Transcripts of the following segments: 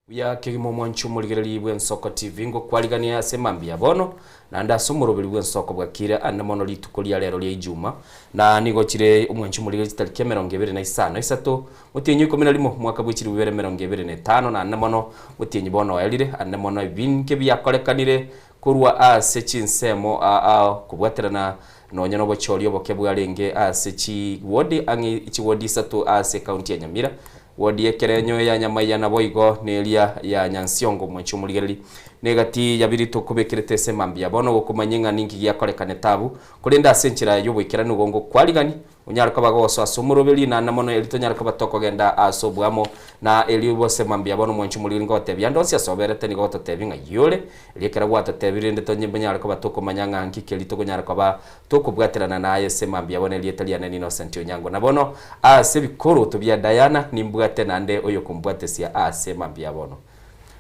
Buya kegima omwanchi omorigereria bw'Ensoko TV ngokwariganie ase mambia bono, naende ase omoroberi bw'ensoko bwakire ande mono rituko ria rero ria Ijuma, na nigo chire omwanchi omorigereria chitariki emerongo ebere na isano isato, motienyi o ikomi na rimo, omwaka bwe chilifu ibere emerongo ebere na etano, naende mono motienyi bono oerire, ande mono ebinge biakorekanire korwa ase chinsemo ao kobwaterana nonya nobochori oboke bwarenge ase chiwodi ang'e chiwodi isato ase ekaunti ya Nyamira, Wodi y'ekerenyo ya Nyamaiya naboigo neria ya Nyansiongo omwanchi omorigereria. Negati yabiri tokobekerete ase mambia bono gokomanya ng'a ninki giakorekanete abwo, korende ase enchera y'oboikeranu igo ngokwarigani onyare koba gosoa ase omoroberi naende mono eri tonyare koba tokogenda ase oboamo na erio bose mambia bono omwanchi omorigereria ngogotebia ande onsi ase oberete nigo ogototebia ng'a yore erio ekero gwatotebirie rende tonyare koba tokomanya ng'a nki keria tokonyara koba Tokobwaterana naye ase mambia bono erieta riane n'Innocent Onyango. Na bono aase ebikoroto bia Diana nimbwate naende oyokombwatesia aase mambia bono.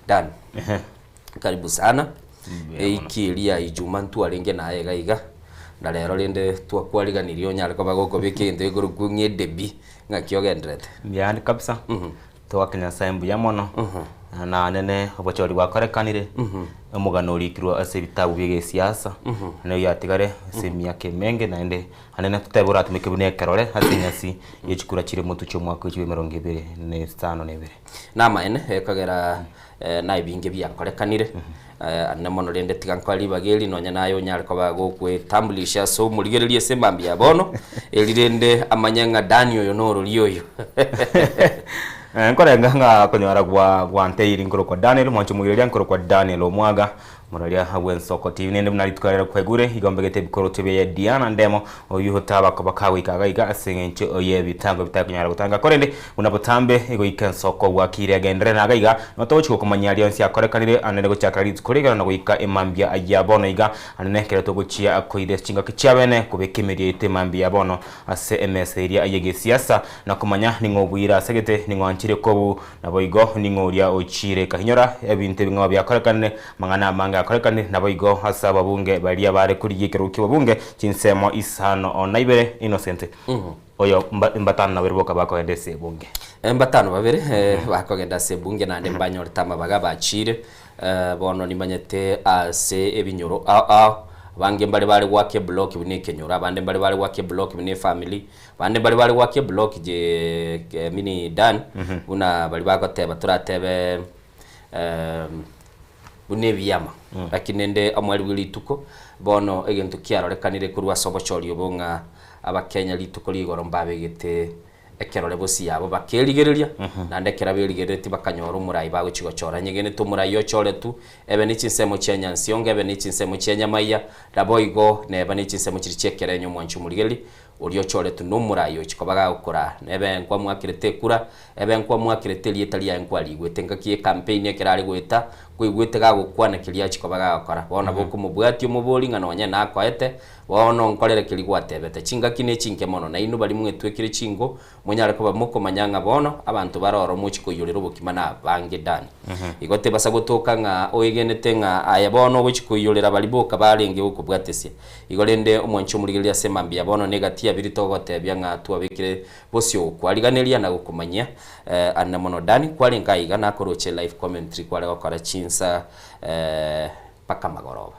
Dan, karibu sana. Eiki eria Ijuma ntwarenge naye iga iga, na rero rende twakwariganirie onyare koba gokobeka egento gekorokwa ng'a edebi, ng'aki ogendererete? Mbuya kabisa, Togoaka Nyasae mbuya mono, na nene obochori bwakorekanire, omogano orikirwe ase ebitabu bia egesiasa, na oyio atigare ase emiaka emenge naende anene totebe oratumeke buna ekerore ase enyasi ye chikura chire motwe chi'omwaka oyo chibe emerongo ebere na isano na ebere. Namaene, ekogera na ebinge biakorekanire, ande mono rende tiga nkoe ribaga eri nonya naye onyare koba gokwetambulisha ase omorigereria ase emambia ya bono, eri rende amanye ng'a Dani oyo norori oyo. Nkorenga ng'a konyora gwa gwanteiri nkorokwa Daniel, mwanche omoireria nkorokwa Daniel Omwaga, Moraria bw'ensoko TV nende buna rituko rero kwaigure, igo mbegete ebikoroto bia Diana Ndemo, oyio otaba koba kagoika iga iga ase eng'encho y'ebitango bitari konyara gotanga korende buna botambe goika ensoko bwakire agenderere na iga iga notogochi gokomanyia rionsi akorekanire anene gochakera rituko rigoro na goika emambia ya bono iga anene ekero togochia koira chingaki chiabene kobeka emerio yaito emambia ya bono ase emesa eria y'egesiasa na komanya ning'o obuire asegete ning'o anchire kobu Naboigo ning'o oria ochiire ekahinyora ebinto ebing'ao biakorekanire, amang'ana amange akorekanire, naboigo ase ababunge baria bare korigia ekerogo ki'obobunge chinsemo isano na ibere, Innocent, oyo mbatano na babere boka bakogenda ase ebunge. Mbatano babere bakogenda ase ebunge naende mbanyorete amabaga bachiire. Bono nimanyete ase ebinyoro ao ao, abange mbare bare goaka eblock buna ekenyoro, abande mbare bare goaka eblock buna efamily, Bande mbare bare goaka eblock je mini Dan buna baria bagoteba toratebe buna ebiama lakini rende omweri bwe rituko bono egento kiarorekanire korwa ase obochori obo ng'a abakenya rituko rigoro mbabegete ekerore bosio yabo bakerigereria naende ekero berigereretie bakanyora omorai bagochia gochora nyegenete omorai ochoretwe ebe ne chinsemo chia nyansiongo ebe ne chinsemo chia nyamaiya naboigo neba ne chinsemo chiria chia ekerenyo omwanchi omorigereria Oria ochoretwe nomoraai ochia koba gagokora, nebe nkwamwakerete ekura, ebe nkwamwakerete erieta riaye nkwariigwete engaki y'ekampeini ekero are goeta, nkwaigwete gagokwana keria achia koba gagokora. Bono nabo okomobwatia omobori ng'a nonye nakoete, bono nkorere keria gwatebete. Chingaki nechinke mono, nainwe baria mwetwekire chingo, Monyare koba mokomanya ng'a bono abanto bare oro mochie koiyorera obokima nabange Dani. Igo tebasa gotoka ng'a oegenete ng'a aye bono ogochia koiyorera baria boka barenge gokobwatesia. Igo rende omwanche omorigereria ase mambia bono negati ya biri togotebia ng'a twabekire bosio gokwariganeria na gokomanyia ande mono Dani kwarenge aiga nakoroche live commentary kware gokora chinsa mpaka magoroba.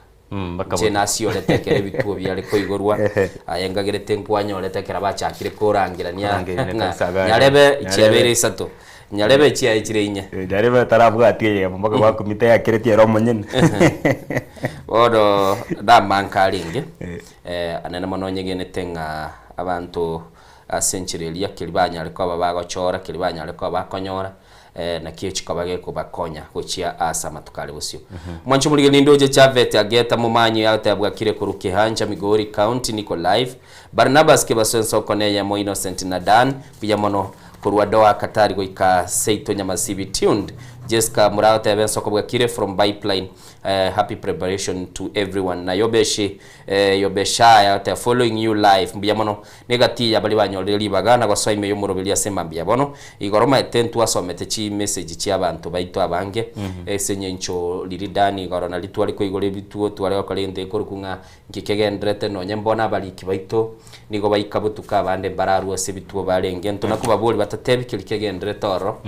Inche nasiorete ekero ebituo biare koigorwa, aye ngagerete nkwanyorete ekero bachakire korangerania Korangerania ng'a kabisa gari. nyarebe chiabeire Nyarebe. isato, nyarebe chiaye chire inye. Nyarebe tarabwati eyemo mpaka gwakumita yakereti ere omonyene. Bono namanka arenge, Eh. anene mono nyegenete ng'a abanto ase enchera eria keria banyare koba bagochora, keria banyare koba bakonyora, Naki chikoba gekobakonya gochia ase amatuko are bosio. Mwanche omorigereria nindoche Chavet Ageta Momanyi agoteba bwakire korwa Kehancha Migori County niko live. Barnabas Kebaso ensoko neyemo Innocent na Dan buya mono korwa Doha Qatar goika seito Nyamasibi tuned. Jesca Mura agoteba ensoko bwakire from Pipeline happy preparation to everyone. Na Yobeshi Yobeshaya agoteba following you live mbuya mono Negati ya baria banyorire ribaga na gosoa ime y'omoroberi ase mambia bono, igoro omanyete ntwasomete chimessage chi'abanto baito abange, ase engencho riria Dani igoro nario tware koigora ebituo tware gokora egento gekorokwa ng'a nki kegendererete nonye mbono abariki baito nigo baika botuko abande mbararue ase ebituo barenge. Intwe nakobaboria batotebi keria kegendererete ororo,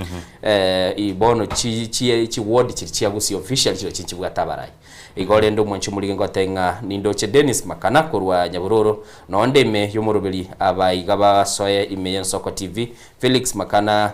bono chi. chi chi chiward chiri chia Gusii officially chirochio nchibwate abarai. Igo rende omwanchi omorige ngotebie ng'a nindoche Dennis Makana korwa Nyabororo, nonde ime y'omoroberi aba iga basoe ime y'Ensoko TV, Felix Makana,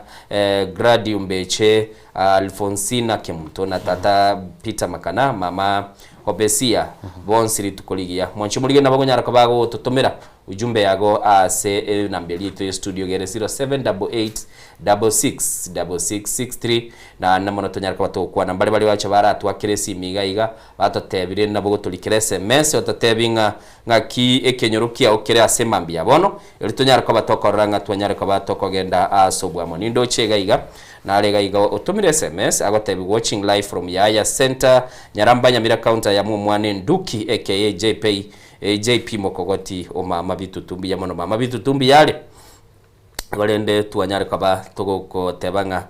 Gradi Ombeche, Alfonsina Kemunto na tata Peter Makana, mama Hobesia, bonsi rituko rigiya. Mwanchi omorige nabo okonyara koba agototomera ujumbe yago ase enamba eria yaito ye studio gere 0788666663 Naende mono tonyare koba togokwana mbare baria bacha baratwakere esimi iga iga, batotebire nabo gotorikera sms, ototebi ng'a ng'aki ekenyoro kiao kere ase mambia ya bono, erio tonyare koba tokorora ng'a twanyare koba tokogenda ase obwamo. Nindoche iga iga, nare iga iga otomire sms agotebi watching live from Yaya Centre, Nyaramba Nyamira County aya momwana Enduki aka JP, JP Mokogoti o mama Bitutu mbuya mono mama Bitutu mbuya are. Korende twanyare koba togoteba ng'a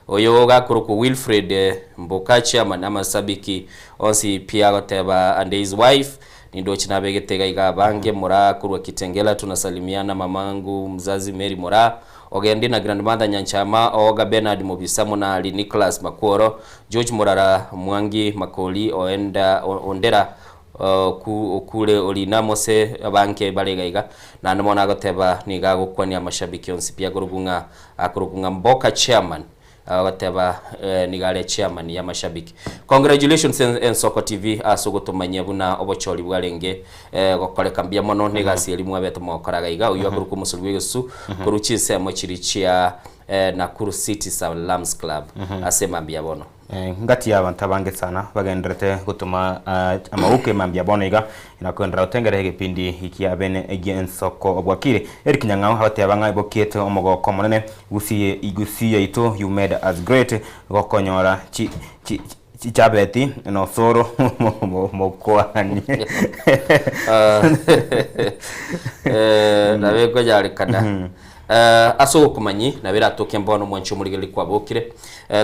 oyo gakorokwa Wilfred Mboka chairman amasabiki onsi pi agoteba and his wife nindoche nabegete iga iga abange Moraa korwa Kitengela tunasalimiana mamangu mzazi Mary Moraa Ogendi na grandmother Nyanchama Ooga Bernard Mobisa Monali Nicholas Makworo George Morara Mwangi Makori Oenda Ondera Okure orina mose abange bare iga iga, naende mono agoteba nigo agokwania amashabiki onsi pi akorokwa ng'a akorokwa ng'a Mboka chairman agoteba nigo are chairman ya amashabiki. Congratulations Ensoko TV ase ogotomanyia buna obochori bwarenge gokoreka mbuya mono na egasi eria mwabete mogokora iga iga. Oyio akorokwa omosori bw'egesusu korwa chinsemo chiria chia Nakuru City Salams Club ase mambia bono. Ngati y'abanto abange sana bagendererete gotoma amauke mambia bono iga, na kogenderera gotengera egepindi kia bene gi'ensoko bwakire. Eric Nyang'au agateba ng'a bokiete omogoko omonene Gusii Gusii yaito you made us great gokonyora chi chi chichabeti nosoro mokwani. Nabo ekonyarekana. Ase ogokomanyi, nabo eratoke mbono omwanchi omorigereria kwabokire.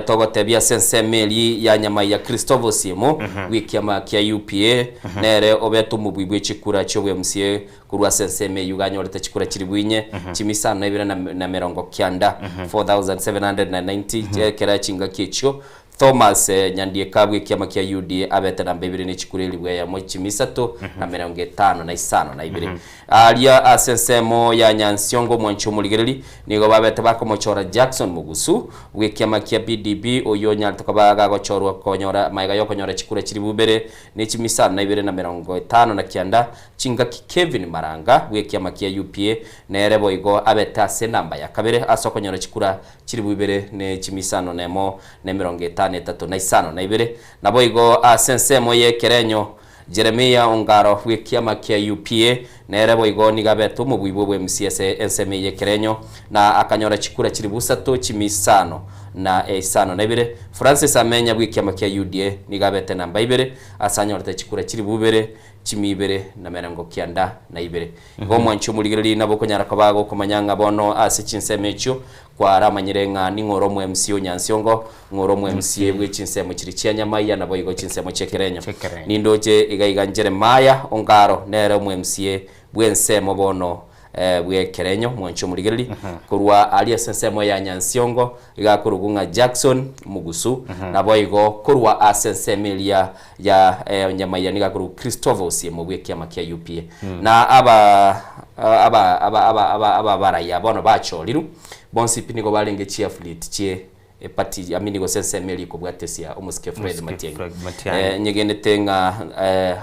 Togotebia ase ensemo eria ya nyama ya Christopher Osiemo bw'ekiama kia UPA, nere obete omobui bwe chikura chi'obo MCA korwa ase ensemo eyio iga anyorete chikura chilifu inye, chimisano na ibere na emerongo kianda, 4790, ekero chingaki echio Thomas Nyandieka bw'ekiama kia UDA abete namba ibere ne chikura elifu eyemo chimi isato na merongo etano na isano na ibere. Aria ase ensemo ya Nyansiongo omwanchi omorigereri nigo babete bakomochora Jackson Mugusu bw'ekiama kia PDP oyio onyarete koba gagochorwa konyora magega yokonyora chikura chilifu ibere ne chimi isano na ibere na merongo etano na kianda chingaki Kevin Maranga bw'ekiama kia UPA nere boigo abete ase enamba ya kabere ase okonyora chikura Chilifu ibere ne chimisano nemo, na emerongo etano etato, na isano na ibere. Naboigo ase ensemo y'ekerenyo, Jeremia Ongaro bw'ekiama kia UPA nere boigo nigo abete omobui bw'obwemisi ase ensemo eye y'ekerenyo, na akanyora chikura chilifu isato chimisano na isano na ibere. Francis Amenya bw'ekiama kia UDA nigo abete namba ibere ase anyorete chikura chilifu ibere chimia ibere na merongo kianda na ibere. Igo omwanchi omorigereria nabo okonyara koba agokomanya ng'a bono ase chinsemo echio kwaramanyire ng'a ning'o ore omo-MC o Nyansiongo, ng'o ore omo-MC bwe chinsemo chiria chia Nyamaiya naboigo chinsemo chi'ekerenyo. Chi'ekerenyo. Nindoche iga iga Jeremiah Ongaro nere omo-MC bw'ensemo bono bw'ekerenyo, mwanchi omorigereria, korwa aria ase ensemo ya Nyansiongo iga akorokwa ng'a Jackson Mugusu, naboigo korwa ase ensemo eria ya Nyamaiya nigo akorokwa Christopher Osiemo bw'ekiama kia UPA. Na aba aba aba aba aba ababaraya bono bachorirwe, bonsi pi nigo barenge chiaflete chie eparty, I mean gose ensemo eria ekobwatesia omosike Fred Omosike Matiang'i. Fred Matiang'i. Nyegenete ng'a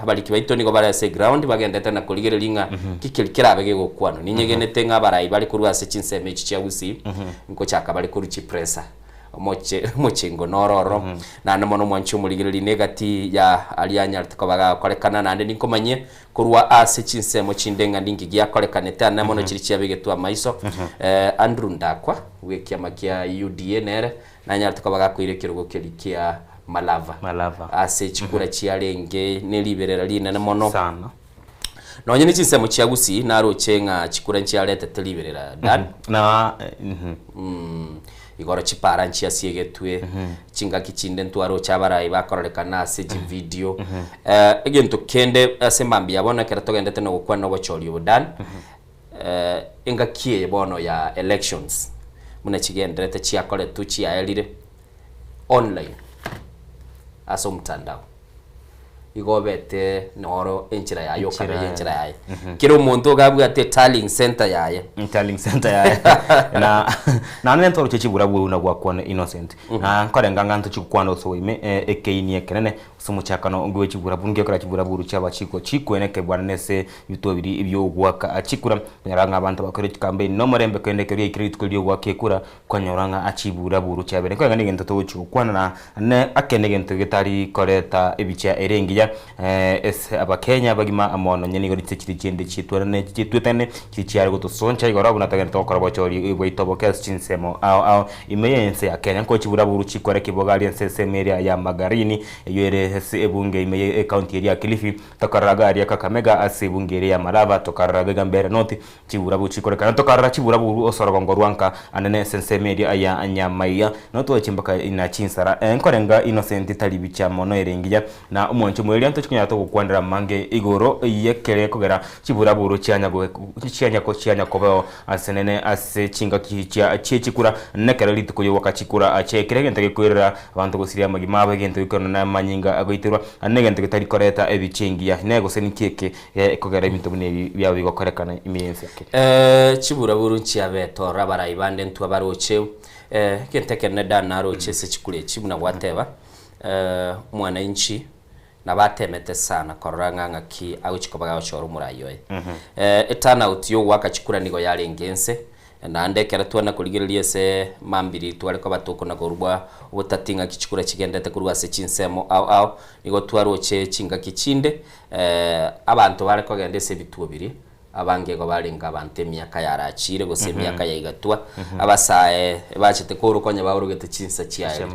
abariki baito nigo bare ase eground bagendete na korigereria ng'a ki keri kerabe gegokwanwa. Ninyegenete ng'a abarai bare korwa ase chinsemo echi chia Gusii, nkochaka bare korwa chipressure. Omoche omochengo noro ororo, naende mono omwanchi omorigereria na egati ya aria anyarete koba gakorekana, naende ninkomanyie korwa ase chinsemo chinde ng'a ninki giakorekanete ane mono chiria chiabegetwe amaiso. Andrew Ndakwa bw'ekiama kia UDA nere nanyarete koba gakoira ekerogo keria kia Malava, Malava. ase chikura chiarenge ne riberera rinene mono. Sana. Nonye ne chinsemo chia Gusii naroche ng'a chikura nchiaretete riberera Dan. Na Igoro chipara nchiasiegetwe, chingaki chinde ntwaroche abarai bakororekana ase chividio. Egento kende ase mambia bono ekero togendete na gokwana obochori obo Dan, engaki eye bono ya elections buna chigenderete chiakoretwe chiaerire. Online ase omotandao igo obete noro enchera yaye Enchera okamenya enchera yaye. yaye. Kera omonto iga abwate etallying center yaye. Tallying center yaye na naende ntoroche chibura buna buna gwakwana Innocent na nkorenga ng'a ntochi gokwana ase oime ekeini ekenene ase omochakano bwe chibura buna gekora chibura buru chiaba chiko chikweneke bwana nese ebituo biria ebiogwaka chikura konyora ng'a abanto bakore chikambeini na omorembe kende ekero riaikire rituko riogoaka ekura Kwanyora ng'a achibura-buru chiabere nkoreng'ana negento togochia gokwana na ne ake negento getari koreta ebicha ere engiya ase abakenya abagima amo nonye nigo ritse chiri chinde chietwerane chietwetane chiri chiare gotosoncha igoro buna togenderete gokora obochori bwaito oboke ase chinsemo ao ao ime y'ense ya Kenya. Nko chiburaburu chikore kiboga aria ense ensemo eria ya Magarini eyio ere ase ebunge ime ye ecounty eria ya Kilifi tokarora iga aria Kakamega ase ebunge eria ya Malava tokarora iga Mbeere North Chiburaburu chikorekana tokarora chiburaburu ase orogongo rwa nka anene ase ensemo eria ya nyamaiga, notwache mpaka na chinsara. Nkorenga Innocent tari bicha mono ere engiya, na omwancho moeria ntochi konyara togokwanera amange igoro yekere kogera chiburaburu chianya chianya chianya kobeo asenene ase chingaki chia chiechikura nekero rituko riogoaka chikura chiaikire egento gekoirera abanto gosiria amagima abo egento gekoirana na amanyinga agoiterwa ande negento getari koreta ebicha engiya ne gose ninki eke Ekogera ebinto buna ebi biabo bigokorekana ime y'ense ya Kenya. Chiburaburu nchiabete ororo abarai bande ntwe abaroche egento ekenene Dan naroche ase chikura echi buna gwateba mwananchi nabo atemete sana korora ng'a ng'aki agochia koba gagochora omorai oye. Eturnout yogoaka chikura nigo yarenge ense Naende ekero twana korigereria ase mambiri tware koba tokona korua obotati ng'aki chikura chigendete korwa ase chinsemo ao ao, nigo twaroche chingaki chinde abanto bare kogenda ase ebituo biria, abange igo barenge abanto emiaka yarachire gose emiaka yaigatwa, abasae bachete koroka onye baorogete chinsa chiaye.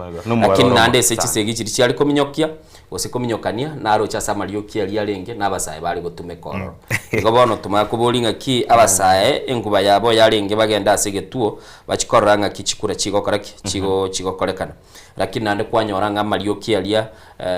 Lakini naende ase chisegi chiria chiare kominyokia, gose kominyokania, naroche ase amarioki aria arenge, na abasae bare gotumeka ororo. Igo bono tomanye koboria ng'aki abasae enguba yabo yarenge bagende ase egetuo bachie korora ng'aki chikura chigokora ki? Chigo chigokorekana. Lakini naende kwanyora ng'a amarioki aria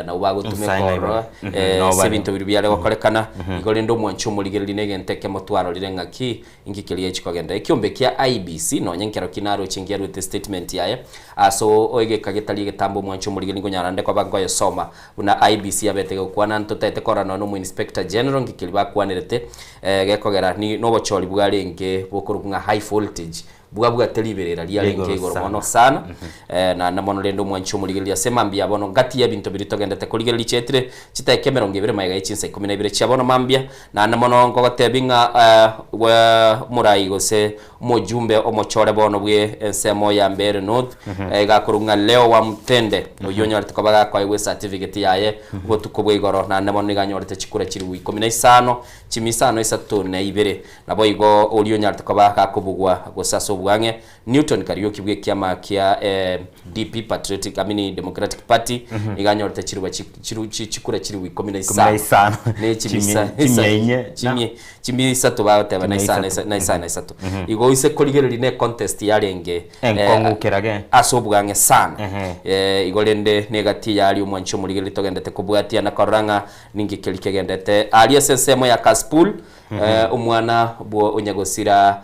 nabo bagotumeka Nsae ororo naibo. Nabo ase bare. ebinto biria biare gokorekana. Igo rende omwanchi omorigereria na egento ekemo twarorire ng'aki inki keria chikogenda. Ekiombe kia IEBC nonye nkero ki naroche ngiaruete statement yaye ase egeka getari egetambe omwanchi omorigereria nkonyara nde koba nkoyesoma Buna IEBC yabete gokwana ntotaete korora nonya nomo inspector general ngiki keria bakwanerete gekogera ni nobochori bwarenge bokorokwa ng'a high voltage bwabwate riberera riarenge Rigoro igoro sana. mono sana naende mono rende omwanchi omorigereria ase mambia bono ngati y'ebinto biria togendete korigereria chietire chidakika emerongo ebere magega ye chinsa ikomi na ibere chia bono mambia naende mono nkogotebia ng'a omorai gose Omojumbe omochore bono bwe ensemo ya Mbeere North igakorwa ng'a Leo Wamutende oyio onyorete koba gakoegwa ecertificate yaye obotuko bwa igoro naende bono nigo anyorete chikura chilifu ikomi na isano chimia isano isato na ibere. Naboigo oria onyarete koba gakobugwa gose ase obwang'e Newton Kariuki bw'ekiama kia DP Patriotic I mean Democratic Party nigo anyorete chiruba chiru chikura chilifu ikomi na Ikomi na isano isano. ne chimia Chimia chimia inye na chimia Chimia isato bagoteba na Chimia isano isato. na isano isato. Igo oise korigereria ne contest yarenge Enkong'u kerage. ase obwang'e sana. Ehe. Igo rende negati yaria omwanchi omorigereria togendete kobwatia na korora ng'a ninki keria kegendete aria ase ensemo ya Kasipul omwana bwo onyagosira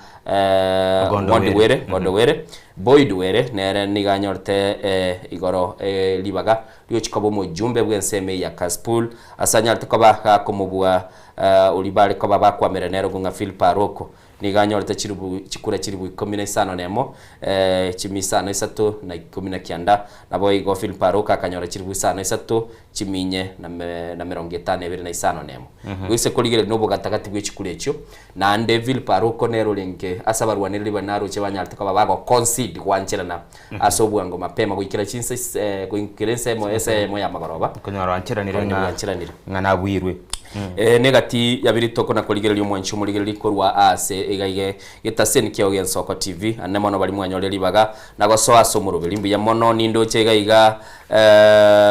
Gondo Ngondi Were. Were, Gondo Were, Boyd Were nere nigo anyorete igoro ribaga riochia koba omojumbe bw'ensemo eye ya Kasipul ase anyarete koba gakomobua Oria bare koba bakwamera nere okong'a Filipo Aroko nigo anyorete chilifu chikura chilifu ikomi na isano nemo, chimia isano isato na ikomi na kianda. Naboigo Filipo Aroko akanyora chilifu isano isato, chimia inye na na merongo etano ebere na isano nemo. Goise korigereria nobogatagati bwe chikura echio, naende Filipo Aroko nere orenge ase abarwanereri baria naroche banyarete koba bago concede gwancherana ase obwango mapema goikera chinsa is goikera ensemo ensemo ya magoroba. Okonyora wancheranire Okonyora ng'a bwancheranire. ng'a nabwirwe. Negati ya birito kona korigereria omwanchi omorigereria korwa aase iga iga getaseni kiao gi'Ensoko TV. Ane mono baria mwanyorire ribaga na gosoa ase omoroberi. Mbuya mono nindoche iga iga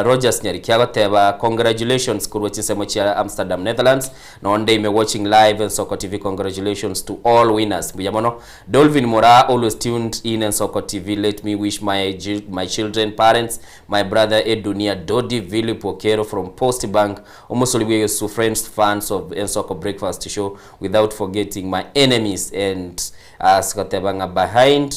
Rogers Nyariki agoteba congratulations korwa chinsemo chia Amsterdam Netherlands. Nonde ime watching live Ensoko TV congratulations to all winners. Mbuya mono. Dolvin Moraa always tuned in Ensoko TV let me wish my my children parents my brother Edunia Dodi Philip Okero from Post Bank Omosori bw'egesu friends fans of Ensoko breakfast show without forgetting my enemies and ase goteba ng'a behind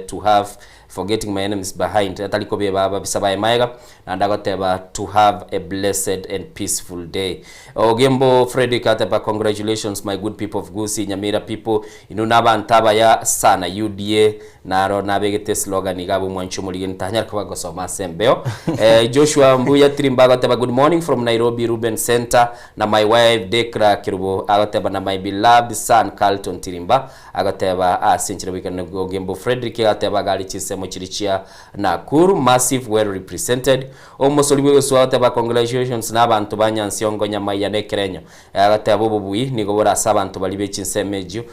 to have. Forgetting my enemies behind, atari kobeba ababisa baye maega, naende agoteba to have a blessed and peaceful day. Ogembo Fredrick ateba congratulations my good people of Gusii, Nyamira people, inwe nabanto abaya sana, UDA naro nabegete eslogan iga abe omwanchi omorigeni tanyare koba gosoma ase embeo. Eh, Joshua Mbuya Tirimba agoteba good morning from Nairobi Ruben Center na my wife Dekra Kerubo agoteba na my beloved son Carlton Tirimba Agateba ase enchera bw'ekeene Ogembo Fredrick agateba gari chinsemo chiria chia Nakuru massive well represented. Omosori bw'egesuo agateba congratulations na abanto ba Nyansiongo Nyamaiya na Ekerenyo. Agateba obobui nigo bore ase abanto baria be chinsemo ejio.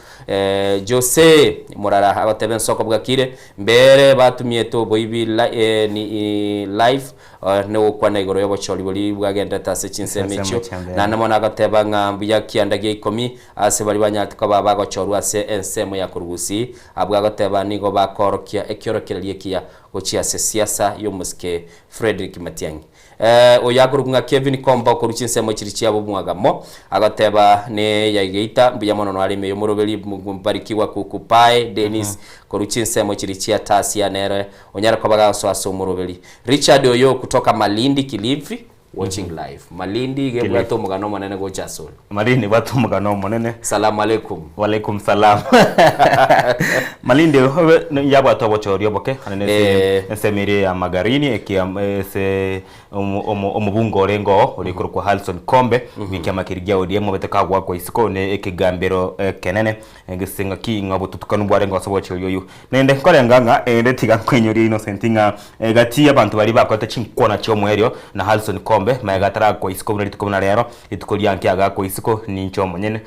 Jose Murara agateba ensoko bwakire mbere batumiete oboibi live Nogokwana igoro y'obochori boria bwagenderete ase chinsemo echio, naende mono agateba ng'a mbuya kianda gia ikomi ase baria banyarete koba bagochorwa ase ensemo ya korugusi, abwo agoteba nigo bakoorokia ekiorokererio ekiya gochia ase siasa y'omosike Frederick Matiang'i. Oyo akorokwa ng'a Kevin Komba okorwa chinsemo chiria chia bomwagamo, agoteba ne ya Geita, mbuya mono noare ime y'omoroberi Mbarikiwa Kuku Pae Dennis korwa chinsemo chiria chia Tasia nere onyare koba gagosoa ase omoroberi. Richard oyo kutoka Malindi Kilifi watching live. Malindi iga ebwate omogano omonene gocha asore. Malindi ebwate omogano omonene. Salamu alaikum. Walaikum salam. Malindi obe yabwate obochori oboke ane nese ensemo eria ya Magarini ekia ese omobunge orenge oo ore korokwa Harrison Kombe bw'ekiama keria gia ODM obete kagwakwa isiko ne ekegambero ekenene gese ng'aki ng'a obotutukanu bwarenge ase obochori oywo. Naende nkorenga ng'a ere tiga nkoinyorie Innocent ng'a egati y'abanto baria bakorete chinkwana chi'omoerio na Harrison Kombe magega atarakwa isiko buna rituko buna rero, rituko ria nki agakwa isiko ninche omonyene.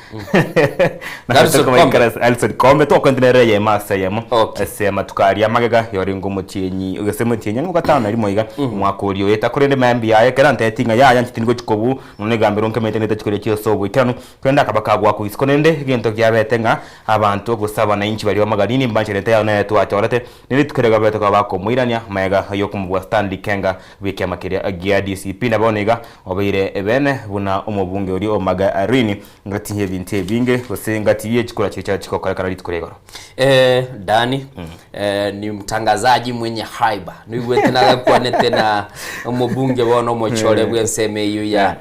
Harrison Kombe? Harrison Kombe twakorete nere eyemo ase eyemo Okay. ase amatuko aria magega yorenge omotienyi gose omotienyi ang'e ogatano na rimo iga omwaka oria oeta korende mayambi yaye ekero antebetie ng'a yaya inche tindi gochia kobuu nonya egambero nkemanyete netachi koria chi'ase oboikeranu korende akaba kagwakwa isiko rende egento kiabete ng'a Abanto gose abanainchi baria b'amaganini mbancherete yao nere twachorete, ne rituko erio gabete koba bakomoirania magega y'okomobua Stanley Kenga bw'ekiama keria gia DCP. Na bono iga obeire ebeene buna omobunge oria o Magarini ngati y'ebinto ebinge gose ngati ye chikura chiria chigokorekana rituko ria igoro. Eh, Dani eh, ni mtangazaji mwenye haiba noigwete nagakwanete na omobunge bono omochore bw'ensemo eyio ya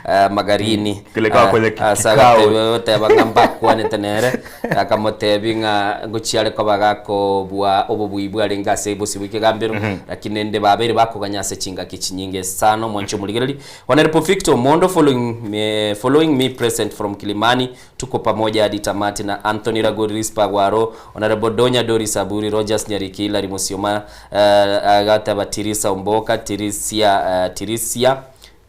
eh, Magarini Kile kwa kwenye ase kikao. agateba ng'a mbakwanete nere akamotebi ng'a ngochia are koba gakobua obobui bwarenge ase bosio bw'ekegambero lakini ende babeire bakoganya ase chingaki chinyinge sana omwanchi omorigereria Honorable Victor Omondo following me, following me present from Kilimani Tuko pamoja hadi tamati na Anthony Ragori Rispa Gwaro, Honorable Donya Doris Aburi, Rogers Nyariki, Hilary Musioma, eh, agateba Tirisa Omboka, Tirisia, eh, Tirisia,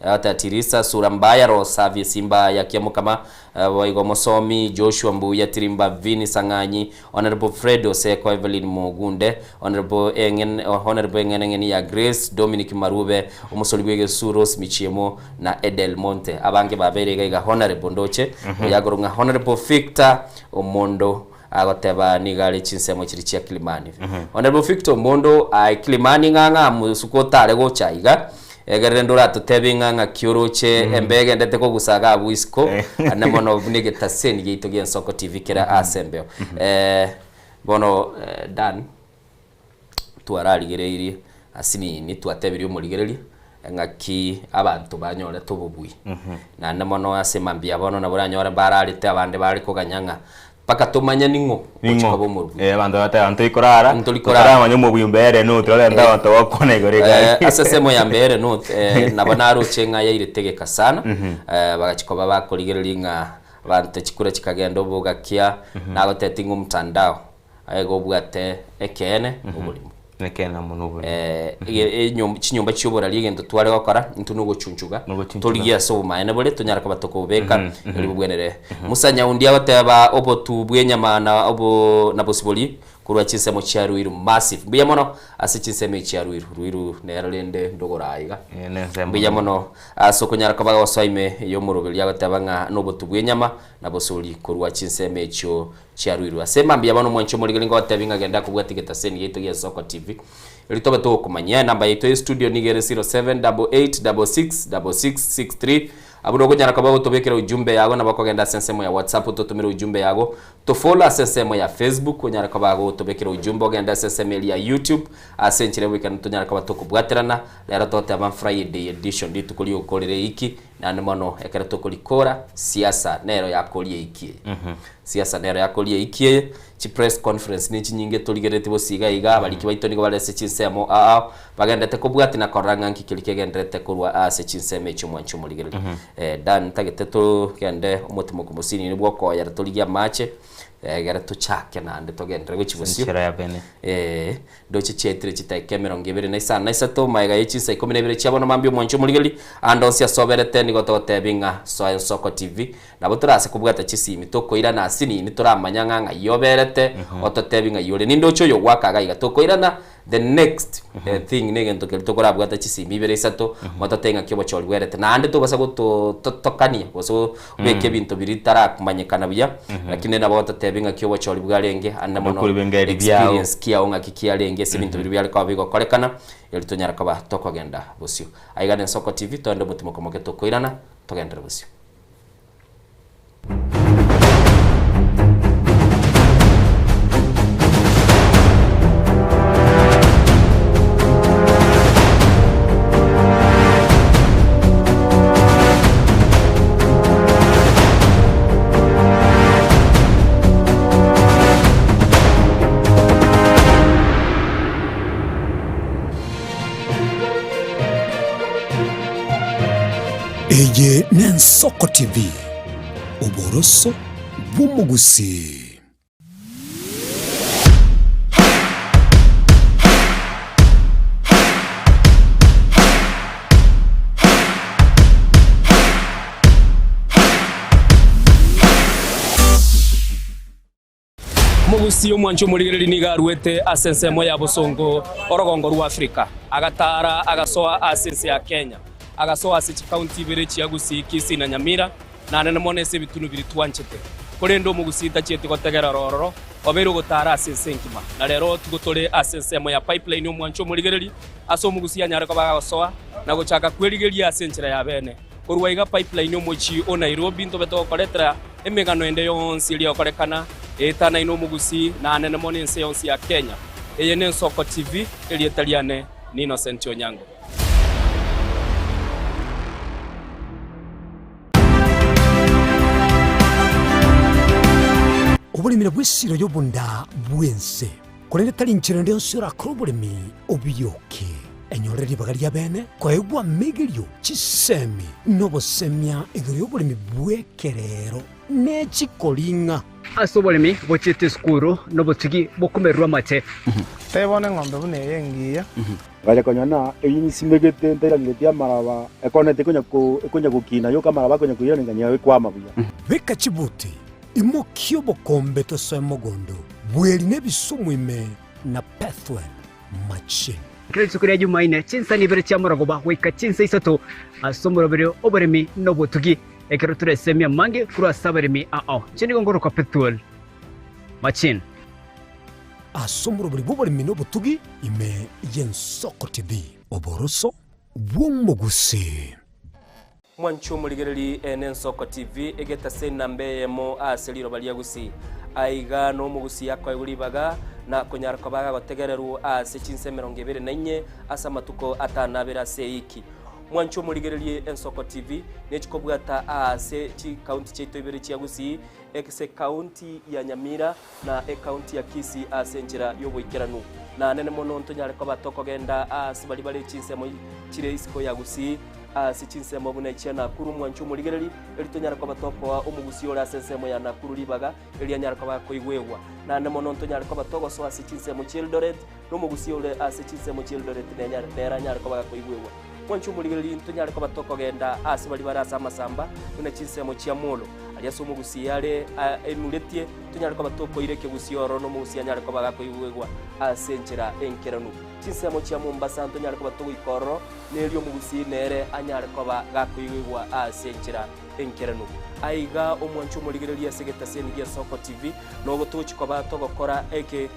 agateba Tirisa, Sura Mbaya, Rosavi Simba ya Kiamokama, eh, boigo Mosomi, Joshua Mbuya, Tirimba Vini Sang'anyi, Honorable Fred Oseko, Evelyn Mogunde, Honorable Eng'en, Honorable Eng'eneng'eni ya Grace, Dominic Marube, Omosori bw'egesu Rose Michiemo, na Edel Monte. Abange babeire iga iga Honorable ndoche, oyo akorokwa ng'a Honorable Victor Omondo agoteba nigo are chinsemo chiria chia Kilimani. Honorable Victor Omondo aye Kilimani ng'a ng'a mosuko otare gocha iga, egere rende oratotebie ng'a ng'aki oroche embe egendete kogusa iga abwo isiko, ande mono buna egetaseni giaito gia Ensoko TV kere ase embeo. Bono Dan, twararigereirie ase nini twatebirie omorigereria ng'aki abanto banyorete obobui. Naende mono ase mambia bono nabo oranyore bararete abande bare koganya ng'a mpaka tomanye ning'o ogochia koba omobui. Eh, abanto bagateba ntori korara, Ntori korara. totaramanya omobui mbere north, torarente abanto bagokwana igoro Eh, ase ensemo ya Mbeere North eh, nabo naroche ng'a yairete egeka sana, eh, bagachia koba bakorigereria ng'a abanto chikura chikagenda obogakia, nagotebitie ng'a omtandao Aye gobwate ekeene oborimo. Ekeene amo noborimo. Eh, ege- enyom- chinyomba chi'oborari egento tware gokora intwe nogochunchuga Nogochunchuga. torigie ase obomaene bore tonyare koba tokobobeka erio bobwenere. Musa Nyaundi agoteba obotu bw'enyama na obo na bosibori korwa chinsemo chia Ruiru massive. Mbuya mono ase chinsemo echi chia Ruiru. Ruiru nero rende ndogora iga. Eh, nensemo. Mbuya mono ase okonyara koba gosoa ime y'omoroberi agoteba ng'a nobotu bw'enyama na bosibori korwa chinsemo echio Chiaruirwe ase mambia bono omwanchi omorigeri ngogotebi ng'a genda kobwatia egetaseni giaito gia Soko TV erio tobe togokomanyia. Enamba yaito ye studio nigo ere 0788666663. Abwo nokonyara koba gotobekera ujumbe yago nabo okogenda ase ensemo ya WhatsApp ototomere ujumbe yago, tofollow ase ensemo ya Facebook onyare koba gotobekera ujumbe ogende ase ensemo eria ya YouTube ase enchera eboikanu tonyare koba tokobwaterana. Rero togoteba Friday edition rituko riokorera eiki naende mono ekero tokorikora siasa nero yakoria eiki eye. Siasa nero yakoria eiki eye. Chi press conference ne chinyinge torigereretie bosio iga iga, abariki baito nigo bare ase chinsemo ao ao, bagenderete kobwatia na korora ng'a nki keria kegendererete korwa ase chinsemo echio mwanche omorigereria. Dan ntagete togende omotimoko mosinini bw'okoyera torigie amache, egere tochake naende togenderere gochia bosio. Enchera ya bene. Eh, Ndoche chiaetire chidakika emerongo ebere na isano na isato, magega ye chinsa ikomi na ibere chia bono mambia omwancho omorigereria, ande onsi ase oberete nigo togotebia ng'a soa Ensoko TV. Nabo torase kobwata chisimi tokoirana ase nini toramanya ng'a ng'ai oberete, ototebie ng'ai ore. Nindoche oyo ogoaka iga iga tokoirana, the next thing negento keria tokorabwata chisimi ibere isato, mototebie ng'aki obochori bwerete. Naende tobasa goto totokania gose obeke ebinto biria bitaramanyekana buya, lakini nabo ototebie ng'aki obochori bwarenge ande mono Okoribengeri biao. experience kiao ng'aki kiarenge ase ebinto biria biare koba bigokorekana, erio tonyare koba tokogenda bosio. Aiga ne Ensoko TV, toende omotimoko moke tokoirana, togenderere bosio. Eye n'Ensoko TV, oboroso bw'omogusii. Omogusii omwanchi omorigereria nigo aruete ase ensemo ya bosongo orogongo rwa Afrika, agataara agasoa ase ense ya Kenya, agasoa ase chikaunti ibere chia Gusii, Kisii na Nyamira, Naende mono ase ebitunu biria twanchete. Korende omogusii tachieti gotegerera ororo, obeire ogotaara ase ense engima. Na rero tigo tore ase ensemo ya pipeline omwancho omorigereria, ase omogusii anyare koba agosoa na gochaka kwerigeria ase enchera ya bene. Korwa iga pipeline omochie o Nairobi ntobe togokoretera emegano ende yonsi eria egokorekana eetanaine omogusii naanene mono ense yonsi ya Kenya. Eye n'Ensoko TV, erieta riane ni Innocent Onyango. Oboremi nabwo esiro y'obonda bw'ense, korende tari inchera ende yonsi orakore oboremi obioke. Enyorere ribaga ri'abeene koegwa amegerio, chisemi, na obosemia igoro y'oboremi bw'ekerero ne chikoring'a. Ase oboremi bochiete esukuru nobotugi bokomererwa amate. Tebia bono eng'ombe buna eye engiya. Ngacha konyora ng'a eyio nsimegete ntairaneretie amaraba, ekonete ekonya ko ekonya gokina yoka amaraba akonya koiranera ng'a ekwama buya. Beka chibuti, imokia obokombe tosoe mogondo, bweri na ebisumu ime na Pethuel machine. Kera rituko ria Jumaine, chinsani ibere chia morogoba goika chinsa isato ase omoroberio oboremi na obotugi, ekero toresemie amange korwa ase abaremi ao. Inche nigo nkorokwa Pethuel Machine. Ase omorobori bw'oboremi na obotugi ime y'Ensoko TV. Oboroso bw'omogusii. Mwanche omorigereri n'Ensoko TV, egetase enamba eyemo ase riroba ria Gusii. Aiga nomogusii akoegwa ribaga na konyara koba agotegererwa ase chinsa 24 ase amatuko atano abere ase eiki. Mwanche omorigererie Ensoko TV nechikobwata ase chikaunti chiaito ibere chia Gusii, ase ekaunti ya Nyamira na ekaunti ya Kisii ase enchera y'oboikeranu. Na nene mono ntonyare koba tokogenda aase baria bare chinsemo chire isiko ya Gusii, ase chinsemo buna echia Nakuru mwanche omorigereri, erio tonyare koba tokoa omogusii ore ase ensemo ya Nakuru ribaga, erio anyare koba akoigwegwa. Naende mono ntonyare koba togosoa ase chinsemo chi'Eldoret, na omogusii ore ase chinsemo chi'Eldoret nere anyare koba gakoigwegwa. Mwanche omorigereri, ntonyare koba tokogenda aase baria bare ase amasamba, buna chinsemo chia Molo, aria ase omogusii are aimuretie, tonyare koba tokoira ekegusii ororo na omogusii anyare koba gakoigwegwa ase enchera enkeranu. Chinsemo chia Mombasa ntonyare koba togoika ororo, na erio omogusii nere anyare koba gakoigwegwa ase enchera enkeranu. Aiga omwanche omorigereria ase egetaseni gia Soko TV, nogo togochia koba togokora eke.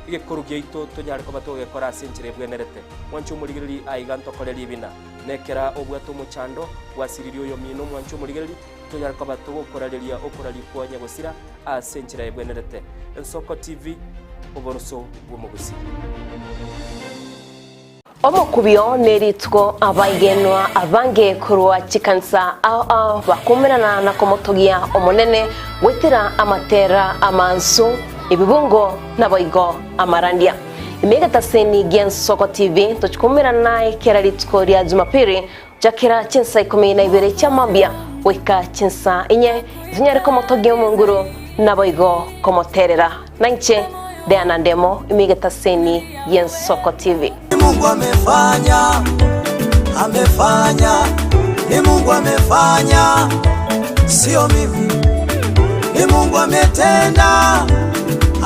Egekoro giaito tonyare koba togekora ase enchera ebwenerete. Mwanche omorigereria aiga ntokore ribina. Nekera obwate omochando, bwasiririe oyomino mwanche omorigereria, tonyare koba togokorareria okoraria kwa nyagosira ase enchera ebwenerete. Ensoko TV, oboroso bw'omogusii. Omokubio nerituko abaigenwa abange korwa chikanisa ao ao bakomerana na komotogia Omonene goetera amatera amansu, ebibungo naboigo amarandia. Ime egetaseni gi'Ensoko TV tochikomerana naye kera rituko ria Jumapili gochakera chinsa ikomi na ibere chia mambia goika chinsa inye, tonyare komotogia Omonguru naboigo komoterera. Nainche Diana Ndemo, ime egetaseni gi'Ensoko TV. Ni Mungu amefanya, amefanya, ni Mungu amefanya, sio mimi. Ni Mungu ametenda,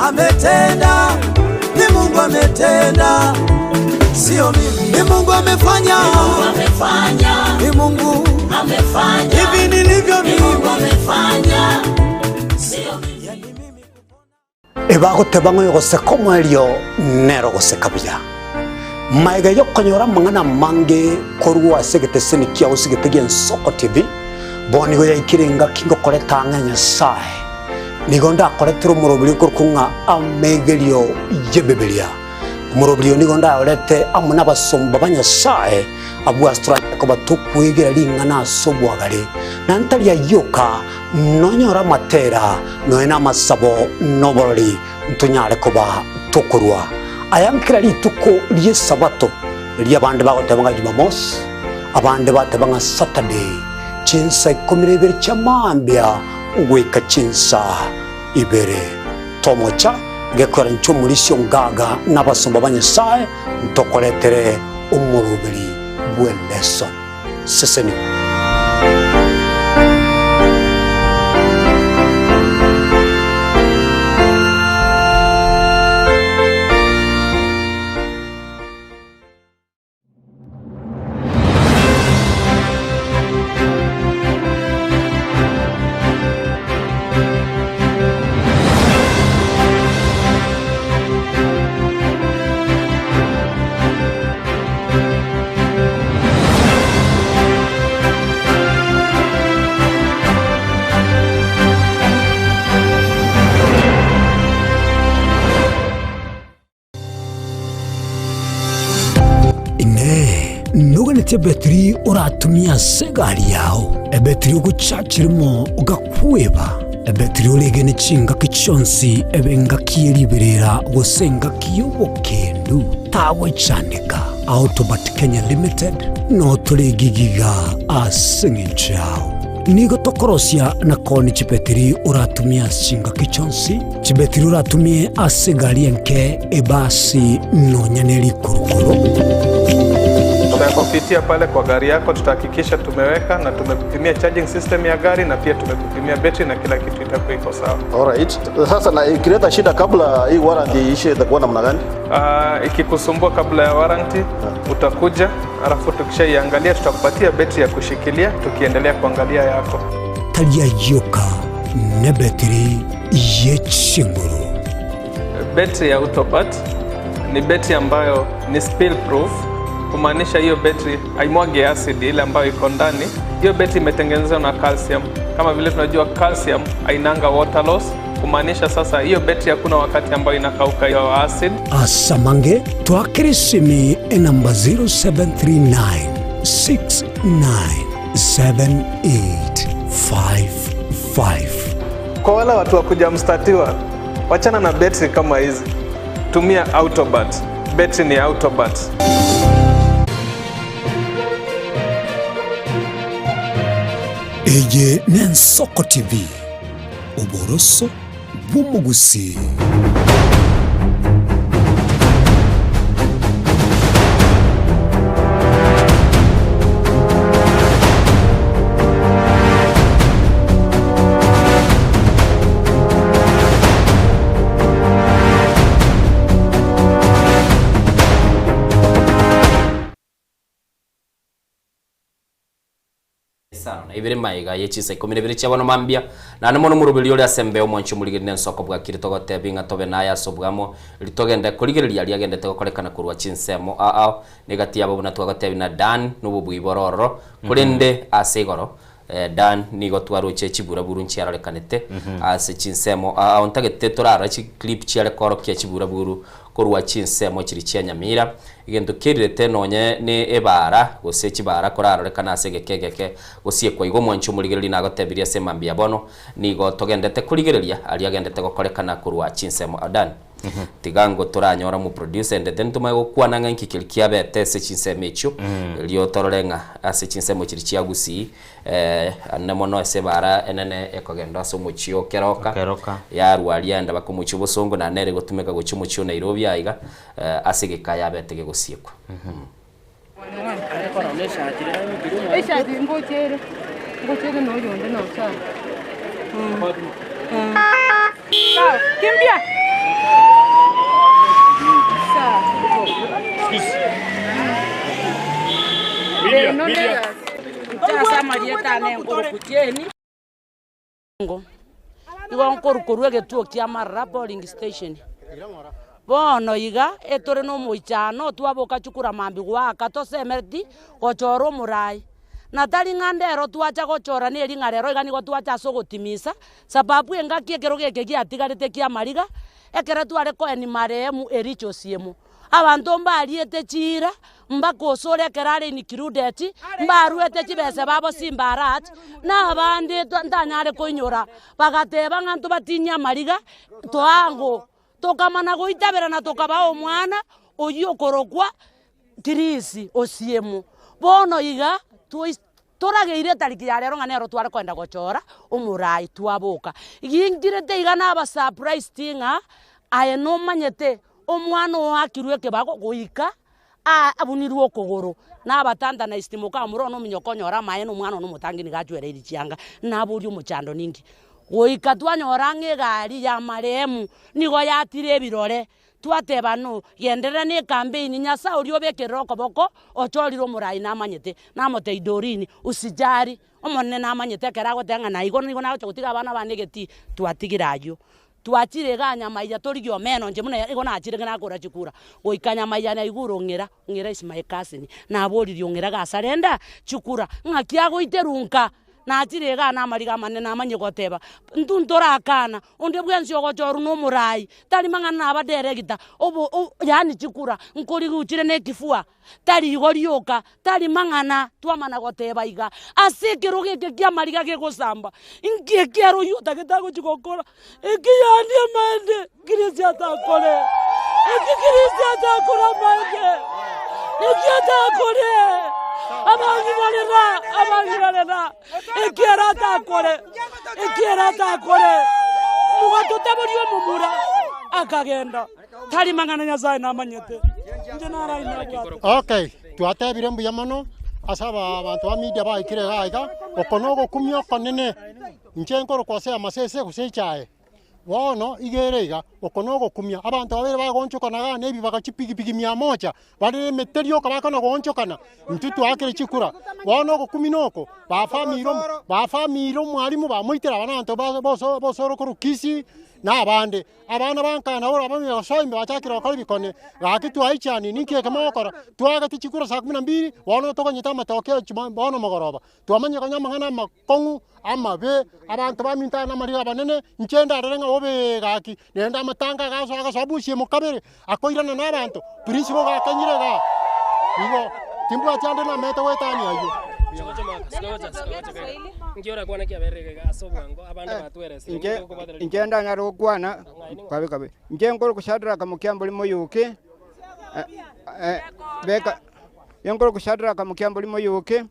ametenda, ni Mungu ametenda, sio mimi. Ni Mungu amefanya, ni Mungu amefanya, ni Mungu amefanya, hivi nilivyo mimi, ni Mungu amefanya, sio mimi. Ebagoteba ng'a oyogoseka omoerio nere ogoseka buya. Magega y'okonyora amang'ana amange korwa ase egeteseni kiao ase egete gi'Ensoko TV, bono nigo yaikire engaki ngokoreta ang'e Nyasae. Nigo ndakoretere omoroberi okorokwa ng'a Amegerio y'Ebibilia. Omoroberi oyo nigo ndayorete amo nabasomba ba Nyasae, abwo ase toranyare koba tokwegera ring'ana ase obwagare, na ntari ayio oka, Nonyore amatera, nonya namasabo, na oborori, ntonyare koba tokorua aya nkera rituko ri'Esabato, erio abande bagoteba ng'a Jumamosi, abande bateba ng'a Saturday, chinsa ikomi na ibere chia mambia goika chinsa ibere. Tomocha gekwera inche omorisia ongaga na abasomba ba Nyasae, ntokoretere omoroberi bw'eleson. Sesenigwa. Inee! Noganetie ebetiri oratumie ase egari yao? Ebetiri ogochachirimo ogakweba? Ebetiri oregene chingaki chionsi ebe engaki ye riberera gose engaki y'obokendu? Tagochandeka. Autobat Kenya Limited notore egigiga ase eng'encho yao. Nigo tokorosia na koonia chibetiri oratumie ase chingaki chionsi, chibetiri oratumie ase egari enke, ebasi, nonya ne rikurukuru. Tutakupitia pale kwa gari yako, tutahakikisha tumeweka na tumekupimia charging system ya gari na pia tumekupimia betri na kila kitu itakuwa iko sawa. Alright. Sasa na ikileta shida kabla hii warranty iishe itakuwa namna gani? Ikikusumbua kabla ya warranty utakuja, alafu tukishaiangalia tutakupatia betri ya kushikilia tukiendelea kuangalia yako. Tari ayioka nebetiri ye chinguru. Betri ya Autobat ni betri ambayo ni spill proof, kumaanisha hiyo betri haimwagi acid ile ambayo iko ndani. Hiyo betri imetengenezwa na calcium. Kama vile tunajua calcium hainanga water loss, kumaanisha sasa hiyo betri hakuna wakati ambayo inakauka hiyo acid. Asamange twakere esimi enamba 0739 697855. Kwa wale watu wa kuja mstatiwa, wachana na betri kama hizi, tumia Autobat. Betri ni Autobat. Eye n'Ensoko TV, oboroso bw'omogusii. Isano na ibere maega ye chinsa ikomi na ibere chia bono mambia, naende mono omoroberi ore ase embeo omwanchi omorigeri na ensoko bwakire togotebi ng'a tobe naye ase obwamo, eri togende korigereria aria agendete gokorekana korwa chinsemo ao ao, na egati yabo buna twagotebi na Dan nobobui bore ororo, korende ase igoro Dan nigo twaroche chiburaburu nchiarorekanete ase chinsemo ao ao ntagete torarore chiclip chiare koorokia chiburaburu korwa chinsemo chiria chia Nyamira, egento kerirete nonye ne ebaara gose chibaara korarorekana ase egeka egeke gosiekwa igo omwanchi omorigereria nagotebirie ase emambia bono nigo togendete korigereria aria agendete gokorekana korwa chinsemo Adan tiga ngo toranyora omoproducer ende then tomanye gokwana ng'a inki keria kiabete ase chinsemo echio erio torore ng'a ase chinsemo chiria chia Gusii Ande mono ase ebaara enene ekogenda ase omochie o Keroka, Keroka. yarwa aria enda mpaka omochie o Bosongo, naende nere egotumeka gochia omochie o Nairobi aiga, ase egeka yabete gegosiekwa. Eshati ngochere ngochere na oyonde na osara. Sawa, kimbia. Sawa. Media, media. Inche ase amarieta ane nkorokwa Jane Ongo, igo nkorwa korwa egetuo kia Marara polling station. Bono iga etore na omoichano twaboka chukura mambia goaka tosemereti gochora omorai. Na tari ng'a ndero twacha gochora neri ng'a rero iga nigo twacha ase ogotimisa, sababu engaki ekero geke giatigarete kia amariga, ekero tware koenia marehemu Ericha Osiemo. Abanto mbariete chiira, mbakosore ekero are included, mbaruete chibesa babo simbarat, na abande ntanyare koinyora, bagateba ng'a ntobatinyie amariga, toango, tokamana goitabera na tokabaa omwana oyio okorokwa Chris Osiemo. Bono iga tois torageire etariki ya rero ng'a nero tware kogenda gochora omorai twaboka. Ginkirete iga naba surprised ng'a aye nomanyete Omwana oakirwe ekebago goika abunirwe okogoro, na abatantanaisti mokamura one ominyoka onyore amaene omwana one omotangi nigo achwereiri chianga, naborie omochando ninki. Goika twanyora ng'a egari ya marehemu nigo yatire ebirore, twateba no, genderera na ekampeini, Nyasae oria obekerere okoboko ochorire omorai namanyete, namotebia Doreen, usijali, Omonene namanyete ekero agoteba ng'a naigo nigo nagocha gotiga abana bane egetii, twatigire ayio. Twachire igaa nyamaiya torigie omeno inche buna igo nachire nakora chikura, goika nyamaiya naigure ong'ira, ong'ira is my cousin, naboririe ong'ira gasarenda chikura, ng'aki agoiterwa nka, nachire igaa namariga amanene namanyire goteba, intwe ntorakana, onde bwensi ogochorwa na omorai, tari mang'ana naba director, obo o yaani chikura, nkorigia ochire na ekifua. Tari igo rioka, tari mang'ana twamana goteba iga, ase ekerogo eke ki'amariga gegosamba, inki ekiaro oyio otagete agochia gokora? Eki yaani amaene Kristo atakore, eki Kristo atakore amaene, eki atakore, abang'ina rera, abang'ina rera, eki ere atakore, eki ere atakore, mogatotaboria omomura, akagenda. Tari mang'ana Nyasae namanyete, inche naro inabwate. Okay, twatebire mbuya mono ase abanto ba media baikire iga iga, oko na ogokumia okonene, inche nkorokwa ase amasese gose echae. Bono iga ere iga, oko na ogokumia, abanto babere bagoonchokana igaa na ebibaga chipigipigi mia moja, bare emete rioka bakona goonchokana, intwe twaakire chikura. Bono ogokumia na oko, bafamire omo bafamire omwalimu bamoitera aba na abanto ba boso bosoro korwa Kisii na abande. Abana ba nkana ore abamino Nyasae ime bachakire gokora ebikone, gaki twaichani, ninki eke mogokora? Twagete chikura saa kumi na mbili, bono toganyete amatokeo chuma bono mogoroba. Twamanyire konya amang'ana amakong'u, amabe, abanto baminto aya namariga abanene, inche ndarore ng'a obee gaki, naende amatanga agasoa agasoa busia emo kabere, akoirana na abanto, principal gakenyire igaa. Igo, timbwati ande namete goetania ayio. Inche inche ndanyare gokwana kabe kabe, inche nkorokwa Shadrack Mokiambori Moyuki, beka nkorokwa Shadrack Mokiambori Moyuki,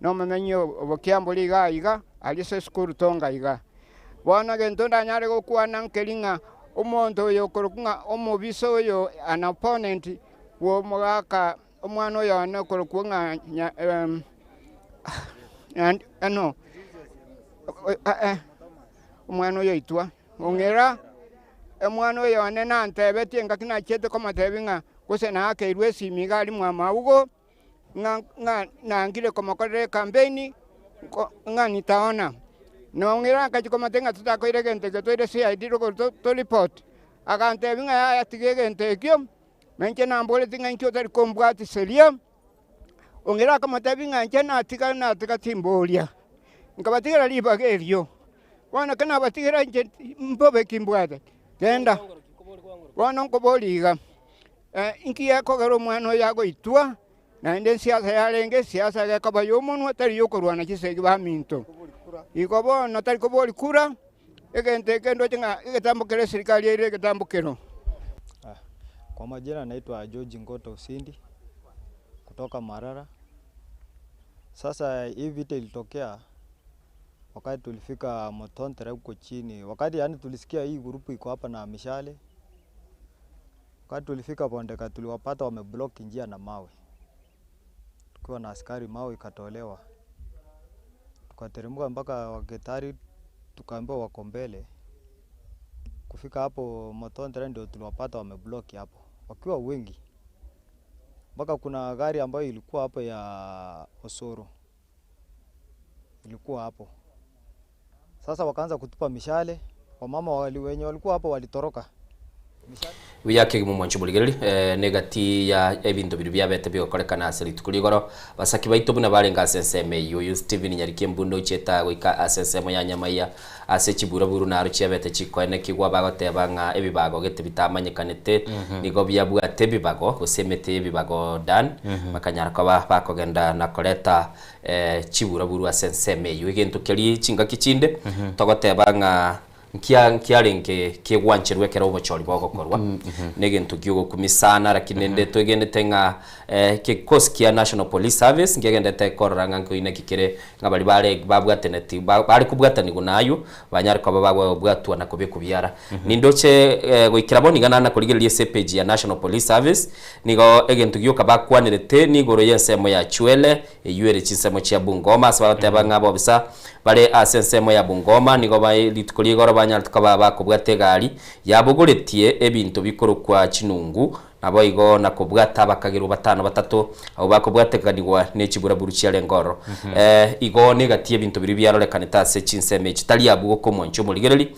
na omomenyi o Bokiambori iga iga, aria ase esukuru Tonga iga. Bono egento ndanyare gokwana nkeri ng'a omonto oyo okorokwa ng'a omobisa oyo an opponent bwa omogaka omwana oyo one okorokwa ng'a nya no omwana oyo oitwa, ong'ira, omwana oyo one nantebetie engaki nachiete komotebia ng'a gose naakeirwe esimi iga aria mwa maugo, ng'a ng'a nangire komokorera ekampeini. Nko ng'a nitaona. Nong'ira akachia komata ng'a totakoira egento ekio toire CID rogoro to toripoti. Agantebia ng'a yaya tiga egento ekio, na inche namboreti ng'a inki otari kombwatiseria, ong'ira akamotebia ng'a inche natiga natiga timboria. Nkabatigera ribaga erio. Bono ekero nabatigera inche mbobe ki mbwate? Genda. Bono nkoboria iga, inki gekogera omwana oyo agoitwa? Naende esiasa yarenge esiasa gekoba y'omonwa, tari y'okorwana chisegi baminto. Igo bono tari kobori kura, egento eke ndoche ng'a egetambo kere eserikari eire egetambo kero. Kwa majina naitwa George Ngoto Usindi kutoka Marara. Sasa hii vita ilitokea wakati tulifika Motontere huko chini, wakati yaani tulisikia hii grupu iko hapa na mishale Wakati tulifika Bondeka tuliwapata wameblock njia na mawe, tukiwa na askari mawe ikatolewa, tukateremka mpaka Waketari tukaambiwa wako mbele. Kufika hapo Motontere ndio tuliwapata wameblock hapo wakiwa wengi, mpaka kuna gari ambayo ilikuwa hapo ya Osoro ilikuwa hapo. Sasa wakaanza kutupa mishale, wamama wali wenye walikuwa hapo walitoroka. Buya kegima omwancho omorigereria, eh, negati ya ebinto biria biabete bigokorekana ase rituko rigoro. Basaki baito buna barenge ase ensemo eyio, oyo Stephen Nyariki Embunda ochiete goika ase ensemo ya Nyamaiya ase chiburaburu naro chiabete chikoenekigwa bagoteba ng'a ebibago gete bitamanyekanete nigo biabwate ebibago gose emete y'ebibago Dan bakanyara koba bakogenda na koreta chiburaburu ase ensemo eyio. Egento keria chingaki chinde togoteba ng'a nkia nkiarenge kegwancherwa ekero obochori bogokorwa negento kiogokumia sana lakini rende twegenete ng'a kikosi kia National Police Service nkegendete korora ng'a nkoineki kere ng'a baria bare babwateneti bare kobwatanigwa na aywo banyare koba bagobwatwa na kobekwa biara. Nindoche goikera bono iga nana korigereria ase epage ya National Police Service nigo egento gioka bakwanerete nigoro y'ensemo ya Chwele Eyio ere chinsemo chia Bungoma, ase bagoteba ng'a abobisa bare ase ensemo ya Bungoma nigo bae rituko ri'igoro banyarete koba bakobwata egari yabogoretie ebinto bikorokwa chinungu, naboigo na kobwata abakagerwa batano batato abwo bakobwatekanigwa ne chiburaburu chiarenge ororo. Igo negati y'ebinto biria biarorekanete ase chinsemo echi, tari abwo gokomwancha omorigereri,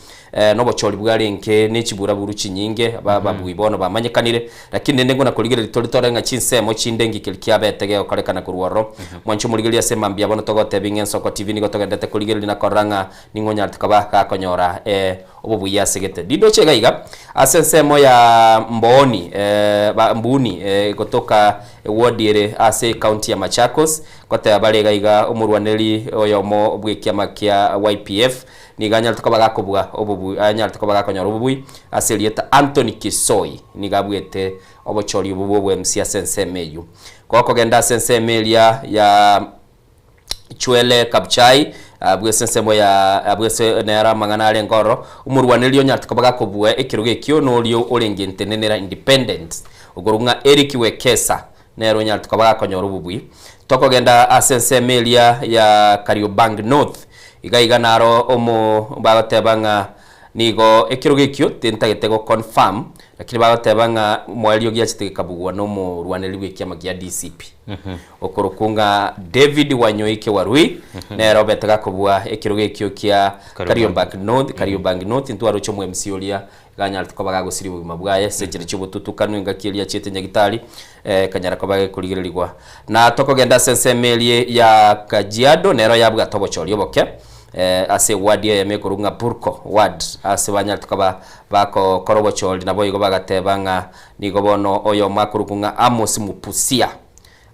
nobochori bwarenge ne chiburaburu chinyinge, ababui bono bamanyekanire, Lakini rende ngona korigereria tore tore ng'a chinsemo chinde ngikeri kiabete gegokorekana korwa ororo. Mwanche omorigereria ase mambia bono togotebia ng'a Ensoko TV nigo togenderete korigereria na korora ng'a ning'o onyarete koba gakonyora obobuya ase gete. Nindoche iga iga ase ensemo ya Mbooni Mbuuni gotoka eward ere ase ecounty ya Machakos ngoteba bare iga iga omorwaneri oyomo bw'ekiama kia YPF Nigo anyarete koba gakobua obobui, anyarete koba gakonyora obobui ase erieta Anthony Kisoi. Nigo abuete obochori obwo bw'obwemsi ase ensemo eyio. Gokogenda ase ensemo eria ya Chwele Kabuchai, abwo ase ensemo ya abwo ase nero amang'ana arenge ororo, omorwanereria onyarete koba gakobua ekerogo ekio norio orenge intenenera independent, okorokwa ng'a Eric Wekesa nere onyarete koba gakonyora obobui. Tokogenda ase ensemo eria ya Kariobangi North, iga iga naro omo bagoteba ng'a nigo ekerogo ekio tintagete go confirm, lakini bagoteba ng'a moerio giachete gekabugwa na omorwanereri bw'ekiama gia DCP okorokwa ng'a David Wanyoike Warui, nere obete gakobua ekerogo ekio kia Kariobangi North, Kariobangi North ntwaroche omo MC oria Ganyarete koba gagosiria obogima bwaye ase enchera chi'obotutukanu engaki eria achiete nyagitari, ekanyara koba gekorigererigwa. Na tokogenda ase ensemo eria ya Kajiado, nero yabwate obochori oboke, ase eward eyemo ekorokwa ng'a Burko ward, ase banyarete koba bagokora obochori, naboigo bagateba ng'a nigo bono oyomo akorokwa ng'a Amos Mupusia.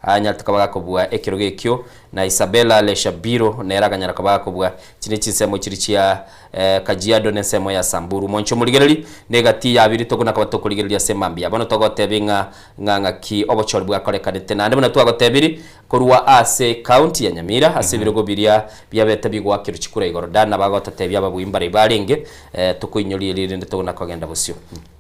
Anyarete koba gakobua ekerogo ekio, na Isabella Leshabiro nere akanyara koba gakobua. Echi ne chinsemo chiria chia Kajiado na ensemo ya Samburu. Monche omorigereri, na egati yabiri tokona koba tokorigereria ase mambia. Bono togotebia ng'a ng'a ng'aki obochori bwakorekanete. Naende buna twagotebiri, korwa ase county ya Nyamira, ase ebirogo biria biabete bigoakerwa chikura igoro Dan abagototebia ababui mbaria barenge, tokoinyoria erio rende tokona kogenda bosio.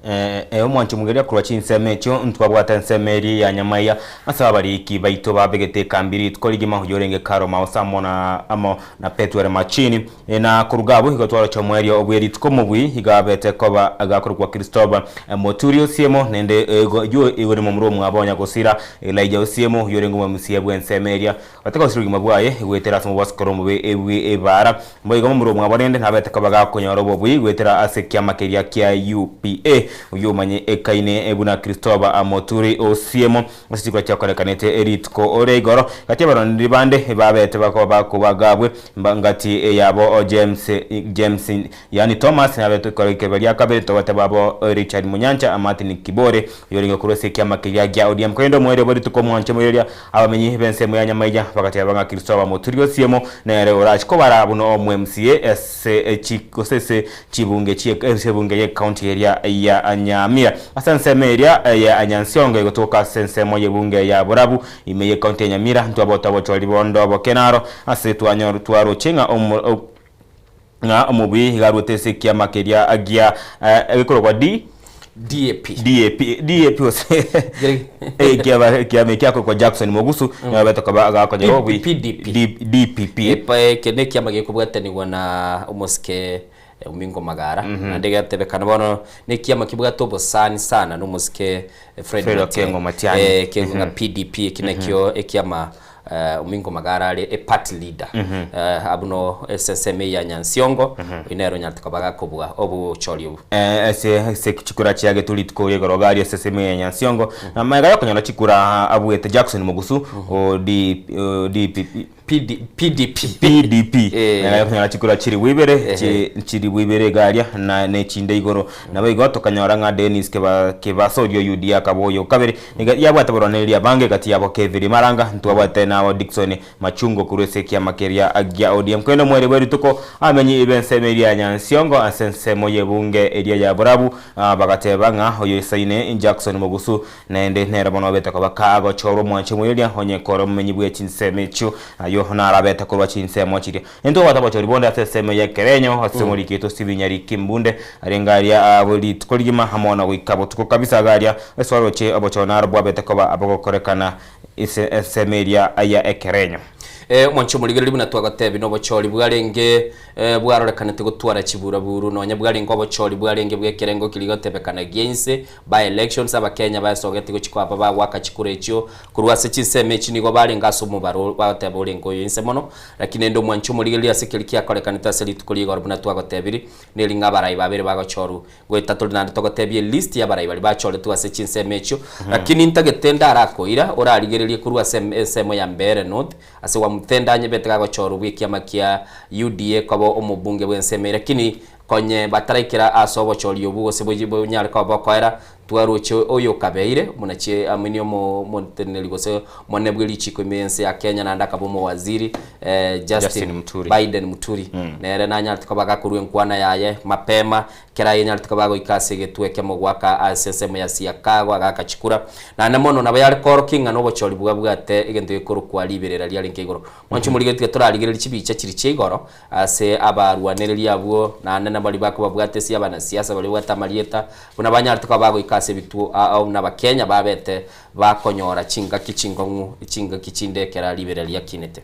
Ee, omwancho omogeria korwa chinsemo echio, ntwabwate ensemo eria ya nyamaiya, ase abariki baito babegete ekambi rituko rigima, oyore. Oyorenge Carol Mausa amo na amo na Pethuel Machini. Na koruga abwo igo twaroche omoerio bwe rituko omobui iga abete koba agakorokwa Christopher Moturi Osiemo naende igo igo nimomura omwabo onya gosira Elijah Osiemo oyio orenge omomisia bw'ensemo eria Gateka gosira obogima bwaye goetera ase omobasukoro omobe bwe ebaara. Boigo momura omwabo rende nabete koba gakonyora obobui goetera ase ekiama keria kia UPA. Oyio omanye ekaine buna Christopher Moturi Osiemo ase chikura chiakorekanete rituko ria igoro. Gati abarwaneri bande babete bakoba bakobagabwe ngati yabo James James Yaani Thomas nabete korwa ekerogo ria kabere togoteba abo Richard Munyancha, Martin Kibore, oyorenge korwa ase ekiama keria gia ODM. Korende omoerio bwe rituko omwanche moiroria abamenyi b'ensemo ya Nyamaiya bagateba ng'a Christopher Moturi Osiemo nere orache kobara buna omo MCA ase chi gose ase chibunge chie ase ebunge ye county eria ya Nyamira. Ase ensemo eria ya Nyansiongo egotoka ase ensemo y'ebunge ya Borabu ime ye county ya Nyamira ntwabota obochori bonde oboke naro ase twanyor twaroche ng'a omo Ng'a omobui iga aruete ase ekiama keria gia egekorokwa D DAP. DAP DAP gose ekiama ekiama ekia akorokwa Jackson Mogusu nigo abete koba agakonyora obui PDP. D DPP. Epa eke ne ekiama gekobwatanigwa na omosike Omingo Magara naende egetebekana bono ne ekiama kebwate obosani sana na omosike Fred Fred Matiang'i. Okengo Matiang'i. Kegwe ng'a PDP eki nakio ekiama Omingo Magara are a party leader abwo no ase ensemo eye ya Nyansiongo, oyio nere onyarete koba gakobua obochori obwo. Ase ase chikura chiagetwe rituko ria igoro gari ase ensemo eye ya Nyansiongo, na magega yokonyora chikura abuete Jackson Mogusu o D o DPP PD PDP PDP magega yokonyora chikura chilifu ibere chi chilifu ibere iga aria na ne chinde igoro. Naboigo tokanyora ng'a Dennis Keba Kebasorio UDA akaba oyo kabere. Nigo yabwate abarwanereria abange gati yabo Kevin Maranga, ntwabwate nabo Dickson Machungo korwa ase ekiama keria gia ODM. Korende omoerio bwe rituko abamenyi b'ensemo eria ya Nyansiongo ase ensemo y'ebunge eria ya Borabu bagateba ng'a oyoisaine Jackson Mogusu naende nere bono obete koba kagochorwa omwanche omoiroria onye kore omomenyi bwe chinsemo echio ayio narabete korwa chinsemo chiria. Intobwate obochori bonde ase ensemo y'ekerenyo, ase omoriki oito Stephen Nyariki Mbunde, arenge aria aa rituko rigima amo na goika botuko kabisa iga aria ase oroche obochori naro bwabete koba abogokorekana ase ensemo eria ya ekerenyo. Omwancho omorigereria buna twagotebia nobochori bwarenge bwarorekanete gotwara chiburaburu nonya bwarenge obochori bwarenge bw'ekerengo keria gotebekana gia inse by elections abakenya baesogetie gochia koaba bagoaka chikura echio korwa ase chinsemo echi nigo barenge ase omobaro bagoteba orenge oyo inse mono Lakini rende omwanche omorigererie ase keria kiakorekanete ase rituko ria igoro buna twagotebiri, neri ng'a abarai babere bagochorwa. Goeta tore naende togotebia elist y'abarai baria bachoretwe ase chinsemo echio. Lakini ntagete ndarakoira orarigererie korwa ase ensemo ya Mbeere North, ase Wamutenda anyebete gagochorwa bw'ekiama kia UDA koba omobunge bw'ensemo eye. Lakini konye bataraikera ase obochori obwo gose bonyare koba bokoera, Twaroche oyokabeire omonachie amini omoteneneri gose omonene bwe richiko ime y'ense ya Kenya naende akaba omowaziri eh, Justin, Justin Muturi. Biden Muturi nere nanyarete koba gakorwa enkwana yaye mapema kera ayenyarete koba agoika ase egetwe ekemo goaka ase ensemo ya Siakago agaaka chikura naende mono nabo yare koorokia ng'a nobochori bwabwate egento gekorokwa riberera riarenge igoro. Mwanche omorigereria tiga torarigereria chibicha chiria chia igoro Ase abarwanereria abwo, naende nabaria bakobabwata ase abanasiasa baria babwate amarieta, buna banyarete koba bagoika ase ebituo ao buna Abakenya babete bakonyora chingaki chinkong'u chingaki chinde ekero riberera riakinete.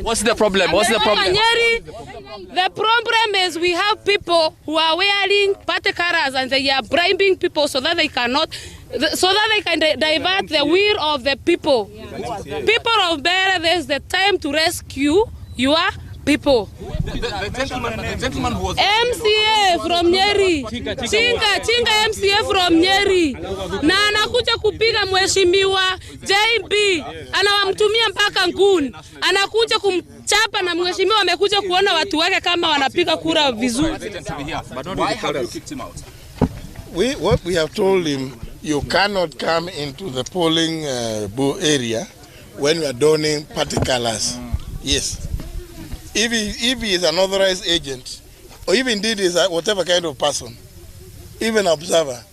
What's the problem? What's the problem? Nyeri, the problem is we have people who are wearing party colors and they are bribing people so that they cannot, so that they can divert the will of the people. People of Mbeere, this is the time to rescue your people. The, the, gentleman, the gentleman who was MCA from Nyeri. Chinga, Chinga MCA from Nyeri. Na anakuja kupiga mheshimiwa JB, anawamtumia mpaka nguni, anakuja kumchapa na mheshimiwa amekuja kuona watu wake kama wanapiga kura vizuri. Why have you kicked him out? We, what we have told him, you cannot come into the polling area when we are donning party colors. Yes. If he, if he is an authorized agent, or if indeed is a, whatever kind of person, even observer,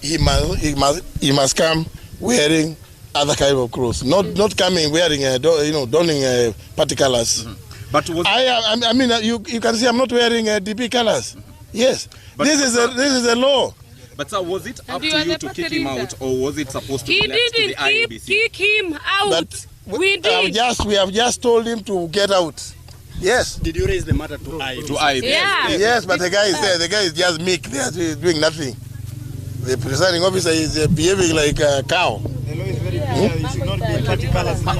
he must, he must, he must come wearing other kind of clothes, not not coming wearing a, you know donning a party colors. Mm -hmm. But was I, I, I mean you, you can see I'm not wearing a DP colors. Mm -hmm. Yes, but this is a this is a law. But sir, was it up to you to kick him out, or was it supposed to he be left didn't to the keep, IEBC? kick him out. But We did. Just, we have just told him to get out. Yes. Did you raise the matter to IEBC? To IEBC. Yeah. Yes, but the guy is there. The guy is just meek. They are doing nothing. The presiding officer is behaving like a cow.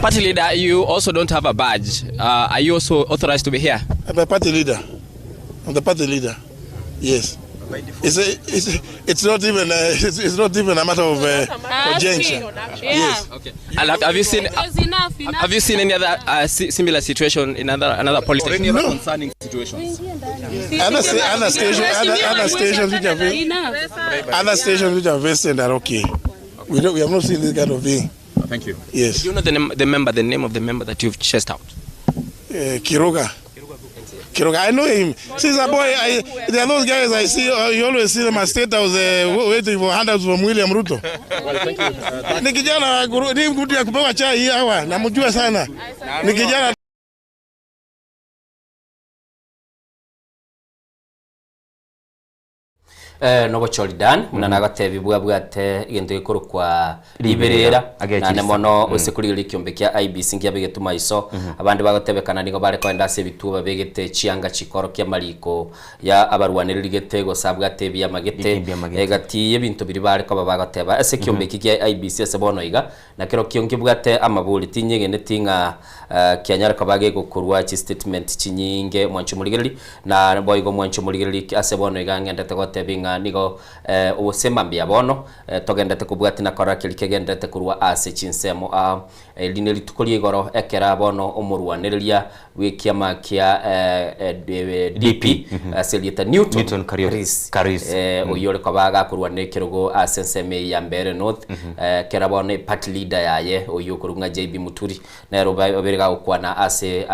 Party leader, you also don't have a badge. Are you also authorized to be here? I'm a party leader. I'm the party leader. Yes. It's, a, it's, it's not even a, it's not even a matter of conjunction. Yes. Okay. And have you seen It was enough, enough. have you seen any other similar situation in other another Or politics? any other concerning situations? Other, station, other stations which are other stations which are vested are okay. We don't, we have not seen this kind of thing. Thank you. Yes. Do you know the name, the member, the name of the member that you've chased out? Kiruga. Kiruga, I know him. Since a boy, I, there are those guys I see. You always see them at State House waiting for handouts from William Ruto. Ni kijana wa ni mtu ya kupewa chai hawa, namjua sana. Ni kijana. Nobochori Dan muna nagatebi bwa bwate egento gekorokwa riberera Agechirisa. nane mono ase korigereria ekiombe kia IEBC nkiabegetwe maiso. Abande bagotebekana nigo bare koenda ase ebituo babegete chianga chikoro kia mariko ya abarwaniriri gete gose abwate ebiama gete. Ebiama gete. Egati ebinto biri bare koba bagoteba ase ekiombe eki kia IEBC ase bono iga nakero kio nkibwate amabori tinyegeneti ng'a kianyara koba gegokorwa chi statement chinyinge mwancho morigereri na boigo mwancho morigereri ase bono iga ng'endete goteba ng'a nigo obosema mbuya bono togendete kobwati na kora keri kegendete korwa ase chinsemo eri rituko ria igoro ekera bono omorwanereria bwa kia DP ase rieta Newton, Newton Karius. Karius. Oyo ore koba gakorwa na ekerogo ase ensemo eye ya Mbeere North. Kera bono party leader yaye oyo okorwa ng'a JB Muturi nero obere gagokwana ase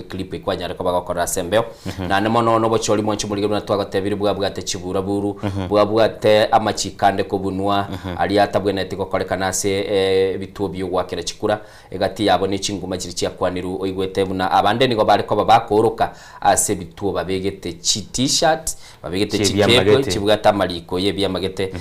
clip ekwanyare koba gokora ase embeo. Naende mono nobochori mwancho morige buna twagotebire bwabwate chiburaburu bwabwate amachikande kobunwa aria atabwenerete gokorekana ase ebituo biogwakera chikura egati yabo ne chinguma chiri chiakwaniru oigwete buna abande nigo bare koba bakoroka ase ebituo babegete chi t-shirt babegete Chibiama chikebo gete. chibwate amariko ye ebiama gete.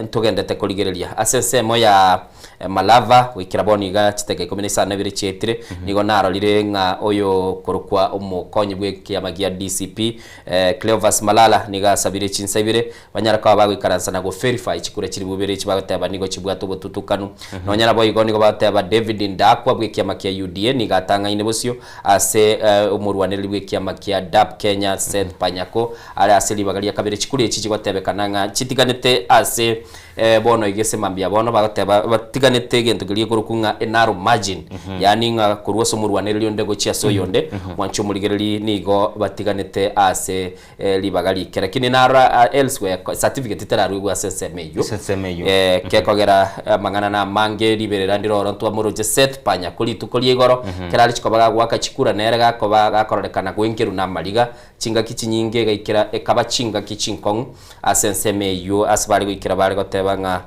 Ntogendete korigereria ase ensemo ya Malava gwikira bono iga chiteka 15 chietire. Nigo narorire ng'a oyo korokwa omokonyi bwa ekiama gia DCP Cleophas Malala niga asabire chinsa ibere banyara koba bagoikaransa na go verify chikura chiri bubere chibagoteba nigo chibwate obotutukanu. Nonyara boigo nigo bagoteba David Ndakwa bwa ekiama kia UDA niga atang'aine bosio ase omorwaneri bwa ekiama kia DAP Kenya Seth Panyako are ase ribaga ria kabere chikura echi chigotebekana ng'a chitiganete ase bono igese mambia bono bagoteba batiganete egento keria ekorokwa ng'a enarrow margin. Yani ng'a korwa ase omorwanereri onde gochia ase oyonde mwancho omorigereri nigo batiganete ase ribaga rike lakini nara elsewhere certificate terarwigwa ase ensemo eywo. Ensemo eywo. Kekogera mang'ana na mange riberera ndiroro ntwamoroche Seth Panyako rituko ria igoro. Kerari chikoba gagwaka chikura nere gakoba gakororekana gwenkeru na amariga chingaki chinyinge gaikera ekaba chingaki chinkong'u ase ensemo eywo ase bare goikera bare goteba ng'a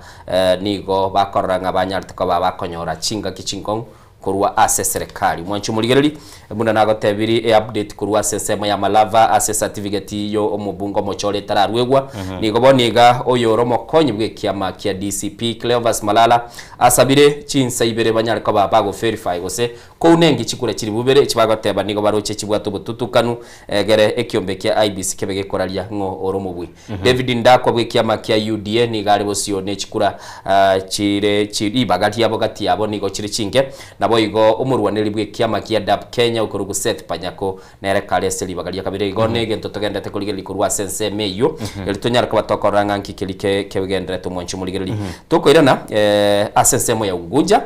nigo bakorora ng'a banyarete koba bakonyora chingaki chinkong'u korwa ase serikali mwancho morigereri buna nagotebiri e update korwa ase ensemo ya Malava ase certificate yo omobungo omochore etararwegwa. Nigo boniga oyo ore omokonyi bwa ekiama kia DCP Cleophas Malala asabire chinsa ibere banyare koba bago verify gose kounengi chikura chiri bubere chibagoteba nigo baroche chibwate obotutukanu egere ekiombe kia IEBC kebe gekoraria ng'o ore omobui. David Ndakwa bwa ekiama kia UDA nigo are bosio ne chikura chire ribaga riabo gati yabo nigo chiri chinke nabo igo omorwaneri bwa ekiama kia DAP Kenya okorugu Seth Panyako nere kare ase ribaga ria kabere igo negento togendete korigereria korwa ase ensemo eywo. Eri tonyara koba tokorora ng'a nki keri kegenderete omwancho morigereri. Tokoirana ase ensemo ya Unguja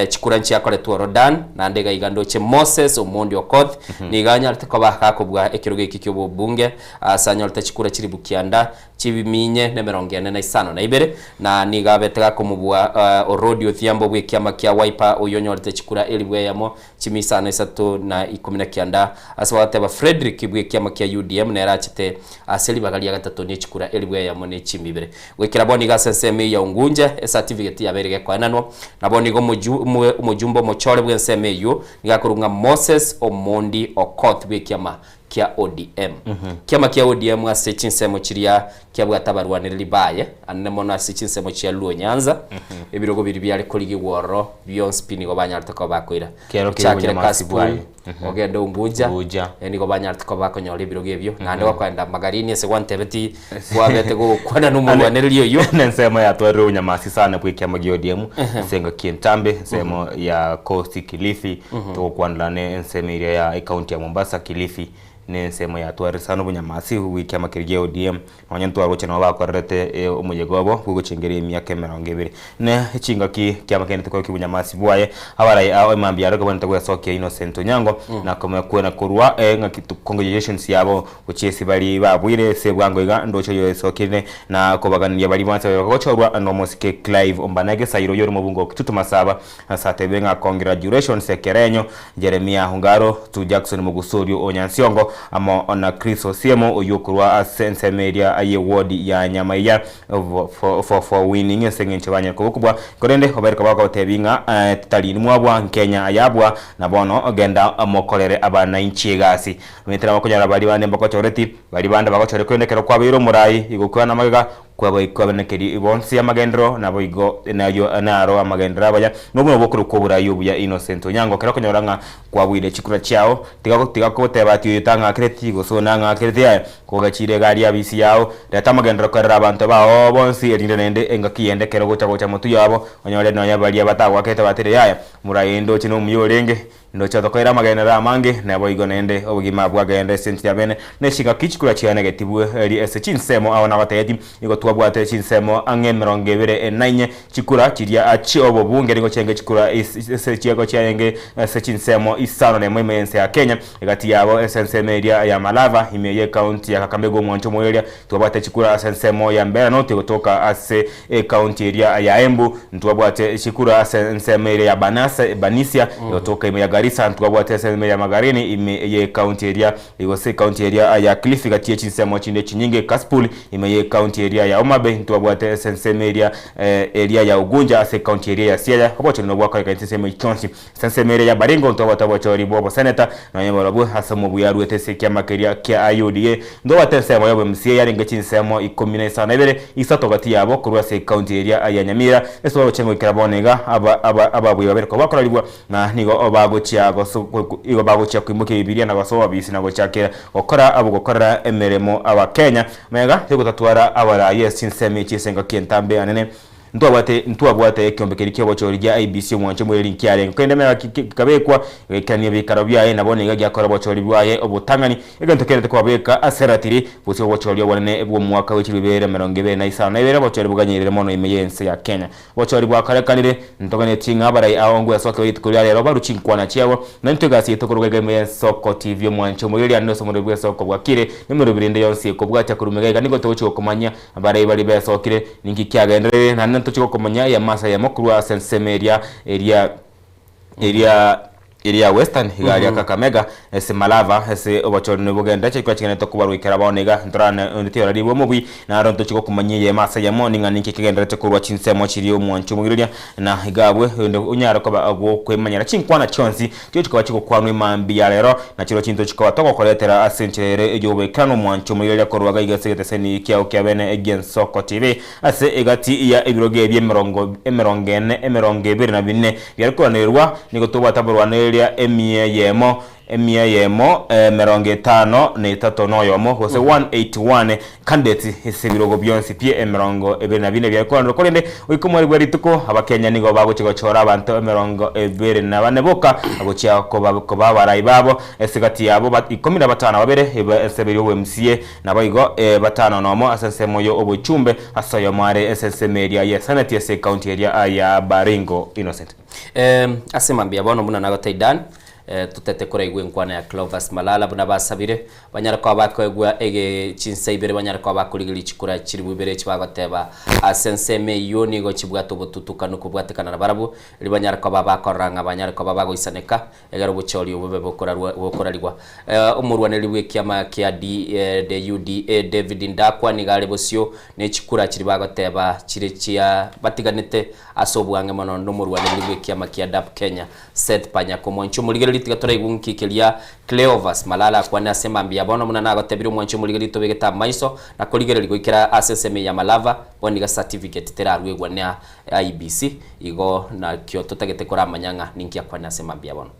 chikura nchiakoretwo Rodan naende iga iga ndoche Moses Omondi Okoth niga anyarete koba gakobua ekerogo eki kia obobunge ase anyorete chikura chiri bukianda chibiminye na 45 na niga abete gakomobua Orodi Odhiambo bwa ekiama kia Wiper oyo onyorete chikura 1000 519 ase bagateba Frederick bwa ekiama kia UDM nere achete ase ribaga ria gatato ne chikura 1002 gwikira bono iga ase ensemo ya Unguja ecertificate yabere gekoenanwa nabo nigo omojumbe omochore bwa ensemo eywo niga akorwa ng'a Moses Omondi Okoth bwa ekiama kia ODM. Kiama kia ODM ase chinsemo chiria kiabwate abarwanereri baye, anene mono ase chinsemo chia Luo Nyanza, ebirogo biria biare korigigwa ororo bionsi pi nigo banyarete koba bakoira. Kero keria Ochakire obonyamasi Kasipul, bwaye. ogende Unguja, Unguja. nigo banyarete koba bakonyora ebirogo ebio, naende gokoenda Magarini ase gwantebeti kwabete gokwana na omorwanereri oyio. Nensemo yatwarire obonyamasi sana bwa ekiama gia ODM, ase engaki entambe, ensemo ya Coast Kilifi, togokwanera ne ensemo eria ya ecounty ya Mombasa, Kilifi, ne ensemo yatwarire sana obonyamasi bwa ekiama keria gia ODM, Nonya ntwaroche nabo bakorerete omoyega obo bw'ogochengera emiaka emerongo ebere. Ne chingaki kiama kende tikoro ki'obonyamasi bwaye, abarai ao emambia yaro ekabwenerete gwesokia Innocent Onyango na komokwena korwa ng'aki congratulations yabo gochia ase baria babuire ase bwango iga ndoche oyo esokire na kobaganeria baria bonsi babe bagochorwa nomosike Clive Ombanege Sairo oyore omobunge o Kitutu Masaba ase atebire ng'a congratulations ekerenyo Jeremiah Ongaro to Jackson Mogusorio o Nyansiongo amo na Chris Osiemo oyio okorwa ase ensemo eria ye ward ya Nyamaiya for for winning ase eng'encho banyare kobokobua korende obaire koba bagotebi ng'a tari mwabua Kenya ayabua na bono genda mokorere abanainchi egasi. Omanyete nabo okonyora baria bande mbagochoreti baria bande bagochore korende ekero kwabeire omorai igo okwana magega Kwabaikwabanekeri bonsi amagenderero, naboigo nayio naro amagenderero abaya, nobuna obokorokwa oborai obuya Innocent Onyango, ekero okonyora ng'a kwabuire chikura chiao, tiga tiga goteba ati oyo tang'akereti gose oyo nang'akereti yaya, kogachire egari y'abisi yao, reta amagenderero korera abanto bao bonsi erinde naende engaki yende ekero ogocha gocha motwe yabo, onyore nonya baria batagoakerete batire yaya, morai ndoche nomuya orenge. Ndoche otokoire amagenderero amange, naboigo naende obogima bwagenda ase enchera y'abeene, ne chingaki chikura chianegetibwe eri ase chinsemo ao nagoteeti, Nigo twabwate chinsemo ang'e emerongo ebere na inye, chikura chiria chi'obobunge nigo chiarenge chikura ase chiago chiarenge ase chinsemo isano nemo ime y'ense ya Kenya, egati yabo ase ensemo eria ya Malava ime y'ekaunti ya Kakamega omwancho omoeria twabwate chikura ase ensemo ya Mbeera North gotoka ase Ekaunti eria ya Embu ntwabwate chikura ase ensemo eria ya Banase, Banisia, egotoka ime ya Garissa, ntwabwate ase ensemo ya Magarini ime y'ekaunti eria gose ekaunti eria ya Kilifi gati ye chinsemo chinde chinyinge, Kasipul ime y'ekaunti eria ya Homa Bay, ntwabwate ase ensemo eria eria ya Ugunja ase ekaunti eria ya Siaya, obochori nobwakoreka chinsemo echi chionsi. Ase ensemo eria ya Baringo ntwabwate obochori bw'oboseneta, nonya barobwo ase omobuya aruete ase ekiama keria kia UDA. Ntwabwate ensemo y'oboMCA yarenge chinsemo ikomi na isano na ibere, isato gati yabo korwa ase ekaunti eria ya Nyamira. Ase bagochia goikera bono iga, aba aba ababuya babere koba bakorarigwa, na nigo bagochia goso igo bagochia koimokia Bibilia na gosoa obisi na gochakera gokora abwo gokorera emeremo Abakenya. Magega yogotatwara abarai ase chinsemo echi ase engaki entambe anene, Ntwabwate ntwabwate ekeombe keria ki'obochori gia IEBC omwancho omoreri nkiarenge, korende emegha ki kikabekwa, gegaikania ebiikaro biaye, na bono iga giakora obochori bwaye obotang'ani, egento kerete kobabeka ase eratiri, bosio obochori obonene bw'omwaka bwe chilifu ibere emerongo ebere na isano na ibere, obochori boganyerire mono ime y'ense ya Kenya. Obochori bwakorekanire, ntoganetie ng'a abarai ao ngwesoke rituko ria rero barue chinkwana chiabo, na intwe egasi yaito koruga iga ime y'ensoko TV omwancho omoreri ande ase omorero bw'esoko bwakire, nemeroberi ende yonsi ekobwatia korwa mega iga nigo togochia gokomanyia Abarai baria besokire, ninki kiagendererire, naende ntochie gokomanya eyemo ase eyemo korwa ase ensemo eria eria eria eria ya Western, iga aria Kakamega, ase Malava, ase obochori nibogenderere chikura chigendererete kobarwa goikera bono iga, ntorane onde tioraribwe omobui, naro ntochie gokomanyia eyemo ase eyemo ning'a ninki kegendererete korwa chinsemo chiria omwancho omogireria, na iga abwe onde onyare koba gokwemanyera chinkwana chionsi Chigochi koba chigokwanwa emambia ya rero, na chirochio chinto chikoba togokoretera ase enchera ere ey'oboikeranu omwancho omoiroria korwa gaiga ase egeteseni kiao kia bene egi'ensoko TV, ase egati ya ebirogo ebi emerongo emerongo ene emerongo ebere na bine biare koranerwa, nigo tobwate abarwanereria emia eyemo emia eyemo emerongo etano na etato na oyomo, gose 181 candidates ase ebirogo bionsi pi emerongo ebere na bine biakoranirwe korende goika omweri bwe rituko abakenya nigo bagochia gochora abanto emerongo ebere na bane boka gochia koba koba abarai babo ase gati yabo ba ikomi na batano na babere ebe ase eberi obo MCA naboigo batano nomo ase ensemo yo obochumbe ase oyomo are ase ensemo eria ye senate ase ecounty eria ya Baringo Innocent. Ase mambia bono buna nagotebia Dan, totete koraigwa enkwana ya Cleophas Malala buna basabire, Banyare koba bakoegwa ege chinsa ibere banyare koba bakorigereria chikura chilifu ibere echi bagoteba ase ensemo eyio nigo chibwate obotutukanu kobwatekana na barabwo, erio banyare koba bakorora ng'a banyare koba bagoisaneka egere obochori obo bobe bokorarwa bokorarigwa. Omorwanereri bw'ekiama kia D the UDA David Ndakwa nigo are bosio ne chikura chiria bagoteba chire chia batiganete ase obwang'e mono nomorwanereri bw'ekiama kia DAP Kenya Seth Panyako. Mwanche omorigereria. omorigereria tiga toraigwe nki keria Cleophas Malala akwane ase mambia bono buna nagotebirie omwanchi omorigereria tobegete amaiso na korigereria goikera ase ensemo ya Malava bono iga certificate teraruegwa na IEBC igo nakio totagete koramanya ng'a ninki akwane ase mambia bono.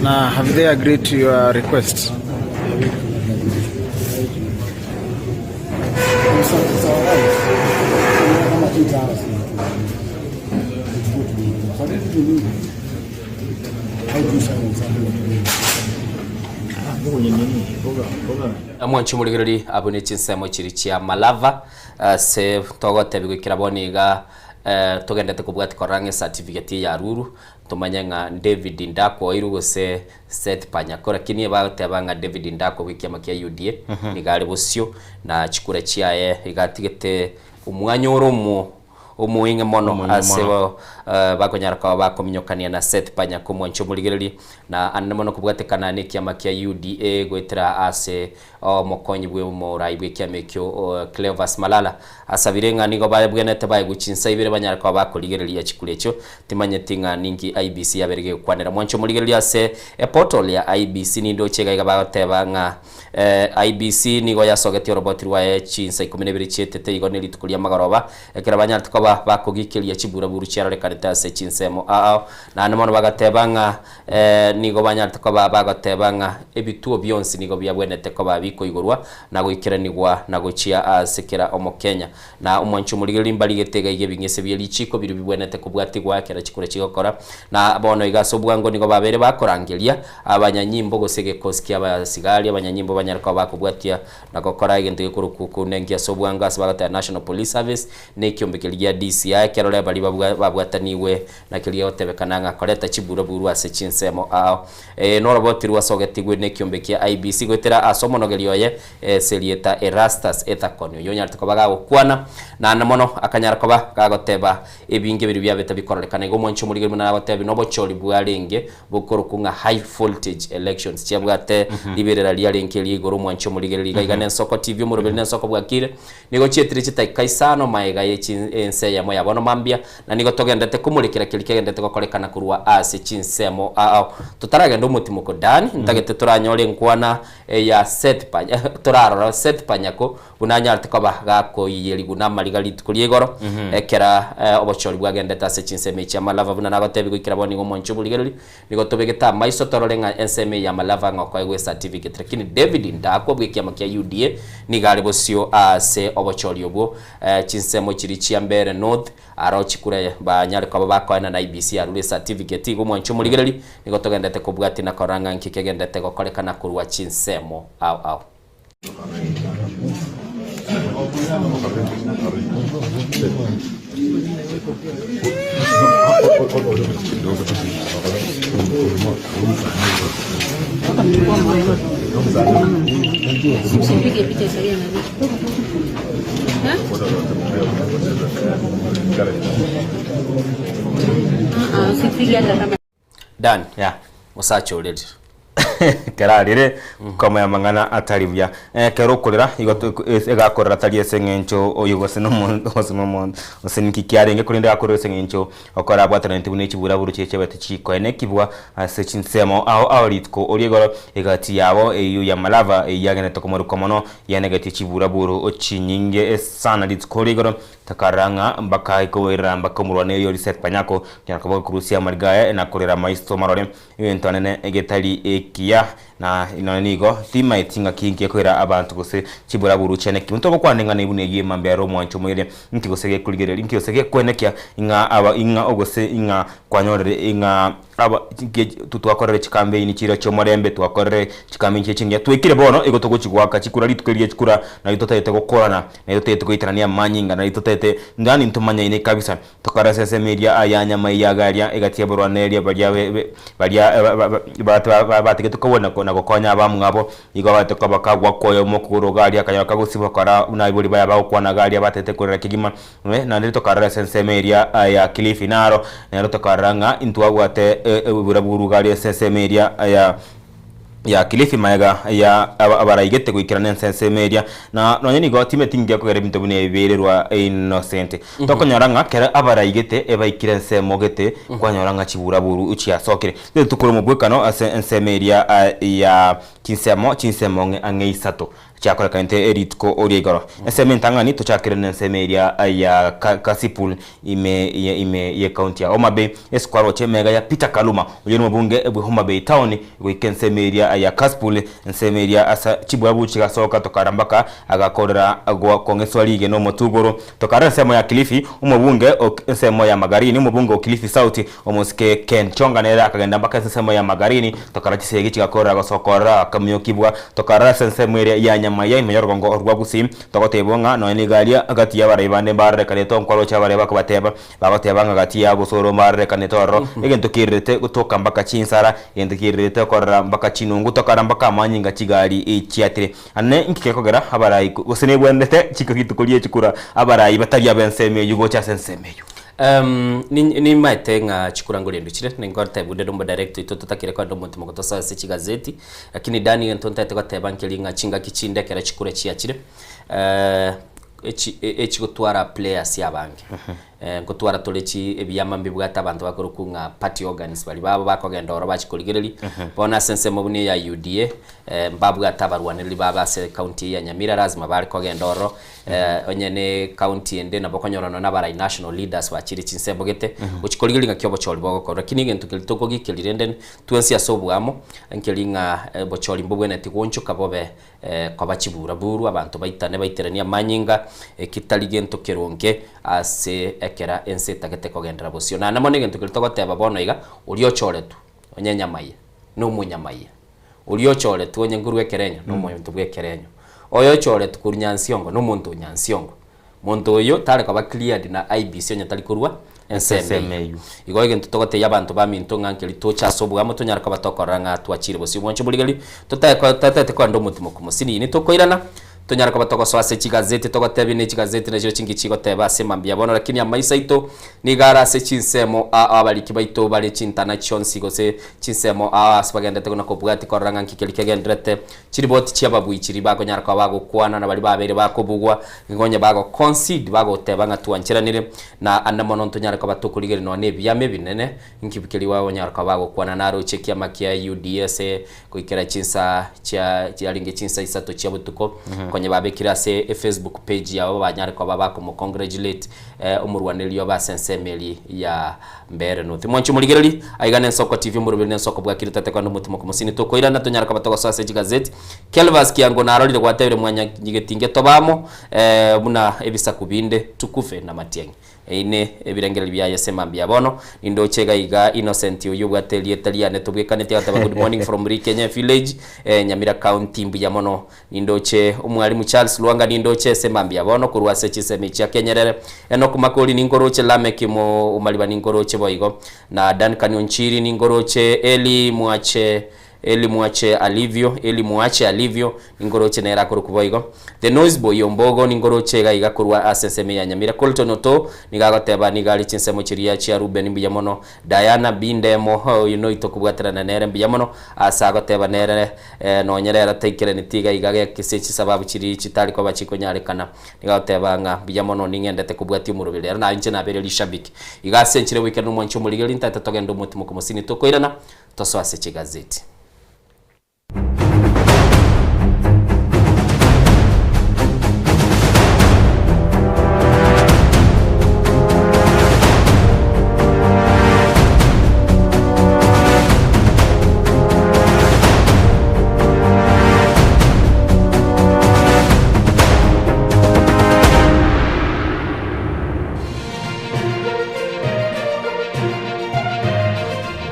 Na have they agreed to your request? Mwanche omorigereri abwo ne chinsemo chiria chia Malava ase togotebi goikera bono iga togendete kobwatia korora ng'a ecertificate eye ya Ruru tomanye ng'a David Ndakwa oirwe gose Seth Panyako lakini bagoteba ng'a David Ndakwa bwe ekiama kia UDA nigo are bosio na chikura chiaye iga atigete omwanya ore omo omoing'e mono Omoing'e ase mono. bakonyara koba bakominyokania na Seth Panyako omwanche omorigereria na ande mono kobwatekana na ekiama kia UDA goetera ase omokonyi bwe omorai bwe ekiama ekio Cleophas Malala asabire ng'a nigo babwenerete baegwe chinsa ibere banyare koba bakorigereria chikura echio timanyeti ng'a ninki IEBC yabere gegokwanera mwanche omorigereria ase eportal ya IEBC nindoche iga iga bagoteba ng'a IEBC nigo yasogetie oroboti rwaye chinsa ikomi na ibere chietete igo ne rituko ria magoroba ekero banyarete koba bakogikeria chiburaburu chiarorekanete ase chinsemo ao naende mono bagateba ng'a nigo banyarete koba bagoteba ng'a ebituo bionsi nigo biabwenerete koba bikoigorwa na goikeranigwa na gochia ase kera Omokenya. Na omwanchi omorigereria mbarigete iga iga ebing'ese bie richiiko biria bibwenerete kobwatigwa ekero chikura chigokora. Na bono iga ase obwango nigo babeire bakorangeria abanyanyimbo gose egekosi ki'abasigari abanyanyimbo banyare koba bakobwatia na gokora egento gekorokwa okounenkia ase obwango ase bagoteba National Police Service na ekiombe keria gia DCI ekerore baria babwa babwatanigwe na keria gegotebekana ng'a koreta chiburaburu ase chinsemo ao. Ee noroboti rwasogetigwe nekiombe kia IEBC goetera ase omonogeri oye ase erieta Erastus Ethakoni oyio onyarete koba gagokwana naende mono akanyara koba gagoteba ebinge biria biabete bikororekana igo omwanchi omorigeri buna nagotebia nobochori bwarenge bokorokwa ng'a high voltage elections chiabwate riberera riarenge eria igoro omwanchi omorigereri iga iga nensoko TV omoroberi nensoko bwakire Nigo chietire chitaika isano magega ye ense eyemo ya bono mambia, na nigo togenderete komorekera keria kegenderete gokorekana korwa ase chinsemo ao. Totaragenda omotimoko Dan, ntagete toranyore enkwana ya Seth Panya, torarora Seth Panyako buna anyarete koba gakoiyerigwa namariga rituko ria igoro, ekera obochori bwagendete ase chinsemo echi Amalava buna nagotebi goikera bono nigo omonche oborigereri Nigo tobegete amaiso torore ng'a ensemo eye y'amalava ng'a okoegwa ecertificate. Lakini David Ndakwa bw'ekiama kia UDA nigo are bosio ase obochori obwo chinsemo chiria chia Mbeere North aro chikura banyare koba bakoena na IEBC arure ecertificate. Igo mwanche omorigereri nigo togendete kobwatia na korora ng'a nki kegendete gokorekana korwa chinsemo ao ao. Dan, omosacha orerire. Ekero arire, nkomoe amang'ana atari buya. Ekero okorera, igo egakorera tari ase eng'encho oyo gose nomonto gose nomonto gose ninki kiarenge, korende egakorera ase eng'encho okorabwatanete buna echiburaburu chiria chiabete chikoenekigwa ase chinsemo ao ao rituko oria igoro egati yabo eyio ya Malava eyio yagenderete komorokwa mono yaenegetie chiburaburu chinyinge sana rituko oria igoro Takarora ng'a mbaka koboirera mbaka omorwani oyo Lisette Panyako onyara koba gokurusia amariga aye na korera amaiso marore egento anene egetari ekiya na nonya nigo timaeti ng'aki ngekoira abanto gose chiburaburu chiane ki. Ntogokwana ing'ana buna eyio mambia ere omwancho omoire inki gose gekorigereria inki gose gekwenekia ing'a aba ing'a ogose ing'a kwanyorire ing'a aba twakorire chikambeini chiria chi'omorembe twakorire chikambeini chiria chingiya twaikire bono igo togochi goaka chikura rituko erio rie chikura nario totagete gokorana nario totagete goitanania amanyinga nario totagete yaani ntomanyaine kabisa. Tokare ase ensemo eria aya nyama eyio iga aria egati y'abarwani eria baria baria batigete kobua na gokonya abamwabo, igo bagete koba kagwakwa oyomo okogoro iga aria akanyora kagosibwa kora buna abaibori baye bagokwana iga aria batete korera kegima. Naende tokarora ase ensemo eria ya Kilifi naro nero tokarora ng'a intwabwate oborabu iga aria ase ensemo eria ya ya Kilifi magega ya abaraigete goikerana ense ensemo eria, na nonya nigo timeti ngiya kogera ebinto buna ebi biairerwa Innocent. Tokonyora ng'a kero abaraigete ebaikire ensemo gete, kwanyora ng'a chiburaburu chiasokire. Rituko ri'omobwekano ase ensemo eria ya chinsemo chinsemo ang'e isato. Chiakorekanete rituko ria igoro. Ensemo entang'ani tochakere nensemo eria ya Kasipul ime ime y'ecounty ya Homa Bay, ase kwaroche emega ya Peter Kaluma oyio nomobunge bwe Homa Bay town goika ensemo eria ya Kasipul ensemo eria ase chibwabu chigasoka tokara mbaka agakorera kong'eswa rigena omotugoro tokara ensemo ya Kilifi omobunge o ensemo ya Magarini omobunge o Kilifi South Omosike Ken Chonga nere akagenda mpaka ase ensemo ya Magarini, tokara chisegi chigakorera gosokorora akamiyokibwa, tokarora ase ensemo eria ya Nyamaiya ime y'orogongo rwa Gusii, togotebwa ng'a nonya nigo aria gati y'abarai bande mbarorekanete onkoroche abarai bakobateba, bagoteba ng'a gati ya bosoro mbarorekanete ororo, egento kiererete gotoka mpaka chinsara, egento kiererete okorora mpaka chinungu, tokara mpaka amanyinga chigari chiatire. Ane inki gekogera abarai gose nebwenerete chika rituko rie chikura abarai batari ab'ensemo eyio gocha ase ensemo eyio? Nimaete ng'a chikura ngorendwe chire, ninkotebwa onde nomba director oito totakire kogenda omonto mogotosoa ase chigazeti, lakini Dani egento ntagete goteba nkeri ng'a chingaki chinde ekero chikura chiachire, echi echigotwara players abange. Nkotwara tore chi ebiama mbibwate abanto bakorokwa ng'a party organs baria babo bakogenda ororo bachia korigereria, bono ase ensemo buna eya UDA, mbabwate abarwanereri babo ase ecounty eye ya Nyamira lazima bare kogenda ororo. Onye ne county ende nabo okonyora nonya abarai national leaders bachire chinsemo gete, gochia korigereria ng'aki obochori bogokorwa. Lakini egento keria tokogiikeria rende twensi ase oboamo, nkeri ng'a obochori mbobwenereti goonchoka bobe koba chiburaburu, abanto baitane baiteranie amanyinga, eki tari gento keronge ase ekera ense etagete kogenderera bosio. Naende mono egento keria togoteba bono iga, oria ochoretwe onye enyama eye, na omonyama eye. Oria ochoretwe onye nkorwa ekerenyo, nomonto bw'ekerenyo. Oyo ochoretwe korwa Nyansiongo, nomonto o Nyansiongo. Monto oyo tare koba cleared na IEBC onye tari korwa ensemo eyio. Igo egento togotebia abanto baminto ng'a nkeri toche ase oboamo tonyare koba tokorora ng'a twachire bosio bwanche borigereria, totae totaete kogenda omotimoku mosinini tokoirana, tonyare koba togosoa ase chigazeti togotebia ne chigazeti nachio chinki chigoteba ase mambia bono lakini amaiso aito nigo are ase chinsemo aa abariki baito bare chintana chionsi gose chinsemo aa ase bagendete na kobwatia korora ng'a nki keria kegenderete chiripoti chi'ababui chiria bakonyara koba bagokwana na baria babeire bakobugwa nigo onye bago concede bagoteba ng'a twancheranire na ande mono ntonyare koba tokorigereria nonya na ebiama ebinene nki keria bagonyara koba bagokwana naroche ekiama kia UDA ase Goikera chinsa chia chiarenge chinsa isato chia botuko, konya babekire ase efacebook page yabo banyare koba bakomocongratulate omorwanereria obe ase ensemo eria ya Mbeere North. Mwanche omorigereria, aiga nensoko TV omoroberi nensoko bwakire tate kogenda omotimo komosini tokoirana tonyare koba togosoa ase chigazeti. Kelvas Kiango narorire gwatebire mwanyagetinge tobe amo buna ebisaku binde tukufe na matiang'i. Eine ebirengererio biaye ase mambia bono, nindoche iga iga Innocent oyio obwate erieta riane tobwekaneti agateba good morning from Rikenye village eh, Nyamira county mbuya mono. Nindoche omwalimu Charles Lwanga nindoche ase mambia bono korwa ase chisemi chia Kenyerere. Enock Makori ninkoroche Lameck Omariba ninkoroche boigo na Duncan Onchiri ninkoroche Eli Mwache. Eli mwache alivyo, Eli mwache alivyo, Ninkoroche nere akorokwa boigo. The Noise Boy Ombogo ninkoroche iga iga korwa ase ensemo ya Nyamira. Colton Oto nigo agoteba nigo are chinsemo chiria chia Ruben mbuya mono. Diana B Ndemo oyo noito kobwaterana nere mbuya mono ase agoteba nere nonye rero taikerani iga iga gese chisababu chiria chitari koba chikonyarekana. Nigo agoteba ng'a mbuya mono ning'endete kobwatia omoroberi rero naye inche nabeire rishabiki. Iga ase enchera goikera nomwanchi omorigereria ntaete togende omotimoke mosini tokoirana tosoe ase chigazeti.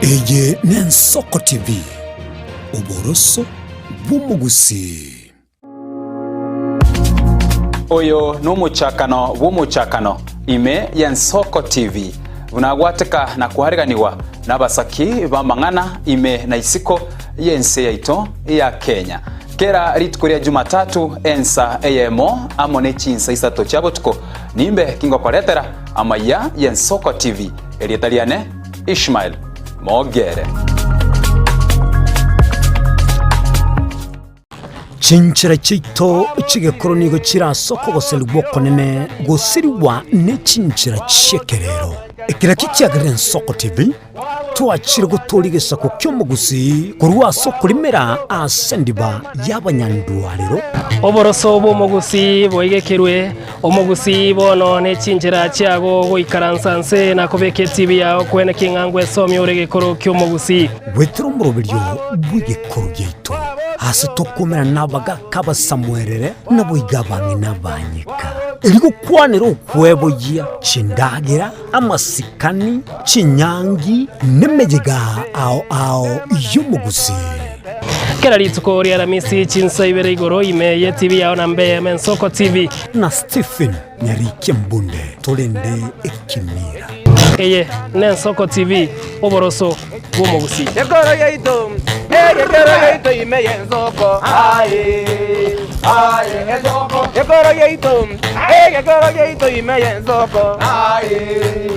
Eye n'Ensoko TV, oboroso bw'omogusii. Oyo nomochakano bw'omochakano ime y'Ensoko TV, buna agwateka na koareganigwa nabasaki b'amang'ana ime na isiko y'ense yaito ya Kenya. Kera rituko ria Jumatatu ensa eyemo amo ne chinsa isato chia botuko nimbe kingokoretera amaiya y'Ensoko TV. Erieta riane Ishmael Mogere. Chinchera chiaito chi'egekoro nigo chire ase okogoserigwa okonene gosirigwa ne chinchera chi'ekerero. Ekero ekio kiagerire Ensoko TV, twachire gotooria egesaku ki'omogusii korwa ase okorimera ase endiba y'abanyandwarero. Oboroso bw'omogusii boigekerwe, omogusii bono ne chinchera chiago goikaransa nse na kobeka etibi yao kwene king'a ngwesomia ore egekoro ki'omogusii. Goetera omoroberio bw'egekoro giaito, ase tokoumera nabagaaka abasamuerere, naboigo abang'ina abanyeka, erio gokwanera okweboyia chindagera, amasikani, chinyangi, nemeyega ao ao y'omogusii. Kera rituko ri'Aramisi chinsa ibere igoro ime y'etibi yao na mbe Mensoko TV. Na Stephen Nyarikia Mbunde torende ekemira. Eye n'Ensoko TV, oboroso bw'omogusii. Ekoro yaito, egekero yaito ime y'ensoko, aye, aye, ensoko. Ekoro yaito, egekero yaito ime y'ensoko, aye,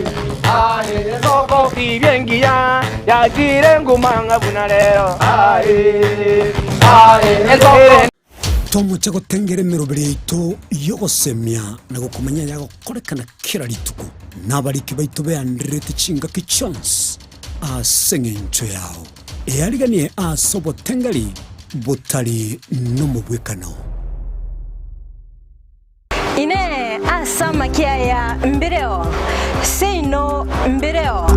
aye, ensoko. Tibia engiya yachire nguma ng'a buna rero, aye, aye, ensoko. Tomoche gotengera emeroberi yaito y'ogosemia na gokomanya ayagokorekana kera rituko, na abariki baito beandererete chingaki chionsi ase engencho yao. Eariganie ase obotengeri botari nomobwekano. Inee! Ase amakia aya mbireo? Seino mbireo.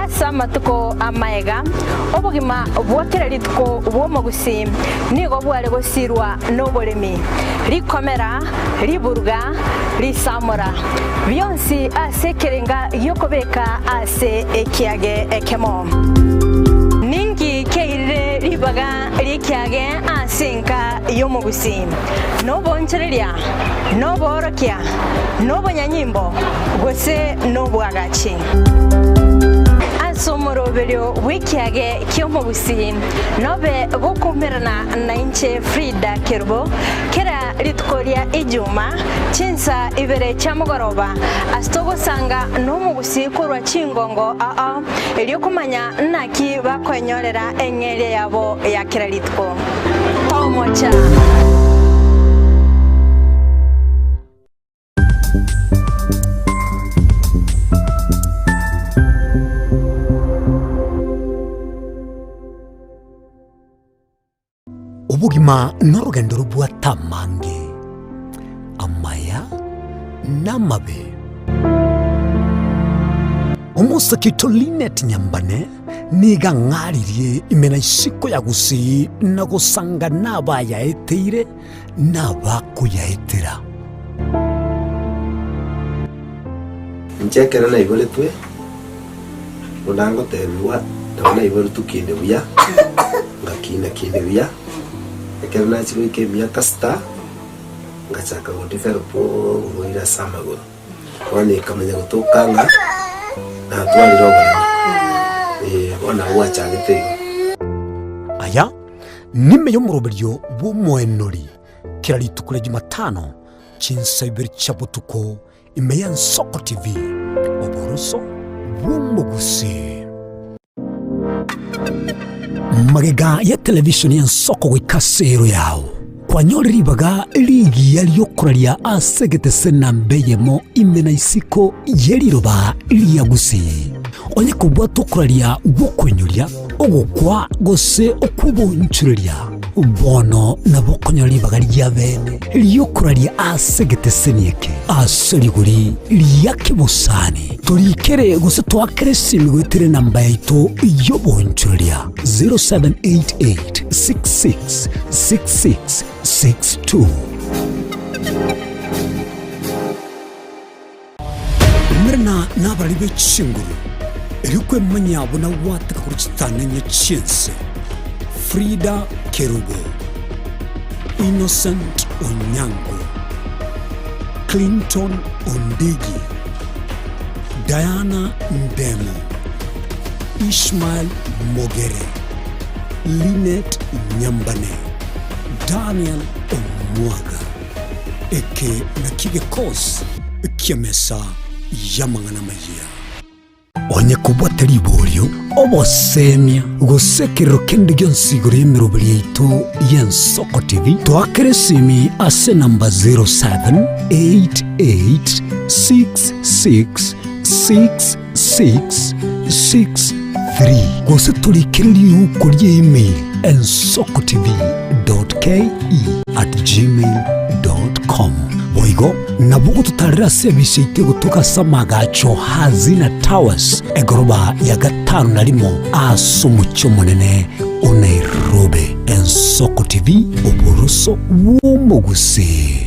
Ase amatuko amaega, obogima bwa kera rituko bw'omogusii nigo bware gosirwa noboremi, rikomera, riburuga, risamora, bionsi ase ekerenga gi'okobeka ase ekiage ekemo. Ninki kiairire ribaga ri'ekiage ase enka y'omogusii? Nobonchoreria, noboorokia, nobonyanyimbo, gose nobwagachi. Ase omoroberio bw'ekiage ki'omogusii nobe gokoumerana nainche Frida Kerubo kera rituko ria Ijuma chinsa ibere chia mogoroba ase togosanga nomogusii korwa chingongo ao erio komanya naki bakoenyorera eng'eria yabo ya kera rituko. Tomocha. Obogima norogendo robwate amange, amaya na amabe. Omosake oito Linet Nyambane nigo ang'aririe ime na isiko ya Gusii na gosanga nabayaeteire na abakoyaetera. Inche ekero naiboretwe, buna ngotebigwa, nabo naiboretwe kinde buya, ngakina kinde buya, ekero nachia goika emiaka sita, ngachaka godevelop oborwaire ase amagoro. Bono ekamanya gotoka ng'a natwarire oboremo, eh, bono nabo gwachagete igo. Aya nime y'omoroberio bw'omoenori kera rituko ria Jumatano chinsa ibere chia botuko ime y'Ensoko TV, oboroso bw'omogusii. Magega ya televisheni y'Ensoko goika ase ero yao, kwanyore ribaga rigiya ri'okoraria ase egetese namba eyemo ime na isiko ye riroba ria Gusii. Onye kobwate okoraria gw'okoinyoria, ogokwa gose okw'obonchoreria, bono nabo okonyora ribaga ria bene ri'okoraria ase egeteseni eke ase rigori ria kebosani. Torikere gose toakere esimi goetera enamba yaito y'obonchoreria 0788 66 66 62. Umerana nabarari be chinguru, erio kwemanya buna gwateka korwa chitananya chi'ense. Frida Kerubo, Innocent Onyango, Clinton Ondigi, Diana Ndemo, Ishmael Mogere, Linet Nyambane, Daniel Omwaga. Eke nakio gekosi ki'emesa y'amang'ana amayia. Onye kobwate riborio, obosemia, gose ekerero kende gionsi igoro y'emeroberi yaito y'Ensoko TV, toakere esimi ase enamba 0788666663 gose torikere riuko ria email ensokotv.ke@gmail.com. Boigo nabo ogototarera ase ebise yaito egotoka ase amagacho Hazina Towers egoroba ya gatano na rimo ase omochie omonene o Nairobi. Ensoko TV, oboroso bw'omogusii.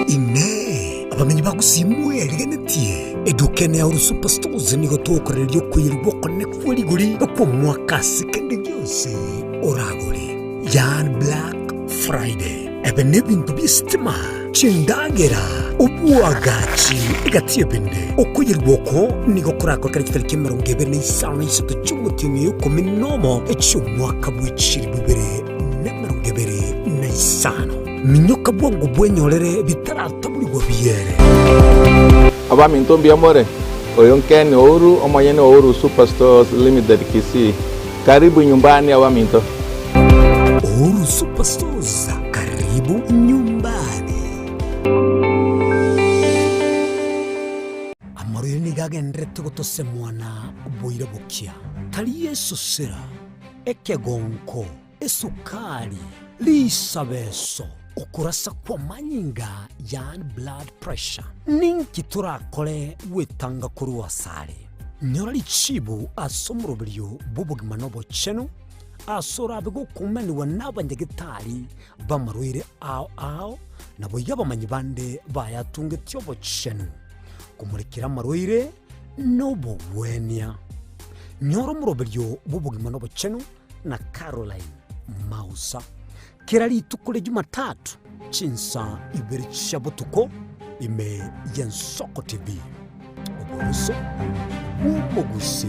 Inee! Abamenyi ba Gusii mwerigenetie? Eduka ene ya Uru Superstores nigo togokorereria okoyerigwa okonene kwe rigori kw'omwaka ase kende gionsi oragore. Yaani Black Friday. Ebe nebinto bi'esitima, chindagera, oboagachi egati y'ebinde. Okoyerigwa oko nigo korakorekane chitariki emerongo ebere na isano na isato chi'omotienyi oyo ikomi nomo echi'omwaka bwe chilifu ibere 25. Minyoka bwango bwenyorere bitarataborigwa biere. Abaminto mbuya more? Oyo Ken Ouru, omonyene o Ouru Superstores Limited Kisii. Karibu nyumbani abaminto. Ouru Superstores, karibu nyumbani. Amarwaire nigo agendererete gotosemwa na boira bokia. Tari esosera, ekegonko. Esukari, risabeso, okorasa kw'amanyinga, yaani blood pressure. Ninki torakore gwetanga korwa asare? Nyora richibu ase omoroberio bw'obogima na obochenu, ase orabe gokumanigwa n'abanyagetari b'amarwaire ao ao, naboigo abamanyi bande bayatungetie obochenu, komorekera amarwaire nobogwenia. Nyora omoroberio bw'obogima na obochenu na Caroline Mausa. Kera rituko ria Jumatatu chinsa ibere chia botuko ime y'Ensoko TV. Oboroso bw'omogusii.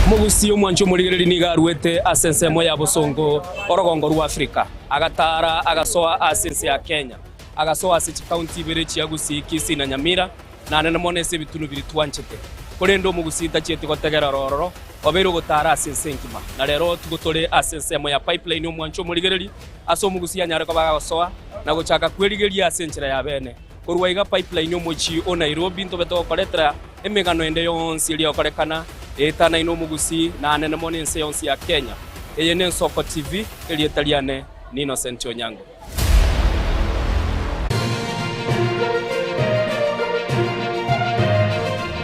Omogusii omwanchi omorigereria nigo aruete ase ensemo ya bosongo orogongo rwa Afrika, agataara agasoa ase ense ya Kenya, agasoa ase chikaunti ibere chia Gusii, Kisii na Nyamira, naende mono ase ebitunu biria twanchete. Korende omogusii tachieti gotegera ororo, obeire ogotaara ase ense engima. Na rero tigo tore ase ensemo ya Pipeline omwanchi omorigereria, ase omogusii anyare koba agosoa na gochaka kwerigeria ase enchera ya bene. Korwa iga Pipeline omochie o Nairobi ntobe togokoretera Emegano ende yonsi eria egokorekana eetanaine omogusii na anene mono ense yonsi ya Kenya. Eye n'Ensoko TV, erieta riane ni Innocent Onyango.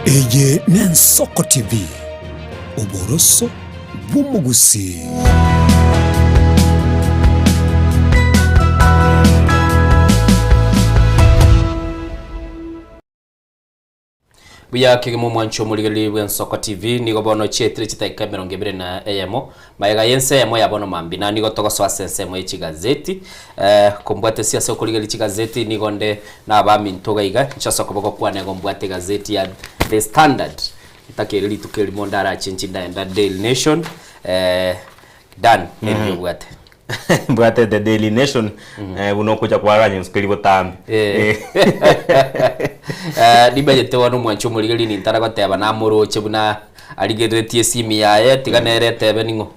Eye n'Ensoko TV, oboroso bw'omogusii. Buya kegima omwancho omorigereria bw'Ensoko TV, nigo bono chietire chidakika emerongo ebere na eyemo, magega y'ense eyemo ya bono mambia, na nigo togosoa ase ensemo ye chigazeti. Eh, kombwate ase okorigereria chigazeti nigo nde na abaminto iga iga, inche ase okoboko kwane igo mbwate egazeti ya The Standard, ntakeire rituko erimo ndarachenchi ndaenda Daily Nation, eh, Dan, neri obwate. Mbwate The Daily Nation eh, buna okocha kwaganya ensukeri botambe. Eh. Eh, nimanyete bono omwanchi omorigereria nintara goteba namoroche buna arigereretie esimi yaye tiga nere etebe ning'o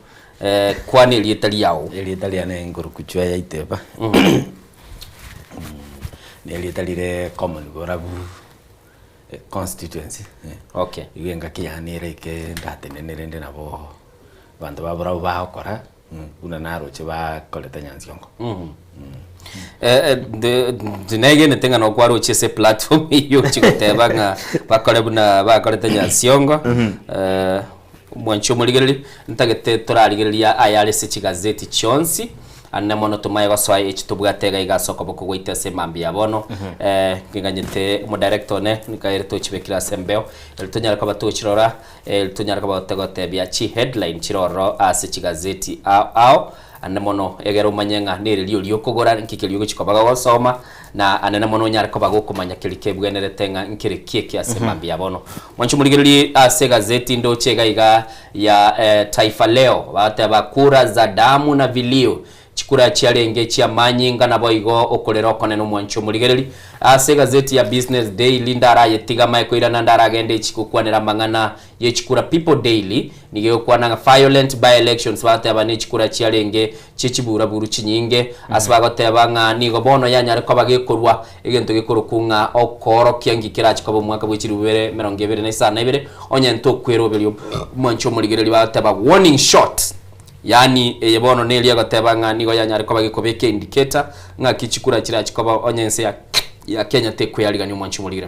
eh, kwana erieta riao. Erieta riane nkorukuchwa ya Iteba. Na erieta rire common borabu constituency. Okay. Igo engaki yane ere eke ndatenenere inde nabo abanto ba borabu bagokora. Buna naroche bakorete nyansiongo. Negenete ng'a nokwaroche ase platform eyio ochie goteba ng'a bakore buna bakorete nyansiongo. Omwanchi omorigereria, ntagete torarigereria ayare ase chigazeti chionsi, ande mono tomaye gosoa echi tobwate iga iga ase okoboko gwaito ase emambia ya bono. Ngiganyete omodirector one, nikaere tochibekire ase embeo, eri tonyare koba tochirora. Tonyare koba togotebia chiheadline chire ororo ase chigazeti ao ao, ande mono egere omanye ng'a nereri oria okogora, nki keria ogochia koba gogosoma, na anene mono onyare koba gokomanya keria kebwenerete ng'a nkere ki eke ase mambia ya bono. Mwanche omorigererie ase egazeti ndoche iga iga ya Taifa Leo, bagoteba kura za damu na vilio, Chikura chiarenge chi'amanyinga, naboigo okorera okonene omwanchi omorigereri. Ase egazeti ya Business Daily ndarayetiga amae koirana ndaragende echi gokwanera amang'ana ye chikura People Daily nigo egokwana ng'a violent by-elections bagoteba ne chikura chiarenge chie chiburaburu chinyinge ase bagoteba ng'a nigo bono yanyare koba gekorwa egento gekorokwa ng'a okoorokia nki kerache koba omwaka bwe chilifu bibere emerongo ebere na isano na ibere onye ntokweroberia omwanchi omorigereri bagoteba warning shot. Yaani eye bono neria egoteba ng'a nigo yanyare koba gekobeka indicator ng'aki chikura chirachi koba onye ense ya ya Kenya tekwearigania omwanchi omorire.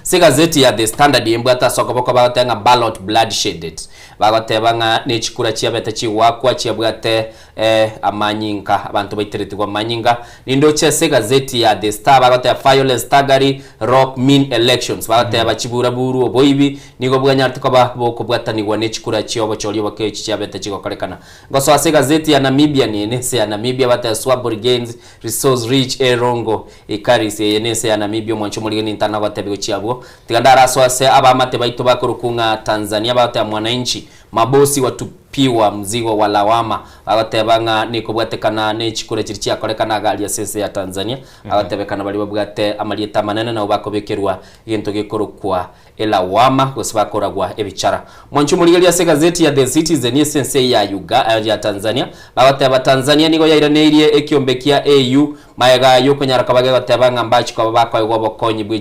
Ase egazeti ya The Standard embwate ase okoboko bagoteba ng'a ballot bloodshedded. Bagoteba ng'a ne chikura chiabete chigoakwa chiabwate eh amanyinga abanto baiteretigwe amanyinga. Nindoche ase egazeti ya The Star bagoteba violence thuggery rock mean elections. Bagoteba chiburaburu oboibi Nigo bwanyarete koba bokobwatanigwa ne chikura chi'obochori oboke echi chiabete chigokorekana. Ngosoa ase egazeti ya Namibian, eye nense ya Namibia, bateba Swaburi gains resource rich Erongo Ikaris, eye nense ya Namibia, omwancho omorigeni ntana gotebia gochia abwo. Tiga ndarasoe ase abaamate baito bakorokwa ng'a Tanzania bagoteba Mwananchi, mabosi watupiwa mzigo wa lawama, bagoteba ng'a nekobwatekana ne chikura chiria chiakorekana iga aria ase ense ya Tanzania, bagotebekana baria babwate amarieta amanene nabo bakobekerwa egento gekorokwa Elawama, gose bakoragwa ebichara. Mwanche omorigereria ase egazeti ya The Citizen ase ense ya Uga, ya Tanzania, bagoteba Tanzania nigo yairaneirie ekiombe kia AU magega yokonyara koba gegoteba ng'a mbachi koba bakoegwa obokonyi bwe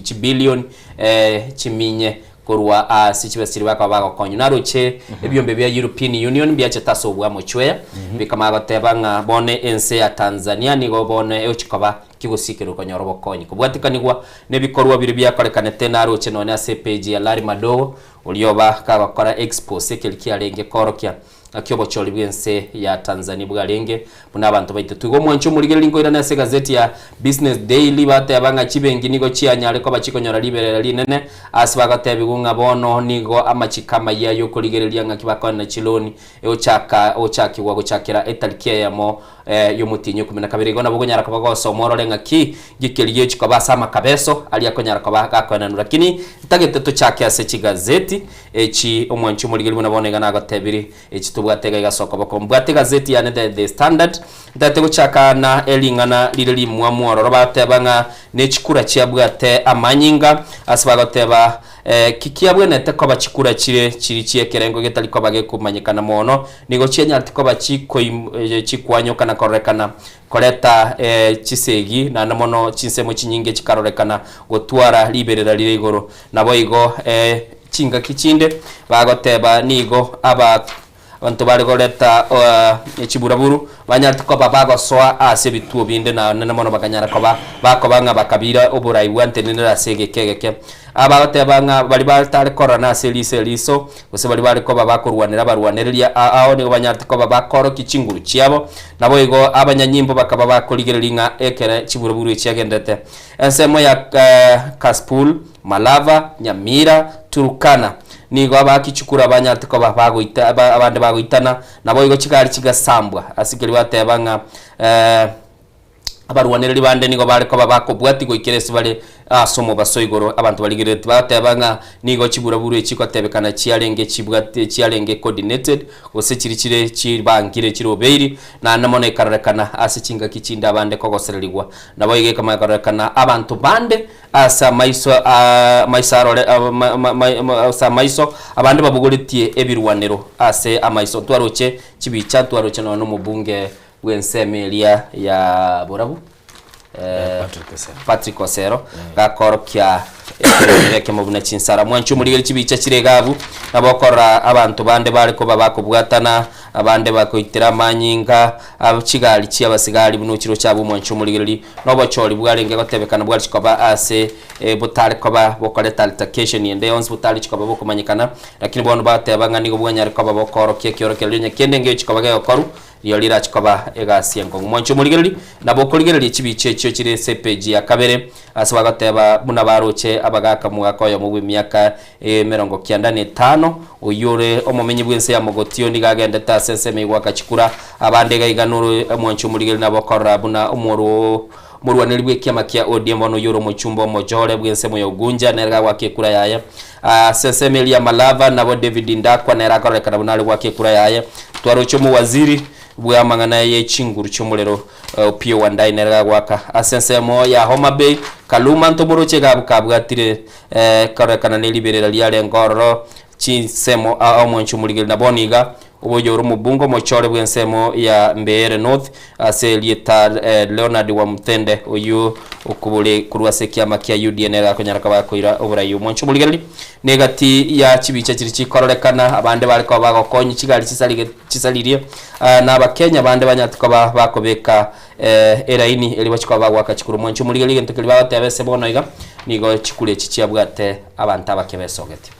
chibillion chiminye korwa ase chibesa chiria bakoba bagokonywa. Naroche ebiombe bia European Union mbiachete ase obwamochweya bikamanya goteba ng'a bono ense ya Tanzania nigo bono egochi koba Kigosikerwa konyora obokonyi. Kobwatikanigwa nebikorwa biria biakorekanete naroche nonye ase epage ya Larry Madowo, oria oba kagokora expose ekeri kiarenge koorokia ng'aki obochori bw'ense ya Tanzania bwarenge buna abanto baitetwe. Igo omwanchi omorigereria nkoirane ase egazeti ya Business Daily bateba ng'a chibenki nigo chianyare koba chikonyora riberera rinene ase bagotebigwa ng'a bono nigo amachiko amayia yokorigereria ng'aki bakoenana chiloni egochaka gochakigwa gochakera etariki eyemo y'omotienyi o ikomi na kabere. Igo nabo okonyara koba gosoma orore ng'aki gikeri gechi koba ase amakabeso aria akonyara koba gakoenanwa. Lakini ntagete tochake ase chigazeti echi omwanchi omorigereria buna bono iga nagotebirie echi tobwate iga iga ase okoboko. Mbwate egazeti yane the The Standard ntagete gochaka na ering'ana rire rimwamu ororo bagoteba ng'a ne chikura chiabwate amanyinga ase bagoteba Eki kiabwenerete koba chikura chire chiri chi'ekerengo getari koba gekomanyekana mono, nigo chianyarete koba chikwanyoka na kororekana koreta chisegi, naende mono chinsemo chinyinge chikarorekana gotwara riberera rire igoro. Naboigo chingaki chinde bagoteba nigo aba Abanto bare koreta chiburaburu banyarete koba bagosoa ase ebituo binde, na nene mono bakanyara koba bakoba ng'a bakabira oborai bwantenenera ase egeka egeke. Aba bagoteba ng'a baria batare kororana ase eriso eriso, gose baria bare koba bakorwanera abarwanereria ao nigo banyarete koba bakorokia chinguru chiabo. Naboigo abanyanyimbo bakaba bakorigereria ng'a ekere chiburaburu echiagenderete ensemo ya Kaspool. Malava, Nyamira, Turkana. Nigo abaaki chikura banyarete koba bagoita abande bagoitana, naboigo chigari chigasambwa. Ase keria bateba ng'a abarwanereri bande nigo bare koba bakobwatia goikera ase bare ase omobaso igoro. Abanto barigereretie bagoteba ng'a nigo chiburaburu echi chigotebekana chiarenge chibwate chiarenge coordinated gose chiri chire chibangire chirobeiri, naende mono ekarorekana ase chingaki chinde abande kogosererigwa. Naboigo ekamanya kororekana abanto bande Ase amaiso amaiso arore ase amaiso abande babogoretie ebirwanero ase amaiso. Ntwaroche chibicha, ntwaroche nonya na omobunge bw'ensemo eria ya Borabu Patrick Osero gakorokia ekerwanero ekemo buna chinsara. Mwanche omorigererie chibicha chire iga abwo, nabo okorora abanto bande bare koba bakobwatana, abande bakoitera amanyinga, chigari chi'abasigari buna ochiroche abwo mwanche omorigererie. Nobochori bwarenge gotebekana bwarichi koba ase botare koba bokoreta altercation ende yonsi, botarichi koba bokomanyekana, lakini bono bateba ng'a nigo bwanyare koba bokoorokia ekiorokererio onye kende ngechi koba gegokorwa, rirorio rirachi koba egasi enkong'u. Mwanche omorigereria, nabo okorigereria chibicha echio chire ase epeji ya kabere, ase bagoteba buna baroche abagaka omogaka oyomo bw'emiaka emerongo kianda na etano, oyio ore omomenyi bw'ense ya Mogotio, nigo agendete ase ensemo igwa agachikura abande iga iga noro omwanchi omorigeri nabo okorora buna omoro omorwaneri bw'ekiama kia ODM bono oyio ore omochumba omochore bw'ensemo ya Ugunja nere gagoaka ekura yaye. Ase ensemo eria ya Malava nabo David Ndakwa nere akororekana buna are goaka ekura yaye. Twaroche omowaziri bw'amang'ana ye chinguru chi'omorero Opiyo Wandayi nere gagoaka. Ase ensemo ya Homa Bay, Kaluma ntomoroche iga abwo kabwatire Ekarorekana ne riberera riarenge ororo chinsemo aa omwanchi omorigeri na bono iga oboyore omobunge omochore bw'ensemo ya Mbeere North ase erieta Leonard Wamuthende oyio okobore korwa ase ekiama kia UDA nere akonyara koba akoira oborai. Omwanchi omorigereri negati ya chibicha chiria chikororekana abande bare koba bagokonywa chigari chisarige chisaririe na abakenya bande banyarete koba bakobeka Eraini eria bachia koba bagoaka chikura. Omwancho omorigereria egento keria bagoteba ase bono iga, nigo chikura echi chiabwate abanto abake besogete.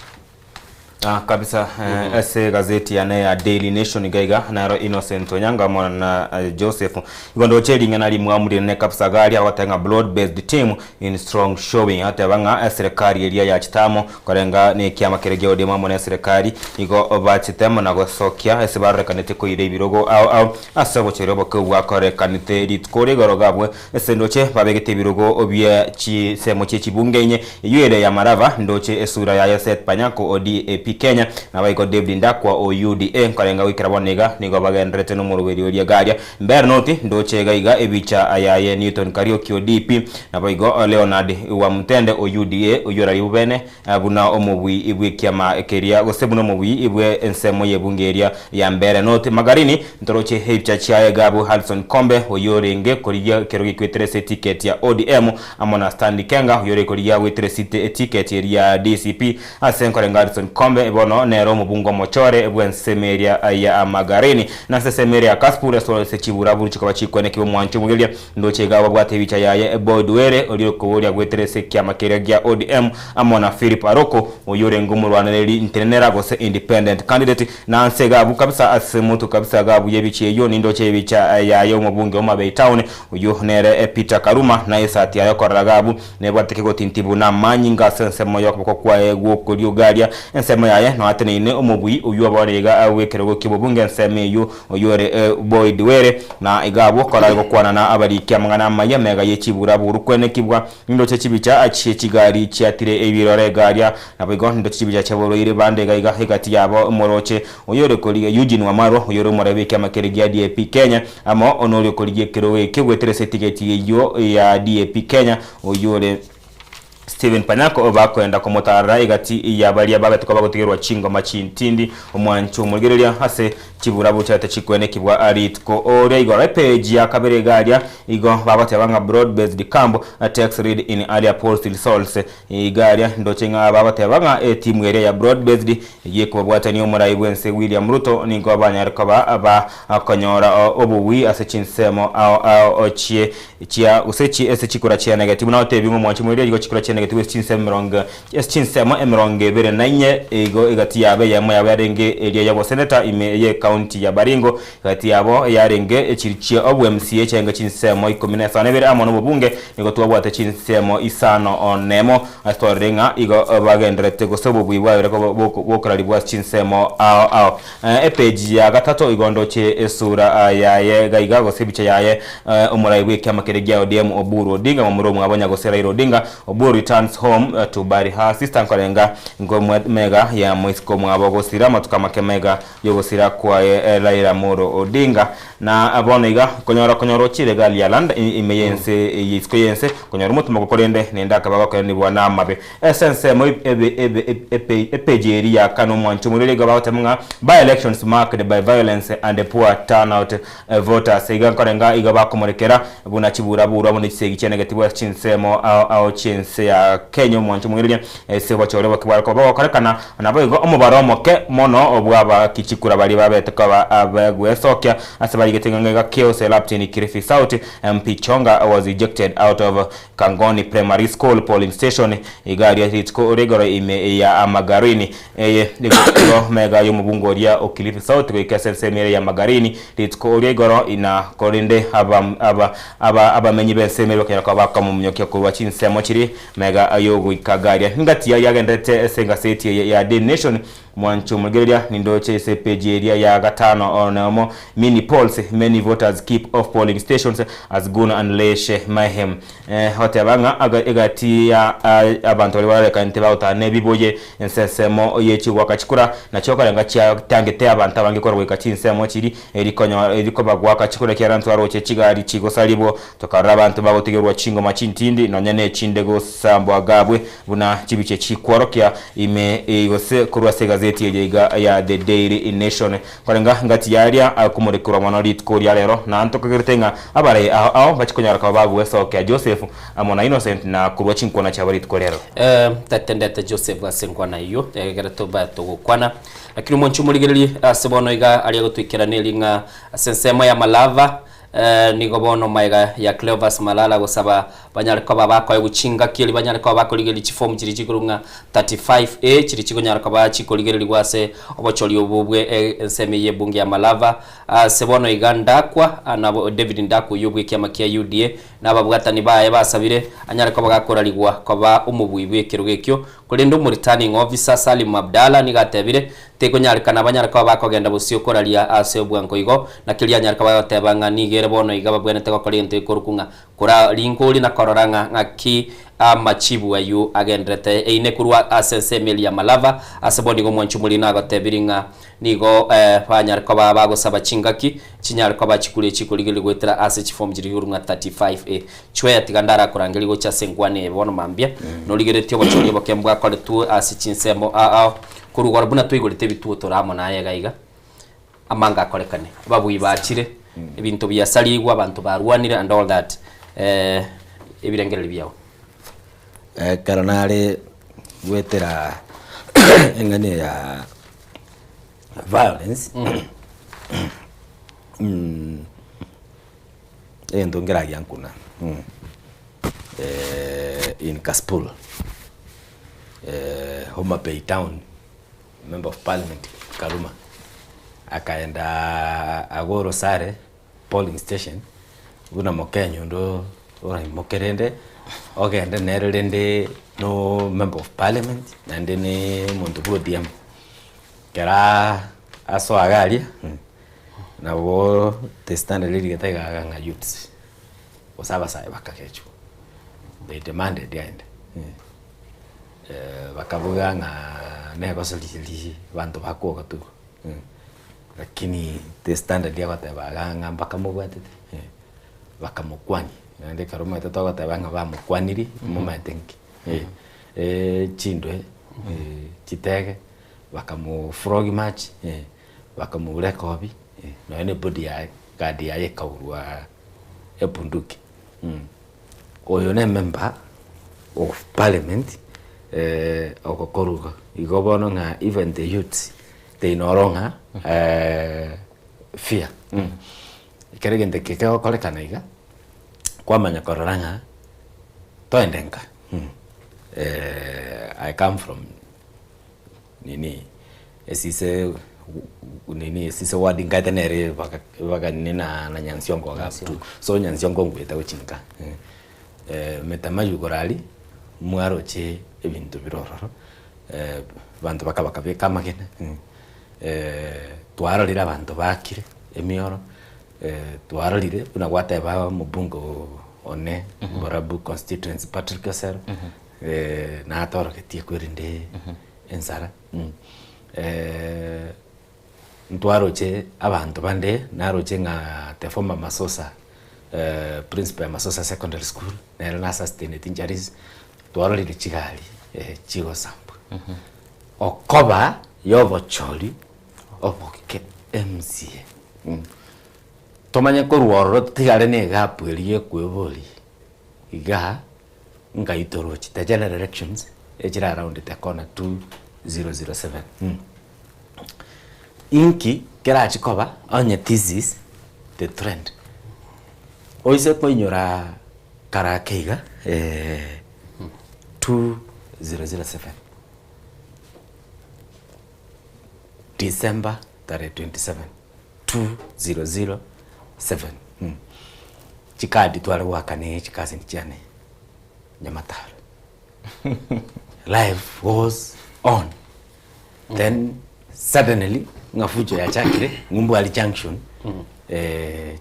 Ah, kabisa eh, ase egazeti yane ya Daily Nation iga iga naro Innocent Onyango amo na eh, Joseph igo ndoche ring'ana rimwamu rinene kabisa iga aria agoteba ng'a broad based team in strong showing agoteba ng'a eserekari eria yachete amo Korenga nekiama keria gia ODM amo neserekari nigo bachete amo na gosokia ase barorekanete koira ebirogo ao ao ase obochori oboke bwakorekanete rituko ria igoro gabwe ase ndoche babegete ebirogo bie chisemo chie chibunge inye eyio ere ya Malava ndoche esura yaye Seth Panyako o DAP Kenya nabaiko David Ndakwa o UDA nkorenga goikera bono iga nigo bagendererete nomoroberi oria garia Mbere noti ndoche iga iga ebicha yaye Newton Kariuki o DP, naboigo Leonard Wamutende o UDA oyio orari bobene buna omobui bw'ekiama keria gose buna omobui bwe ensemo y'ebunge eria ya Mbeere North. Magarini ntoroche ebicha chiaye Gabu Hudson Kombe oyio orenge korigia ekerogo ekwetera ase etiketi ya ODM amo na Stanley Kenga oyio ore korigia goetera esite etiketi eria ya DCP Ase nkorenga Hudson Kombe bono nere omobunge omochore bw'ensemo eria ya Magarini, na ase ensemo eria ya Kasipul ase ase chiburaburu chikoba chikwenekigwa omwancho omogeria ndoche iga babwate ebicha yaye Boyd Were oria okoboria goetera ase ekiama keria gia ODM amo na Philip Aroko oyio orenge omorwanereri ntenenera gose independent candidate na nse iga abwo kabisa ase motwe kabisa iga abwo yebicha eyio nindoche ebicha yaye omobunge o Mabei Town oyio nere Peter Karuma na esati yaye okorora iga abwo Nebwate kegotintibu namanyinga ase ensemo y'okoboko kwaye gw'okorio garia ensemo yaye noateneine omobui oyio bono iga bw'ekerogo ki'obobunge ensemo eyio oyio ore Boyd Were na iga abwo korare gokwana na abariki amang'ana amaya mega ye chiburaburu kwenekibwa nindoche chibicha chie chigari chiatire ebirore garia naboigo nindoche chibicha chiaborwaire bande iga iga egati yabo moroche Oyore okorigia Eugene Wamalwa, oyore omorai bw'ekiama keria gia DAP Kenya, amo noria okorigia ekerogo ekio goetera ase etigeti eyio ya DAP Kenya, oyore Stephen Panyako, bakoenda komotarera egati ya baria babete koba bagotigerwa chingoma chintindi omwancho omorigereria ase chiburabu chiarete chikwenekibwa rituko oria igoro. Epeji ya kabere iga aria igo bagoteba ng'a broad based camp takes lead in earlier polls results. Iga aria ndoche ng'a bagoteba ng'a etimu eria ya broad based Eyio ekobabwatania omorai bw'ense William Ruto nigo banyare koba bakonyora obobui ase chinsemo ao ao chie chia gose chie ase chikura chianegeti buna otebi ng'a omwanchi moiria igo chikura chianegeti. chianegetigwe ase chinsemo emerongo ase chinsemo emerongo ebere na inye, igo egati yabo eyemo yabo yarenge eria y'oboseneta ime y'ecounty ya Baringo, egati yabo yarenge echiri chia obo MCA chiarenge chinsemo ikomi na isano na ibere amo nobobunge nigo twabwate chinsemo isano nemo ase twarorire ng'a igo bagendererete gose obobui bwabere koba bokorarigwa ase chinsemo ao ao. Epeji ya gatato igo ndoche esura yaye gaiga gose ebicha yaye omorai bw'ekiama keria gia ODM Oburu Odinga momura omwabo nyagose Raila Odinga Oburu returns home to bury her sister nkorenga nko mega ya moisiko omwabo gosira amatuko amake mega yogosira kwaye Raila Amolo Odinga na bono iga konyora konyora ochire Galialand ime yense y'isiko yense konyora omotomoko korende nende akaba gokoranigwa namabe Ase ensemo epeji eria ya kane omwancho omorweri igo bagoteba ng'a by elections marked by violence and poor turnout voters iga nkorenga igo bakomorekera buna chibura-burwa amo ne chisegi chianegetigwe ase chinsemo ao ao chi'ense ya Kenya omwancho omorweri ase obochore oboke bware koba bogokorekana naboigo omobaro omoke mono bw'abaaki chikura baria babete koba abegwesokia ase barigete ng'a iga chaos erupted in Kilifi South MP Chonga was ejected out of Kangoni Primary School polling station iga aria rituko rigoro ime ya Magarini. Eye nigo mega y'omobunge oria o Kilifi South goika ase ensemo ere ya Magarini rituko oria igoro ina korende aba abamenyi b'ensemo ere bakanyara koba bakomomonyokia korwa chinsemo chiria mega y'ogoika iga aria. Engati yaye yagenderete ase engaseti eye ya Daily Nation Mwancho omorigereria, nindoche ase epeji eria ya gatano nomo, Mini polls, many voters keep off polling stations as goon unleash mayhem. Goteba ng'a egati ya abanto baria barorekanete bagotana nebiboye ense ensemo ye chigoaka chikura, nachio okorenga chiatangete abanto abange korwa goika chinsemo chiria eri kobagoaka chikura ekiagera ntwaroche chigari chigosaribwa, tokarora abanto bagotigerwa chingoma chintindi nonya nechinde gosambwa gabwe. Buna chibicha chikworokia ime gose korwa ase egazeti eye iga ya The Daily Nation. Korenga ngati yaria akomorekerwa mono rituko ria rero na ntokagerete ng'a abarai ao ao mbachikonyara koba bagwesokia Joseph amo na Innocent na korwa chinkwana chiabo rituko rero. Tatendete Joseph ase enkwana eyio, egere tobe togokwana. Lakini omonche omorigererie ase bono iga aria gotoikerania eri ng'a ase ensemo ya Malava Nigo bono magega ya Cleophas Malala gosaba banyare koba bakoegwa chingaki erio banyare koba bakorigereria chifomu chiria chikorwa ng'a 35A chiria chikonyara koba chikorigererigwa ase obochori obwo bwe ensemo eye y'ebunge ya Malava. Ase bono iga Ndakwa nabo David Ndakwa oyio bw'ekiama kia UDA na ababwatani baye basabire anyare koba gakorarigwa koba omobui bw'ekerogo ekio korende omoreturning officer Salim Abdalla nigo atebire Tekonyarekana banyare koba bakogenda bosio koraria ase obwango igo, na keria anyare koba agoteba ng'a nigo ere bono iga babwenerete gokora egento gekorokwa ng'a kora ringori na korora ng'a ng'aki amachibu ayio agendererete eine korwa ase ensemo eria ya Malava. Ase bono igo omwanchi omoriri nagotebirie ng'a nigo banyare koba bagosaba chingaki chinyare koba chikure chikorigereria goetera ase chifomu chiria chikorokwa ng'a 35A. Chweya tiga ndarakorangerie gocha ase enkwana eye bono mambia, norigeretie obochori oboke mbwakoretwe ase chinsemo ao ao. Korwa igoro buna twaigorete ebituo tore amo naye iga iga, amanga akorekane, ababui bachire, ebinto biasarigwe, abanto barwanire and all that ebirengererio biao. Ekero nare goetera eng'ana eye ya violence, egento nkeragia nkuna in Kasipul. Homa Bay town, member of parliament Karuma, akaenda agwo Orosare polling station, buna mokenya onde oraimoke rende, ogende nere rende no member of parliament, naende ne omonto bwa ODM. Ekero asoa iga aria, nabo the standard erigete iga iga ng'a youths, gose abasae bakagechwa, they demanded aende. Bakabuga ng'a negoso riria abanto bakwoga tu, lakini the standard agoteba iga ng'a mbakamobwatete, bakamokwania, naende ekero omanyete togoteba ng'a bamokwanirie, momanyete nki, chindwe, chitege, bakamofrog march, bakamoura ekobi, nonya na ebody yaye, guard yaye ekaurwa ebunduki. Oyo ne member of parliament ogokorwa igo bono ng'a even the youths they no longer fear. Ekero egento eke kegokorekana iga, kwamanya korora ng'a toende nka. I come from nini esise nini esise ward nkaete nere baka baka nini na na Nyansiongo iga tu so Nyansiongo nkoeta gochia nka Metamaywa igoro aria mwaroche ebinto bire ororo abanto baka bakabeka amagena twarorire abanto baakire emioro Twarorire buna gwateba omobunge one Borabu constituency Patrick Osero natorogetie kwerinde ensara ntwaroche abanto bande naroche ng'a the former Masosa principal ya Masosa secondary school nere na sustaineti injuries twarorire chigari chigosambwa okoba ya obochori oboke MCA. Tomanye korwa ororo totigare na egapu eria ekoeboria igaa nkai toroche the general elections echire around the corner 2007 inki kerachi koba onye this is the trend oise koinyora karake iga 2007. December tarehe 27, 2007 chikadi tware goaka ne chikaseni chiane Nyamataro. Life goes on. Then suddenly ng'a fujo yachakire ng'umbu junction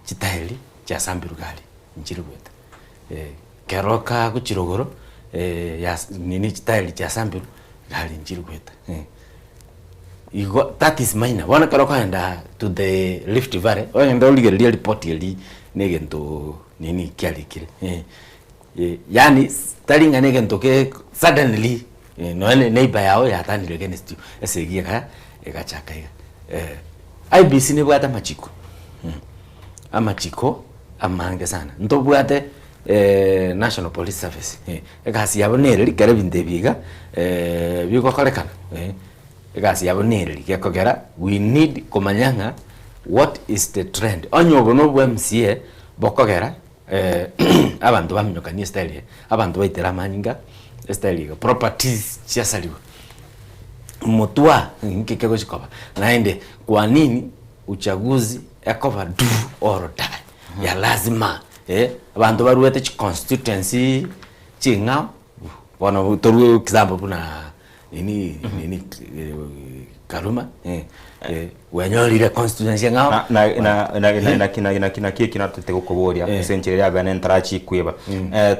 chitairi chiasambirwe gari nchiri goeta. Keroka gochia rogoro yas nini chitairi chiasambirwe gari nchiri goeta. Igo that is minor. Bono ekero okogenda to the Rift Valley, ogende origererie eripoti eria na egento nini kiarikire eh. Yaani tari ng'a na egento ke suddenly nonya ne neighbour yago yatandire against you, esegi ega egachaka iga. IEBC nebwate amachiko, amachiko amange sana. Ntobwate National Police Service, egasi yabo nere ekero ebinto ebi iga bigokorekana, egasi yabo nere gekogera we need komanya ng'a what is the trend. Onye obo na obwa MCA bokogera abanto baminyokanie estyle eye, abanto baitere amanyinga estyle iga, properties chiasariwa, motwa nki kegochi koba. Naende kwa nini uchaguzi ekoba do or die ya lazima abanto baruete chiconstituency ching'ao bono torue example buna nini nini Karuma wenyorire constituency eng'ao Na- na- na- na- na- naki naki naki naki eki natete gokoboria ase enchera eria abene ntarachikweba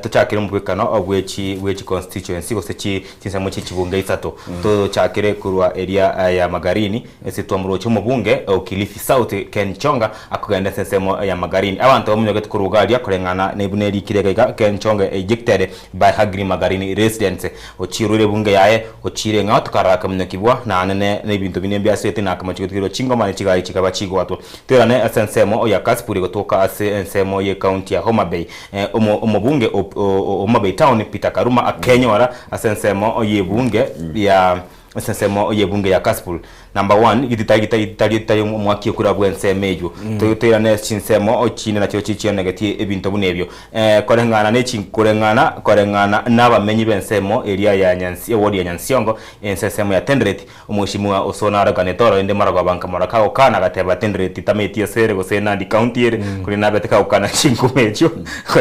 tochakere omobwekano bwechi bwechi constituency gose chi chinsemo chie chibunge isato tochakere korwa eria ya Magarini ase twamoroche omobunge o Kilifi South Ken Chonga akogenda ase ensemo ya Magarini abanto bamonyogete korwa iga aria koreng'ana na buna erikire iga iga Ken Chonga ejected by Hagri Magarini residents Ochiroire ebunge yaye, ochiire eng'ao tokarora akamunyokigwa, na anene na ebinto binde mbiasete, na akamochia gotigerwa chingoma ne chigari chikaba chigwatwa. Toirane ase ensemo ya Kasipul egotoka ase ensemo y'ecounty ya Homa Bay. Omo omobunge o o Homa Bay Town Peter Karuma akenyora ase ensemo y'ebunge ya ase ensemo y'ebunge ya Kasipul. Number one, gititari gitari gitari gitari omwaki okura bw'ensemo eywo. Mm. Toirane chinsemo chinde nachio chichionegetie ebinto buna ebio. Eh, koreng'ana ne koreng'ana koreng'ana n'abamenyi b'ensemo eria ya Nyansi ewodi ya Nyansiongo ense ensemo ya Tenderet omweshimiwa Osona arokanete oro ende marogoba nkamorora kagokana agateba Tenderet tameti ase ere gose Nandi county ere mm. korende nabete kagokana chinkuma echio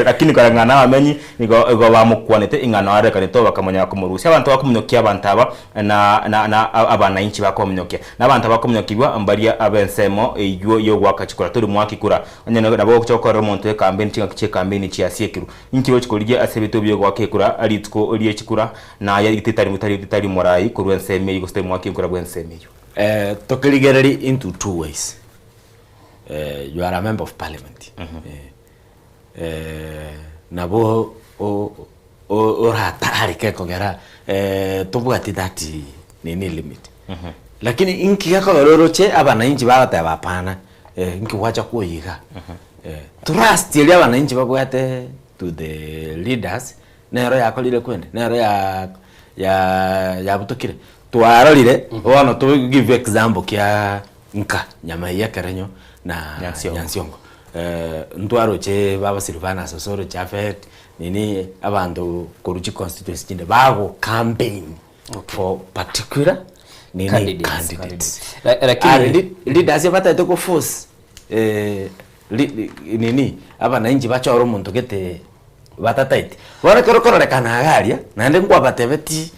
lakini koreng'ana n'abamenyi nigo igo bamokwanete ing'ana arokanete bakamanya komorusia abanto bakomonyokia abanto aba na na na abanainchi bakominyokia, na abanto abakominyokigwa mbaria ab'ensemo eyio y'ogoaka chikura. Tori moaki kura, onye nabo ogocha gokorera omonto ekambeni chingaki chi'ekambeni chiasiekirwe. Inki ogochi korigia ase ebituo bi'ogoaka ekura rituko rie chikura, na aye titari tari titari morai korwa ensemo eyio gose tari moaki enkura bw'ensemo eyio? Tokerigereria into two ways, you are a member of parliament, nabo oratareke ekogera tobwati that nini limit. Lakini inki gekogera oroche abananchi bagoteba hapana inki gwacha kwoyia igaa. Trust eria abananchi babwate to the leaders nero yakorire kwende, nero ya yabutokire. Twarorire bono to give example kia nka Nyamaiya Ekerenyo na Nyansiongo. Ntwaroche baba Silvanus Osoro Japhet nini abanto korwa chiconstituency chinde bago campaign for particular nini Candidates. candidates. Lakini- Are leaders batagete go force nini abananchi bachore omonto gete batataeti. Bono ekero okororekana iga aria naende nkwabatebetie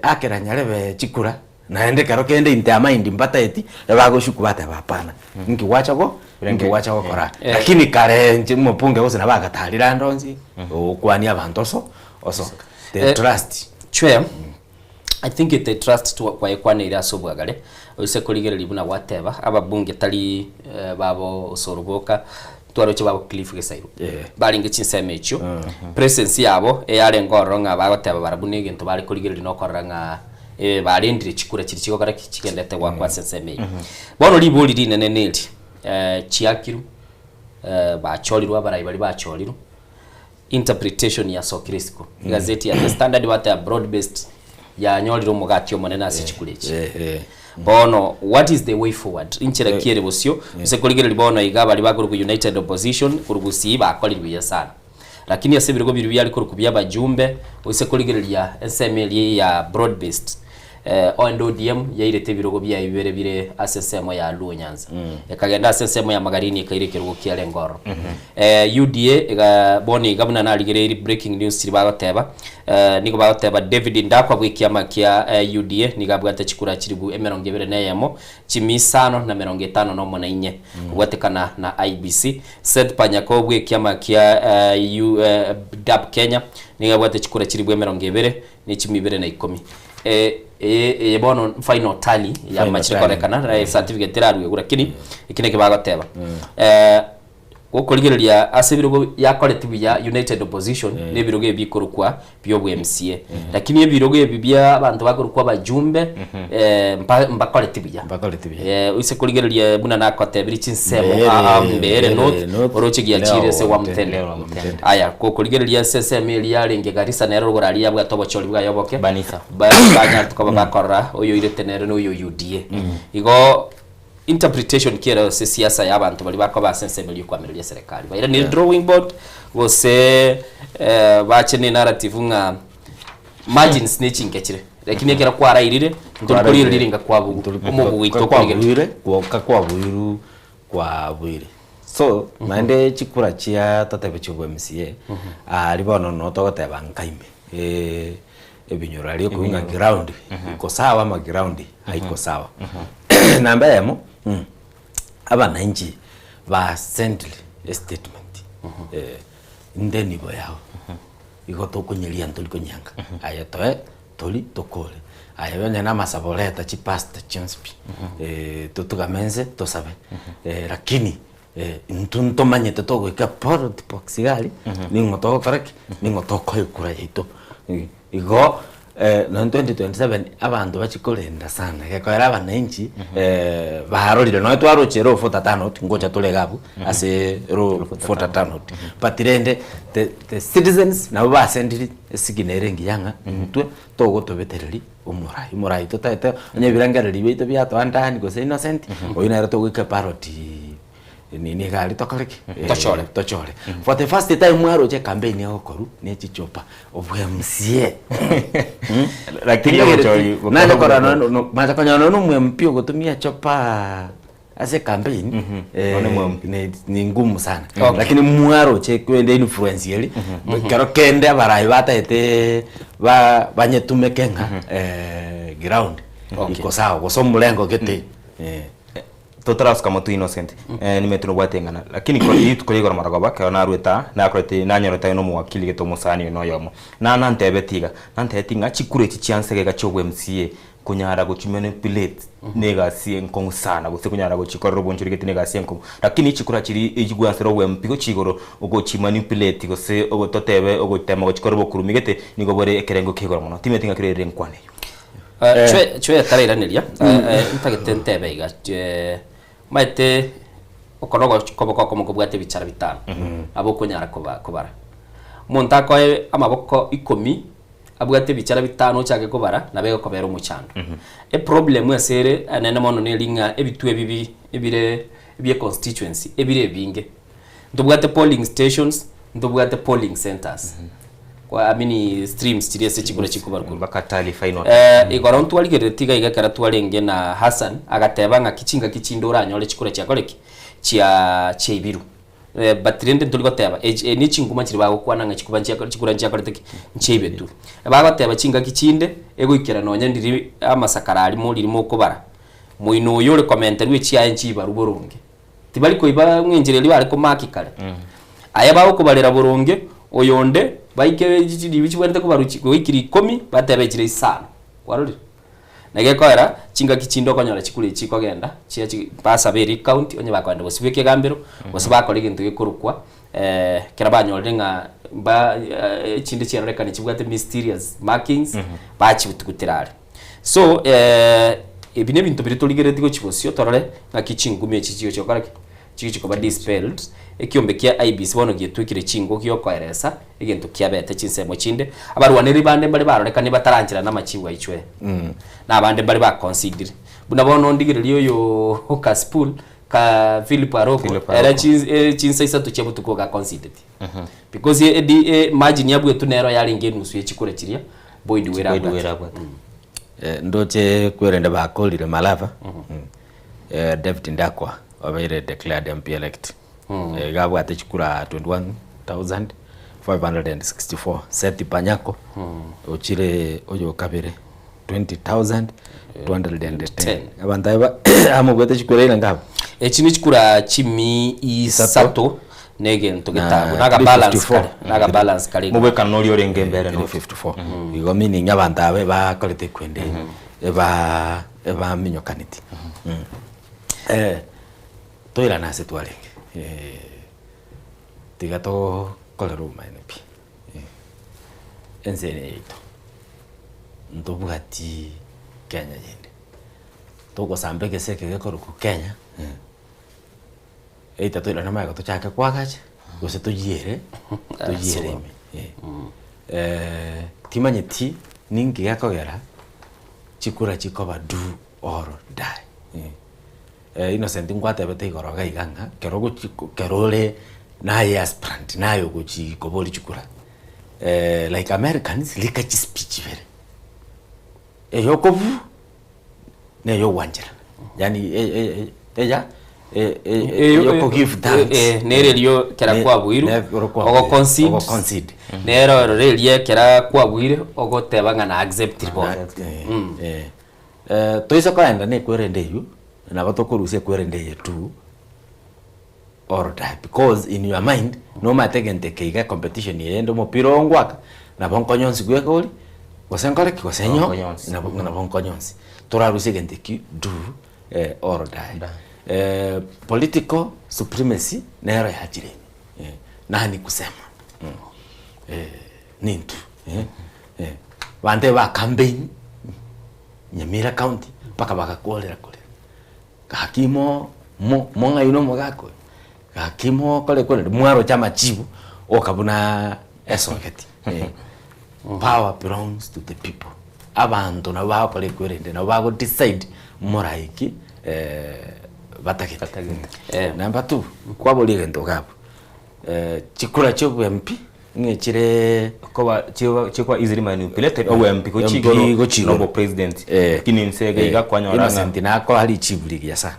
akera nyarebe chikura Naende ekero kende inte amaindi mbataeti, ebagoshuku bateba hapana, inki gwacha go inki gwacha gokora aa. Lakini kare inche omopunge gose nabo agatarire ande onsi, ogokwania abanto oso osoka. The trust. Chwe, I think the trust twa kwaekwaneire ase obwagare, oise korigereria buna gwateba, ababunge tari babo Osoro boka, twaroche babo Cliff Gesairo, barenge chinsemo echio, presence yabo eyarenge ororo ng'a bagoteba barabwo na egento bare korigereria na okorora ng'a barendire chikura chiria chigokora ki? Chigendete goakwa ase ensemo eyio. Bono ribori rinene neri, chiakirwe, bachorirwe abarai baria bachorirwe, interpretation yasokire isiko. Egazeti ya The Standard bateba broad based yanyorire omogati omonene ase chikura echi. Bono what is the way forward? Inchera ki ere bosio? Ase korigereria bono iga baria bakorokwa United Opposition korwa Gusii bakorire buya sana. Lakini ase ebirogo biria biare korokwa bi'abajumbe, oise korigereria ensemo eria ya broad based, onde ODM yairete ebirogo biaye bibere bire ase ensemo ya Luo Nyanza, ekagenda ase ensemo ya Magarini ekaira ekerogo kiarenge ororo. UDA ega bono iga buna narigereirie breaking news chiria bagoteba, nigo bagoteba David Ndakwa bw'ekiama kia UDA nigo abwate chikura chilifu emerongo ebere na eyemo, chimia isano na merongo etano na omo na inye, kobwatekana na IEBC. Seth Panyako bw'ekiama kia UDAP Kenya nigo abwate chikura chilifu emerongo ebere ne chimia ibere na ikomi. Eye bono final tally ya Final machire tally. korekana certificate terarwegwa lakini eki nakio bagoteba. Gokorigereria ase ebirogo yakoreti buya United Opposition na ebirogo ebi bikorokwa bia obwa MCA. Lakini ebirogo ebi bia abanto bakorokwa abajumbe mbakoreti buya. Mbakoreti buya. Oise korigereria buna nakotebirie chinsemo Mbeere, Mbeere Mbeere North North, oroche giachire ase Leo Wamtende. Leo Wamtende. Aya gokorigereria ase ensemo eria yarenge Garissa nero rogoro aria yabwate obochori bwaye oboke. Banisa. Banyarete koba bakorora oyoirete nere na oyo UDA. Igo Interpretation ki ere ase siasa ya abanto baria bakoba ase ensemo eria okoamereria eserekari? Bairane drawing board gose bache ne narrative ng'a margins ne chinke chire lakini ekero kwarairire ntori korigereria ringa kwabugu omobugu oito okorigereria. Kwabuire gwoka kwabuiru kwabuire so naende chikura chia totebe chia obwa MCA aria bono no togoteba nkaime ebinyoro aria okoigwa ng'a ground iko sawa ama ground haiko sawa. Namba eyemo, abananchi ba sendire estatement inde nibo yao, igo tokonyeria ntori konyenga, aye toe tori tokore, aye onye na amasabo reta chipastor chionsi pi, totugame inse tosabe, lakini Intwe ntomanyete togoika ballot box iga aria, ning'o togokora ki? Ning'o tokoa ekura yaito. Igo nonye 2027 abanto bachie korenda sana, gekoera abananchi barorire nonye twaroche ero voter turnout ngocha tore iga abwo ase ero voter turnout, but rende the the citizens nabo basendiri esignal ere engiya ng'a intwe togotobetereria omorai. Omorai totaete onye ebirengererio biaito biatoa ndani gose innocent, oyio nere togoika ballot nini iga aria tokore ki? Tochore. Tochore. For the first time mwaroche ecampaign egokorwa ne chichupa obwa MCA. Lakini obochori Nanye korora nonye no- macha konyora nonye na omo MP ogotumia chopa ase ecampaign Nonye mo MP. ni ni ngumu sana Okay. lakini mwaroche kwende influence eri kero kende abarai bataete ba banyetumeke ng'a ground Okay. iko sawa gose omorengo gete Totarasuka motwe Innocent, nimanyete nobwate eng'ana, lakini ko rituko ria igoro marogoba ekero naruete aa, nakorete nanyorete aye na omowakili gete omosani oyo noyomo. Na nantebeti iga, nantebeti ng'a chikura echi chia nse iga chia obwa MCA, konyara gochimanipulate na egasi enkong'u sana, gose konyara gochikorera obonchori gete na egasi enkong'u. Lakini chikura chiria echigwansera obwa MP gochia igoro, ogochimanipulate gose ogo totebe ogotema gochikorera obokurumi gete, nigo bore ekerengo kia igoro mono. Timanyeti ng'aki orerire enkwana eyio. Chwe chwe tarairaneria ntagete ntebe iga omanyete oko nogo koboko okomo kobwate ebichara bitano nabo okonyara koba kobara. Omonto akoe amaboko ikomi abwate ebichara bitano ochake kobara nabo egokobera omochando. Eproblem ase ere enene mono neri ng'a ebitwe ebi bi ebire. bie constituency ebire ebinge. Ntobwate polling stations, ntobwate polling centres. Kwa I mean streams chiria ase chikura chikobarwa. Mpaka tally final. Eh, igoro ntwarigereretie iga iga ekero twarenge na Hassan, agateba ng'aki chingaki chinde oranyore chikura chiakore ki? Chia chiaibiru. Eh, but rende ntori goteba echi eh, nechinguma chiria bagokwana ng'a chikuba nchiakore chikura nchiakorete ki? Nchiaibetu. Bagoteba chingaki chinde, egoikera nonye ndiri amasakara aria moriri mokobara, moino oyo ore komenterwa echiaye nchibarwa boronge. Tibari koiba ng'a enchera eria bare komaki kare. Aye bagokobarera boronge, oyonde baike chiribi chibwenerete kobarwa chi goikire ikomi, batebe chire isano. Kwarorire? Na gekoera, chingaki chinde okonyora chikura echi chikogenda, chia chi basabe erecount, onye bakogenda gosibwa ekegambero, gose bakora egento gekorokwa ekero banyorire ng'a mba echinde chiarorekane chibwate mysterious markings, bachigutera are. So ebi na ebinto biria torigereretie gochia bosio torore ng'aki chingumi echi chigochia gokora ki? Chigochia koba dispelled, ekiombe kia IEBC bono gietwekire chingo giokoeresa egento kiabete chinsemo chinde, abarwanereri bande mbare barorekane batarancherana namachibu aichwe, na abande mbare ba concedire. Buna bono ndigererie oyo Kasipul ka Philip Aroko, Philip ere Aroko. chins chinsa isato chia botuko iga aconcedetie. Because edi margin yabwetwe nero yarenge enusu ye chikura chiria Boyd Were Boyd abwate. Were abwate. Ndoche kwerende bakorire Malava, David Ndakwa obeire declared MP elect. Iga abwate chikura 21,564. Seth Panyako ochire oyo kabere 20,210. Abanto aba amobwate chikura ira ngabu? Echi ne chikura chimi isato na egento getabu na akabalance kare na akabalance kare igoro. Mobwekano noria orenge mbere noche. 354. Igo meaning abanto aba ebakorete ekwende eba ebaminyokaneti. Toirane ase twarenge tiga tokorere obomaene pi ense eye yaito ntobwati Kenya yende, togosamba egese eke gekorokwa Kenya. Either toirane magega tochake koagacha, gose toyiere, toyiere ime eh. Timanyeti ninki gekogera chikura chikoba do or die eh. Innocent nkwatebete igoro iga iga ng'a ekero ogochi ekero ore naye aspirant naye ogochi koboria chikura like Americans rika chispeech ibere, eyokobu. na ey'ogwancherana, yaani eya ey'oko give thanks. Nere erio ekero kwabuirwe, ogo concede, ogo concede. Nere ororo eria ekero kwabuire ogoteba ng'a na acceptiri bono. Toise koenda na ekwerende eywo, nabo tokorusia ekwerende eye tu or die because in your mind nomanyete egento eke iga ecompetition eye ende omopira oyo ngwaka nabo nkonyonsi bweka oria gose nkore ki gose nyo Nkonyonsi. nabo nabo nkonyonsi torarusie egento ekio do or die. Political supremacy nero yachire ime nani kusema nintwe abanto eba campaign Nyamira county mpaka bagakorera korera. Gaki mo mo mong'aini omogaka oyo, gaki mokore korende mwaroche amachibu oka buna esogeti eh. Power belongs to the people, abanto nabo bagokora ekwerende nabo bago decide moraiki batagete. Number two, kwaboria egento iga abwo, chikura chia obo MP ng'a chire Koba chiba chikoba easily manipulated obo MP gochia MP igoro gochia na igoro. obo president lakini inse iga iga kwanyora ng'a Innocent nakoa richibu rigiya sana.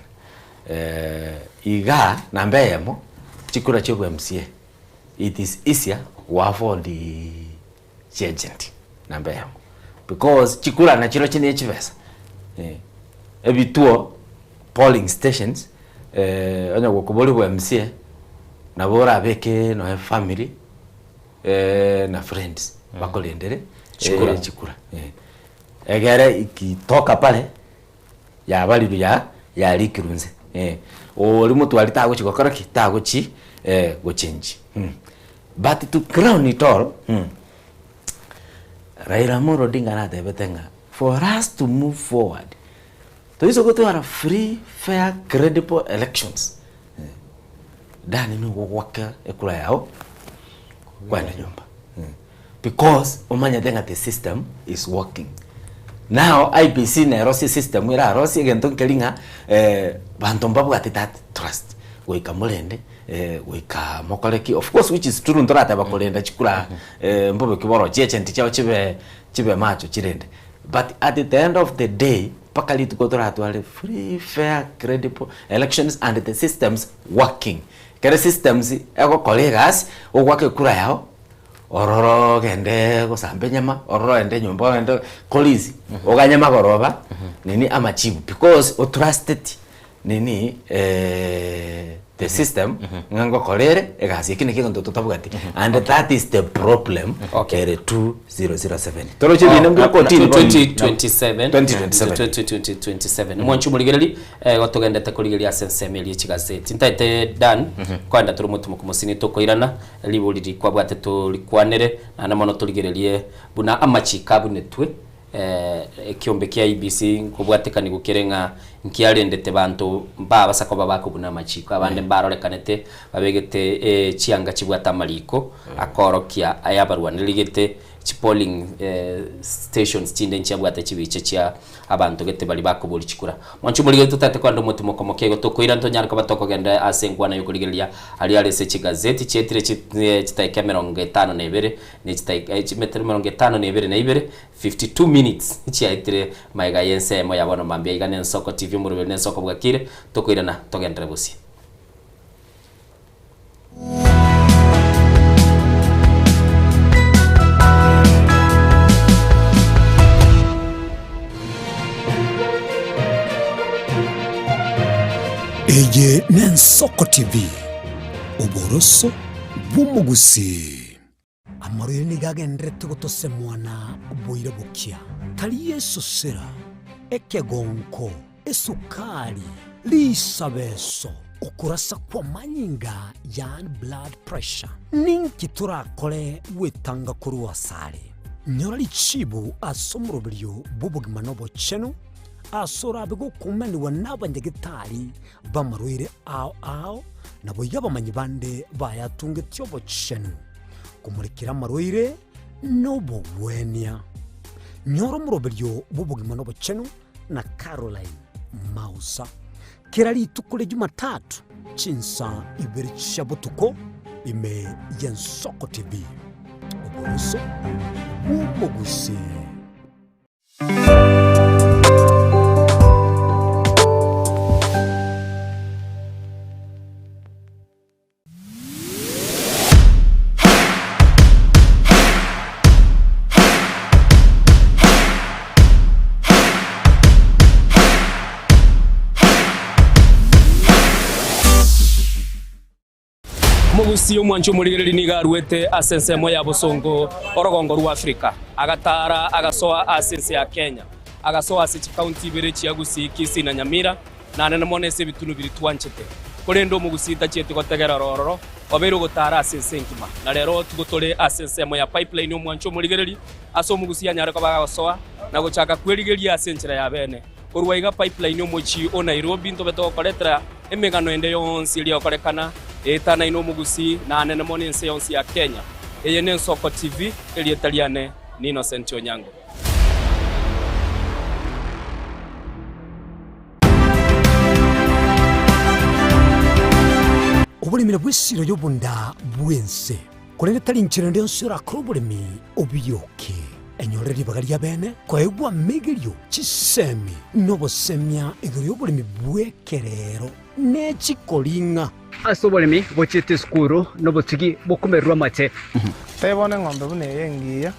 Iga namba eyemo chikura chia obo MCA it is easier go afford chiagent namba eyemo because chikura nachirochio ne chibesa ebituo polling stations onye gokoboria obo MCA nabo orabeke nonya efamiri na friends bakorendere Chikura. chikura egere ikitoka pare yabarirwe ya yarikirwe nse oria motwari tagochi gokora ki? Tagochi gochenji but to crown it all Raila Amolo Odinga natebete ng'a for us to move forward Toise gotwara free, fair, credible elections, dani nigo ogoaka ekura yao kwenda nyomba because omanyete ng'a the system is working. Now IEBC nerosie system erarosie egento nkeri ng'a banto mbabwate that trust. goika morende goika mokore ki, of course which is true ntorateba korenda chikura mbobe ki bono chiagent chiabo chibe chibe macho chirende, but at the end of the day mpaka rituko toratware free, fair, credible elections and the systems working. Ekero systems egokora egasi, ogoaka ekura yago, ororo ogende gosamba enyama, ororo ogende nyomba ogende korisi, oganye magoroba nini amachibu because otrusteti nini the system ng'a ngokora ere egasi eki nakio egento totabwati and that is the problem ere 2007 toroche ebinto mbire kotini bono. 2027 2027 mwanchi omorigereri igo togendete korigereria ase ensemo eria echigaseti ntaete Dan koenda tore omotimoko mosini tokoirana ribori rikwabwate torikwanere naende mono torigererie buna amachiko abunetwe Ekiombe kia IEBC nkobwatekanigwa kere ng'a nkiarendete banto mbabasa koba bakobuna amachiko, abande mbarorekanete babegete chianga chibwate amariko akoorokia ayabarwanerigete chipolling stations chinde nchiabwate chibicha chia abanto gete baria bakoboria chikura. Mwanche omorigereria totagete kogenda omotimoko moke igo tokoira ntonyare koba tokogenda ase enkwana yokorigereria aria are ase chigazeti chietire chitaika emerongo etano na ebere ne chitaika chimetero emerongo etano na ebere na ibere, 52 minutes, chiaetire magega y'ensemo ya bono mambia iga n'Ensoko TV omoroberi n'Ensoko bwakire, tokoirana togenderere bosie. Eye n'Ensoko TV, oboroso bw'omogusii. Amarwaire nigo agendererete gotosemwa na oboira bokia, tari esosera, ekegonko, esukari, risabeso, okorasa kw'amanyinga yaani blood pressure. Ninki torakore gwetanga korwa asare? Nyora richibu ase omoroberio bw'obogima na obochenu, ase orabe gokumanigwa n'abanyagetari b'amarwaire ao ao, naboigo abamanyi bande bayatungetie obochenu, komorekera amarwaire nobogwenia. Nyora omoroberio bw'obogima nobochenu na Caroline Mausa kera rituko ria Jumatatu chinsa ibere chia botuko ime y'Ensoko TV. Oboroso bw'omogusii. Omogusii omwanchi omorigereria nigo aruete ase ensemo ya bosongo orogongo rwa Afrika, agataara agasoa ase ense ya Kenya, agasoa ase chikaunti ibere chia Gusii, Kisii na Nyamira, naende mono ase ebitunu biria twanchete. Korende omogusii tachieti gotegerera ororo, obeire ogotaara ase ense engima. Na rero tigo tore ase ensemo ya Pipeline omwanchi omorigereria, ase omogusii anyare koba agosoa na gochaka kwerigeria ase enchera ya bene. Korwa iga Pipeline omochie o Nairobi ntobe togokoretera emegano ende yonsi eria egokorekana eetanaine omogusii na anene mono ense yonsi ya Kenya. Eye n'Ensoko TV, erieta riane ni Innocent Onyango. Oboremi nabwo esiro y'obonda bw'ense, korende tari inchera ende yonsi orakore oboremi obioke. Enyorere ribaga ria bene koegwa amegerio, chisemi, na obosemia igoro y'oboremi bw'ekerero ne chikoring'a. Ase oboremi bochiete esukuru nobotugi bokomererwa amate. Tebona eng'ombe buna eye engiya.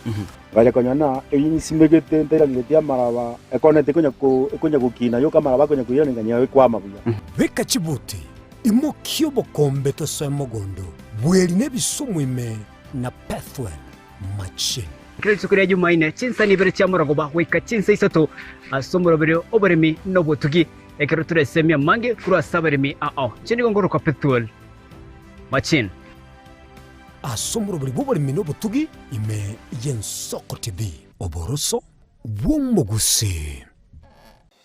Ngacha konya na eyinsimegete ntairaneretie amaraba, ekonete ekonya ko ekonya gokina yoka amaraba akonya koirana nganyia ekwama buya. Beka chibuti, imokia obokombe tosoe mogondo, bweri na ebisumu ime na Pethuel machine. Kera rituko ria Jumaine, chinsa ibere chia morogoba goika chinsa isato ase omoroberio oboremi na obotugi, ekero toresemie amange korwa ase abaremi ao. Inche nigo nkorokwa Pethuel Machine. Ase omoroberi bw'oboremi na obotugi ime y'Ensoko TV. Oboroso bw'omogusii.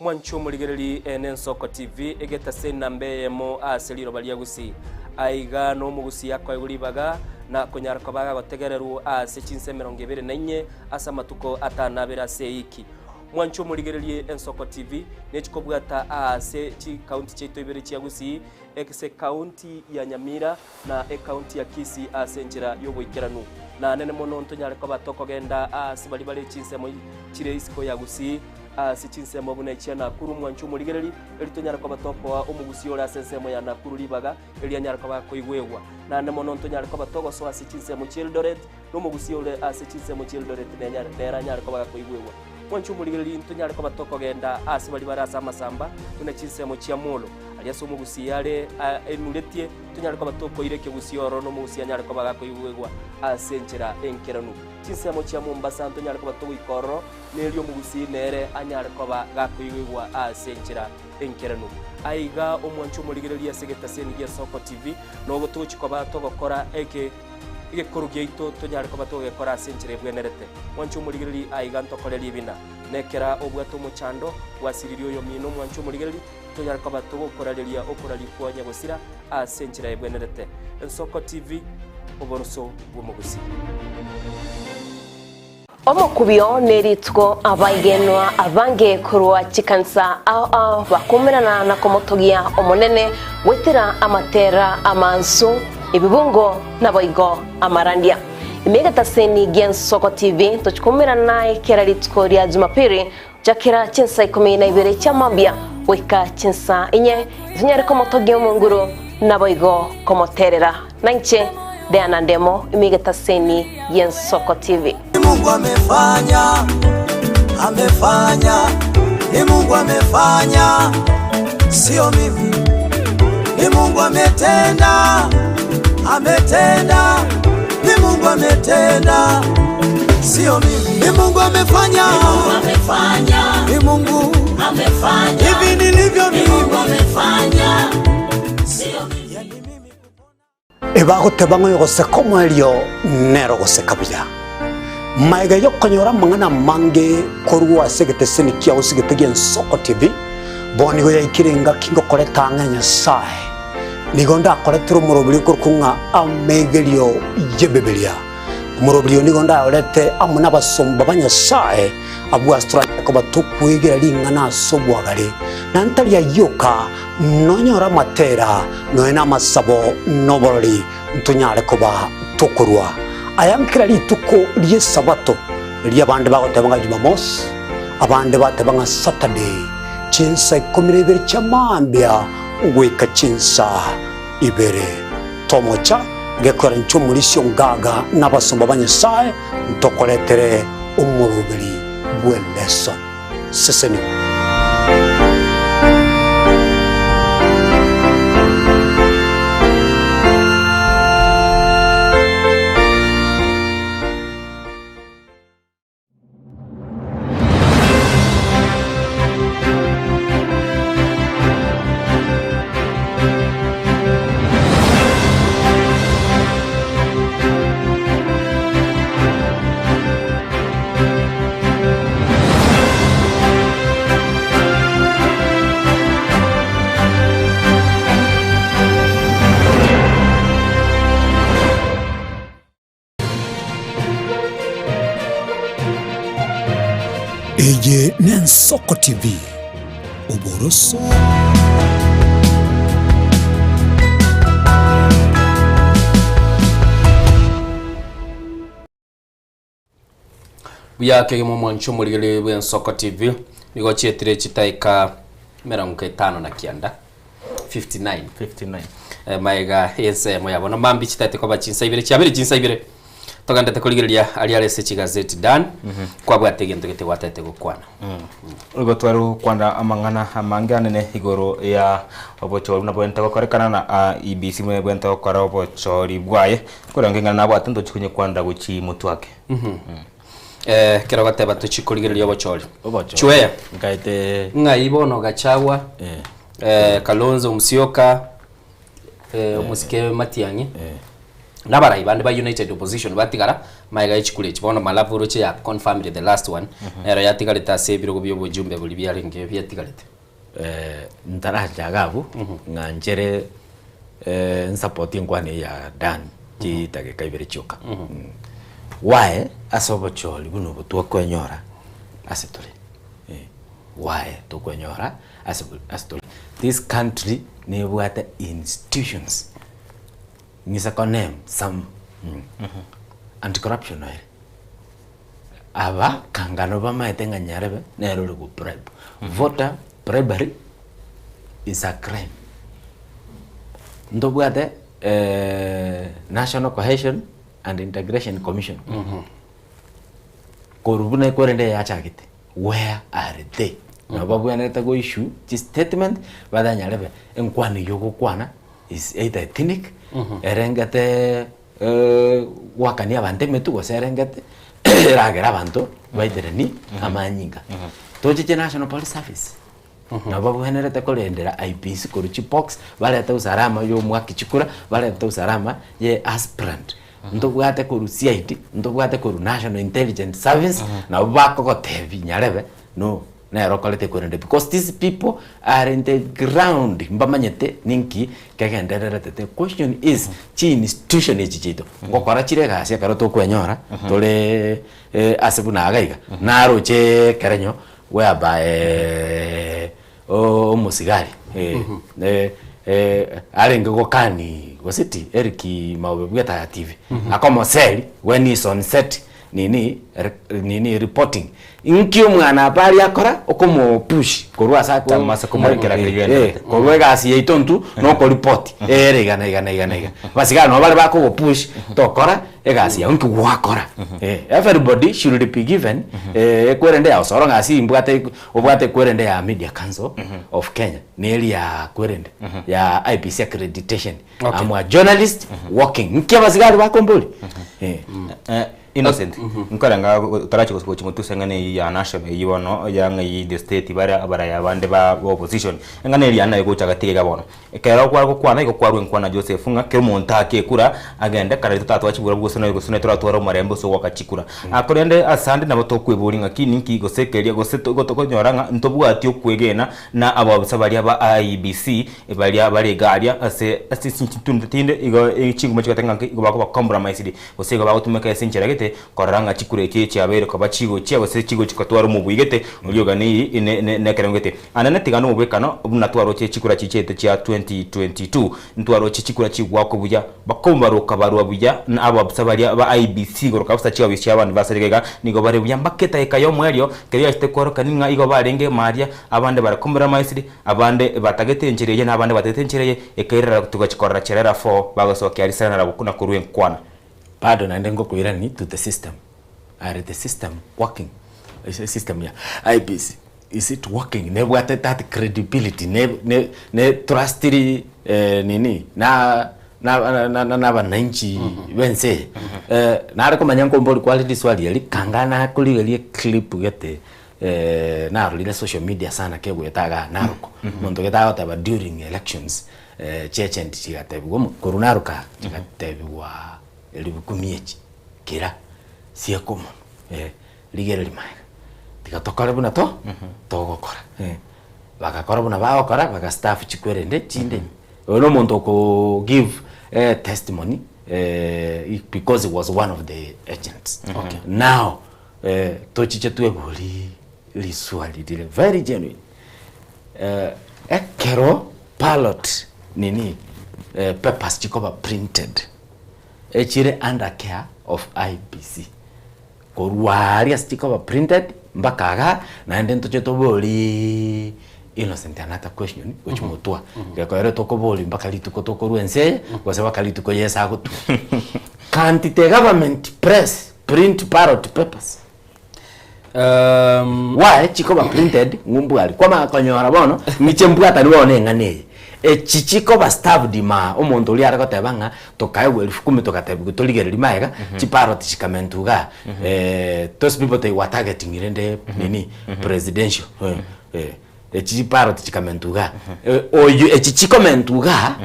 Mwanche omorigereri n'Ensoko TV egetase enamba eyemo ase riroba ria Gusii. Aiga nomogusii akoegwa ribaga na konyara koba agotegererwa ase chinsa emerongo ebere na inye ase amatuko atano abere ase eiki. Mwanche omorigererie Ensoko TV nechikobwata aase chikaunti chiaito ibere chia Gusii, ase ekaunti ya Nyamira na ekaunti ya Kisii ase enchera y'oboikeranu. Na nene mono ntonyare koba tokogenda aase baria bare chinsemo chire isiko ya Gusii, ase chinsemo buna echia Nakuru mwanche omorigereri, eri tonyare koba tokoa omogusii ore ase ensemo ya Nakuru ribaga eri anyare koba akoigwegwa. Naende mono ntonyare koba togosoa ase chinsemo chi'Eldoret, na omogusii ore ase chinsemo chi'Eldoret nere anyare koba gakoigwegwa. Mwanche omorigereri ntonyare koba tokogenda ase baria bare ase amasamba buna chinsemo chia Molo, aria ase omogusii are enuretie, tonyare koba tokoira ekegusii ororo na omogusii anyare koba gakoigwegwa ase enchera enkeranu. Chinsemo chia Mombasa ntonyare koba togoika ororo, na erio omogusii nere anyare koba gakoigwegwa ase enchera enkeranu. Aiga omwanche omorigereria ase egetaseni gia Soko TV, nogo togochia koba togokora eke egekoro giaito tonyare koba togegekora ase enchera ebwenerete. Mwanche omorigereria aiga ntokore ribina. Nekera obwate omochando, gwasiririe oyomino omwanche omorigereria, tonyare koba togokorareria okoraria kwa nyagosira ase enchera ebwenerete. Ensoko TV, oboroso bw'omogusii. Omokubio nerituko abaigenwa abange korwa chikanisa ao ao bakumerana na komotogia Omonene goetera amatera amansu, ebibungo naboigo amarandia. Ime egetaseni gi'Ensoko TV tochikumerana naye kera rituko ria Jumapili gochakera chinsa ikomi na ibere chia mambia goika chinsa inye, tonyare komotogia Omonguru naboigo komoterera. Nainche Diana Ndemo ime egetaseni gi'Ensoko TV. Ni Mungu amefanya, amefanya, ni Mungu amefanya, sio mimi. Ni Mungu ametenda, ametenda, ni Mungu ametenda, sio mimi. Ni Mungu amefanya, ni Mungu amefanya, ni Mungu amefanya, hivi nilivyo mimi, Mungu amefanya, sio mimi. Ebagoteba ng'a oyogoseka omoerio nere ogoseka buya. Magega y'okonyora amang'ana amange korwa ase egeteseni kiao ase egete gi'Ensoko TV, bono nigo yaikire engaki ngokoreta ang'e Nyasae. Nigo ndakoretere omoroberi okorokwa ng'a Amegerio y'Ebibilia. Omoroberi oyo nigo ndayorete amo nabasomba ba Nyasae, abwo ase toranyare koba tokwegera ring'ana ase obwagare, na ntari ayio oka, nonyore amatera, nonya namasabo, na oborori, ntonyare koba tokorua aya nkera rituko ri'Esabato, erio abande bagoteba ng'a Jumamosi, abande bateba ng'a Saturday, chinsa ikomi na ibere chia mambia goika chinsa ibere. Tomocha gekora inche omorisia ongaga na abasomba ba Nyasae ntokoretere omoroberi bw'eleson. Sesenigwa. Eye n'Ensoko TV, oboroso. Buya kegima omwancho omorigereria bw'Ensoko TV, nigo chietire chitaika emerongo etano na kianda, 59. 59. Eh, maega y'ensemo ya bono mambi chitaete koba chinsa ibere chiabere chinsa ibere togendete korigereria aria are ase chigazeti Dan kwabwate egento gete gwataete gokwana. Igo tware gokwana amang'ana amange anene igoro ya obochori buna bwente gokorekana na IEBC buna bwente gokora obochori bwaye. Korende ng'a nabwate ntochi konyekwanera gochia motwe ake. Eh, ekero ogoteba tochi korigereria obochori. Obochori. Chweya. Nkaete Ng'ai bono Gachagua, eh, Kalonzo Musyoka, eh, omosike Matiang'i, na abarai bande ba United Opposition batigara, magega ye chikura echi. Bono Malava oroche ya confirmed the last one, nero yatigarete ase ebirogo bia obojumbe boria biarenge biatigarete. Eh, ntaracha iga abwo, ng'a nchere eh, nsupport enkwana eye ya Dan chidageka ibere chioka. Why ase obochori buna obo twakwenyora ase tore. gwaye tokwenyora ase ase tore. This country nebwate institutions, ng'ise ko name some, anti corruption ere, aba kangano bamaete ng'a nyarebe nere ore go bribe. Voter bribery is a crime. Ntobwate National Cohesion and Integration Commission, korwa buna ekwerende eyachagete, where are they? Nabo babwenerete go issue chi statement batanyarebe enkwana eywo ogokwana is either ethnic, erengete goakania abanto emetwe gose erengete eragere abanto baiteranie amanyinga. Tochiche National Police Service, nabo babwenerete korendera IEBC korwa chibox, barete usalama ya omwaki chikura, barete usalama ye aspirant. Ntobwate korwa CID, ntobwate korwa National Intelligence Service, nabo bakogotebia nyarebe no nere okorete korende because these people are in the ground mbamanyete ninki kegendererete. The question is chi institution echi chiaito ngokora chire egasi ekero tokwenyora tore ase buna iga iga naroche ekerenyo whereby omosigari arenge gokani gose ti Eric Maobe bwetaya TV akomoseri when is on set nini nini reporting inki omwana apa aria akora okomo push korwa ase ako Tamasa komorekera keria oenderete. korwa egasi yaito intwe na okoripoti ere iga na iga na iga na iga basigari nabo bare bakogopush tokora egasi yago inki gwakora everybody should be given ekwerende ya osoro ng'a ase imbwate obwate ekwerende ya media council of Kenya na eria ya kwerende ya IEBC accreditation Okay. I'm a journalist working inki abasigari bakomboria Innocent, nkorenga otarachi gochi motuse eng'ana eyio ya national eyio bono ya ng'a eyio the state bare abarai abande ba opposition, eng'ana eria naye gocha gati iga bono. Ekero kware gokwana igo kwarwa enkwana Joseph ng'a kera omonto ake ekura agende kare totatwara chibura gose noyo gose toratware omorembe ase ogoaka chikura. Korende ase ande nabo tokweboria ng'aki ninki gose keria gose tokonyora ng'a ntobwati okwegena na abaofisa baria ba IEBC baria bare iga aria ase ase chintundu tinde igo chinguma chigoteba ng'a igo bakoba compromised Gose igo bagotumeka ase enchera gete korora ng'a chikura echi chiabeire koba chigochia gose chigochia gotwara omobui gete oria oganeirie ne ne nekerengo gete. Anene tiga nomobwekano buna twaroche chikura chichiete chia 2022. Ntwaroche chikura chigwakwa buya, bakobaroka barwa buya na abaofisa baria ba IEBC igoro kabisa chiofisi chia abanto ba serikali iga nigo bare buya mpaka edageka yomoerio keria yachete kworoka ning'a igo barenge maria abande bare compromised abande batagete enchera eye na abande batagete enchera eye Ekairera togachia korora chiarera fo bagosokia risana na korua enkwana. Bado naende ngokoirani to the system, are the system working? Ase system ya IEBC is it working? Nebwate that credibility ne ne ne trustiri nini na na na na abananchi bense eye? Nare komanya nkombori kware riswali eri kanga nakorigeria eclip gete narorire social media sana kegoeta igaa Narok, omonto gete agoteba during elections chiagent chigatebigwa omo korwa Narok aa chigatebigwa elifu kumi echi kera sieka omonwe rigereria magega tiga tokore buna to togokora bagakora buna bagokora baga staff chikwerende chinde oyo na omonto oko give testimony because he was one of the agents now Tochiche tweborie riswali rire very genuine. Ekero ballot nini papers chikoba printed, echire under care of IEBC, korwa aria ase chikoba printed mpaka igaa, naende ntoche toborie Innocent another question gochia motwe, gekoera tokoboria mpaka rituko tokorwa ense eye, gose mpaka rituko Yeso agotwa. Can't the government press Print ballot papers. Why chikoba printed ng'umbwari kwamanya konyora bono ng'iche mbwatani bono eng'ana eye. Echi chikoba staffed imaa omonto oria are goteba ng'a tokaegwa elfu kumi togatebigwa torigereria magega chiballot chikamentwa igaa those people they were targeting rende nini presidential echi chiballot chikamentwa igaa oyo echi chikomentwa igaa.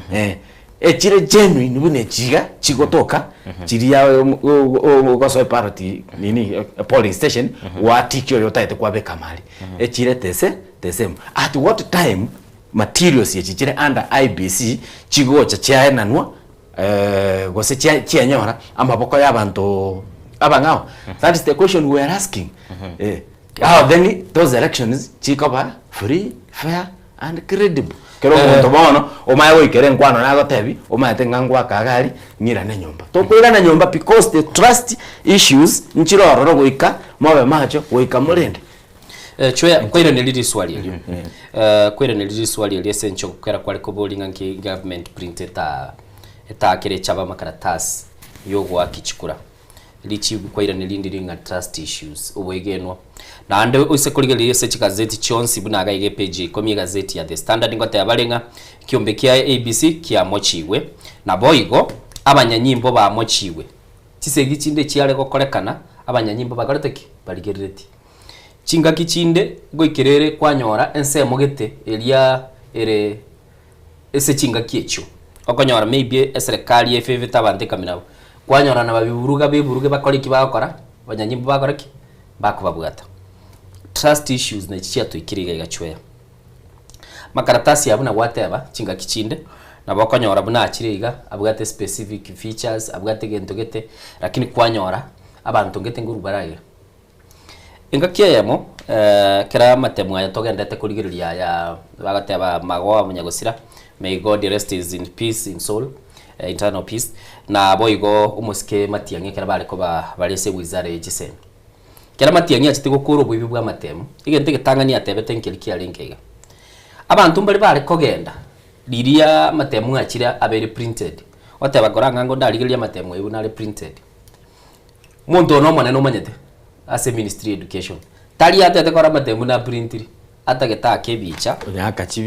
Echire genuine buna echi iga chigotoka chiria ogosoa eparoti nini polling station gwatikia oyo otagete kwabeka amari echire the the same. At what time materials echi chire under IEBC chigocha chiaenanwa gose chianyora amaboko ya abanto abang'ao? That is the question we are asking. How then those elections chikoba free, fair and credible. Kera omonto bono omanye goikera enkwano nagotebi omanyete ng'a ngwaka iga aria ng'irane nyomba. Tokoirana nyomba because the trust issues nchire ororo goika mobe macho goika morende. Chwea nkoiranerie riswali erio. Nkoiranerie riswali erio ase enchera kera kware koboria ng'a nki government print eta etaakere echabe amakaratasi ya ogoaka chikura. Richibu kwairaneria rinde ring'a trust issues, oboegenwa. Naende oise korigereria ase chigazeti chionsi buna iga iga epage ya ikomi egazeti ya The Standard ngoteba bare ng'a ekiombe kia ABC kiamochigwe, naboigo abanyanyimbo bamochigwe. Chisegi chinde chiare gokorekana abanyanyimbo bakorete ki? Barigereretie. Chingaki chinde goikera ere kwanyora ensemo gete eria ere ase chingaki echio, okonyora maybe eserekari efavete abanto ekamina abwo, kwanyora nababiburuga beburuge bakore eki bagokora, abanyanyimbo bakore ki? Bakobabwata. Trust issues nachi chiatoikire iga iga chweya. Makaratasi abwo nagwateba chingaki chinde, nabo okonyora buna achire iga, abwate specific features, abwate egento gete, lakini kwanyora abanto ngete nkorwa bare aiga. Engaki eyemo ekero amatemo aya togenderete korigereria aya bagoteba magoa monyagosira, may God rest his in peace in soul, eternal peace, na boigo omosike Matiang'i ekero bare koba bare ase ewizara ye chisemi. Ekero Matiang'i achete gokora oboibi bwa amatemo, egento egetang'ani atebete nkeri kiarenge iga, abanto mbare bare kogenda riria amatemo achire abeire printed, oteba kora ng'a ndarigereria amatemo aywo nare printed. Omonto one omonene omanyete ase ministry ya education tari atete kora amatemu na printiri atagete ake ebicha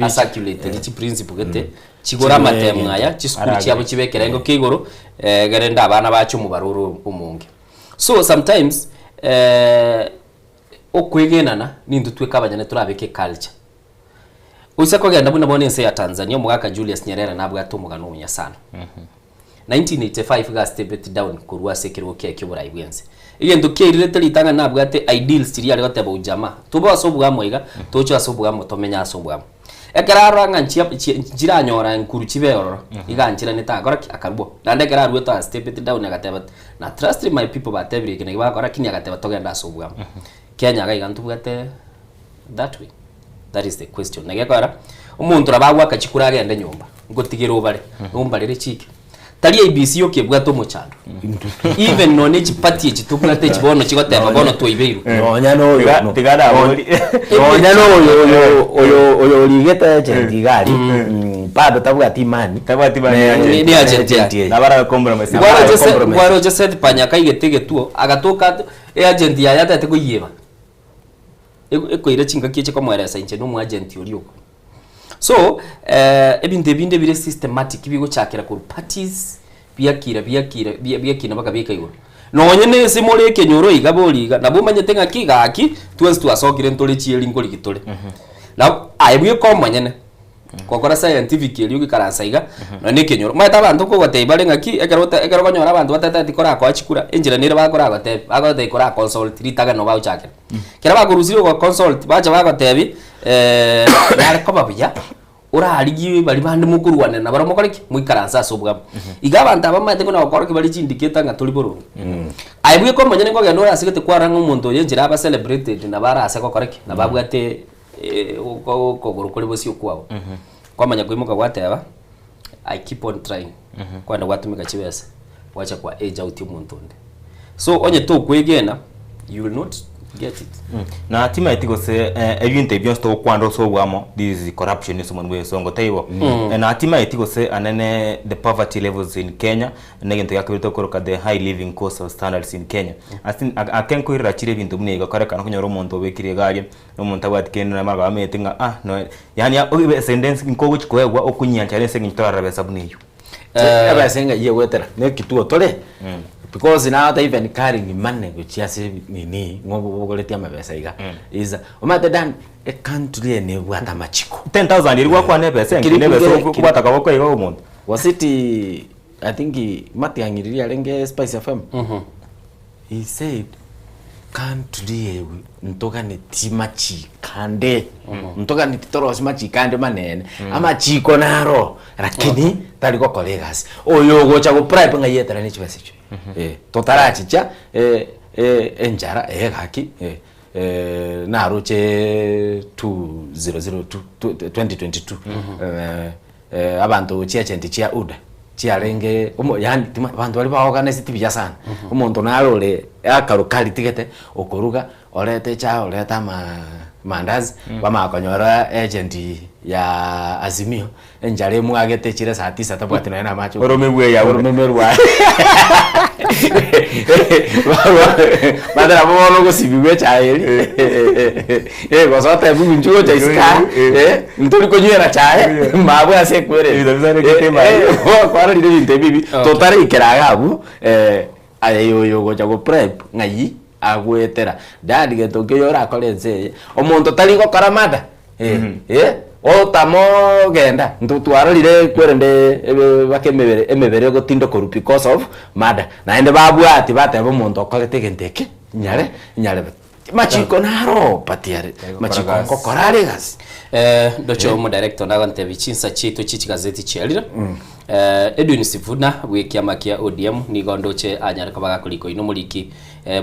a circulateri chiprinciple gete chigore amatemu aya chisukuru chiabo chibe ekerengo kia igoro egere rende abana bache omobaro ore omonge. So sometimes okoegenana nintwe tweka abanyene torabeke eculture. Oise kogenda buna bono ense ya Tanzania omogaka Julius Nyerere nabwate omogano omuya sana. 1985 iga stepeti down korwa ase ekerogo kiaye ki'oborai bw'ense. Egento kiairirete ritang'ani nabwate ideals chiria are goteba ujamaa, tobe ase oboamo iga, toche ase oboamo tomenye ase oboamo. Ekero arora ng'a nchia chi nchiranyora nkuru chibe ororo, iga ancheranete agakora ki? Akarua. Naende ekero aruete a stepeti down agateba na trust my people batebire eke naki bagokora lakini agateba togende ase oboamo. Kenya iga iga ntobwate that way? That is the question. Naki ekogera, omonto nabo agoaka chikura agende nyomba, ngotigere obare, nombarere chike. Tari IEBC yoka ebwate omochando. Even nonye chipati echi tobwate echi bono chigoteba bono twaibeirwe. Nonya na oyo Tiga- no- tiga nabori. nonya na oyo oyo oyo oyo origete agent iga aria bado tabwati imani Tabwati imani Ne- ya agent. Ni agent agent eye. Nabarabe compromise. Ngwaroche se- Compromise. ngwaroche Seth Panya akaigete egetuo, agatoka at- eagent yaye atagete koiyeba. Ekoira chingaki eche komoeresa inche na omoagent oria oko. So, ebinto ebinde bire systematic bigochakera korwa parties, biakira biakira bia biakina mpaka biaika igoro. Nonye na ase more ekenyoro iga bori iga, nabo omanyete ng'aki gaki, twensi twasokire ntore chieri nkorigi tore. Nabo aye bweka omonyene, gokora scientific eria ogoikaransa iga, nonye na ekenyoro. Omanyete abanto nkogotebia bare ng'aki, ekero ota ekero okonyora abanto batatageti korakoa chikura, enchera nere bakoragotebia, bagotebia kora consult ritang'ani nabo bagochakera. Ekero bakorusirie ogo consult, bacha bagotebia nare koba buya, orarigie baria bande mokorwanera nabarabwo mokore ki? Moikaranse ase obwamo. Iga abanto aba bamaete buna gokorokia bare chindiketa ng'a tori boronge. Aye bweka omonyene nkogenda ore ase gete kwarora ng'a omonto oyo enchera aba celebrated nabo arase gokora ki? Nabo abwate okogoro kore bosio kwao. Kwamanya koimoka gwateba, I keep on trying, kwagenda gwatumeka chibesa, gwacha kwa age out omonto onde. So onye tokwegena, you will not get it. Na timaeti gose eh, ebinto ebi bionsi togokwana ase obwamo, this is corruption ase omonwa bw'egesongo, taibo? Eh, na timaeti gose anene the poverty levels in Kenya, na egento gia kabere tokoroka the high living cost of standards in Kenya. Ase ake nkoirora chire ebinto buna iga kore ekero okonyora omonto obekire iga aria, na omonto abwati kende nabo abamanyete ng'a ah noe yaani ebesa ende ense nkogochi koegwa okonyianchara ase eng'encho torarora besa buna eywo. Ebesa eng'ai egoetera na ekituo tore because not even carrying money gochia ase nini ng'a obogoretie amabesa iga is omanyete Dan ecountry eye nebwate amachiko. 10,000 eria gwakwana ebesa enke na ebesa okobwata akaboko iga omonto. Was it I think Matiang'i riria arenge Spice FM He said, country eye ntoganeti machiko ande, ntoganeti torosie machiko ande manene, amachiko naro lakini tari gokora egasi. Oyo ogocha go bribe ng'ai eteranie chibesa echio? Eh, totarachicha enchara eh gaki eh. Naroche 2002 2022 abanto chiagent chia UDA chiarenge omo yaani tima abanto baria ba organizeti buya sana, omonto nare ore akaro karitigete okoruga orete echae orete ama mandazi bamanya konyora agent ya Azimio Enchara emwagete echire saa tisa tabwati nonya na amache Orome bweya ore. Oromeme rwaye. Batera nabo bono ogosibigwa echae eri. Eh, gose otebiwe inchuo gocha isiko aa, eh, ntori konywera chae, mabwe ase ekwereri. Kwarorire ebinto ebi ebi, totaraikera iga abwo, aye oyo ogocha go bribe ng'ai agoetera. Dad gento nkeiyo orakore ense eye, omonto tari gokora murder. Eh, otamogenda intwe twarorire kwerende ebe baka emebere emebere egotindekorwa because of murder. Naende babwati bateba omonto okorete egento eke nyare nyarebe. Machiko naro but are machiko ngokora are egasi. Ndoche omo director nagontebia chinsa chiaito chie chigazeti chiarire. Edwin Sifuna bw'ekiama kia ODM nigo ndoche anyare koba gakorikwa inwe omoriki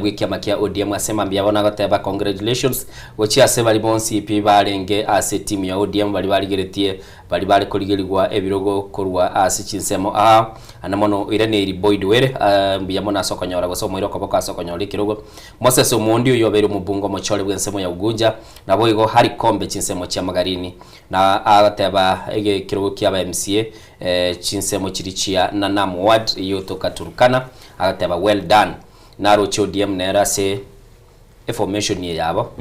bw'ekiama kia ODM ase mambia bono agoteba congratulations gochia ase baria bonsi pi barenge ase etimu ya ODM baria barigeretie baria bare korigerigwa ebirogo korwa ase chinsemo aa ande mono oiraneiri Boyd Were mbuya mono ase okonyora gose omoire okoboko ase okonyora ekerogo Moses Omondi oyio obeire omobunge omochore bw'ensemo ya Ugunja naboigo Harry Kombe chinsemo chia Magarini na agoteba egekerogo kia aba MCA chinsemo chiria chia Nanam Ward eyio otoka Turkana Agateba well done. Naroche ODM nere ase eformation eye yabo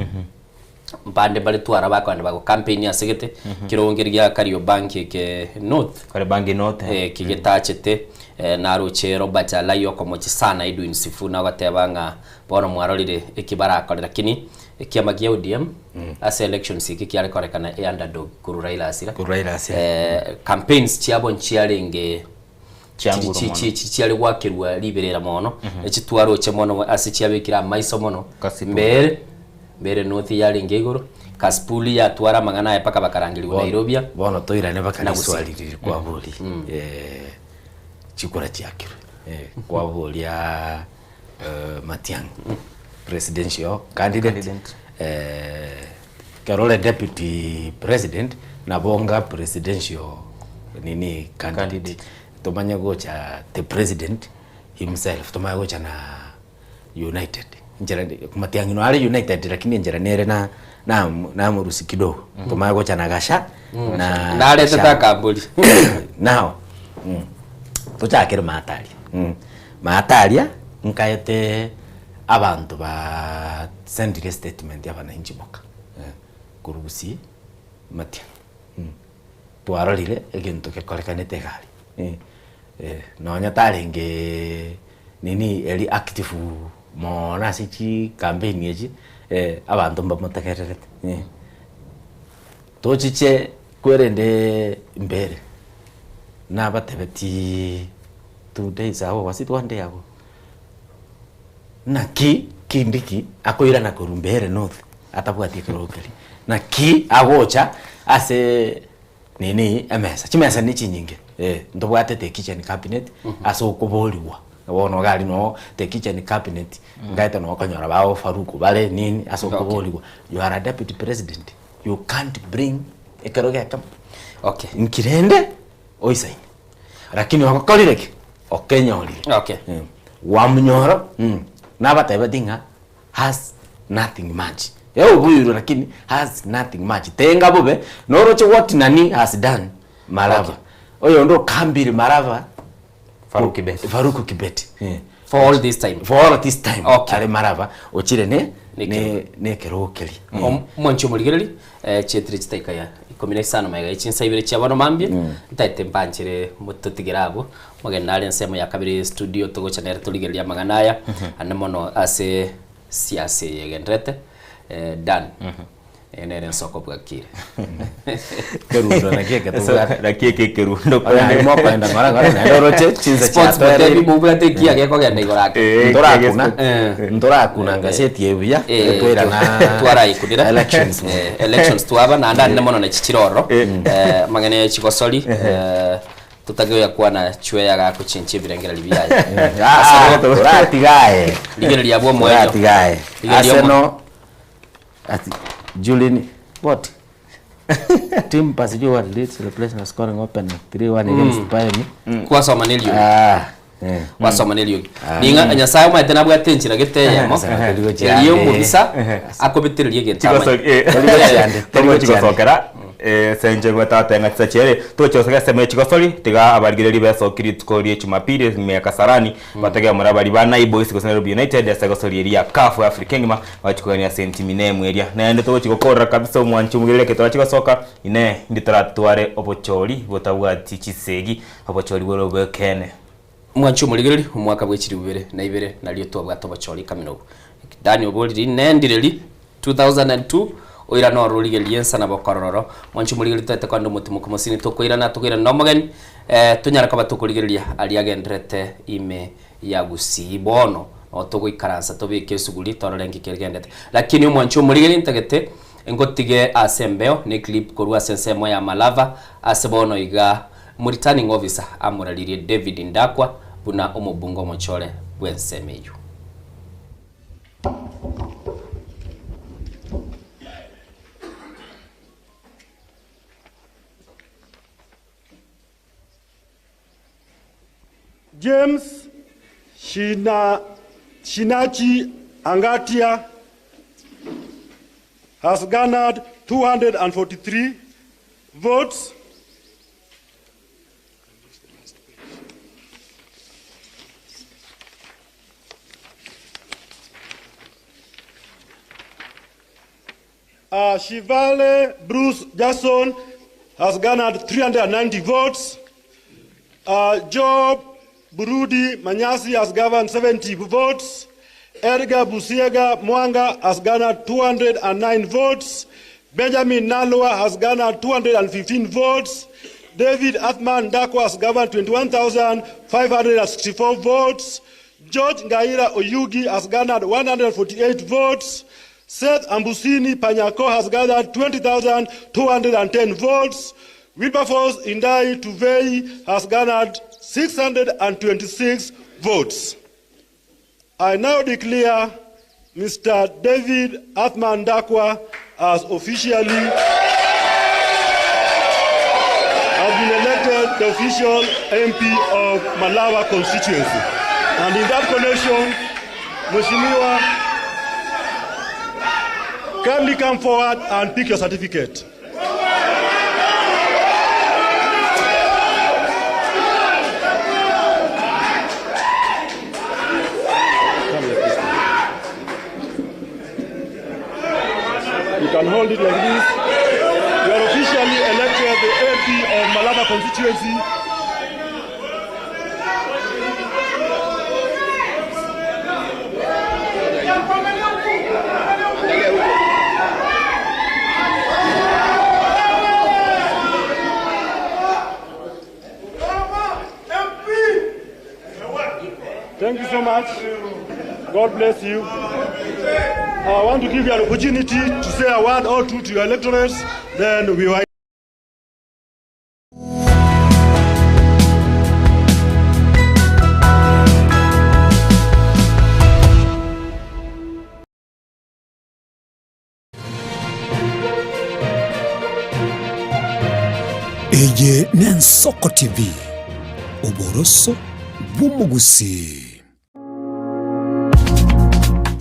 mbande mbare twara bakogenda bago campaign ase gete kirongo keria gia Kariobangi eke North Kariobangi North eh. Eh, kigetachete eh, naroche Robert Alai okomochi sana Edwin Sifuna agateba ng'a bono mwarorire eki barakore lakini ekiama gia ODM ase elections eke kiare korekana e underdog korwa Raila Asira Korwa Raila Asira. Eh, campaigns chiabo nchiarenge Chianguru Chiri- mono. chi- chi- chiare gwakerwa riberera mono, echitwaroche mono ase chiabekire amaiso mono, Kasipul. mbere mbere north yarenge igoro, Kasipul yatwara amang'ana aye mpaka bakarangerigwa Bono- Nairobia. bono toirane baka Na Gusii. riswali riri kwabori eh, chikura chiakirwe eh, kwaboria eh, Matiang'i presidential candidate, eh, Ekero ore deputy president nabo onga presidential nini candidate tomanye gocha the president himself tomanye gocha na united enchera matiang'i naro are united lakini enchera nere na namorusia kidogo tomanye gocha na gasha na Naretete Gachagua. akambori. Now tochakere maataria maataria nkaete Abanto ba sendire statement ya abananchi boka korwa gusii matia twarorire egento gekorekanete iga aria nonya tarenge nini eri active mono ase chicampaign echi abanto mbamotegererete tochiche kwerende mbere nabatebetie 2 days ago gose 1 day ago. Naki Kindiki akoirana korwa Mbeere North atabwati ekerogo keria? Naki agocha ase nini emesa? Chimesa ne chinyinge eh, ntobwate the kitchen cabinet ase okoborigwa bono iga aria noo the kitchen cabinet ngaete noo okonyora ba Farouk bare nini ase okoborigwa you are a deputy president you can't bring ekerogo ekemo Okay. Nki rende oisaine Lakini ogokorire ki? Okenyorire. Okay. Gwamunyora, nabatebetie ng'a has nothing much. Ee obuirwe lakini has nothing much. Tenga bobe, noroche what nani has done Malava. Oyonde okambire Malava, Farouk Kibet. Farouk Kibet. For all this time. For all this time. Okay. Are Malava, ochire ne, ne, ne ekerogo keria. Omwanchi omorigereria, eh, chietire chitaika ya ikomi na isano magega ye chinsa ibere chia bono mambia, ntaete mbanchere mototigere abwo, omogeni nare ensemo ya kabere studio togocha nere torigererie amang'ana aya, ande mono ase siasa eye egendererete, eh, Dan. Eye nere ensoko bwakire. Kerundo naki eke tobwate. Naki eke ekerundo Onya aye mokoenda ng'ora ng'ora naende oroche chinsa Sports chiatoereire. motebi mobwate ekiya gekogenda igoro ake. Eh, Ntorakuna, ntorakuna ngaseti eye buya, twairana twaraikunire elections. Eh, elections twaba naende anene mono nachi chire ororo Eh, amang'ana ya chigosori eh, totage oyakwana chweya gakochenchia ebirengererio biaye Ah, toratiga aye. Rigereria bwa omoerio. Toratiga aye. Rigereria omo- Arsenal. Ati Julian what? Team pass you what lead celebration scoring opener 3-1 against Bayern. Kwasoma neriogi. Ah. Eh. Gwasoma neriogi. Ah. Ning'a Nyasaye omanyete nabwate enchera gete eyemo Ehe. eria omobisa akobitereria egento amanye. Togochigosokera senche gwetata ng'a chisachiere togochigosokera esemo ya chigosori tiga abarigereria besoki rituko rie Jumapili ime ya Kasarani batege omorabari baria ba Naibois gose Nairobi United ase egosori eria ya CAF Africa engima bachi kogania ase entimi nemo eria naende togochi gokorera kabisa omwanchi omogereri ekero torachi gosoka inee indi toratware obochori botabwati chisegi obochori bore obwekeene. Mwanche omorigereria omwaka bwe chilifu ibere na ibere nario twabwate obochori kamina obo. Dani oboriri nendire 2002 oirane oro origererie ensa nabo okorororo. Mwanche omorigereria toete kogenda omotimoki mosini tokoirana tokoirana na omogeni eh, tonyare koba tokorigereria aria agenderete ime ya Gusii bono nabo togoikaransa tobeke esuguri torore nki kegendete. Lakini omwanche omorigereria ntagete ngotige ase embeo ne clip korwa ase ensemo ya Malava ase bono iga Omoreturning officer amoraririe David Ndakwa buna omobunge omochore bw'ensemo eyio. James Shina, Shinachi Angatia has garnered 243 votes. Shivale Bruce Jackson has garnered 390 votes. Job Burudi Manyasi has garnered 70 votes. Edgar Busiega Mwanga has garnered 209 votes. Benjamin Nalwa has garnered 215 votes. David Athman Ndakwa has garnered 21,564 votes. George Ngaira Oyugi has garnered 148 votes. Seth Ambusini Panyako has gathered 20,210 votes. Wilberforce Indai Tuvei has garnered 626 votes. I now declare Mr. David Athman Ndakwa as officially has been elected the official MP of Malawa constituency. And in that connection, Mheshimiwa, kindly come forward and pick your certificate. You can hold it like this. You are officially elected the MP of Malaba constituency. Thank you so much. God bless you. I want to give you an opportunity to say a word or two to your electorates. Then we will. Eye n'Ensoko TV, oboroso bw'omogusii.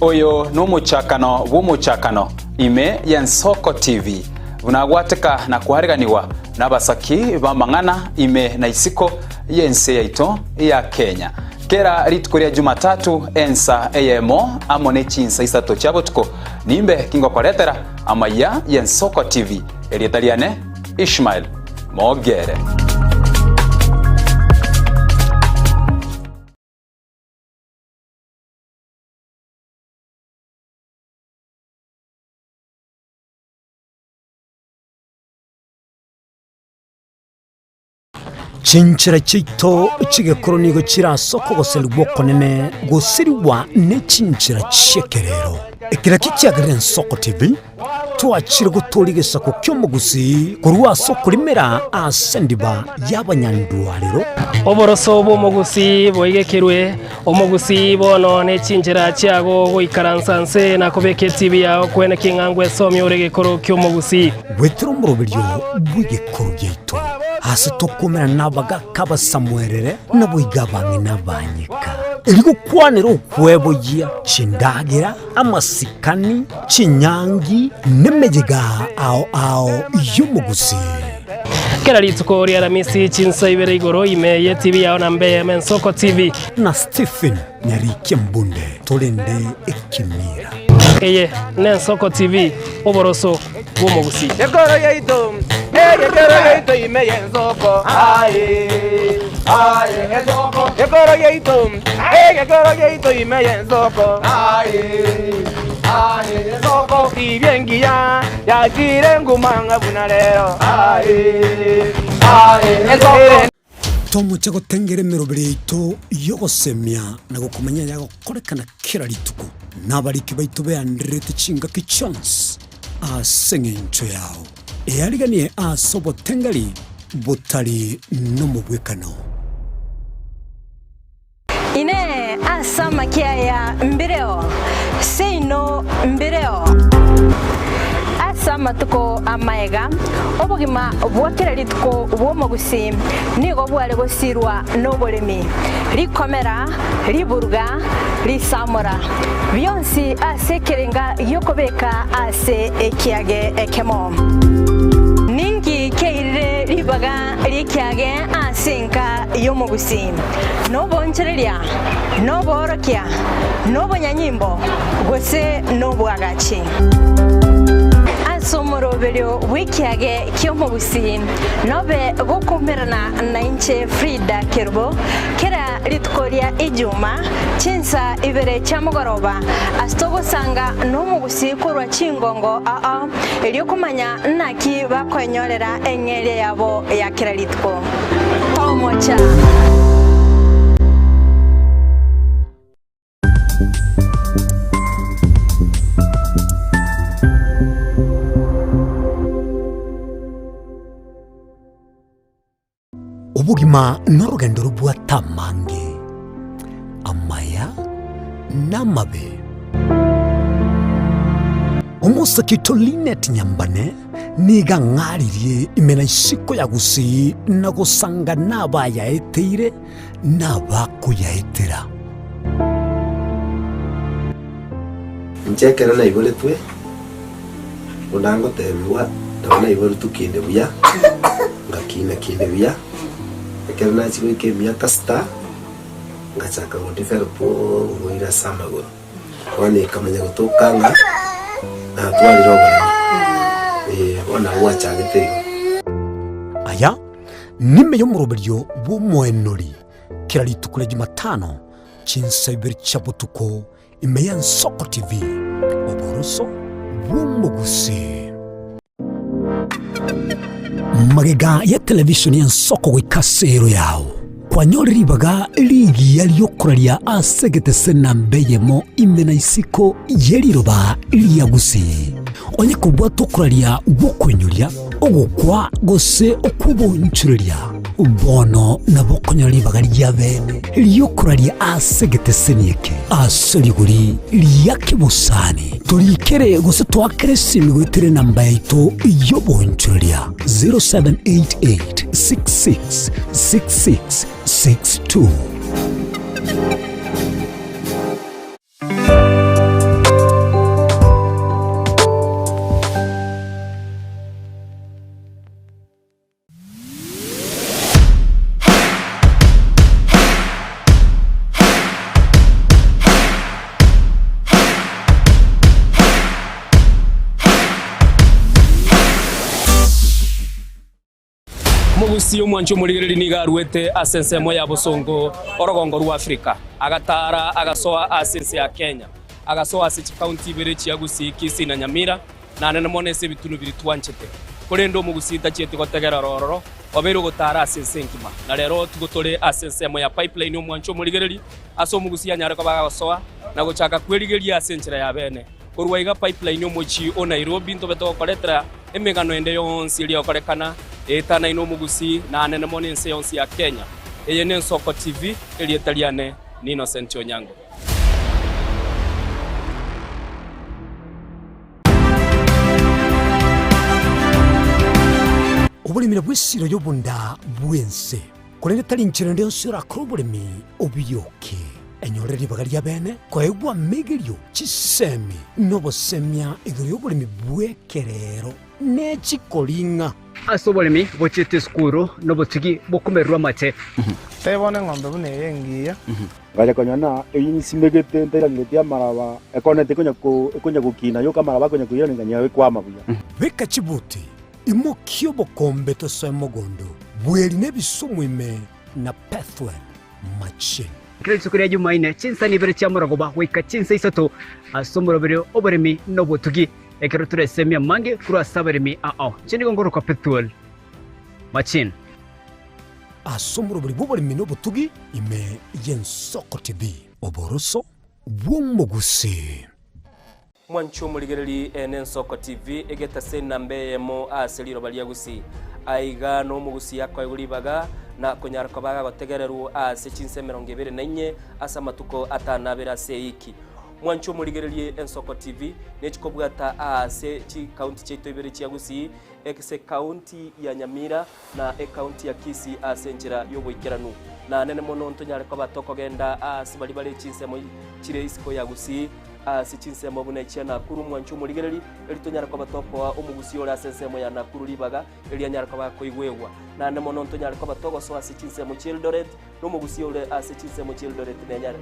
Oyo nomochakano bw'omochakano ime y'Ensoko TV, buna agwateka na koariganigwa nabasaki b'amang'ana ime na isiko y'ense yaito ya Kenya. Kera rituko ria Jumatatu ensa eyemo amo ne chinsa isato chia botuko nimbe kingokoretera amaiya y'Ensoko TV. Erieta riane Ishmael Mogere. Chinchera chiaito chi'egekoro nigo chire ase okogoserigwa okonene gosirigwa ne chinchera chi'ekerero. Ekero ekio kiagerire Ensoko TV. Twachire gotoria egesaku ki'omogusii korwa ase okorimera ase endiba y'abanyandwarero. Oboroso bw'omogusii boigekerwe, omogusii bono ne chinchera chiago goikaransa nse na kobeka etibi yao kwene king'a ngwesomia ore egekoro ki'omogusii. Goetera omoroberio bw'egekoro giaito, aase tokomerana nabagaaka abasamuerere, naboigo abang'ina abanyeka, erio gokwanera okweboyia chindagera, amasikani, chinyangi, nemeyega ao ao y'omogusii. Kera rituko ria Aramisi chinsa ibere igoro ime ye TV yao na mbe Ensoko TV. Na Stephen Nyarikia Mbunde torende ekemira. Eye n'Ensoko TV, oboroso bw'omogusii. Ekoro yaito, egekero yaito ime y'ensoko, aye, aye, ensoko. Ekoro yaito, egekero yaito ime y'ensoko, aye, aye, ensoko. Tibia engiya yachire nguma ng'a buna rero, aye, aye, ensoko. Tomoche gotengera emeroberi yaito y'ogosemia na gokomanya ayagokorekana kera rituko, na abariki baito beandererete chingaki chionsi ase engencho yao. Eariganie ase obotengeri botari nomobwekano. Inee! Ase amakia aya mbireo? Seino mbireo. Ase amatuko amaega, obogima bwa kera rituko bw'omogusii nigo bware gosirwa noboremi, rikomera, riburuga, risamora, bionsi ase ekerenga gi'okobeka ase ekiage ekemo. Ninki kiairire ribaga ri'ekiage ase enka y'omogusii? Nobonchereria, noboorokia, nobonyanyimbo, gose nobwagachi. Ase omoroberio bw'ekiage ki'omogusii nobe gokoumerana nainche Frida Kerubo kera rituko ria Ijuma chinsa ibere chia mogoroba ase togosanga nomogusii korwa chingongo ao erio komanya naki bakoenyorera eng'eria yabo ya kera rituko. Tomocha. Obogima norogendo robwate amange, amaya na amabe. Omosake oito Linet Nyambane nigo ang'aririe ime na isiko ya Gusii na gosanga nabayaeteire na abakoyaetera. Inche ekero naiboretwe, buna ngotebigwa, nabo naiboretwe kinde buya, ngakina kinde buya, ekero nachia goika emiaka sita, ngachaka go develop oborwaire ase amagoro. Bono ekamanya gotoka ng'a natwarire oboremo, eh, bono nabo gwachagete igo. Aya nime y'omoroberio bw'omoenori kera rituko ria Jumatano chinsa ibere chia botuko ime y'Ensoko TV, oboroso bw'omogusii. Magega ya televishoni y'Ensoko goika ase ero yao, kwanyore ribaga rigiya ri'okoraria ase egetese namba eyemo ime na isiko ye riroba ria Gusii. Onye kobwate okoraria gw'okoinyoria, ogokwa gose okw'obonchoreria, bono nabo okonyora ribaga ria bene ri'okoraria ase egeteseni eke ase rigori ria kebosani. Torikere gose toakere esimi goetera enamba yaito y'obonchoreria 0788 66 66 62. Omogusii omwanchi omorigereria nigo aruete ase ensemo ya bosongo orogongo rwa Afrika, agataara agasoa ase ense ya Kenya, agasoa ase chikaunti ibere chia Gusii, Kisii na Nyamira, Naende mono ase ebitunu biria twanchete. Korende omogusii tachieti gotegerera ororo, obeire ogotaara ase ense engima. Na rero tigo tore ase ensemo ya pipeline omwancho omorigereria, ase omogusii anyare koba agosoa na gochaka kwerigeria ase enchera ya bene. Korwa iga Pipeline omochie o Nairobi ntobe togokoretera emegano ende yonsi eria egokorekana eetanaine omogusii na anene mono ense yonsi ya Kenya. Eye n'Ensoko TV, erieta riane ni Innocent Onyango. Oboremi nabwo esiro y'obonda bw'ense, korende tari nchera ende yonsi orakore oboremi obioke. Enyore ribaga ria bene koegwa amegerio, chisemi, na obosemia igoro y'oboremi bw'ekerero ne chikoring'a. Ase oboremi bochiete esukuru nobotugi bokomererwa amate. Teba bono eng'ombe buna eye engiya. Ngacha konya na eyio nsimegete ntairangeretie amaraba, ekonete ekonya ko ekonya gokina yoka amaraba akonya koiraneria ng'a ekwama buya. Beka chibuti, imokia obokombe tosoe mogondo, bweri na ebisumu ime na Pethuel machine. Kera rituko ria Jumaine, chinsani ibere chia morogoba goika chinsa isato ase omoroberi oboremi na obotugi, ekero toresemie amange korwa ase abaremi ao. Inche nigo ngorokwa Pethuel Machine. Ase omoroberi bw'oboremi na obotugi ime y'Ensoko TV. Oboroso bw'omogusii. Mwanche omorigereri ene Ensoko TV egetase enamba eyemo ase riroba ria Gusii. Aiga nomogusii akoegwa ribaga na konyara koba agagotegererwa ase chinsa 24 ase amatuko atano abere ase eiki. Mwanche omorigererie Ensoko TV nechikobwata aase chikaunti chiaito ibere chia Gusii ase ekaunti ya Nyamira na ekaunti ya Kisii ase enchera y'oboikeranu. Na nene mono ntonyare koba tokogenda aase baria bare chinsemo chire isiko ya Gusii, ase chinsemo buna echia Nakuru, mwanche omorigereri, erio tonyare koba tokoa omogusii ore ase ensemo ya Nakuru ribaga, erio anyare koba akoigwegwa. Naende mono ntonyare koba togosoa ase chinsemo chi'Eldoret, na omogusii ore ase chinsemo chi'Eldoret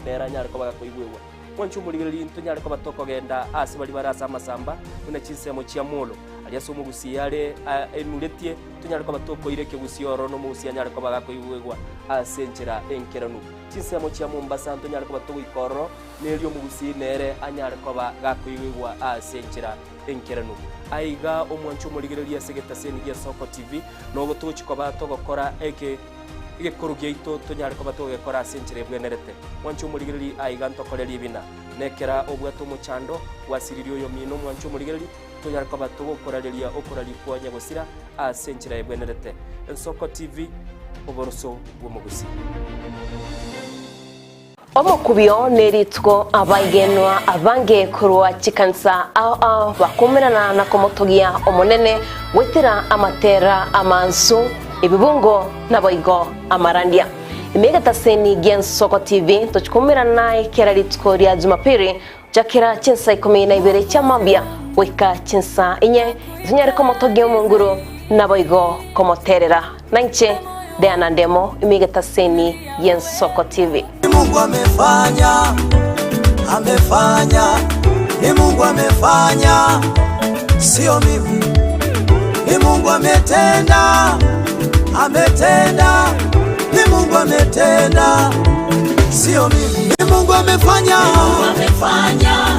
nere anyare koba gakoigwegwa. Mwanche omorigereri, ntonyare koba tokogenda aase baria bare ase amasamba, buna chinsemo chia Molo, aria ase omogusii are aimuretie, tonyare koba tokoira ekegusii ororo na omogusii anyare koba gakoigwegwa ase enchera enkeranu. Chinsemo chia Mombasa ntonyare koba togoika ororo, na erio omogusii nere anyare koba gakoigwegwa ase enchera enkeranu. Aiga omwanche omorigereria ase egetaseni gi'Esoko TV, nobo togochia koba togokora eke egekoro giaito tonyare koba togegekora ase enchera ebwenerete. Mwanche omorigereria aiga ntokore ribina. Nekera obwate omochando, gwasiririe oyomino omwanche omorigereria, tonyare koba togokorareria okorarikwa nyagosira ase enchera ebwenerete. Ensoko TV, oboroso bw'omogusii. Omokubio nerituko abaigenwa abange korwa chikanisa ao ao bakumerana na komotogia Omonene goetera amatera amansu, ebibungo naboigo amarandia. Ime egetaseni gi'Ensoko TV tochikumerana naye kera rituko ria Jumapili gochakera chinsa ikomi na ibere chia mambia goika chinsa inye, tonyare komotogia Omonguru naboigo komoterera. Nainche Diana Ndemo, ime egetaseni gi'Ensoko TV. Ni Mungu amefanya, amefanya, ni Mungu amefanya, sio mimi. Ni Mungu ametenda, ametenda, ni Mungu ametenda, sio mimi. Ni Mungu amefanya,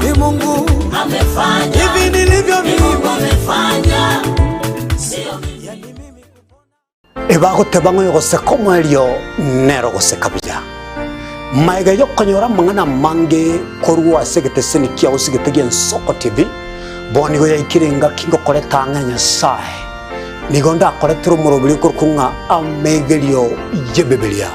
ni Mungu amefanya, hivi nilivyo mimi, amefanya, sio mimi. Ebagoteba ng'a oyogoseka omoerio nere ogoseka buya. Magega y'okonyora amang'ana amange korwa ase egeteseni kiao ase egete gi'Ensoko TV, bono nigo yaikire engaki ngokoreta ang'e na Nyasae. Nigo ndakoretere omoroberi okorokwa ng'a Amegerio y'Ebibilia.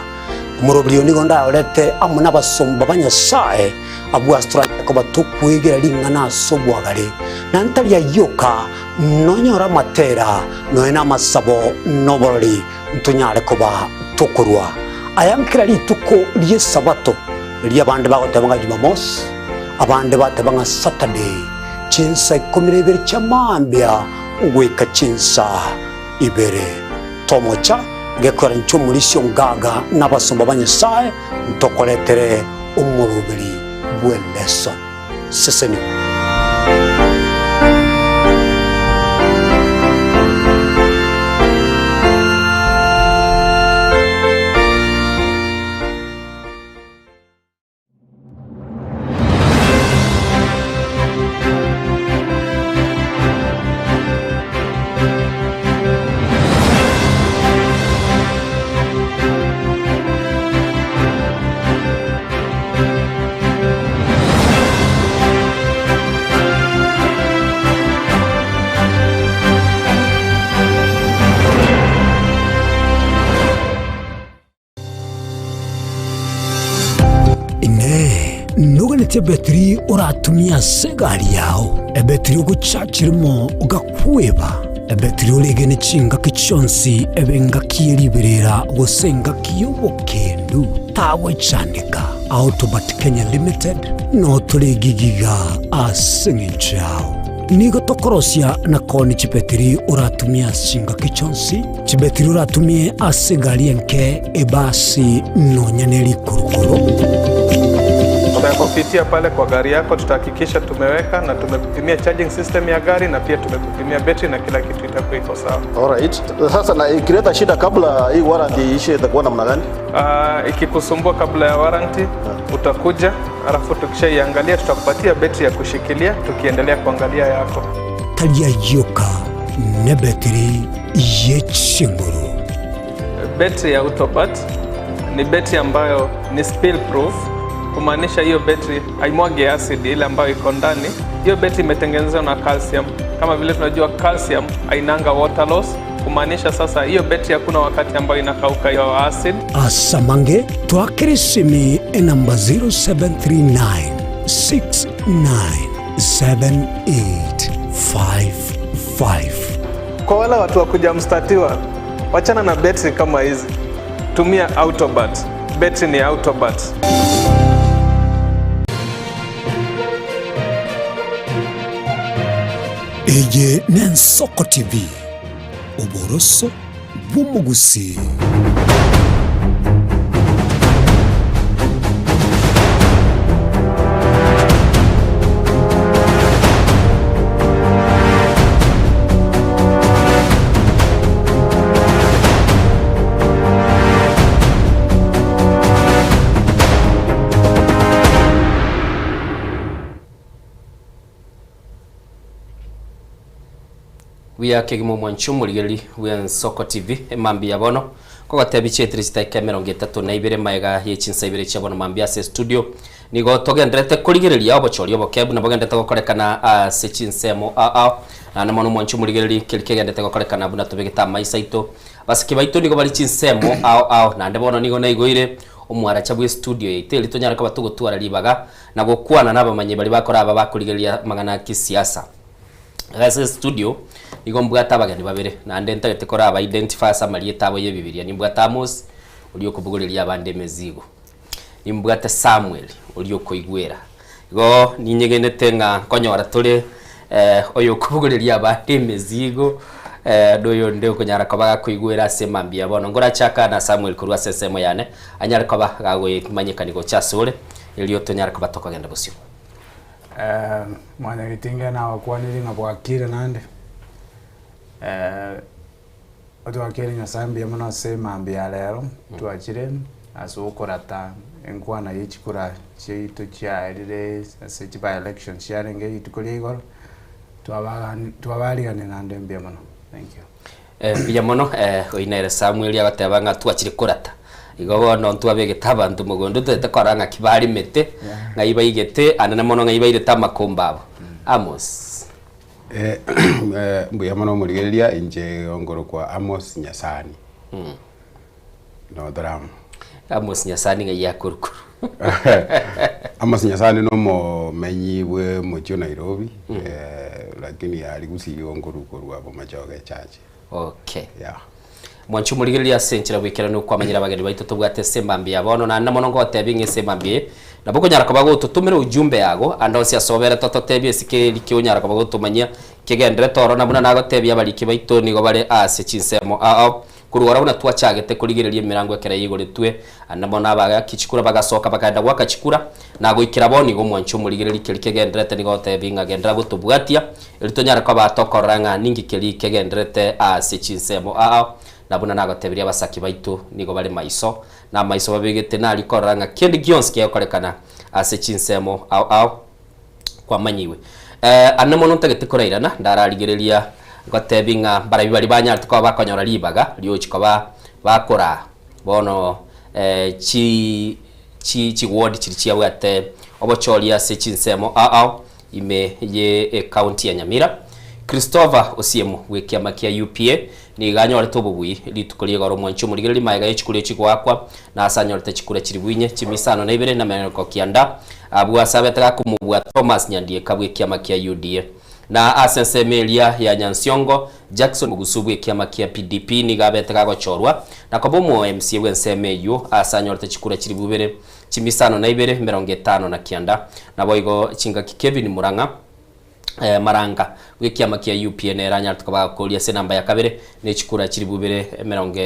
Omoroberi oyo nigo ndayorete amo nabasomba ba Nyasae abwo ase toranyare koba tokwegera ring'ana ase obwagare, na ntari ayio oka, Nonyore amatera, nonya namasabo, na oborori, ntonyare koba tokorua aya nkera rituko ri'Esabato, riria abande bagoteba ng'a Jumamosi, abande bateba ng'a Saturday, chinsa ikomi na ibere chia mambia goika chinsa ibere. Tomocha gekogera inche omorisia o ngaga na abasomba ba Nyasae ntokoretere omoroberi bw'eleson. Sesenigwa. Ntorigetie ebetiri oratumie ase egari yao, ebetiri ogochachirimo ogakweba, ebetiri oregene chingaki chionsi ebe engaki ye riberera gose engaki y'obokendu, tagwechandeka. Autobat Kenya Limited noo tore egigiga ase eng'encho yao. Nigo tokorosia na koonia chibetiri oratumie ase chingaki chionsi, chibetiri oratumie ase egari enke, ebasi, nonya ne rikurukuru. Tutakupitia pale kwa gari yako, tutahakikisha tumeweka na tumekupimia charging system ya gari na pia tumekupimia betri na kila kitu itakuwa iko sawa. Alright. Sasa na ikileta shida kabla hii warranty iishe itakuwa namna gani? Ah, ikikusumbua kabla ya warranty utakuja, alafu tukishaiangalia tutakupatia betri ya kushikilia tukiendelea kuangalia yako. Tari ayioka nebetiri ye chinguru. Betri ya Autobat ni betri ambayo ni spill proof, kumaanisha hiyo betri haimwagi acid ile ambayo iko ndani. Hiyo betri imetengenezwa na calcium. Kama vile tunajua calcium hainanga water loss, kumaanisha sasa hiyo betri hakuna wakati ambayo inakauka hiyo acid. Asamange twakere esimi enamba 0739 697855. Kwa wale watu wa kuja mstatiwa, wachana na betri kama hizi, tumia Autobat. Betri ni Autobat. Eye n'Ensoko TV, oboroso bw'omogusii. Buya kegima omwanchi omorigereria bw'Ensoko TV emambia bono kogotebia chietire chidakika emerongo etato na ibere maega ye chinsa ibere chia bono mambia ase estudio nigo togenderete korigereria obochori oboke buna bogenderete gokorekana ase chinsemo ao ao naende mono omwanchi omorigereria keri kegenderete gokorekana buna tobegete amaiso aito basike baito nigo bari chinsemo ao ao naende bono nigo naigoire omwaracha bwe estudio yaito eri tonyare koba togotwara ribaga na gokwana nabamanyi baria bakora aba bakorigereria amang'ana a kisiasa. Ase estudio nigo mbwate abageni babere naende ntagete koraba identify ase amarieta abo y'ebibiria. Nimbwate Amos oria okobogoreria abande emezigo, nimbwate Samuel oria okoigwera. Igo ninyegenete ng'a nkonyora tore oyo okobogoreria abande emezigo na oyonde okonyara koba gakoigwera ase mambia bono. Nkorachaka na Samuel korwa ase ensemo yane anyare koba gagoimanyekani gocha asore erio tonyare koba tokogenda bosio. Mwanyagetinge nabakwanirie ng'a bwakire naende, otwakere Nyasaye mbuya mono ase emambia ya rero, twachire ase okorata enkwana ye chikura chiaito chiaerire ase chi by election chiarenge rituko ria igoro, twabagani twabariganire naende mbuya mono, thank you. Mbuya mono, oyio nere Samueli agoteba ng'a twachire korata. Igo bono ntwabegete abanto mogondo toete korora ng'aki baremete, ng'ai baigete, anene mono ng'ai bairete amakombe abo. Amos. Mbuya mono omorigereria, inche nkorokwa Amos Nyasani, notora amo. Amos Nyasani ng'ai akorokwa? Amos Nyasani na omomenyi bwe omochie o Nairobi, lakini aria gusii igo nkorwa korwa Bomachoge Church. Okay. Yeah. Mwanche omorigereria ase enchera bw'ekerero okwamanyera abageni baito tobwate ase emambia ya bono, naende mono ngotebie ng'a ase emambia eye nabo okonyara koba gototomera ujumbe yago ande onsi ase obere tototebie ase keri kionyara koba gotomanyia kegenderete oro na buna nagotebia abariki baito nigo bare ase chinsemo ao ao korwa oro buna twachagete korigereria emerango ekero yaigoretwe ande mono abagaki chikura bagasoka bakagenda goaka chikura na goikera bono igo mwanche omorigereria keri kegenderete nigo gotebie ng'a genderera gotobwatia Erio tonyare koba tokorora ng'a ninki keria kegendererete ase chinsemo ao, na buna nagotebirie abasaki baito nigo bare maiso, na amaiso babegete naria korora ng'a kende gionsi kegokorekana ase chinsemo ao ao kwamanyigwe. Ande mono ntagete korairana, ndararigereria ngotebi ng'a mbarabwo baria banyarete koba bakonyora ribaga riochi koba bakoraa bono chi chi chiward chiria chiabwate obochori ase chinsemo ao ao ime ye ecounty ya Nyamira. Christopher Osiemo bw'ekiama kia UPA nigo anyorete obobui rituko ri'igoro omwanchi omorigereria magega ye chikura echi goakwa na ase anyorete chikura chilifu inye chimia isano na ibere na emerongo kianda abwo ase abete gakomobua Thomas Nyandieka bw'ekiama kia UDA. Na ase ensemo eria ya Nyansiongo, Jackson Mugusu bw'ekiama kia PDP nigo abete gagochorwa na koba omo MCA bw'ensemo eyio ase anyorete chikura chilifu ibere chimia isano na ibere emerongo etano na kianda. Naboigo chingaki Kevin Murang'a Maranga bw'ekiama kia UPA nere anyarete koba gakoria ase enamba ya kabere ne chikura chilifu ibere emerongo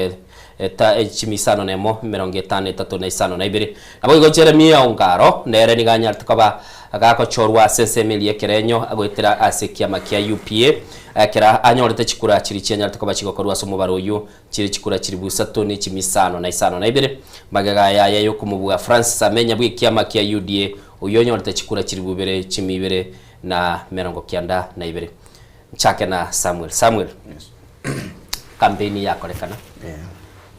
eta chimia isano na emo emerongo etano etato na isano na ibere. Naboigo Jeremia Ongaro nere nigo anyarete koba gagochorwa ase ensemo eria ekerenyo agoetera ase ekiama kia UPA ekero anyorete chikura chiria chianyarete koba chigokorwa ase omobaro oyio chire chikura chilifu isato ne chimia isano na isano na ibere. Magega yaye yokomobua Francis Amenya bw'ekiama kia UDA oyio onyorete chikura chilifu ibere chimia ibere na merongo kianda na ibere. Nchake na Samuel. Samuel, campaign yakorekana,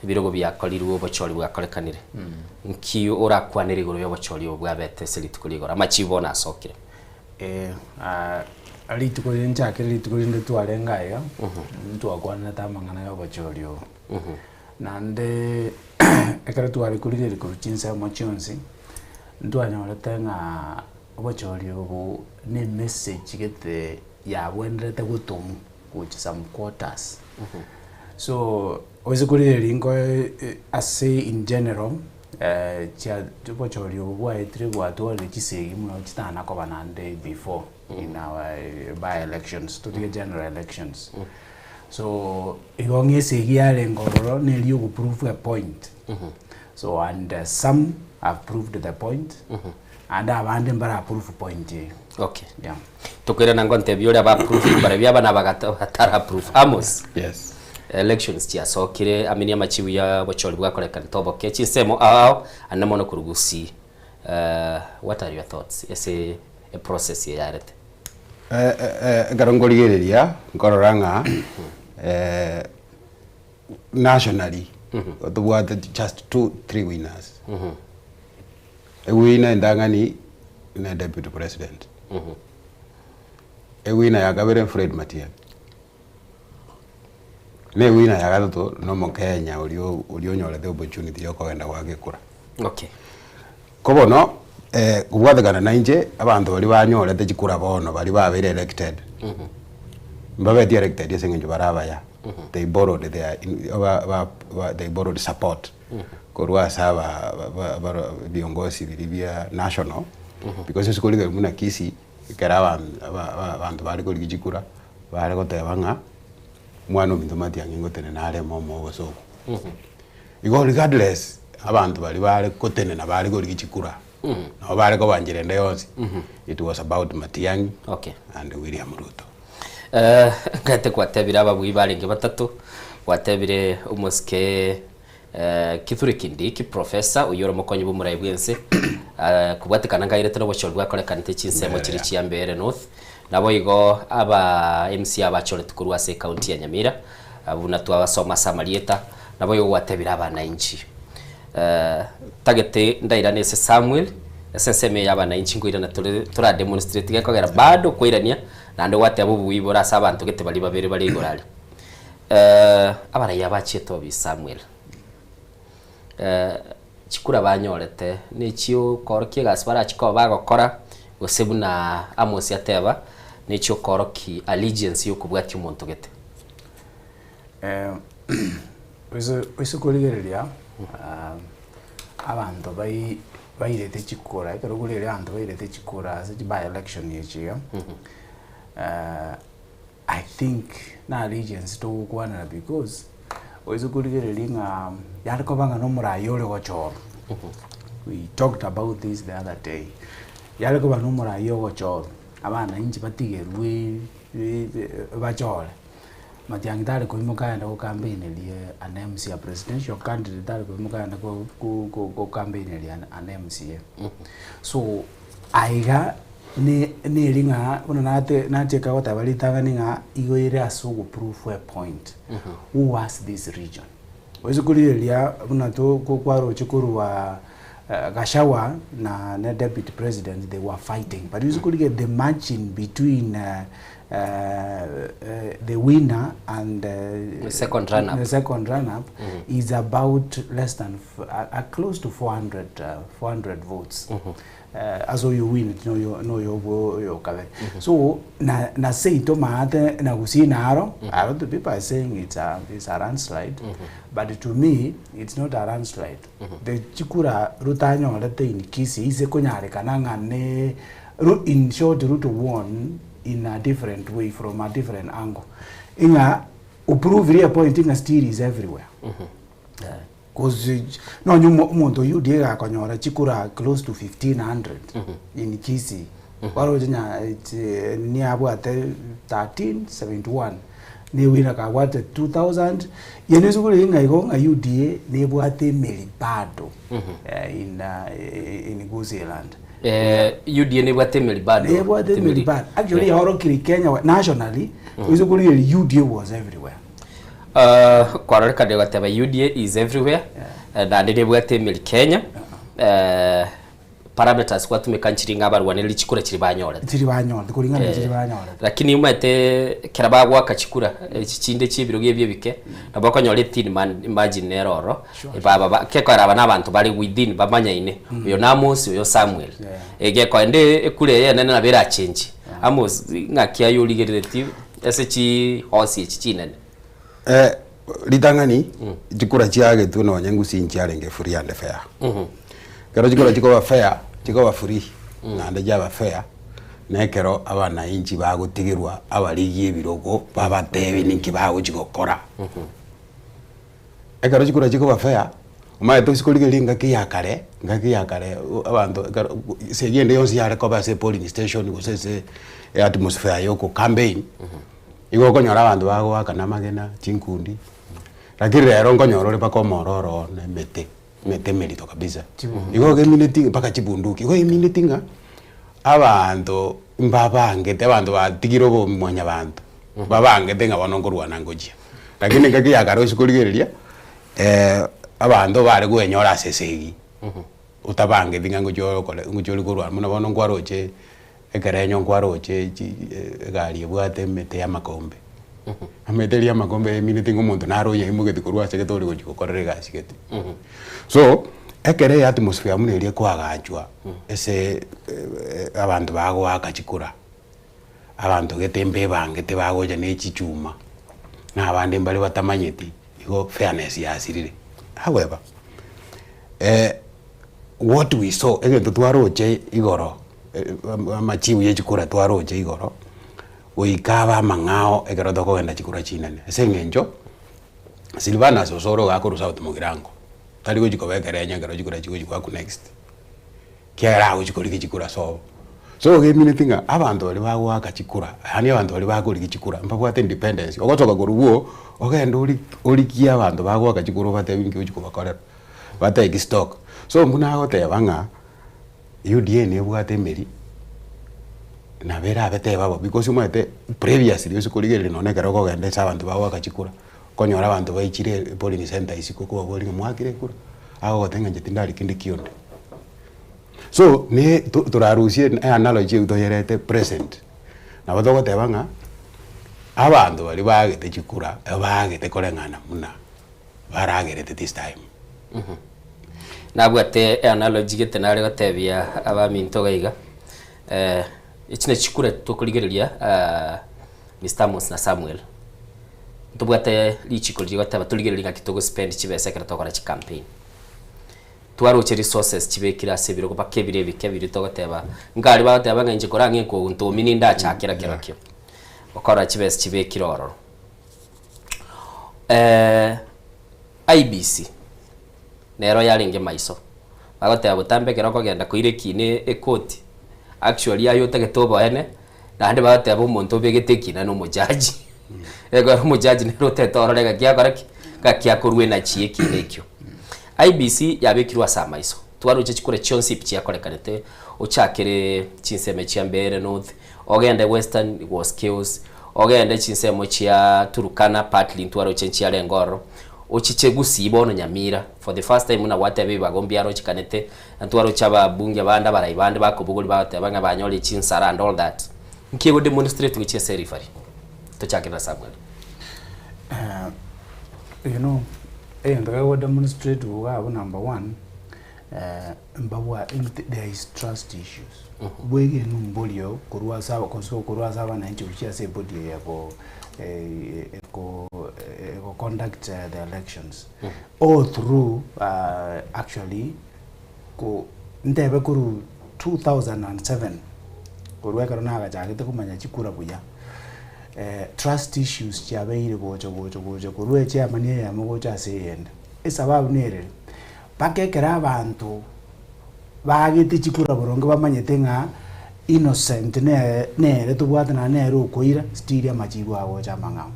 ebirogo biakorirwe, obochori bwakorekanire. Nki orakwanere igoro y'obochori obo bwabete ase rituko rigoro? Amachibu bono asokire. Eh, ah, rituko rire nchakire rituko rinde twarenge aiga, ntwakwanete amang'ana ya obochori obo. Naende ekero tware korigereria korwa chinsemo chionsi, ntwanyorete ng'a obochori obo na emessage gete yabwenerete gotomwa gochia some quarters. So ase korigereria nkoe ase in general chia obochori obo bwaetire bwatwarire chisegi mono chitana koba naende before in our by elections totige general elections. So igo ng'a esegi yarenge ororo neri ogoprove a point. So and some have proved the point and abande mbara prove point eyio. Okay. Yeah. Tokoirana ngontebia oria ba proof barabia aba nabagata batara proof. Amos. Yes. Elections chiasokire amini amachibu ya obochori bwakorekana toboke chinsemo ao ao ande mono korwa Gusii. Uh, what are your thoughts ase eprocess eye yarete? Eh, eh, eh, ekero nkorigereria nkorora ng'a eh, nationally tobwate just two three winners ewinner entang'ani ne deputy president ewinner ya kabere Fred Matiang'i na ewinner ya gatato na omokenya oria oria onyorete opportunity ya okogenda goaka ekura. Okay. Ko bono kobwatekana na inche abanto baria banyorete chikura bono baria babeire elected, mbabeti elected ase eng'encho bare abaya, they borrowed their they borrowed support korwa ase aba ba viongozi biria bia national, because ase korigereria buna Kisii, ekero abanto bare korigia chikura, bare goteba ng'a omwana ominto Matiang'i ngotenena are momo obosooku. Igo regardless, abanto baria bare gotenena bare korigia chikura, nabo bare koba nchera ende yonsi, it was about Matiang'i Okay. and William Ruto. Eh, ngate gwatebire ababui barenge batato, gwatebire omosike eh, Kithure Kindiki, professor, oyio ore omokonyi bw'omorai bw'ense, eh, kobwatekana ngairete nobochori bwakorekanete chinsemo chiria chia Mbeere North, naboigo aba MCA abachoretwe korwa ase ecounty ya Nyamira, Buna twabasoma ase amarieta, naboigo gwatebire abanainchi. Ntagete ndairane ase Samuel, ase ensemo eye y'abanainchi nkoirana tore tora demonstrate gekogera bado okoirania naende gwateba obuya bore ase abanto gete baria babere bare igoro aria. Abaraiyo abachiete obi Samuel, chikura banyorete nechiokoorokia egasi barachie koba bagokora, gose buna Amos ateba, nechiokoorokia allegiance yokobwatia omonto gete. Ase korigereria abanto bairete chikura, ekero okorigereria abanto bairete chikura ase chi by election echi iga, I think na allegiance togokwanera because oise korigereria ng'a yare koba ng'a na omoraia ore gochorwa, we talked about this the other day, yare koba na omoraia ogochorwa, abananchi batigerwe bachore. Matiang'i tare koimoka aende gocampaineria an MCA, presidential candidate tare koimoka aende gocampaineria an MCA. So aiga neri ng'a buna nate nacheka goteba ritang'ani ng'a igo ere ase ogoprove a point, who has this region. Oise korigereria buna to kwaroche korwa. Gachagua na ne deputy president they were fighting but ase korigereria the margin between the winner and The second runner up. the second runner up is about less than close to 400 400 votes ase oyo owineti na oyo na oyo obwo oyo okabere. So na na seito maate na gusii naro, a lot of people are saying it's a it's a landslide but to me it's not a landslide. The chikura Ruto anyorete in Kisii ise konyarekana ng'a ne Ru in short Ruto won in a different way from a different angle ing'a oprovirie epoint ng'a steel is everywhere. Cause nonye omo omonto o UDA gakonyora chikura close to 1500 in Kisii, baroche nya niabwate 1371 ne winner kabwate 2000, yaani ase okorigia ng'a igo ng'a UDA nebwate emeri bado in in Gusiiland. UDA nebwate emeri bado. Nebwate emeri bado. Actually yaorokire Kenya nationally, ase okorigereria UDA was everywhere. Kwarorekana goteba UDA is everywhere naende nebwate emeri Kenya parameters gwatumeka nchiri ng'a abarwaneri chikura chiri banyorete. Chiri banyorete koringana na chiri banyorete. Lakini omanyete ekero bagoaka chikura echi chinde chia ebirogo ebi ebike nabo okonyora ethin man margin nere ororo baba ba gekogera aba na abanto bare within bamanyaine oyo na Amos oyo Samuel gekoenda ekura eye enene nabo erachengie Amos ng'aki aye origereretie ase chihosi echi chinene. Ritang'ani chikura chiagetwe nonye ngusii nchiarenge free and fair. Ekero chikura chikoba fair, chikoba free naende chiaba fair, na ekero abanainchi bagotigerwa abarigia ebirogo babatebi ninki bagochi gokora. Ekero chikura chikoba fair, omanyete ase korigereria engaki ya kare, engaki ya kare abanto ekero esegi ende yonsi yare koba ase polling station gose ase eatmosphere ya oko campaign, igo okonyora abanto bagoakana amagena, chinkundi, lakini rero nkonyora ore mpaka omororo na emete, emete emerito kabisa. Igo emineti mpaka chibunduki, igo emineti ng'a abanto mbabangete abanto batigire obomwanyabanto, babangete ng'a bono nkorwana ngochia. Lakini engaki ya kare ase korigereria, abanto bare kwenyora ase esegi, otabangeti ng'a ngochia okore ngochia ore korwana buna bono nkwaroche ekerenyo nkwaroche chi egari ebwate emete ya amakombe, emete eria ya amakombe emineti ng'a omonto naro oyoimogeti korwa ase gete ore gochia gokorera egasi gete. So, ekero eatmosphere buna eria ekoagachwa ase abanto bagoaka chikura, abanto gete mbebangete bagocha ne chichuma, na abande mbare batamanyeti, igo fairness yasirire. However, what we saw egento twaroche igoro amachibu ya chikura twaroche igoro, goika abe amang'ao ekero tokogenda chikura chinene ase eng'encho. Silvanus osoro iga akorwa South Mugirango, tari gochia koba ekerenyo ekero chikura chigochia goakwa next, ekiagera agochia korigia chikura sobo. So egemineti ng'a abanto baria bagoaka chikura, yaani abanto baria bakorigia chikura mbabwate independence, ogosoka korwa bwo, ogende ori origie abanto bagoaka chikura obatebi nki ogochia kobakorera, batake stock. So buna agoteba ng'a UDA nebwate emeri, nabo erabe teba bo because omanyete previously ase korigereria nonye ekero okogenda ase abanto bagoaka chikura, okonyora abanto baichire polling centre isiko okobaboria ng'a mwakire ekura, agogotebia ng'a inche tindari kende kionde. So ne to torarusie eanalogy eywo toyerete present, nabo togoteba ng'a abanto baria baagete chikura, baagete koreng'ana buna baragerete this time. Nabwate eanalogy gete nare gotebia abaminto iga iga, echi nachi chikura tokorigereria Mister Amos na Samuel, ntobwate richiko riria rigoteba torigererie ng'aki togospend chibesa ekero togokora chicampaign. Twaroche resources chibekire ase ebirogo mpaka ebiro ebike biria togoteba, nkare bagoteba ng'a inche korang'e nkoguntomi nindachakera kerokio, okorora chibesa chibekire ororo. IEBC nero yarenge maiso, bagoteba botambe ekero okogenda koira ekina ekoti, actually aye otagete oboene, naende bagoteba omonto obegete ekina na omojaji, ekero omojaji nere otagete orore ng'aki akora ki? Ng'aki akorwa energy ya ekina ekio. IEBC yabekirwe ase amaiso, twaroche chikura chionsi pi chiakorekanete, ochakere chinsemo chia Mbeere North, Ogende Western was chaos, ogende chinsemo chia Turkana partly ntwaroche nchiarenge ororo, Ochiche Gusii bono Nyamira for the first time buna gwateba ebibago mbiarochekanete, ntwaroche ababunge bande abarai bande bakobogori bagoteba ng'a banyorire chinsara and all that. Nki ego demonstrate gochia ase referee? Tochake na Samuel. Eh, you know, egento kego demonstrate iga abwo number one, eh, mbabwa there is trust issues. Bwegenu mborio korwa ase aba gose korwa ase abananchi gochia ase ebody eye eko eko ego conduct the elections. All through actually ko ntebe korwa 2007 korwa ekero nagachagete komanya chikura buya, trust issues chiabeire gocha gocha gocha korwa echairman eyemo gocha ase eyende. Esababu nere, mpaka ekero abanto Baagete chikura boronge bamanyete ng'a Innocent nere nere tobwate naende nere okoira still amachibu agocha amang'ao.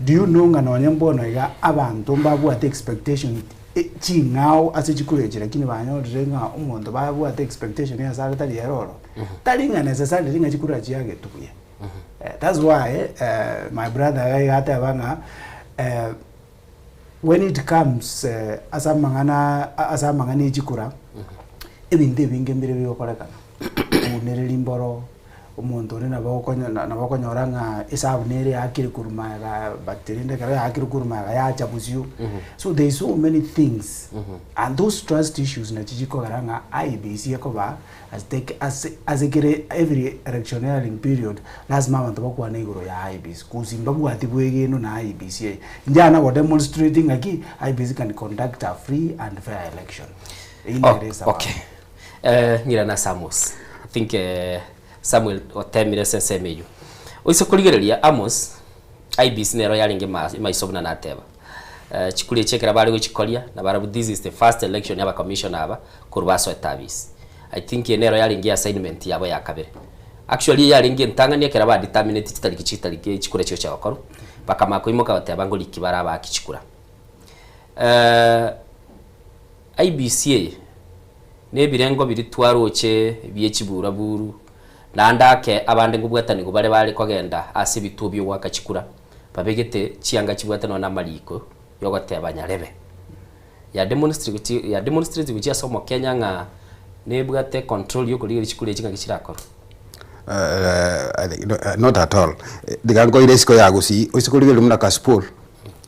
Do you know ng'a nonye mbono iga abanto mbabwate expectation ching'ao ase chikura echi lakini banyorire ng'a omonto babwate expectation ase are tari ere oro. Tari ng'a necessarily ng'a chikura chiagetwe buya. That's why my brother iga iga ateba ng'a When it comes ase amang'ana ase amang'ana e chikura, ebinto ebinge mbire bigokorekana, obonereri mboro, omonto onde nabo okonya nabo okonyora ng'a esabu nere yaakire korwa magega but rende ekero yaakire korwa magega yacha bosio. So there is so many things and those trust issues nachi chikogera ng'a IEBC ekoba as take ase ase kere every electioneering period lasima abanto bakwane igoro ya IEBC coz mbabwati bwegeno na IEBC eye. Inche ana go demonstrate ng'aki IEBC can conduct a free and fair election. Eyio nere esababu. Okay. Eh, ng'irane ase Amos. I think eh, Samuel otemire ase ensemo eyio. Oise korigereria Amos, IEBC nero yarenge ma- maiso buna nateba. Eh, chikura echi ekero bare gochikoria, nabarabwo this is the first election ya abacommissioner aba korwa basoete abisi. I think eye nero yarenge assignment yabo ya kabere. Actually eyarenge entang'ani ekero ba determineti chitariki chitariki chikura chigochia gokorwa, bakamanya koimoka goteba ngoriki bare abaaki chikura. IEBC eye, na ebirengo biria twaroche bie chiburaburu, naende ake abande ngobwatanigwa bare bare kogenda ase ebituo bia ogoaka chikura, babegete chianga chibwate nonya na amariko yogoteba nyarebe. Ya demonstrate ya demonstrate gochia ase omokenya ng'a nebwate control yokorigereria chikura echi ng'aki chirakorwe. Not at all. Tiga nkoire isiko ya gusii, oise korigereria buna Kasipul,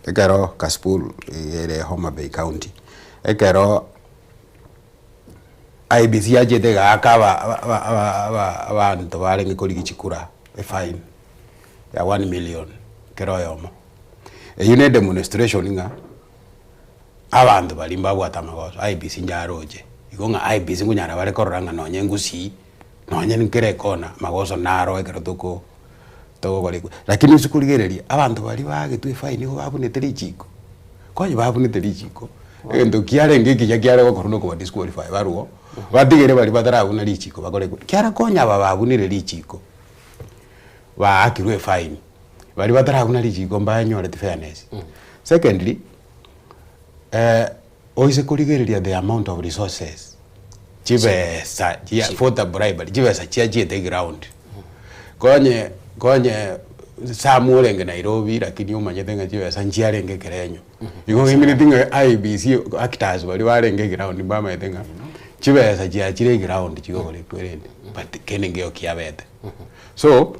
ekero Kasipul ere Homa Bay county, ekero IEBC yachete egaaka aba aba aba aba abanto barenge korigia chikura efine ya one million kera oyomo. Eyio ne edemonstration ng'a abanto baria mbabwate amagoso, IEBC nyaroche, igo ng'a IEBC nkonyara bare korora ng'a nonye ngusii, nonye nkere ekona, amagoso naro ekero toko togokora ekwe. Lakini ase korigereria, abanto baria bagetwe efine nigo babunete richiko, konye babunete richiko, egento kiarenge ekiya kiare gokorwa na okoba disqualify barwo, batigere baria batarabuna richiko bakore ekwe. Kiara konya aba babunire richiko, baakirwe efine, baria batarabuna richiko mbanyoreti fairness. Secondly, oise korigereria the amount of resources, chibesa chia voter bribery, chibesa chiachiete eground, konye konye some orenge Nairobi lakini omanyete ng'a chibesa nchiarenge ekerenyo. Igo emineti ng'a IEBC actors baria barenge eground mbamaete ng'a chibesa chiachire eground chigokora ekwerende but kende nkeiyo kiabete. So.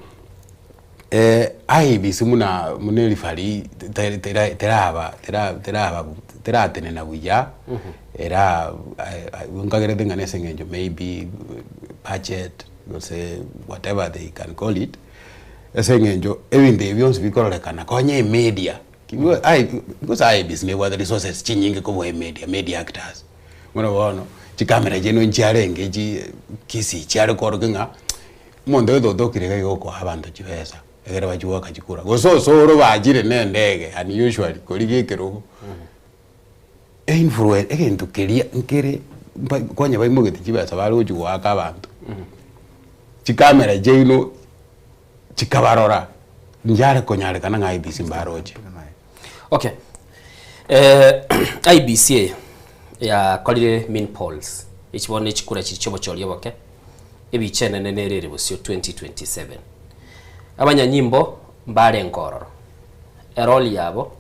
IEBC buna buna erifari teri tera teraba tera teraba teratenena buya, era nkagerete ng'a nase eng'encho maybe budget gose whatever they can call it, ase eng'encho ebinto ebi bionsi bikororekana konya emedia, gose IEBC nebwate resources chinyinge kobua emedia, media actors. Bono bono, chicamera chiaino nchiarenge chi kisii chiare korokia ng'a. Omonto oyo totokire iga iga okoa abanto chibesa ekero bachia goaka chikura, gose osoro bachire na endege unusually korigia ekerogo, einflue egento keria nkere mba konya baimogeti chibesa bare gochia goaka abanto, chicamera chiaino chikabarora, nchare konyarekana ng'a IEBC mbaroche. Okay, IEBC eye yakorire min polls, echi bono ne chikura chiria chia obochori oboke. Ebicha enene nere ere bosio 2027. Abanyanyimbo mbarenge ororo. Eroli yabo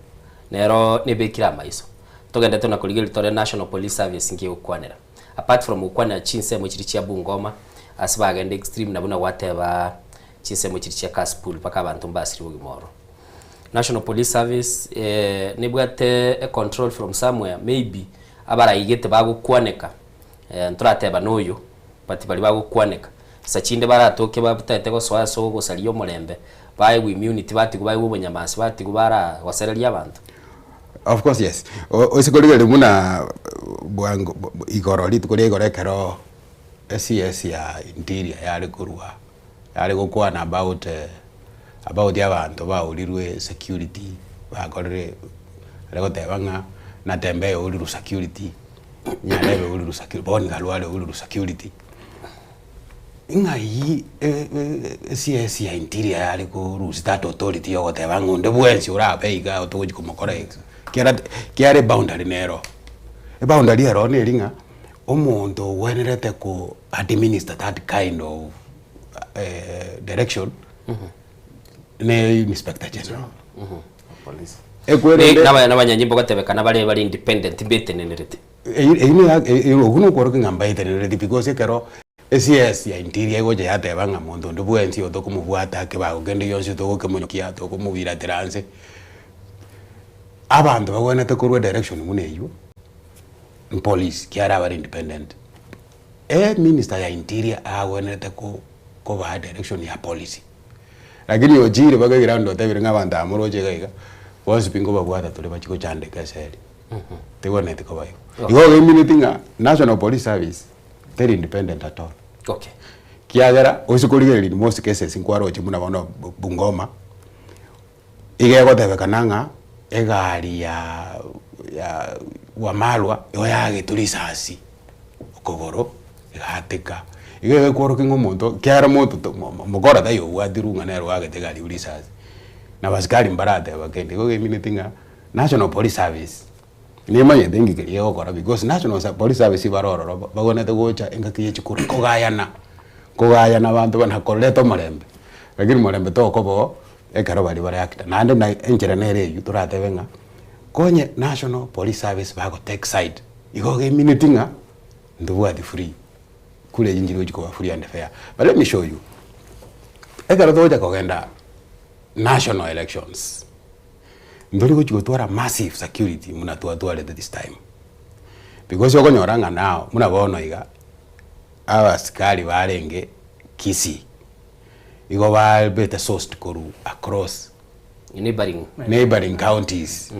Nero nebekire amaiso. Togendete na korigereria tore National Police Service nki egokwanera. Apart from gokwanera chinsemo chiria chia Bungoma, ase bagenda extreme na buna gwateba chinsemo chiria chia Kasipul mpaka abanto mbasire obogima oro. National Police Service nebwate e control from somewhere maybe abaraigete bagokwaneka ntorateba noyo but baria bagokwaneka nsa chinde baratoke batagete gosoa ase ogosaria omorembe baegwe immunity batigwe baegwe obonyamasi batigwe baragosereria abanto. Of course yes, ase korigereria buna bwango igoro rituko ria igoro ekero eCS ya interior yare korwa yare gokwana about about abanto baurirwe security bakorire are goteba ng'a Natembeya ourirwe security, Nyarebe ourirwe security, Boni Khalwale ourirwe security. Ng'ai eCS ya interior yare korusia that authority ya ogoteba ng'a onde bwensi orabe igaa togochi komokora iga, kiara kiara eboundary nero. Eboundary ero neri ng'a omonto ogwenerete ko administer that kind of direction ne inspector general. Ekwerende Nabanyanyimbo gotebekana bare bare independent mbetenenerete. Eyio eyio okwo nokworokia ng'a mbaetenenereti because ekero eCS ya interior egocha yateba ng'a monto onde bwensi otokomobwata ekebago kende gionsi togokemonyokia tokomobiratera nse, abanto bagwenerete korwa edirection buna eywo, police kiara abare independent. Eminister ya interior agwenerete ko kobaa direction ya policy. Lakini ochire mpaka eground otebire ng'a abanto aba moroche iga iga, bonsi pi nkobabwata tore bachie gochandeka eseri. Tebwenereti koba igo. Igo oemineti ng'a National Police Service teri independent at all. Okay. Kiagera ase korigereria in most cases nkwaroche buna bono Bungoma, iga egotebekana ng'a egari ya ya Wamalwa igo yagetwa risasi okogoro egateka. Iga egekworokia ng'a omonto kiagera omonto to mo mokora taiyo obwatirwe ng'a nere oagete egari eywo risasi, na abasikari mbarateba kende. Igo emineti ng'a National Police Service nimanyete inki keria egokora because National Police Service bare ororo bagwenerete gocha engaki ya chikura kogayana, kogayana abanto buna koreta omorembe, lakini morembe tokoba oo ekero baria bare actor. Naende na enchera nere eywo toratebe ng'a konye National Police Service bago take side, igo emineti ng'a ntobwati free, kura eywo nchiri gochi koba free and fair. But let me show you, ekero togocha kogenda national elections, ntori gochi gotwara massive security buna twatwarete this time, because okonyora ng'a now buna bono iga, abasikari barenge Kisii, igo babete sourced korwa across Neighbouring. neighbouring counties.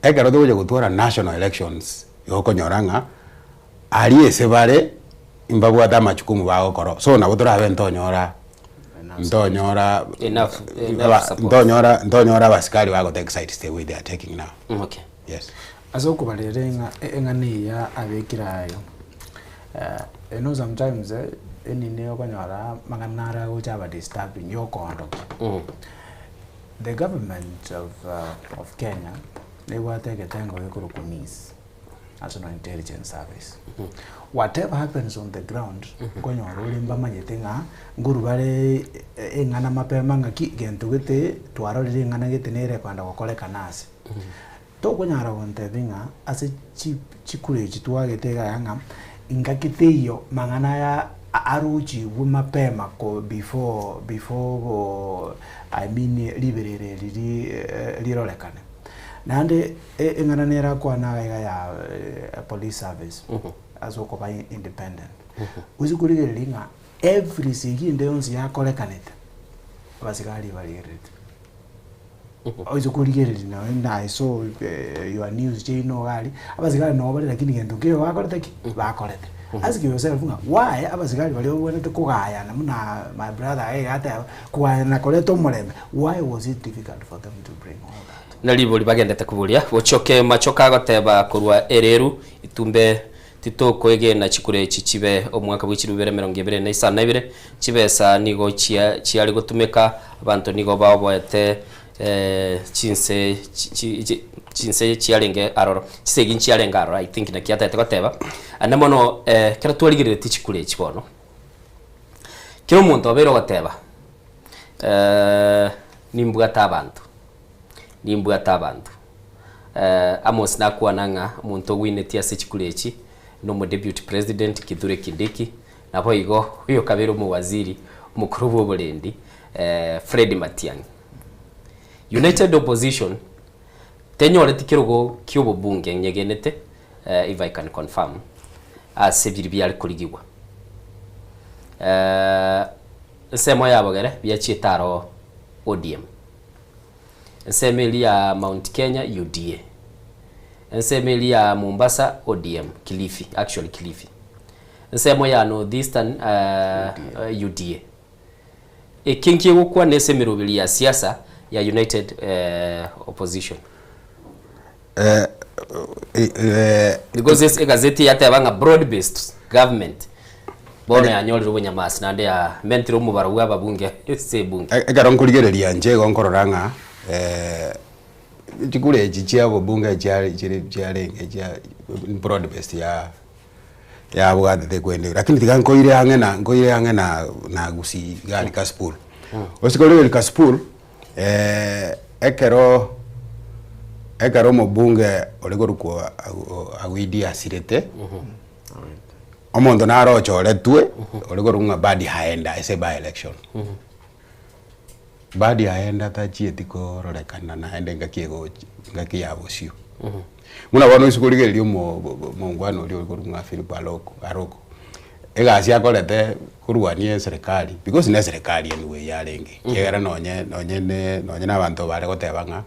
Ekero togocha gotwara national elections, igo okonyora ng'a aria ase bare, mbabwate amajukumu bagokora, so nabo torabe ntonyora ntonyora Enough, enough support. ntonyora ntonyora abasikari bago take sides the way they are taking now. Okay. Yes. Ase okobarera eng'a eng'ana eye abekire aye, you know sometimes enini okonyora amang'ana are agocha aba disturbing ya okoondokia. The government of of Kenya nebwate egetengo gekorokwa NIS, National Intelligence Service. Whatever happens on the ground, nkonyora ore mbamanyete ng'a nkorwa bare eng'ana mapema ng'aki gento gete twarorire eng'ana gete nere ekoenda gokorekana ase. Tokonyara gontebia ng'a ase chi chikura echi twagete iga iga ng'a ngaki teiyo mang'ana aya arochigwe mapema ko before before go I mean riberera eri ri rirorekane. Naende eng'ana nere akwana iga iga ya police service ase okoba independent. Gose korigereria ng'a every segi ende yonsi yakorekanete, abasigari barigerereti. Oise korigereria nonye na I saw your news chiaino iga aria, abasigari nabo bare lakini gento nkeiyo bakorete ki? Bakorete. Ask yourself ng'a why abasigari baria babwenerete kogayana buna my brother iga iga ateba, kogayana na koreta omorembe, why was it difficult for them to bring all that? Na ribori bagendete koboria, Gochoke machoka agoteba korwa ereru, Itumbe titokoegena chikura echi chibe omwaka bwe chilifu ibere emerongo ebere na isano na ibere, chibesa nigo chia chiare gotumeka, abanto nigo baoboete chinse chinse chiarenge aroro, chisegi nchiarenge aroro I think naki atagete goteba, naende mono ekero twarigereretie chikura echi bono, kera omonto obeire ogoteba nimbwate abanto, nimbwate abanto. Amos nakwana ng'a omonto ogwinetie ase chikura echi na omo deputy president Kithure Kindiki, naboigo oyokabere omowaziri omokoro bw'oborendi Fred Matiang'i. United Opposition tenyoreti kerogo ki'obobunge nyegenete if I can confirm ase biria biare korigigwa. Ensemo ya bogere biachiete aro ODM. Ensemo eria ya Mount Kenya UDA. Ensemo eria ya Mombasa ODM, Kilifi, actually Kilifi. Ensemo ya North Eastern UDA. Eke nkegokwana ase emeroberi ya siasa ya United Opposition. Because ase egazeti yateba ng'a broad based government bono yanyorire obonyamasi naende yamentire omobaro bwa ababunge ase ebunge. Ekero nkorigereria inche igo nkorora ng'a chikura echi chia obobunge chiare chire chiarenge chia broad based ya yabwatete kwende lakini tiga nkoire ang'e na nkoire ang'e na na gusii iga aria Kasipul. Gose korigereria Kasipul. Ekero ekero omobunge ore korokwa Awidi asirete, omonto naro ochoretwe ore korokwa ng'a Badi Haenda ase by election. Badi Haenda tachieti kororekana naende engaki egocha engaki ya bosio. Buna bono ase korigereria omo omongwana oria ore korokwa ng'a Philip Aroko Aroko, egasi akorete korwania eserekari because ne eserekari anyway yarenge, ekiagera nonye nonye ne nonye na abanto bare goteba ng'a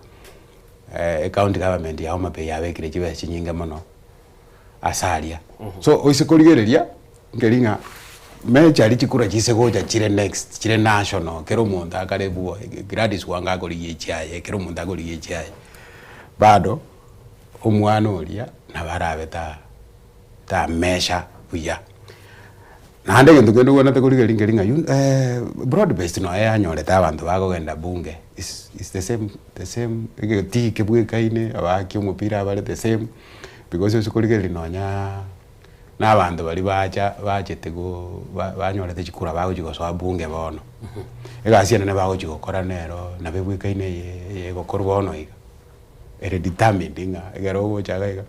ecounty government ya Homa Bay yabekire chibesa chinyinge mono ase aria. So oise korigereria nkeri ng'a mechari chikura chise gocha chire next chire national kera omonto akare bwo Gladys Wanga akorigia echiaye kera omonto akorigia echiaye bado omwana oria nabo arabe ta tamesha buya. Naende egento kende obwenerete korigereria nkeri ng'a broad based nonya yanyorete abanto bakogenda bunge is is the same the same egetii kebwekaine abaaki omopira abare the same because ase korigereria nonyaa na abanto baria bacha bachete go ba banyorete chikura bagochi gosoa bunge bono, egasi enene bagochi gokora nero nabo ebwekaine eye eye egokorwa bono iga. Ere determined ng'a ekero ogocha iga iga,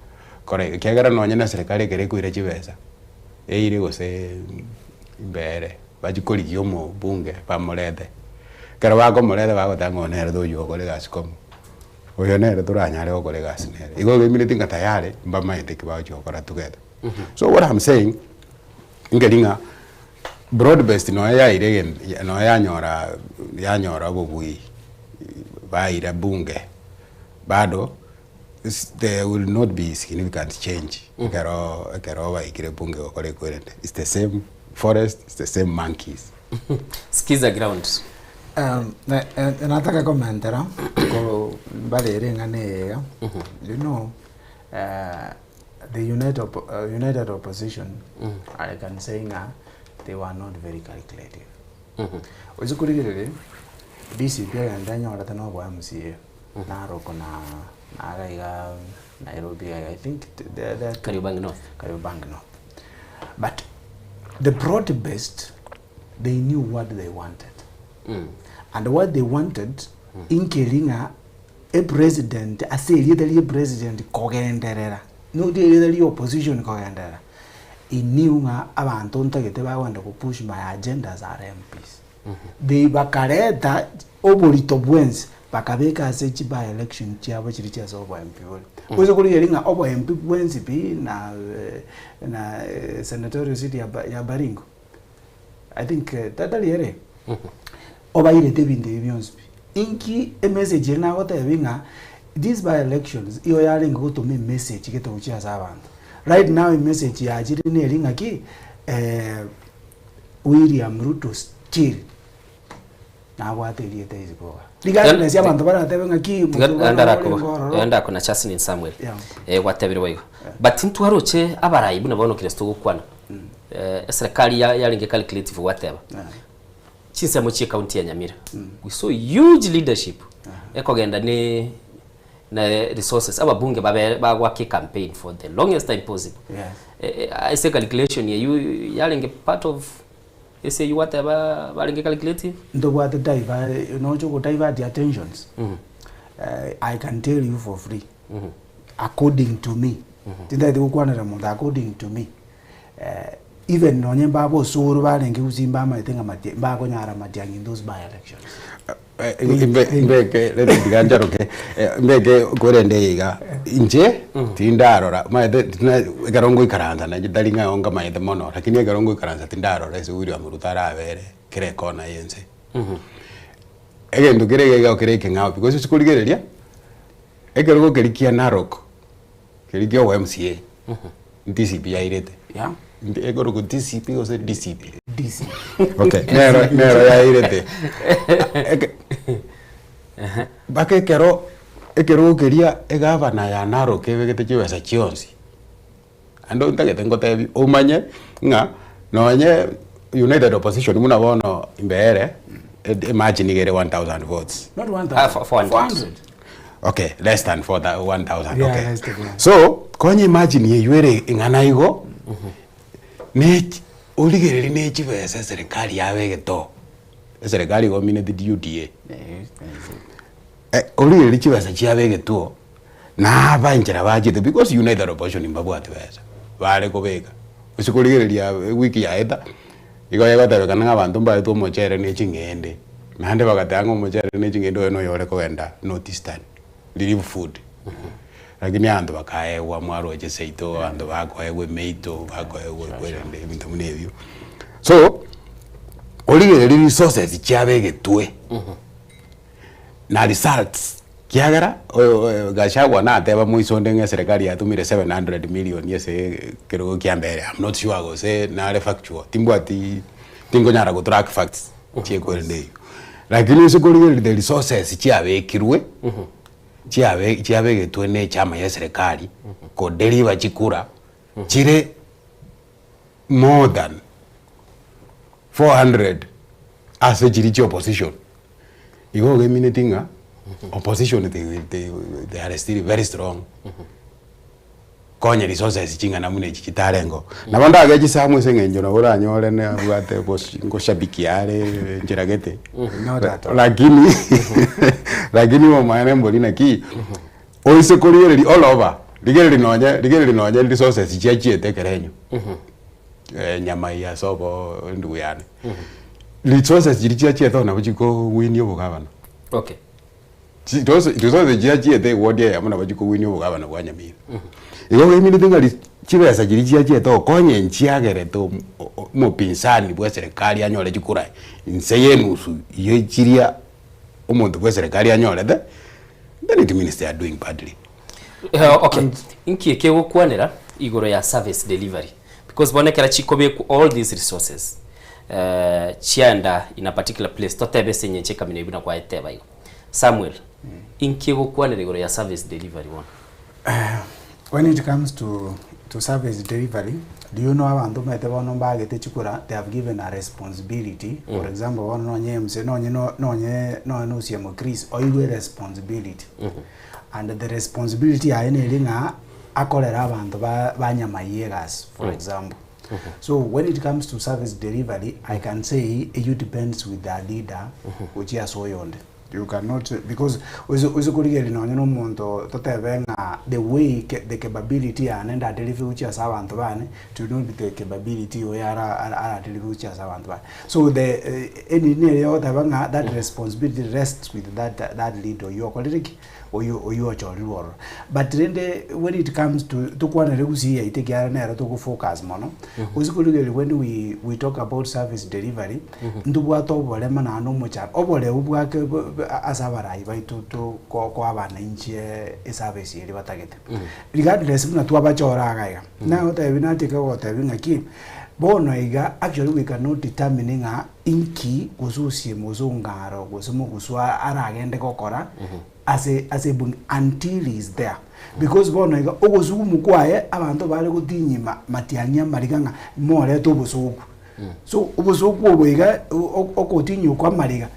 kora iga. Ekiagera nonye na eserekari ekero ekoira chibesa, eire gose mbere, bachie korigia omobunge bamorete. Ekero bakomoreta bagoteba ng'a oyo nere togochi gokora egasi komo, oyo nere toranyare gokora egasi nere. Igo emineti ng'a tayari mbamaete ki bagochi gokora together. So what I'm saying, nkeri ng'a broad based nonya yaira egento nonya yanyora yanyora obobui baira bunge bado there will not be significant change ekero ekero baikire bunge gokora ekwerende it's the same forest it's the same monkeys. Skiza ground. Nataka komentera ko mbarere eng'ana eye iga, you know the united united opposition I can say ng'a they were not very calculative. Oise korigereria DCP egento enyorete na obo MCA Narok na naro iga Nairobi iga I think they are two Kariobangi North. Kariobangi North. But the broad based they knew what they wanted and what they wanted inkeri ng'a epresident ase erieta ria epresident kogenderera not erieta ria opposition kogenderera he knew ng'a abanto ntagete bagogenda go push my agendas are MPs. They bakareta oborito bwensi bakabeka ase chi by election chiabo chiria chia ase obo MP bore. Oise korigereria ng'a obo MP bwensi pi na na senatorial seat ya ya Baringo I think tari ere? Obairete ebinto ebi bionsi pi. Inki emessage ere nagotebi ng'a these by elections igo yarenge gotoma emessage gete gochia ase abanto. Right now emessage yachire neri ng'aki William Ruto still nabwate erieta isiko iga. Regardless abanto baratebe ng'aki Tiga omonto naende orenge arakoba ororo. naende akona Chaslin Samuel Yeah. eh gwatebire boigo but ntwaroche abarai buna bono Kristo gokwana eh eserekari ya yarenge calculative gwateba chinsemo chie county ya Nyamira we saw huge leadership ekogenda ne na resources ababunge babe bagwaka ecampaign for the longest time possible Yes. Eh, ase calculation eywo yarenge part of ase eywo gwateba barenge calculative Ntobwate diver noche go divert attentions I can tell you for free. According to me, tintagete gokwanera monto, according to me, even nonye mbaba osoro barenge gusii mbamaete ng'a matia mbakonyara matiang'i in those by elections. Mbeke rende tiga ncharoke, mbeke korende eye iga, inche tindarora omanyete ekero ngoikaransa nainche tari ng'a nkamanyete mono, lakini ekero ngoikaransa tindarora ase William Ruto arabere kera ekona ya ense. Egento kere iga iga kere ekeng'ao because ase korigereria, ekerogo keria kia Narok, keria kia obo MCA, DCP yairete. Ekorokwa DCP gose DCP? DCP. Okay, nero nero yairete. Eke mpaka ekero ekerogo keria egavana ya Narok ebegete chibesa chionsi, naende ntagete ngotebi omanye ng'a nonye United Opposition buna bono mbere, emargin niga ere 1000 votes. Not 1000, 400. Okay, less than 1000, Yeah, okay. less than, yeah. So, konya imagine eywo ere ing'ana igo, ne origereria ne chibesa eserikari yabegete oo, eserikari igo omineti UDA. Origereria chibesa chiabegetwe oo, na aba enchera bachete because United Opposition mbabwati besa, bare kobeka. Gose korigereria ewiki yaeta, igo egotebekana ng'a abanto mbaetwe omochere ne ching'ende, naende bagateba ng'a omochere ne ching'ende oyo noyo ore kogenda North Eastern, relief food. Lakini abanto bakaegwa mwaroche seito, abanto bakoegwa emeito, bakoegwa kwerende ebinto buna ebio. So, origereria resources chiabegetwe. Na results, kiagera Gachagua nateba moiso onde ng'a eserekari yatumire 700 million ase ekerogo kia mbere, I'm not sure gose nare factual, timbwati tinkonyara go track facts chiekwerende eywo. Lakini ase korigereria the resources chiabekirwe, chiabe chiabegetwe na echama ya eserekari ko deliver chikura chire more than 400 ase chiria chia opposition. Igo ogemineti ng'a opposition they they they are still very strong konya resources ching'ana buna echi chitarengeo. Nabo ndage chisamu ase eng'encho nabo oranyore nabwate gos ngoshabikia are enchera gete, Not at all. lakini lakini omomaene mbori naki, oise korigereria all over, rigereria nonye rigereria nonye resources chiachiete ekero enywe. Nyamai ase obo endugu yane. Resources chiria chiachiete oo nabo chikowinia obogabana. Okay. Chi resources chiachiete eward eyemo nabo chikowinia obogabana bwa Nyamira. Igo oemineti ng'a ri chibesa chiria chiachiete oo konye nchiagerete omo omopinzani bwa eserekari anyore chikura inse ya enusu ye chiria omonto bwa eserekari anyorete, then it means they are doing badly. Okay, inki ekegokwanera igoro ya service delivery? Because bono ekero chikobekwa all these resources chiaenda in a particular place totebe ase eng'encho ekamina eyio buna kwayeteba igo. Samuel, inki egokwanera igoro ya service delivery bono? When it comes to to service delivery, do you know abanto omanyete bono mbagete chikura they have given a responsibility, for example bono nonye MC nonye no nonye nonye na Osiemo Chris oigwe responsibility. And the responsibility yaye neri ng'a akorere abanto ba ba Nyamai egasi for example. So when it comes to service delivery, I can say eyio depends with the leader gochia ase oyonde. You cannot because oise oise korigereria nonye na omonto totebe ng'a the way the capability yane ndadeliver gochia ase abanto bane, it will not be the capability oyo ara ara aradeliver gochia ase abanto baye. So the enini nere ogoteba ng'a that responsibility rests with that that leader oywo okorire ki? Oywo oywo ochorirwe ororo. But rende when it comes to tokwanere gusii yaito ekiagera nero togo focus mono, gose korigereria when we we talk about service delivery, ntobwate oborema naende omochando, oboreu bwake ase abarai baito to ko koa abananchi eservice eria batagete. Regardless buna twabachora iga iga, nagotebi natike gogotebi ng'aki, bono iga actually we cannot determine ng'a inki gose osiemo gose ongaro gose moguswa aragende gokora ase ase ebunge until he is there. Because bono iga ogosugumu kwaye abanto bare gotinyima matiang'i amariga ng'a morete obosoku. So obosoku obo iga okotinyia okwa amariga.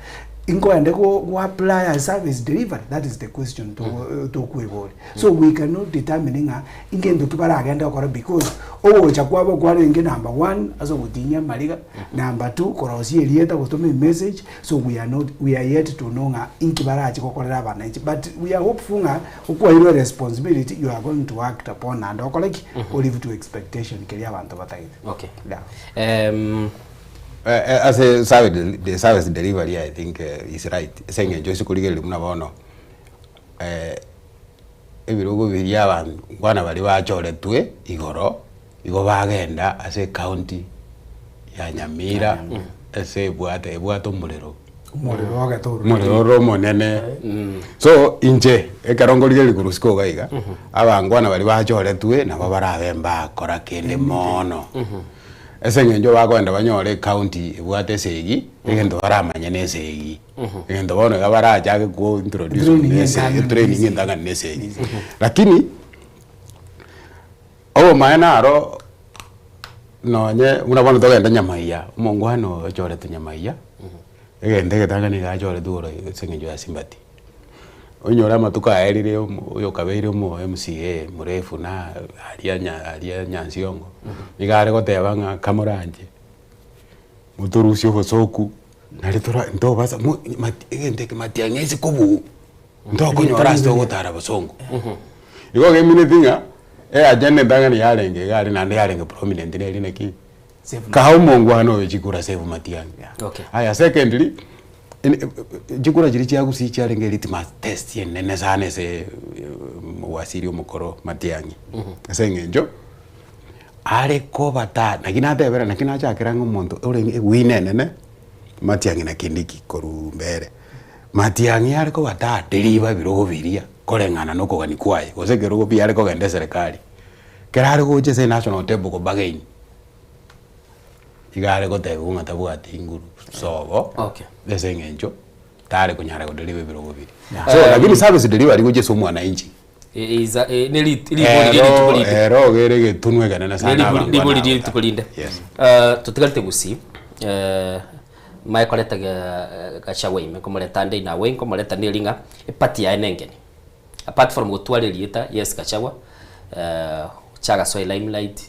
Inkoende go go apply as service delivery? That is the question togo tokoiboria. So we cannot determine ng'a ingento ki baragende gokora because ogocha kwabo kwarenge number one ase ogotinyia amariga, number two korosia erieta gotoma emessage, so we are not we are yet to know ng'a inki barache gokorera abananchi but we are hopeful ng'a okwairwe eresponsibility you are going to act upon naende okore ki? Olive to expectation keria abanto batagete. Okay. Yeah. Eh, eh, ase service the service delivery I think eh, is right ase eng'encho ase korigereria buna bono eh, ebirogo biria abanto nkwana baria bachoretwe igoro, igo bagenda ase ecounty ya Nyamira ase ebwate ebwate omorero. Omorero ogete ororo. Omorero ore omonene. So inche ekero nkorigereria korwa isiko iga iga, abangwana baria bachoretwe nabo barabe mbakora kende mono. Ase eng'encho bakoenda banyore ecounty ebwate esegi, egento baramanye na esegi. Egento bono iga barachake ko introduce Training buna esegi, entang'ani training na entang'ani na esegi. Lakini, obomaene naro nonye buna bono togende Nyamaiya, omongwana oyo ochoretwe Nyamaiya, egento egetang'ani iga achoretwe igoro ase eng'encho ya sympathy. Onyore amatuko aerire omo oyokabeire omo MCA mrefu na aria nya aria Nyansiongo, nigo are goteba ng'a kamoranche, motorusie obosoku nari tora ntobasa mo mati egento eke matiang'i ase kobuu, ntokonyora ase togotara bosongo. Igo gemineti ng'a, eagenda entang'ani yarenge iga aria naende yarenge prominent neri naki, kaha omongwana oyo chikura save matiang'i. Okay. Aya secondly, Chikura chiria chia gusii chiarenge litmus test enene sana ase waziri omokoro Matiang'i, ase eng'encho are kobata naki natebera naki nachakera ng'a omonto orenge ewino enene Matiang'i na Kindiki korwa mbere. Matiang'i are kobata deliver ebirogo biria koreng'ana na okogania kwaye gose ekerogo pi are kogenda eserekari, ekero are gocha ase enational table ko bargain. Iga are gotebiwa ng'a tabwati nguru sobo Okay. ase eng'encho tare konyara godeliver ebirogo biria. So lakini service delivery gochia ase omwananchi Is a- eh, ne rit- ribori rie rituko ero rinde. ero iga ere egetunwa ekenene sana Ne ribori- abangwana ribori rie aba. rituko rinde. Yes. Eh, totigarete gusii eh, mae koreta ga- Gachagua ime nkomoreta ande inawe nkomoreta neri ng'a eparty yaye nengeni. Apart from gotwara erieta yes Gachagua eh, chagasoa limelight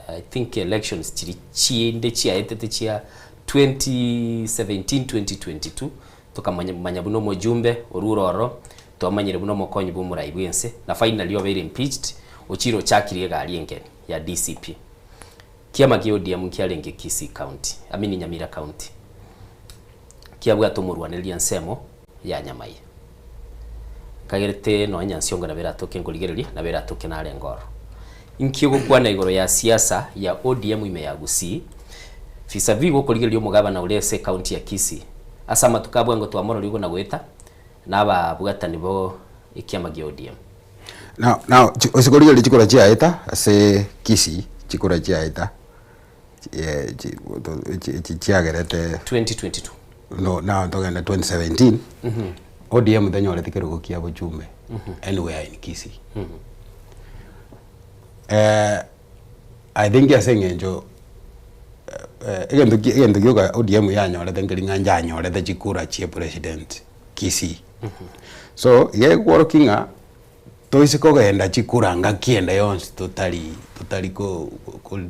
I think elections chiria chinde chiaetete chia 2017 2022 tokamanya manya buna omojumbe orure ororo twamanyire buna omokonyi bwa omorai bwa ense na finally obeire impeached ochire ochakirie egari engeni ya DCP. Kiama kia ODM nkiarenge Kisii county I mean Nyamira county kiabwate omorwanereria ensemo ya Nyamaiya. Nkagerete nonya Nyansiongo nabo eratoke nkorigereria, nabo eratoke narenge ororo. Inki ogokwana igoro ya siasa ya ODM ime ya Gusii vis-a-vis gokorigereria omogabana ore ase ecounty ya Kisii ase amatuko a bwango twamororia igo na goeta na ababwatani bo ekiama gia ODM. Now, now, chi- ase korigereria chikura chiaeta ase Kisii, chikura chiaeta eh, chi- to- chi- chi- chiagerete 2022. No, now togende 2017 ODM tenyoreti kerogo kia bochumbe anywhere in Kisii. Eh, I think ase eng'encho eh, egento ki- egento gioka ODM yanyorete nkeri ng'a njanyorete chikura chia president Kisii. So, iga ekworokia ng'a Toise kogenda chikura ngaki ende yonsi totari totari ko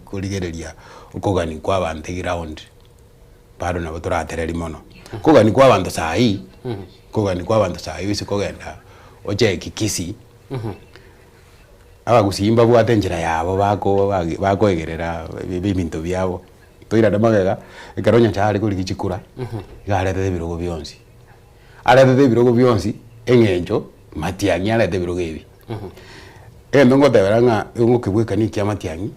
korigereria okogani kwa abanto eground bado nabo toratereri mono. Kogani kwa abanto saii, kogani kwa abanto saii oise kogenda ocheki Kisii, abagusii mbabwate enchera yabo bako bakoegerera ebinto biabo. Toirane magega, ekero Nyasaye are korigia chikura, iga aretete ebirogo bionsi. Aretete ebirogo bionsi eng'encho matiang'i arete ebirogo ebi. Egento ngotebera ng'a ngokebwekania ekia matiang'i,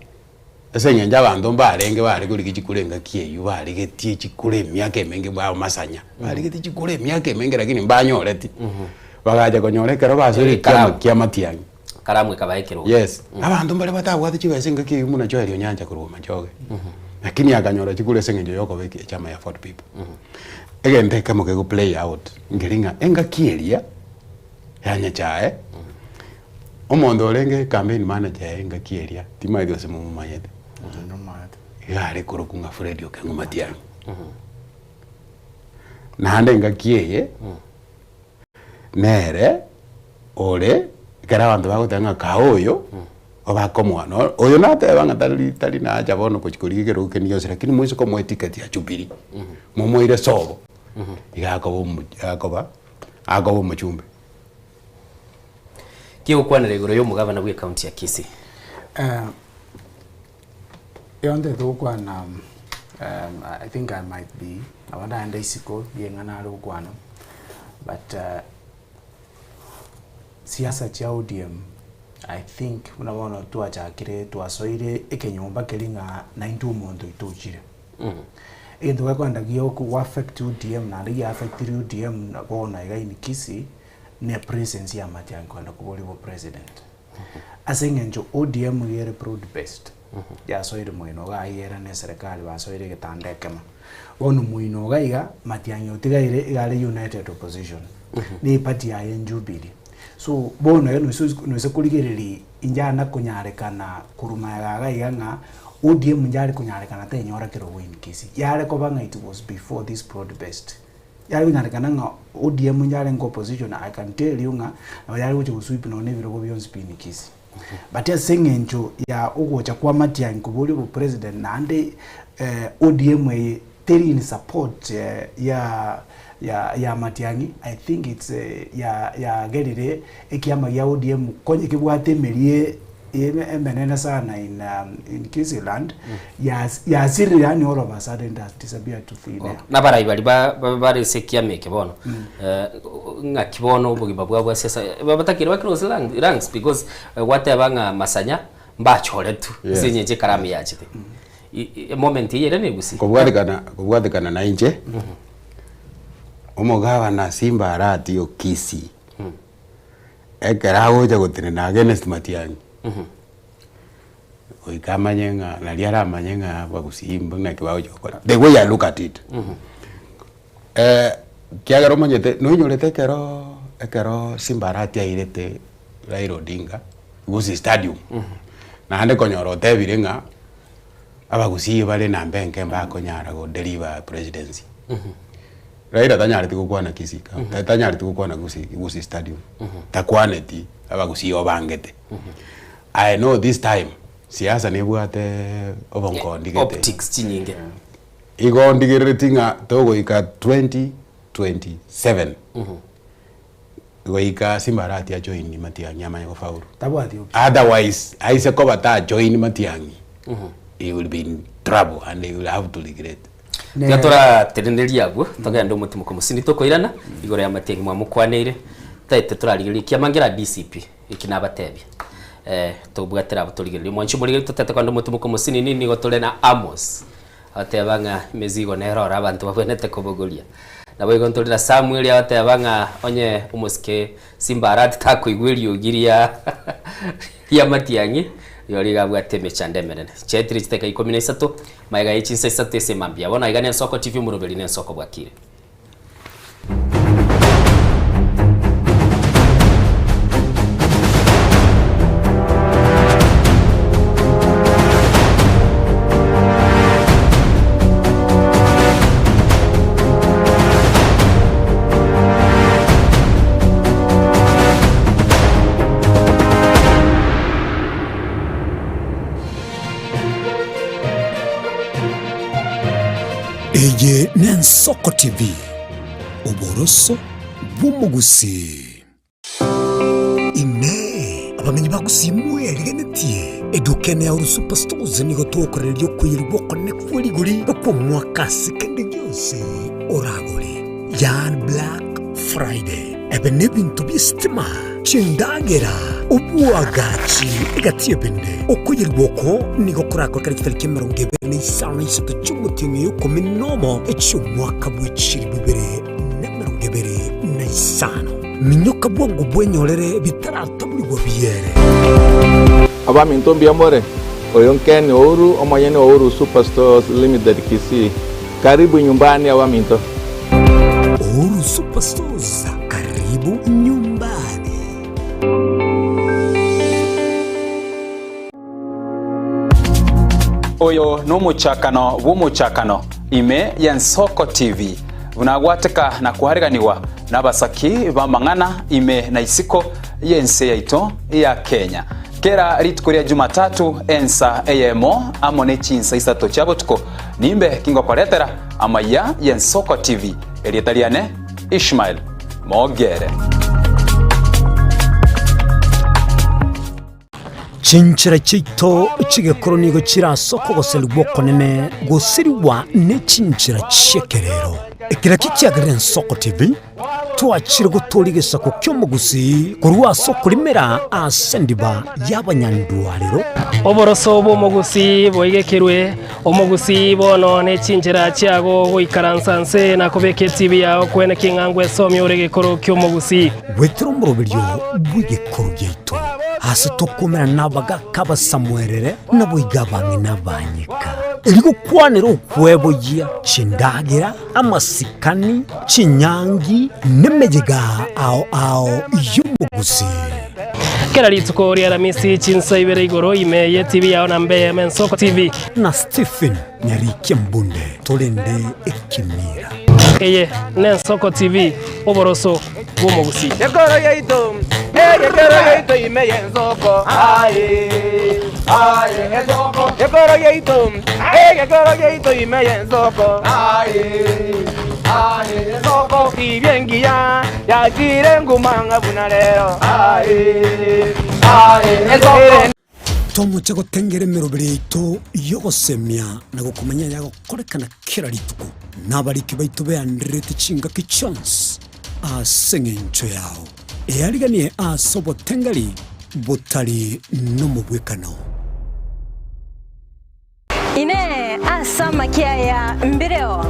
ase eng'encho abanto mbarenge bare korigia chikura engaki eywo barigetie chikura emiaka emenge bamasanya, barigetie chikura emiaka emenge lakini mbanyoreti. Bagacha konyora ekero basoire ekiama kia matiang'i. Karamu ekaba ekerogo. Yes, abanto mbare batabwate chibesa engaki eywo buna Joel Onyancha korwa Machoge, lakini akanyora chikura ase eng'encho ya okoba echama ya Ford People. Egento ekemo kego play out nkeri ng'a engaki eria ya Nyachae, omonto orenge campaign manager yaye engaki eria timanyeti gose momomanyete, iga are korokwa ng'a Fred Okengo Matiang'i. Naende engaki eye, nere ore ekero abanto bagoteba ng'a kaa oyo, obakomoa no oyo nateba ng'a tari tari nacha bono gochia korigia ekerogo kende gionsi lakini moise komoa eticket ya Jubilee, momoire sobo, iga akoba omo akoba akoba omochumbe. Kegokwanera igoro y'omogabana bw'ecounty ya Kisii. Yonde togokwana I think I might be nabo ndaende isiko rieng'ana are gokwana but siasa chia ODM I think buna bono twachakire twasoire ekenyomba keria ng'a naintwe omonto oito ochire. Egento gekoenda gioku affect ODM naende gia affectire ODM bono iga in Kisii ne presence ya Matiang'i kogenda koborigwa president. Ase eng'encho ODM iga ere broad based, yasoire moino iga eyere na eserekari basoire egetanda ekemo. Bono moino iga iga, Matiang'i otigaire iga are united opposition, na eparty yaye Jubilee. So bono iga noise noise korigereria inche nakonyarekana korwa magega iga iga ng'a ODM inche konyarekana tenyora kerogo in Kisii. Yare koba ng'a it was before this broad based. Yare konyarekana ng'a ODM inche arenge opposition I can tell you ng'a nabo yare gocha gosweep nonya na ebirogo bionsi pi in Kisii. But ase eng'encho ya ogocha kwa Matiang'i koboria obopresident naende ODM eye teri in support ya ya ya Matiang'i I think it's ya yagerire ekiama gia ODM konye kebwate emerie emenene sana in in Kisii land yasirire yaani all of a sudden it has disappeared to thin air. Nabarai baria bare ase ekiama eke bono, ng'aki bono obogima bwabo bwa siasa, batakire ba close ranks because gwateba ng'a masanya mbachoretwe ase eng'encho ekaramu yachete. Emoment eye ere negusi. Kobwatekana kobwatekana na inche, omogabana Simba Arati o Kisii, ekero agocha gotenena against Matiang'i, goika amanye ng'a nari aramanye ng'a abagusii naki bagocha gokora, the way I look at it. Ekiagera omanyete noinyorete ekero ekero Simba Arati airete Raila Odinga Gusii stadium, naende konyora otebire ng'a abagusii bare namba enke mbakonyara go deliver presidency. Raila tanyareti gokwana Kisii county, tanyareti gokwana Gusii Gusii stadium, takwaneti abagusii obangete. I know this time siasa nebwate obonkondi gete. Optics chinyinge. Igo ndigerereti ng'a togoika 2027 goika Simba Arati ajoin Matiang'i amanye gofaulu. Tabwati option. Otherwise aise koba tajoin Matiang'i he will be in trouble and he will have to regret. Tiga torateneneria abwo togende omotimoko mosindi tokoirana igoro ya Matiang'i mwamokwaneire taete torarigereria ekiama nkera DCP eki nabatebia eh tobwatera abwo torigererie omwanchi omorigereria totete kogenda omotimoko mosinini nigo tore na Amos Agoteba ng'a emesigo nere ore abanto babwenerete kobogoria. Naboigo ntore na Samueli agoteba ng'a onye omosike Simba Arati takoigwa eriogi ria ri'amatiang'i, rirorio iga abwate emechando emenene. Chiaetire chidakika ikomi na isato, magega ye chinsa isato ase emambia. Bono aiga n'Ensoko TV omoroberi n'Ensoko bwakire. Eye n'Ensoko TV, oboroso bw'omogusii. Inee! Abamenyi ba Gusii mwerigenetie? Eduka ene ya Uru Super Stores nigo togokorereria okoyerigwa okonene kwe rigori kw'omwaka ase kende gionsi oragore. Yaani Black Friday. Ebe nebinto bi'esitima, chindagera, oboagachi egati y'ebinde. Okoyerigwa oko nigo korakorekane chitariki 23 chi'omotienyi oyo ikomi nomo echi'omwaka bwe chilifu 2025. Minyoka bwango bwenyorere bitarataburigwa biere. Abaminto mbuya more? Oyo Ken Ouru, omonyene o Ouru Super Stores Limited Kisii. Karibu nyumbani abaminto. Uhuru Superstores, karibu nyumbani. Oyo nomochakano bw'omochakano ime y'Ensoko TV. buna agwateka na koareganigwa nabasaki b'amang'ana ime na isiko y'ense yaito ya Kenya. Kera rituko ria Jumatatu ensa eyemo amo ne chinsa isato chia botuko nimbe kingokoretera amaiya y'Ensoko TV. Erieta riane Ishmael Mogere. Chinchera chiaito chi'egekoro nigo chire ase okogoserigwa okonene gosirigwa ne chinchera chi'ekerero. Ekero ekio kiagerire Ensoko TV twachire gotooria egesaku ki'omogusii korwa ase okorimera ase endiba y'abanyandwarero. Oboroso bw'omogusii boigekerwe, omogusii bono ne chinchera chiago goikaransa nse na kobeka etibi yao kwene king'a ngwesomia ore egekoro ki'omogusii. Goetera omoroberio bw'egekoro giaito, aase tokomerana nabagaaka abasamuerere, naboigo abang'ina abanyeka, erio gokwanera okweboyia chindagera, amasikani, chinyangi, nemeyega ao ao y'omogusii. Kera rituko ri'Aramisi chinsa ibere igoro ime y'etibi yao na mbe Ensoko TV. Na Stephen Nyarikia Mbunde torende ekemira. Eye n'Ensoko TV, oboroso bw'omogusii. Ekoro yaito, egekero yaito ime y'ensoko, aye, aye, ensoko. Ekoro yaito, egekero yaito ime y'ensoko, aye, aye, ensoko. Tibia engiya yachire nguma ng'a buna rero, aye, aye, ensoko. Tomoche gotengera emeroberi yaito y'ogosemia na gokomanya ayagokorekana kera rituko, na abariki baito beandererete chingaki chionsi ase engencho yao. Eariganie ase obotengeri botari nomobwekano. Inee! Ase amakia aya mbireo?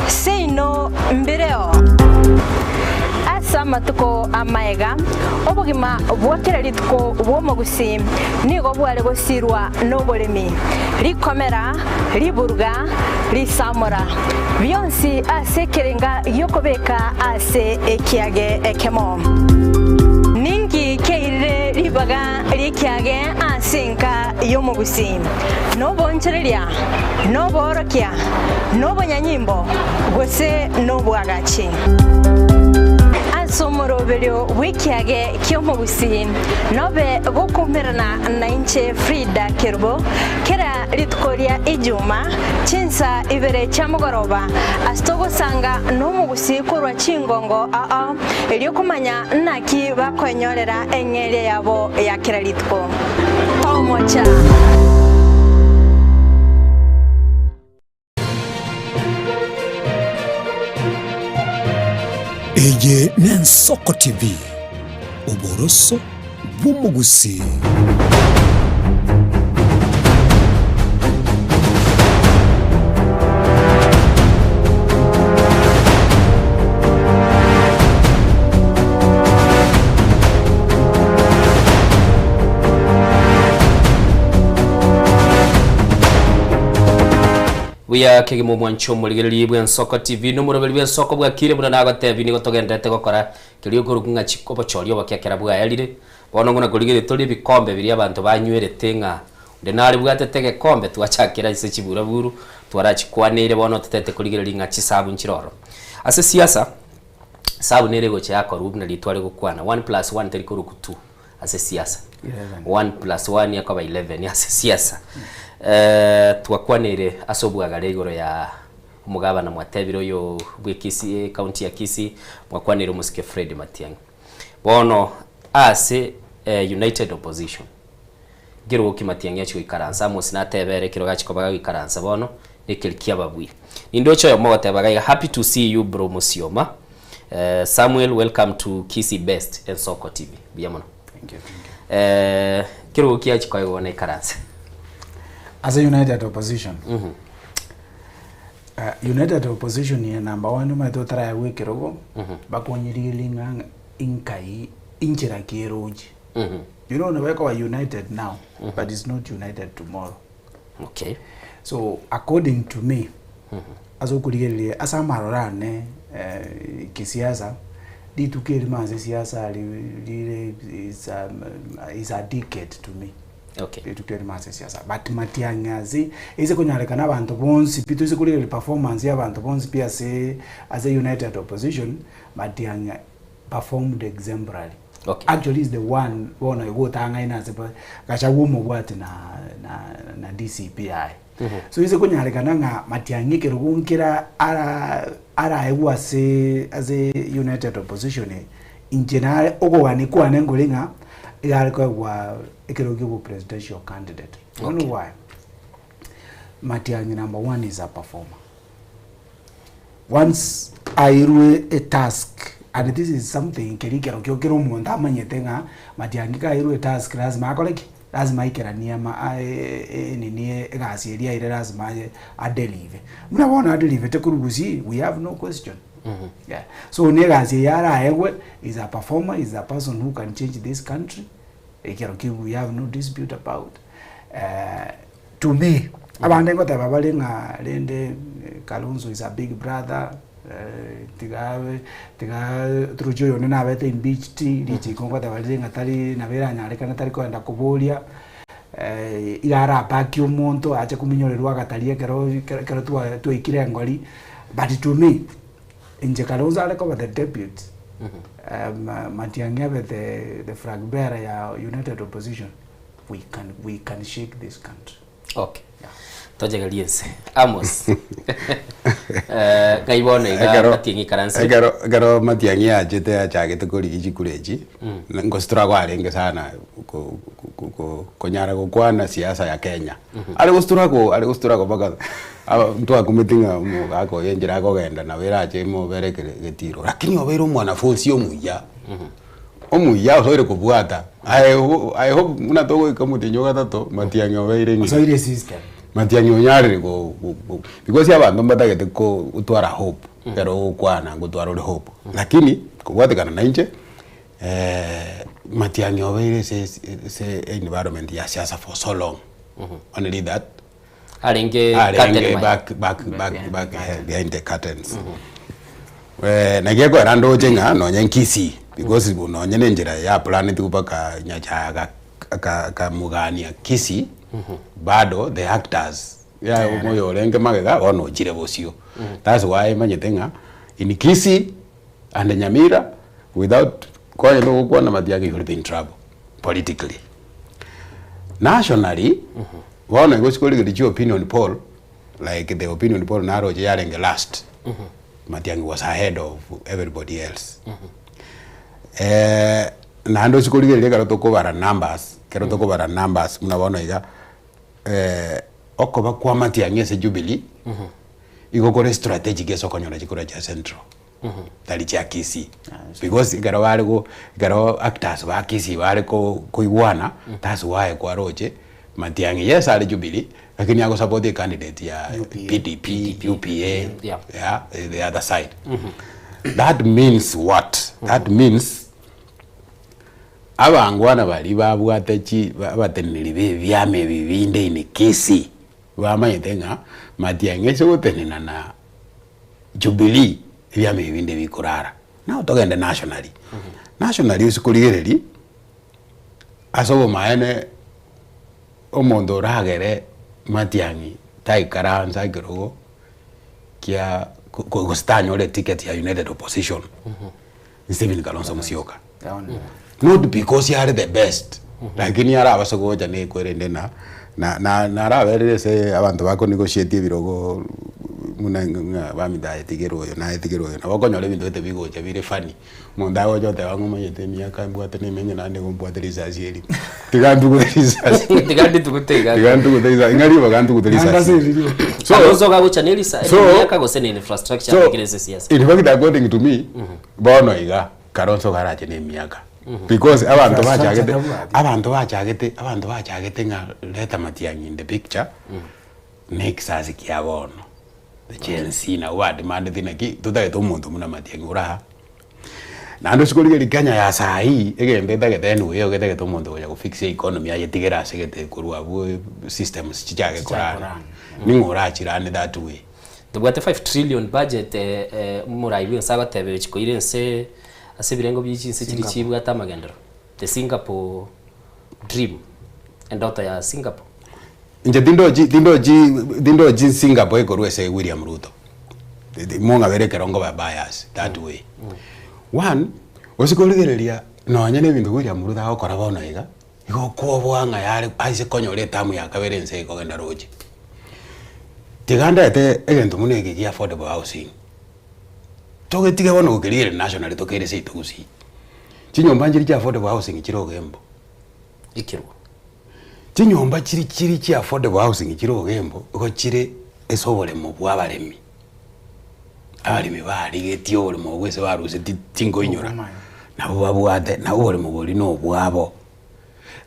Seino mbireo. Ase amatuko amaega, obogima bwa kera rituko bw'omogusii nigo bware gosirwa noboremi, rikomera, riburuga, risamora, bionsi ase ekerenga gi'okobeka ase ekiage ekemo. Ninki keirire ribaga ri'ekiage ase enka y'omogusii? Noboonchoreria, noboorokia, nobonyanyimbo, gose nobwagachi. Ase omoroberio bw'ekiage ki'omogusii nobe gokoumerana nainche Frida Kerubo kera rituko ria Ijuma chinsa ibere chia mogoroba ase togosanga nomogusii korwa chingongo ao erio komanya naki bakoenyorera eng'eria yabo ya kera rituko. Tomocha. Eye n'Ensoko TV, oboroso bw'omogusii. Buya kegima omwancho omorigereria bw'Ensoko TV nomoroberi bw'Ensoko bwakire buna nagotebi nigo togenderete gokora keria okorokwa ng'a chiko obochori oboke ekero bwaerire. Bono ng'una korigereria tore ebikombe biria abanto banywerete ng'a onde nare bwatete egekombe twachakera ase chiburaburu twarachikwaneire bono totete korigereria ng'a chisabu nchire ororo. Ase siasa Esabu nere egocha yakorwa buna riria tware gokwana, one plus one teri korokwa two ase siasa. One plus one ekoba 11 ase siasa. Twakwaneire ase obwagare igoro ya omogabana mwatebire oyo bwe Kisii, ecounty ya Kisii, mwakwaneire omosike Fred Matiang'i. Bono ase United Opposition, nkerogo ki Matiang'i achia goikaransa, Amos natebe ere ekerogo achia koba gagoikaransa bono, nekeri kiababuya. Nindoche oyomo ogoteba iga iga happy to see you bro Musioma. Samuel welcome to Kisii Best Ensoko TV. Mbuya mono. Thank you, thank you. Kerogo kiachi koegwa bono ikaranse. Ase United Opposition. United Opposition ye number one omanyete otaraegwa ekerogo, bakonyerigereria ng'a inkai inchera ki eroche. You know nabo ekoba united now, but it's not united tomorrow. Okay. So according to me, ase okorigereria ase amaroro ane kisiasa, rituko erimo ase siasa rire is a is a decade to me. Okay. Rituko erimo ase esiasa but Matiang'i ase ase konyarekana abanto bonsi pi toise korigereria performance ya abanto bonsi pi ase ase united opposition, Matiang'i performed exemplary. Okay. Actually is the one bono igo otang'aine ase pa Gachagua omobwati na na na DCP aye. So ase konyarekana ng'a Matiang'i ekerogo nkera ara araegwe ase ase united opposition eye, inche nare okogania kwane nkore ng'a iga are koegwa ekerogo kia obopresidential candidate. You know why? Matiang'i number one is a performer. Once airwe a task and this is something keria kerokio kera omonto amanyete ng'a Matiang'i kairwe etask lazima akore ki? Lazima aikeranie ama enini egasi eria aire lazima aye adelive. Buna bono adelivete korwa gusii we have no question. Yeah. So ne egasi eye araegwe is a performer, is a person who can change this country, ekero ki we have no dispute about. To me, abande ngoteba bare ng'a rende Kalonzo is a big brother, tiga tiga toroche oyonde nabete impeached, richiko ngoteba rire ng'a tari nabo eranyarekane tari kogenda koboria, iga arapakie omonto ache kominyorerwa agatari ekero ekero twa twaikire engori, but to me, inche Kalonzo are koba the deputy, Matiang'i abe the the flag bearer ya united opposition. we can, we can shake this country. Okay. Tojegerie ense. Amos. Eh, ngai bono iga Ekero- Matiang'i ikaranse. ekero ekero Matiang'i achete achagete korigia chikura echi, na ngostruggle arenge sana ko- ko- ko- konyara gokwana siasa ya Kenya. Are gostruggle, are gostruggle mpaka aba ntwakumeti ng'a omogaka oyo enchera akogenda nabo erache emobere ekere egetiro, lakini obeire omwanafunzi omuya. Omuya osoire kobwata I I hope buna togoika omotienyi o gatato Matiang'i obeire ng'ina. Osoire esystem. Matiang'i onyarire go go go because abanto mbatagete ko gotwara hope ekero ogokwana ngotwara ore hope lakini kobwatekana na inche Matiang'i obeire ase ase ase environment ya siasa for so long only that Arenge arenge curtain man. back back back back eh, behind the curtains Eh, naki ekwera ndoche ng'a nonye nkisii because nonye na enchera ya planeti mpaka Nyachae aka aka akamogania Kisii bado the actors ya omoyo orenge magega bono ochire bosio that's why manyete ng'a in Kisii and Nyamira without konya nogokwana Matiang'i you will be in trouble politically. Nationally, bono igo chikorigereria chi opinion poll, like the opinion poll naroche yarenge last, Matiang'i was ahead of everybody else. Naende ochi korigereria ekero tokobara numbers, ekero tokobara numbers buna bono iga, okoba kwa Matiang'i ase Jubilee, igo kore strategic ase okonyora chikura chia Central. tari chia Kisii because ekero bare go ekero actors ba Kisii bare ko koigwana that's why kwaroche Matiang'i yes are Jubilee lakini ago support ecandidate ya PDP, UPA yeah the other side that means what? That means abangwana baria babwate chi abateneneri ba ebiama ebi binde in Kisii bamanyete ng'a Matiang'i ase gotenena na Jubilee ebiama ebi binde bikorara. Nao togende nationally. Nationally ase korigereria, ase obomaene omonto oragere Matiang'i taikaransa ekerogo kia gose tanyore eticket ya United Opposition, ni Stephen Kalonzo Musyoka. Not because are the best, lakini arabase gocha nekwerende na na naraberire ase abanto bako negotiate ebirogo buna ng'a baminto aye tigera oyo naye tigera oyo, nabo okonyora ebinto gete bigocha bire funny, omonto agocha goteba ng'a omanyete emiaka mbwate na emenge naende nigo mbwate risasi eri, tiga ntugute risasi Tiga nditugute iga. tiga ntugute risasi ng'a ribaga ntugute risasi. So, Kalonzo gagocha ne risa so, emiaka gose ne infrastructure so, abekire ase siasa. in fact according to me, bono iga. Kalonzo karache ne emiaka because abanto bachagete abanto bachagete abanto bachagete ng'a leta Matiang'i in the picture ne ekisasi kia bono the Gen Z nabwo ba demandeti naki totagete omonto buna Matiang'i ore aa. Naende ase korigereria Kenya ya saa hii egento etagete anyway igo etagete omonto ogocha go fix economy ayetigere ase egete korwa abwo systems chichake korana ning'o orachirane that way. Tobwate 5 trillion budget omorai bwense agoteba egochi koira ense ase ebirengo bie chinse chiria chibwate amagenderero, the Singapore dream. Endoto ya Singapore. Inche tindochi tindochi tindochi Singapore ekorwa ase William Ruto. Mong'abere ekero nkoba bias that way. One, gose korigereria nonye na ebinto William Ruto agokora bono iga, igo okwoboa ng'a yare aise konyora etamu ya kabere ense ekogenda roche. Tiga ndete egento buna eke gia affordable housing, togetige bono gokerigereria nationally tokeire seito gusii. Chinyomba nchiri chia affordable housing chire ogembo. Ikerwa. Chinyomba chiri chiri chia affordable housing chire ogembo, igo chire ase oboremo bwa abaremi. Abaremi barigetie oboremo obwo ase barusetie chinkoinyora, nabo babwate, nabo oboremo boria na obwabo.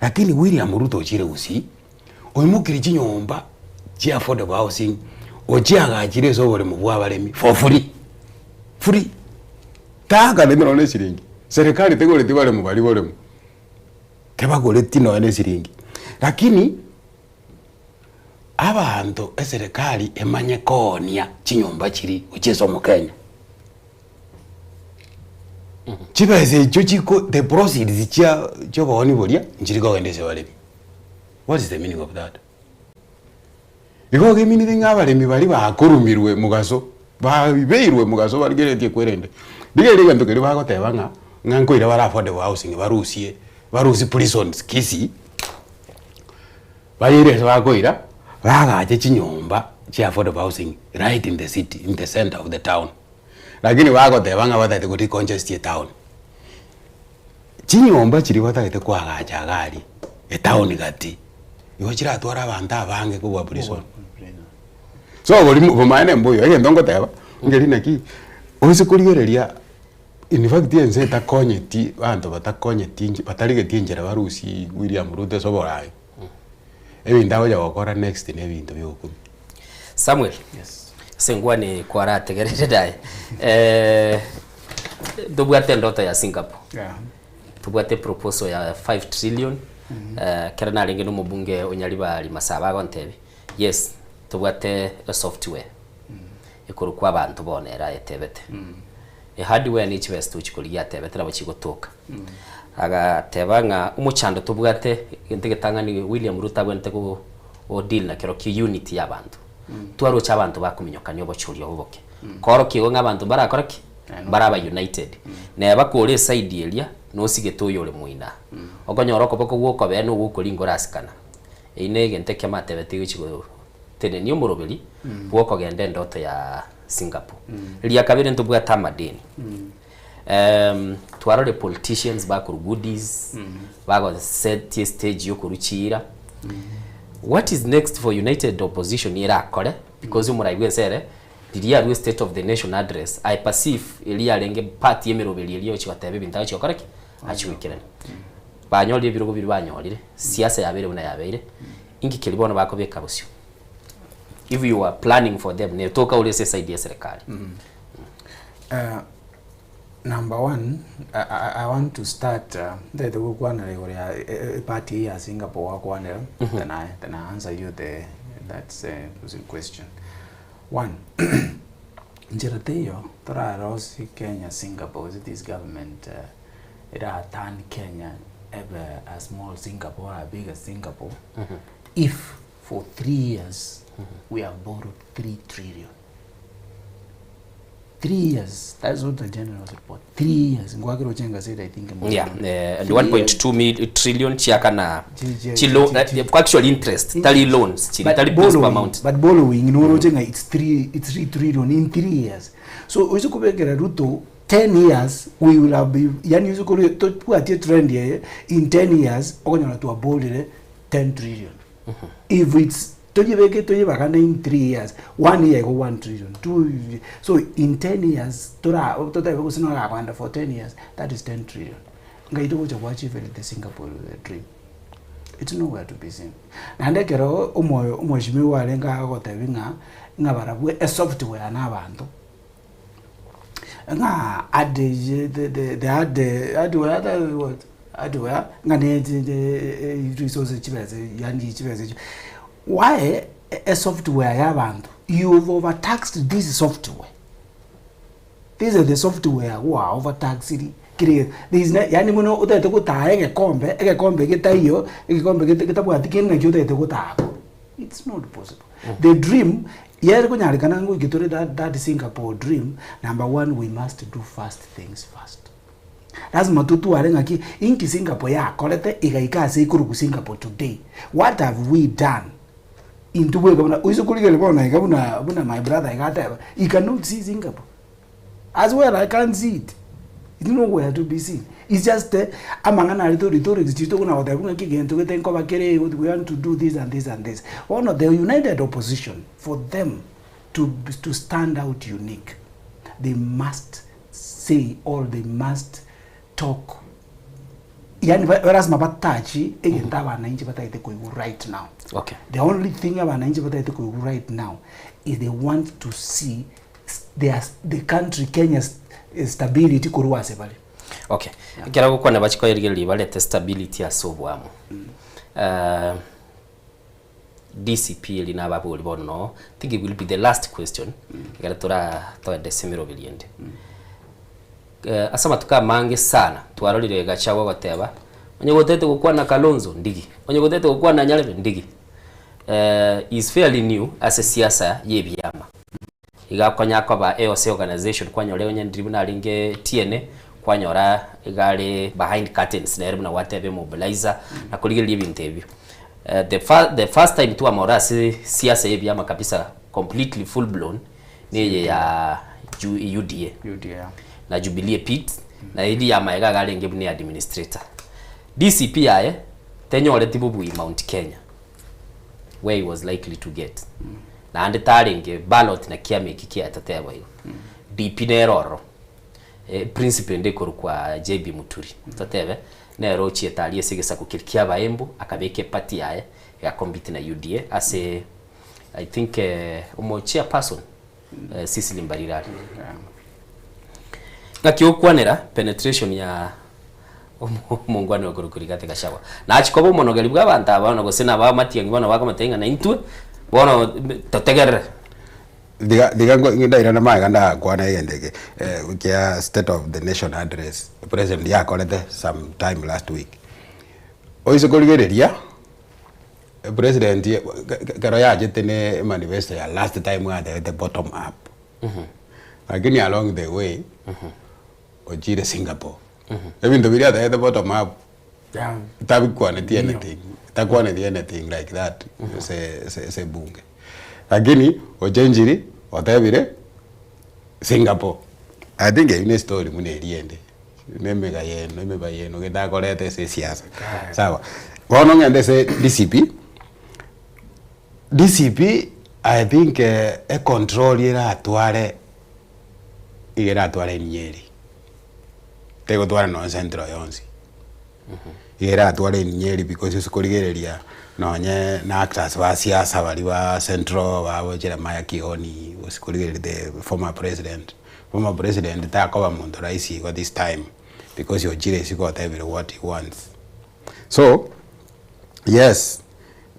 Lakini William Ruto ochire gusii, oimokirie chinyomba chia affordable housing, ochiagachire ase oboremo bwa abaremi for free, free. Taakaneti nonye na eshiringi, serikali tegoreti baremo baria boremo. Tebagoreti nonya ne esiringi. Lakini abanto eserekari emanye koonia chinyomba chiria gochia ase omokenya. Chibesa echio chiko the proceeds chia chia obooni boria nchiri kogenda ase abaremi. What is the meaning of that? Igo ogeminire ng'a abaremi baria bakorumirwe mogaso, baibeirwe mogaso barigereretie kwerende. Rigereria egento keria bagoteba ng'a, ng'a nkoira bare affordable housing barusie, barusie prisons Kisii, bayeire ase bakoira, bagache chinyomba chia affordable housing right in the city, in the centre of the town. Lakini bagoteba ng'a batagete go decongest etown. Chinyomba chiria batagete koagacha iga aria, etown gati, igo chiratware abanto abange kobua prison. So oborimo bomaene mboyo, egento ngoteba, ngeri naki, oise korigereria in fact ense etakonyeti abanto batakonyeti inche batarigeti enchera barusie William Ruto ase oborai, ebinto agocha gokora next na ebinto bia ogokumia. Samuel, ase engwane kwarategerere naye, ntobwate endoto ya Singapore, tobwate eproposal ya 5 trillion, ekero narenge na omobunge o Nyaribari Masaba agontebia, yes tobwate esoftware ekorokwa abanto bono ere ayetebete, ehardware ne chibesa tochi korigia atebete nabo chigotoka. Agateba ng'a omochando tobwate egento egetang'ani William Ruto abwenerete go go deal na kerokio unity ya abanto. Twaroche abanto bakominyokania obochori obo boke. Korokia igo ng'a abanto mbarakore ki? Mbaraba united. Neba kore eside eria, nosigete oyore moina. Okonyora okoboko gwa okobee na ogwa okoria ngorasikana. Eyio na egento ekemo atebete gochi gotenenia omoroberi bwa okogenda endoto ya Singapore. Ria kabere ntobwate amadeni. Twarorire politicians bakorwa goodies, bagosetie stage yokorwa chiira. What is next for united opposition erakore because omorai bwense ere riria arue state of the nation address I perceive eria yarenge part yemeroberi eria ochi goteba ebinto agochi gokora ki? Achi goikerania. Banyorire ebirogo biria banyorire, siasa yabeire buna yabeire, inki keria bono bakobeka bosio? If you are planning for them netoka ore ase eside ya eserekari. Number one, I, I, I want to start ntagete gokwanera igoro ya eparty eye ya Singapore gwakwanera, then I, then I answer you the that question. One, nchera teiyo torarosie Kenya Singapore gose this government era turn Kenya ebe a small Singapore or a bigger Singapore if for 3 years we have borrowed 3 trillion. 3 years, that's what the general's report. 3 years ngwakira ochenga said I think Yeah, and 1.2 trillion chiakana chi loan, actually interest tari loans chiri tari principal amount. But borrowing norochenga it's 3 trillion in 3 years. So oise kubekera Ruto 10 years, we will have been, yani oise kori tobwatie trend yeye in 10 years okonyora twaborire 10 trillion. If it's toyebeke toyebagane in 3 years, one year igo 1 trillion two, so in 10 years tora totabe gose norakwenda for 10 years, that is 10 trillion. Ngai togocha gwachieve the Singapore dream, it's nowhere to be seen. Naende ekero omoyo omweshimiwa arenge agotebi ng'a barabwo esoftware na abanto ng'a ade the ade hardware, what hardware, ng'a ne resources chibesa, yani chibesa echio why esoftware ya abanto, you've overtaxed this software. This is the software gwa overtaxed. Kere egento, there is yaani buna otagete gotaa egekombe, egekombe getaiyo, egekombe gete getabwati kende nakio otagete gotaa abwo. It's not possible. The dream, yere konyarekana ngoike tore that that Singapore dream, number one we must do first things first. Lazima totware ng'aki, inki Singapore yakorete egaika ase ekorokwa Singapore today? What have we done? Intwe bweka buna oise korigereria bono iga buna buna my brother iga ateba, he cannot see Singapore. As well I can't see it. It's nowhere to be seen. It's just amang'ana aria tori tori chiria tokona goteba ng'aki egento gete nkoba kere igo we want to do this and this and this. Bono the united opposition for them to to stand out unique they must say or they must talk yaani ba lasima batachi egento abananchi batagete koigwa right now. Okay. The only thing abananchi batagete koigwa right now is they want to see their the country Kenya stability korwa ase bare. Okay. Ekero ogokwana bachie koyerigereria barete stability ase oboamo. DCP eri nababori bono noo, I think it will be the last question ekero tora toende ase emeroberi ende. Ase amatuko amange sana twarorire Gachagua agoteba, onye gotete gokwana Kalonzo ndigi, onye gotete gokwana Nyarebe ndigi. Is fairly new ase siasa ya ebiama. Iga akonya koba ase organization kwanyora onye ndiri buna arenge TNA, kwanyora iga are behind curtains nere buna gwateba emobilizer na korigereria ebinto ebio. The the first time twamorora ase siasa ya ebiama kabisa completely full blown neye ya UDA na Jubilee Pete na eria ya amaega iga arenge buna administrator. DCP yaye tenyoreti bobui Mount Kenya where he was likely to get. Naende tarenge ballot na kiama eki kiaye toteba igo. DP nere ororo, principle ende ekorokwa JB Muturi, totebe, nere ochiete aria ase egesaku keria kia Abaembu, akabeka eparty yaye ega compete na UDA ase I think omo chairperson Cecily Mbarire aria. Ng'aki ogokwanera penetration ya omongwana okorokwa Rigathi Gachagua. Nachia koba omonogeri bwa abanto aba bono gose nabo amatiang'i bono bakomotebia ng'a naintwe bono totegerere. Tiga tiga ndairane magega ndakwane egento eke kia state of the nation address president yakorete some time last week. Oise korigereria, president ekero yachete ne emanifesto ya last time atebete bottom up, lakini along the way ochire Singapore. Ebinto biria atagete bottom up tabikwaneti anything, takwaneti anything like that ase ase ase ebunge. Lakini ochenchiri otebire Singapore. I think eywo ne story buna eria ende, na emega yeno emeba yeno gete akoreta ase esiasa. Sawa, bono ng'ende ase DCP, DCP I think econtrol eratware Iga eratware emieri, tegotwara nonye central yonsi, iga eratware emieri because ase korigereria nonye na actors ba siasa baria ba central babo Jeremiah Kioni, gose korigereria the former president, former president takoba monto rahisi igo this time because ochire isiko otebire what he wants. So, yes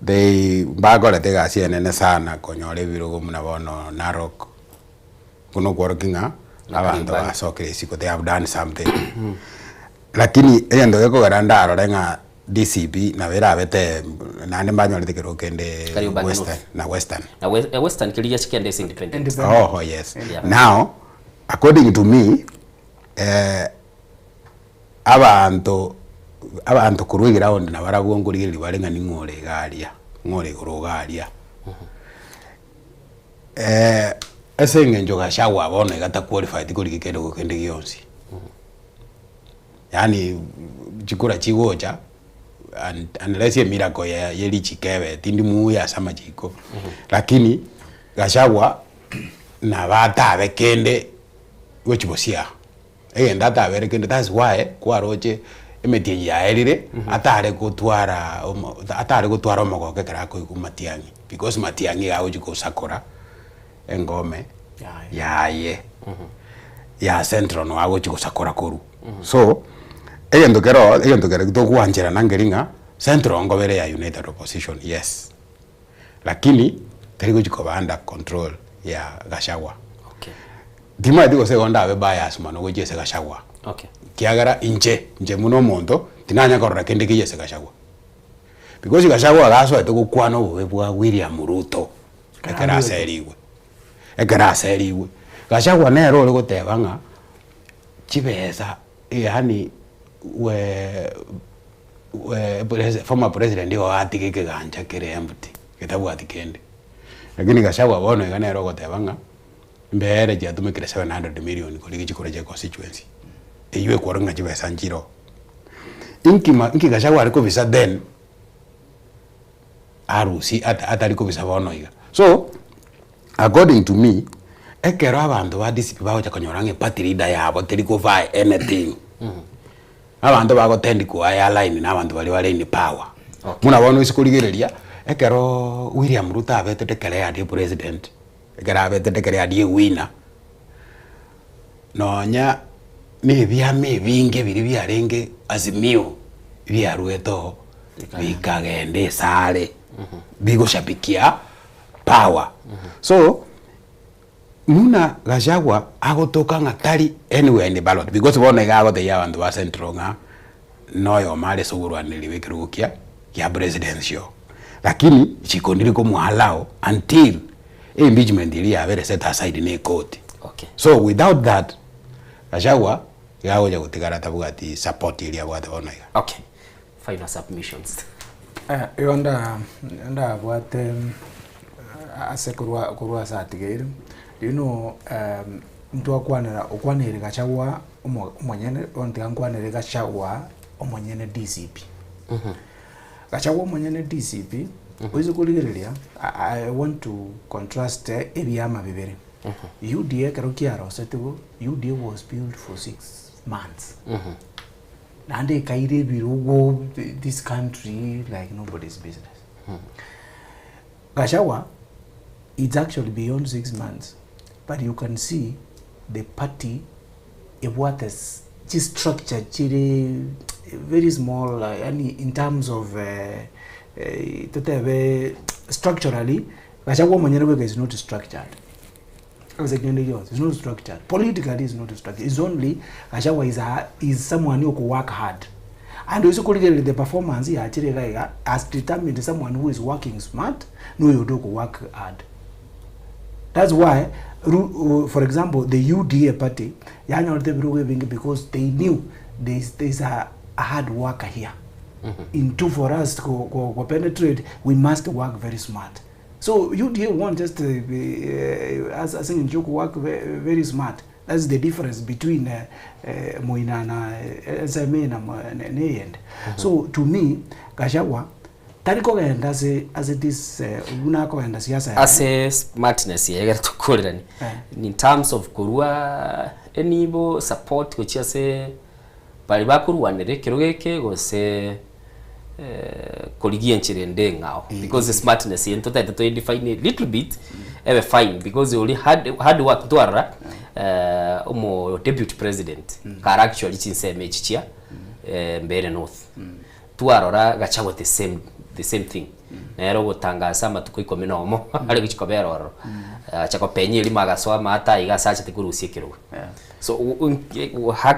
they mbakorete egasi enene sana konyora ebirogo buna bono Narok. Buna okworokia ng'a abanto basokire isiko they have done something. Lakini egento gekogera ndarore ng'a DCP nabo erabete naende mbanyorete ekerogo kende Kariobangi Western North. na Western. Na Western keria giachia kende ase independent. Oh, oh yes. Yeah. Now, according to me, abanto abanto korwa eground nabarabwo nkorigereria bare ng'a ning'o ore iga aria, ng'o ore igoro iga aria. Ase eng'encho Gachagua bono iga ta qualified korigia kerogo kende gionsi, yaani chikura chigocha unless emiracle ya ye richiko ebe tindi muya ase amachiko, lakini Gachagua nabo atabe kende gochia bosia. Egento atabere kende that's why kwaroche emetienyi yaerire atare gotwara omo atare gotwara omogoko ekero akoigwa matiang'i because matiang'i iga agochia gosakora engome yaye ya central noo agochia gosakora korwa. So, egento kero egento kere togwancherana nkeri ng'a central nkobere ya united opposition yes, lakini teri gochia koba under control ya Gachagua. Timanyeti gose igo ndabe bias mono gochia ase Gachagua. Okay. Kiagera inche, inche buna omonto, tinanya korora kende keyia ase Gachagua. Because Gachagua agasoete gokwana obobe bwa William Ruto ekero aserigwe, ekero aserigwe. Gachagua nere ore goteba ng'a chibesa yaani we we former president igo atiga ekegancha kere empty getabwati kende. Lakini Gachagua bono iga nere ogoteba ng'a Mbeere chiatumekire 700 million korigia chikura chia constituency eywo ekworora ng'a chibesa nchiroo. Inki ma inki Gachagua are kobisa then arusie ata atari kobisa bono iga. So according to me, ekero abanto ba DCP bagocha konyora ng'a eparty leader yabo teri kovaa anything, abanto bagotend koaya align na abanto baria bare in power. Buna bono ase korigereria, ekeroo William Ruto abete declared president. Ekero abete declared a winner, nonya na ebiama ebinge biria biarenge Azimio biaruete oo, bikagenda esare bigoshabikia power. So, buna Gachagua agotoka ng'a tari anywhere in the ballot because bono iga agotebia abanto ba Central ng'a noyomo are ase oborwanereri bwa ekerogo kia kia presidential. Lakini chikondiri komoallow until impeachment eria yabere set aside ne ekoti. Okay. So without that, Gachagua iga agocha gotigara tabwati support eria abwate bono iga. Okay. Final submissions. Eh, igo nda ndabwate ase korwa korwa ase atigeire, you know ntwakwanera okwanere Gachagua omo omonyene bono tiga nkwanere Gachagua omonyene DCP. Gachagua omonyene DCP, oise korigereria, I I want to contrast ebiama bibere. UDA ekero kiarosetigwe, UDA was built for 6 months. Naende ekaira ebirogo this country like nobody's business. Gachagua, it's actually beyond 6 months, but you can see the party ebwate chistructure chire very small yaani in terms of totebe structurally Gachagua omonyene bweka is not structured ase kende gionsi is not structured politically is not structured is only Gachagua is a is someone oko work hard and oise korigereria the performance yachire iga iga has determined someone who is working smart na oyonde oko work hard. That's why Ru for example the UDA party yanyorete ebirogo ebinge because they knew there is there is a a hard worker here. Intwe for us go go go penetrate we must work very smart. So UDA won just as ase eng'encho ya okowork very smart. That's the difference between Moina na ensemo eye na na eyende. So to me Gachagua Tari kogenda ase ase this buna akogenda siasa yaye. Ase smartness eye ekero tokorerania in terms of korwa enibo support gochia ase baria bakorwanera ekerogo eke gose korigia enchera ende eng'ao because smartness eye ntotagete toi define a little bit ebe fine because oria hard hard work ntwarora omo deputy president kare actually chinsemo echi chia Mbeere North. Twarora Gachagua the same the same thing nere ogotangasa amatuko ikomi na omo are gochia kobera ororo acha kopenya erimo agasoa amato aiga ase achete korusia ekerogo so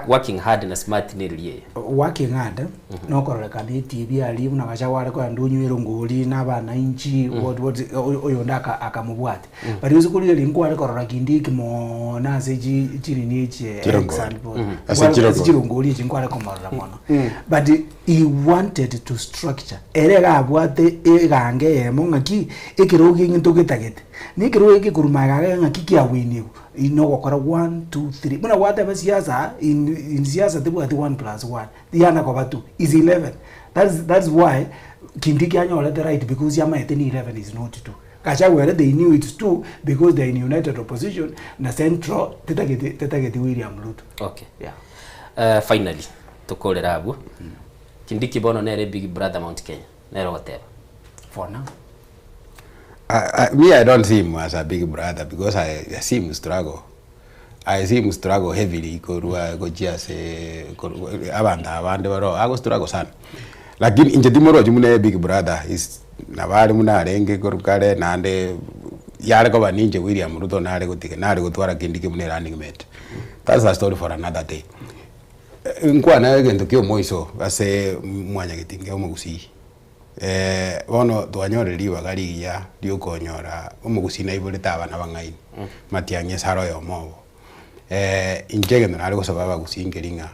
working hard na smart neriria eye. Working hard nokororekana etibi aria buna Gachagua are kogenda onywere ngori na abananchi what what oyonde akamobwatia. But gose korigereria nkware korora Kindiki mono ase chi chinini echi Chirongori. X and bo- Ase Nkware- chirongori. ase chirongori echi nkware komorora mono but he wanted to structure ere iga abwate egango eyemo ng'aki ekerogo kenge ntogetagete na ekerogo eke korwa magega iga ng'aki kiawinigwe nogokora one, two, three buna gwateba siasa in in siasa tebwati one plus one tiana koba two is 11 that's that's why Kindiki anyorete right because amaete ni 11 is not two. Gachagua ere they knew it's two because they are in united opposition na central tetageti tetageti William Ruto. Okay. Yeah. Uh, finally tokorera abwo Kindiki bono nere big brother Mount Kenya nere ogoteba For now. I, I, me, I don't see him as a big brother because I, I see him struggle. I see him struggle heavily korwa gochia ase korwa abanto abande baroo ago struggle sana. Lakini inche timorochi buna big brother is nabo are buna arenge korwa kare naende yare koba ninche William Ruto nare gotiga nare gotwara kende ki buna e running mate. That's a story for another day. Nkwane egento kia omoiso ase mwanyagetinge omogusii, bono twanyorire ribaga rigiya riokonyora omogusii naiborete abana abang'aini, matiang'i ase are oyomo obo. Inche egento nare gosaba abagusii nkeri ng'a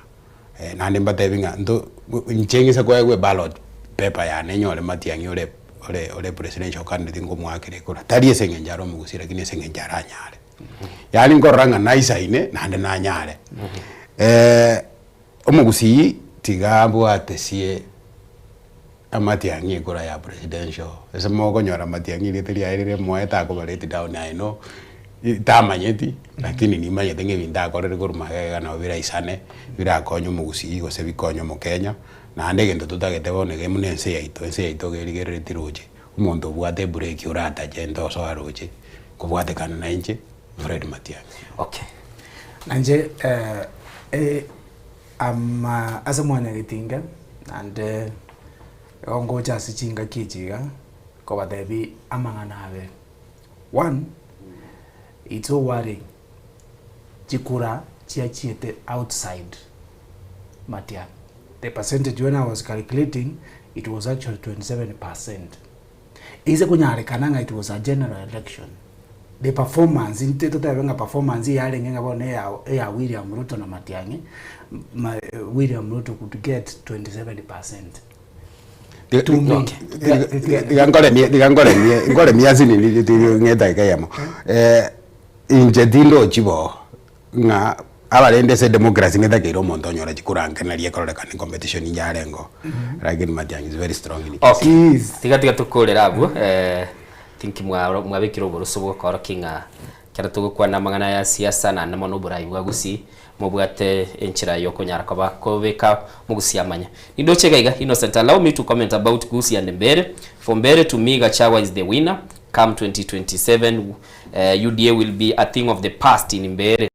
naende mbatebi ng'a nto inche ng'ise koegwa eballot paper yane enyore matiang'i ore ore ore presidential candidate nkomoakera ekura, tari ase eng'encho are omogusii lakini ase eng'encho aranyare. Yaani nkorora ng'a naisaine naende nanyare. Omogusii tiga abwate sie amatiang'i ekura ya presidential, ase mokonyora amatiang'i erieta riaye rire moe takoba let down I know, tamanyeti lakini nimanyete ng'a ebinto akorire korwa magega iga nabo biraisane, birakonye omogusii gose bikonye omokenya, naende egento totagete bono iga buna ense yaito, ense yaito iga erigerereti roche, omonto obwate ebreki oratache ntosoa roche. Kobwatekana na inche Fred Matiang'i. Okay. Nainche eh, ama ase mwanyagetinga naende igo ngocha ase chingaki echi iga kobatebia amang'ana abe. One, it's so worrying chikura chiachiete outside Matiang'i. The percentage when I was calculating it was actually 27 percent. Ase konyarekana ng'a it was a general election, the performance intwe totebe ng'a performance eyarenge ng'a bono eya eya William Ruto na Matiang'i, ma William Ruto could get 27 percent. To me, Tiga nkoremie tiga nkoremie nkoremie ase nini ng'a edagika eyemo, inche tindochi bo. Ng'a abarende ase edemocracy netakeire omonto onyore chikura nke nari ekororekana ecompetition yarengeo lakini Matiang'i is very strong in Okay. Tiga tiga tokorere abwo eh, think mwa mwabekire oboroso bw'okorokia ng'a ekero togokwana amang'ana ya siasa naende mono oborai bwa Gusii mobwate enchera yokonyara koba kobeka mogusii amanye. Nindoche iga iga Innocent allow me to comment about Gusii and Mbeere. For Mbeere to me Gachagua is the winner come 2027 UDA will be a thing of the past in Mbeere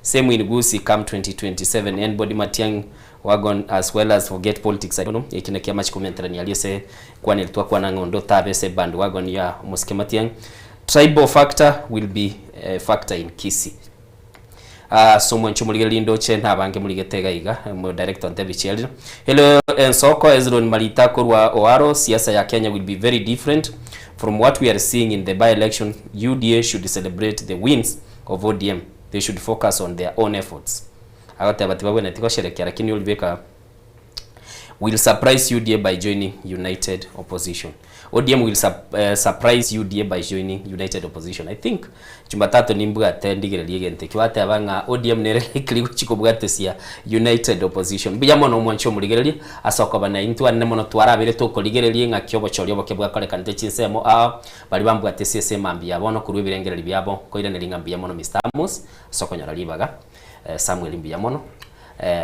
same in Gusii come 2027 anybody Matiang'i wagon as well as forget politics bono eki nakio amache komenterania aria ase kwaneri twakwana ng'a onde otabe ase bandwagon ya omosike Matiang'i tribal factor will be a factor in Kisii Ase omwancho omorigereria indoche nabange morigete iga iga, omo director ontebi chiarire. Hello Ensoko, Hezron Marita korwa Oaro, siasa ya Kenya will be very different from what we are seeing in the by election, UDA should celebrate the wins of ODM, they should focus on their own efforts. Agoteba tibabwenereti gosherekea lakini oribeka will surprise UDA by joining united opposition. ODM will sup, eh, surprise UDA by joining united opposition. I think Jumatatu nimbwate ndigererie egento ekio bateba ng'a ODM nere likely gochi kobwatesia united opposition. Mbuya mono omwanchi omorigereria ase okoba na intwe anene mono twarabeire tokorigereria ng'aki obochori oboke bwakorekanete chinsemo ao baria bambwatesie ase emambia ya bono korwa ebirengererio biabo nkoiraneria ng'a mbuya mono Mister Amos ase okonyora ribaga eh, Samuel mbuya mono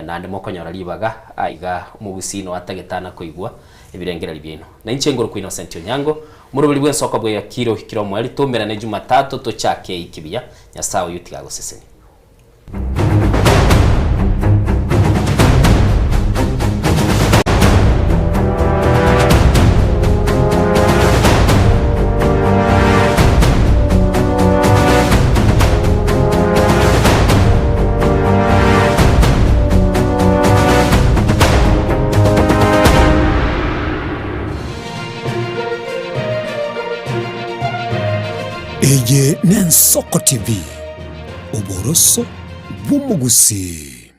Naende mokonyora ribaga aiga omogusii noyo atagete ana koigwa ebirengererio biaino. Na inche ngorokwa Innocent Onyango, omoroberi bw'ensoko bwe kiro kire omoerio, toumerane Jumatatu tochake eiki buya. Nyasae oyio tiga agosesenie. Eye n'Ensoko TV, oboroso bw'omogusii.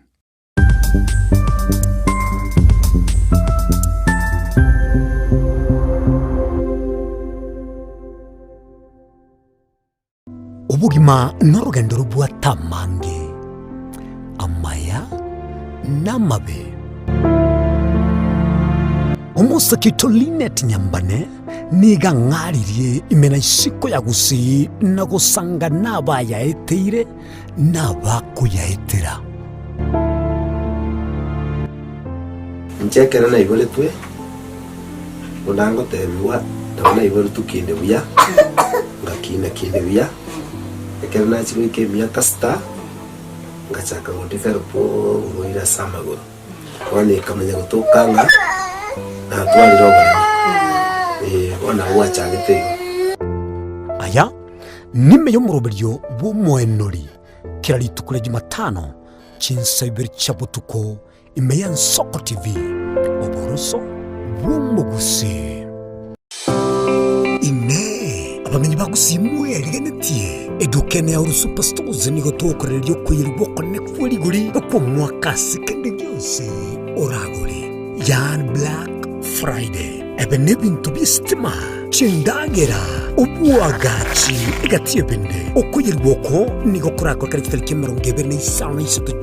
Obogima norogendo robwate amange, amaya na amabe. Omosake oito Linet Nyambane nigo ang'aririe ime na isiko ya Gusii na gosanga nabayaeteire na abakoyaetera. Inche ekero naiboretwe, buna ngotebigwa, nabo naiboretwe kinde buya, ngakina kinde buya, ekero nachia goika emiaka sita, ngachaka go develop oborwaire ase amagoro. Bono ekamanya gotoka ng'a natwarire oboremo, eh, bono nabo gwachagete igo. Aya nime y'omoroberio bw'omoenori kera rituko ria Jumatano, chinsa ibere chia botuko. Ime ya Nsoko TV, oboroso bw'omogusii. Inee! Abamenyi ba Gusii mwerigenetie? Eduka ene ya Uru Super Stores nigo togokorereria okoyerigwa okonene kwe rigori kw'omwaka ase kende gionsi oragore. Yaani Black Friday. Ebe nebinto bi'esitima, chindagera, oboagachi, egati y'ebinde. Okoyerigwa oko nigo korakoreke chitariki 25.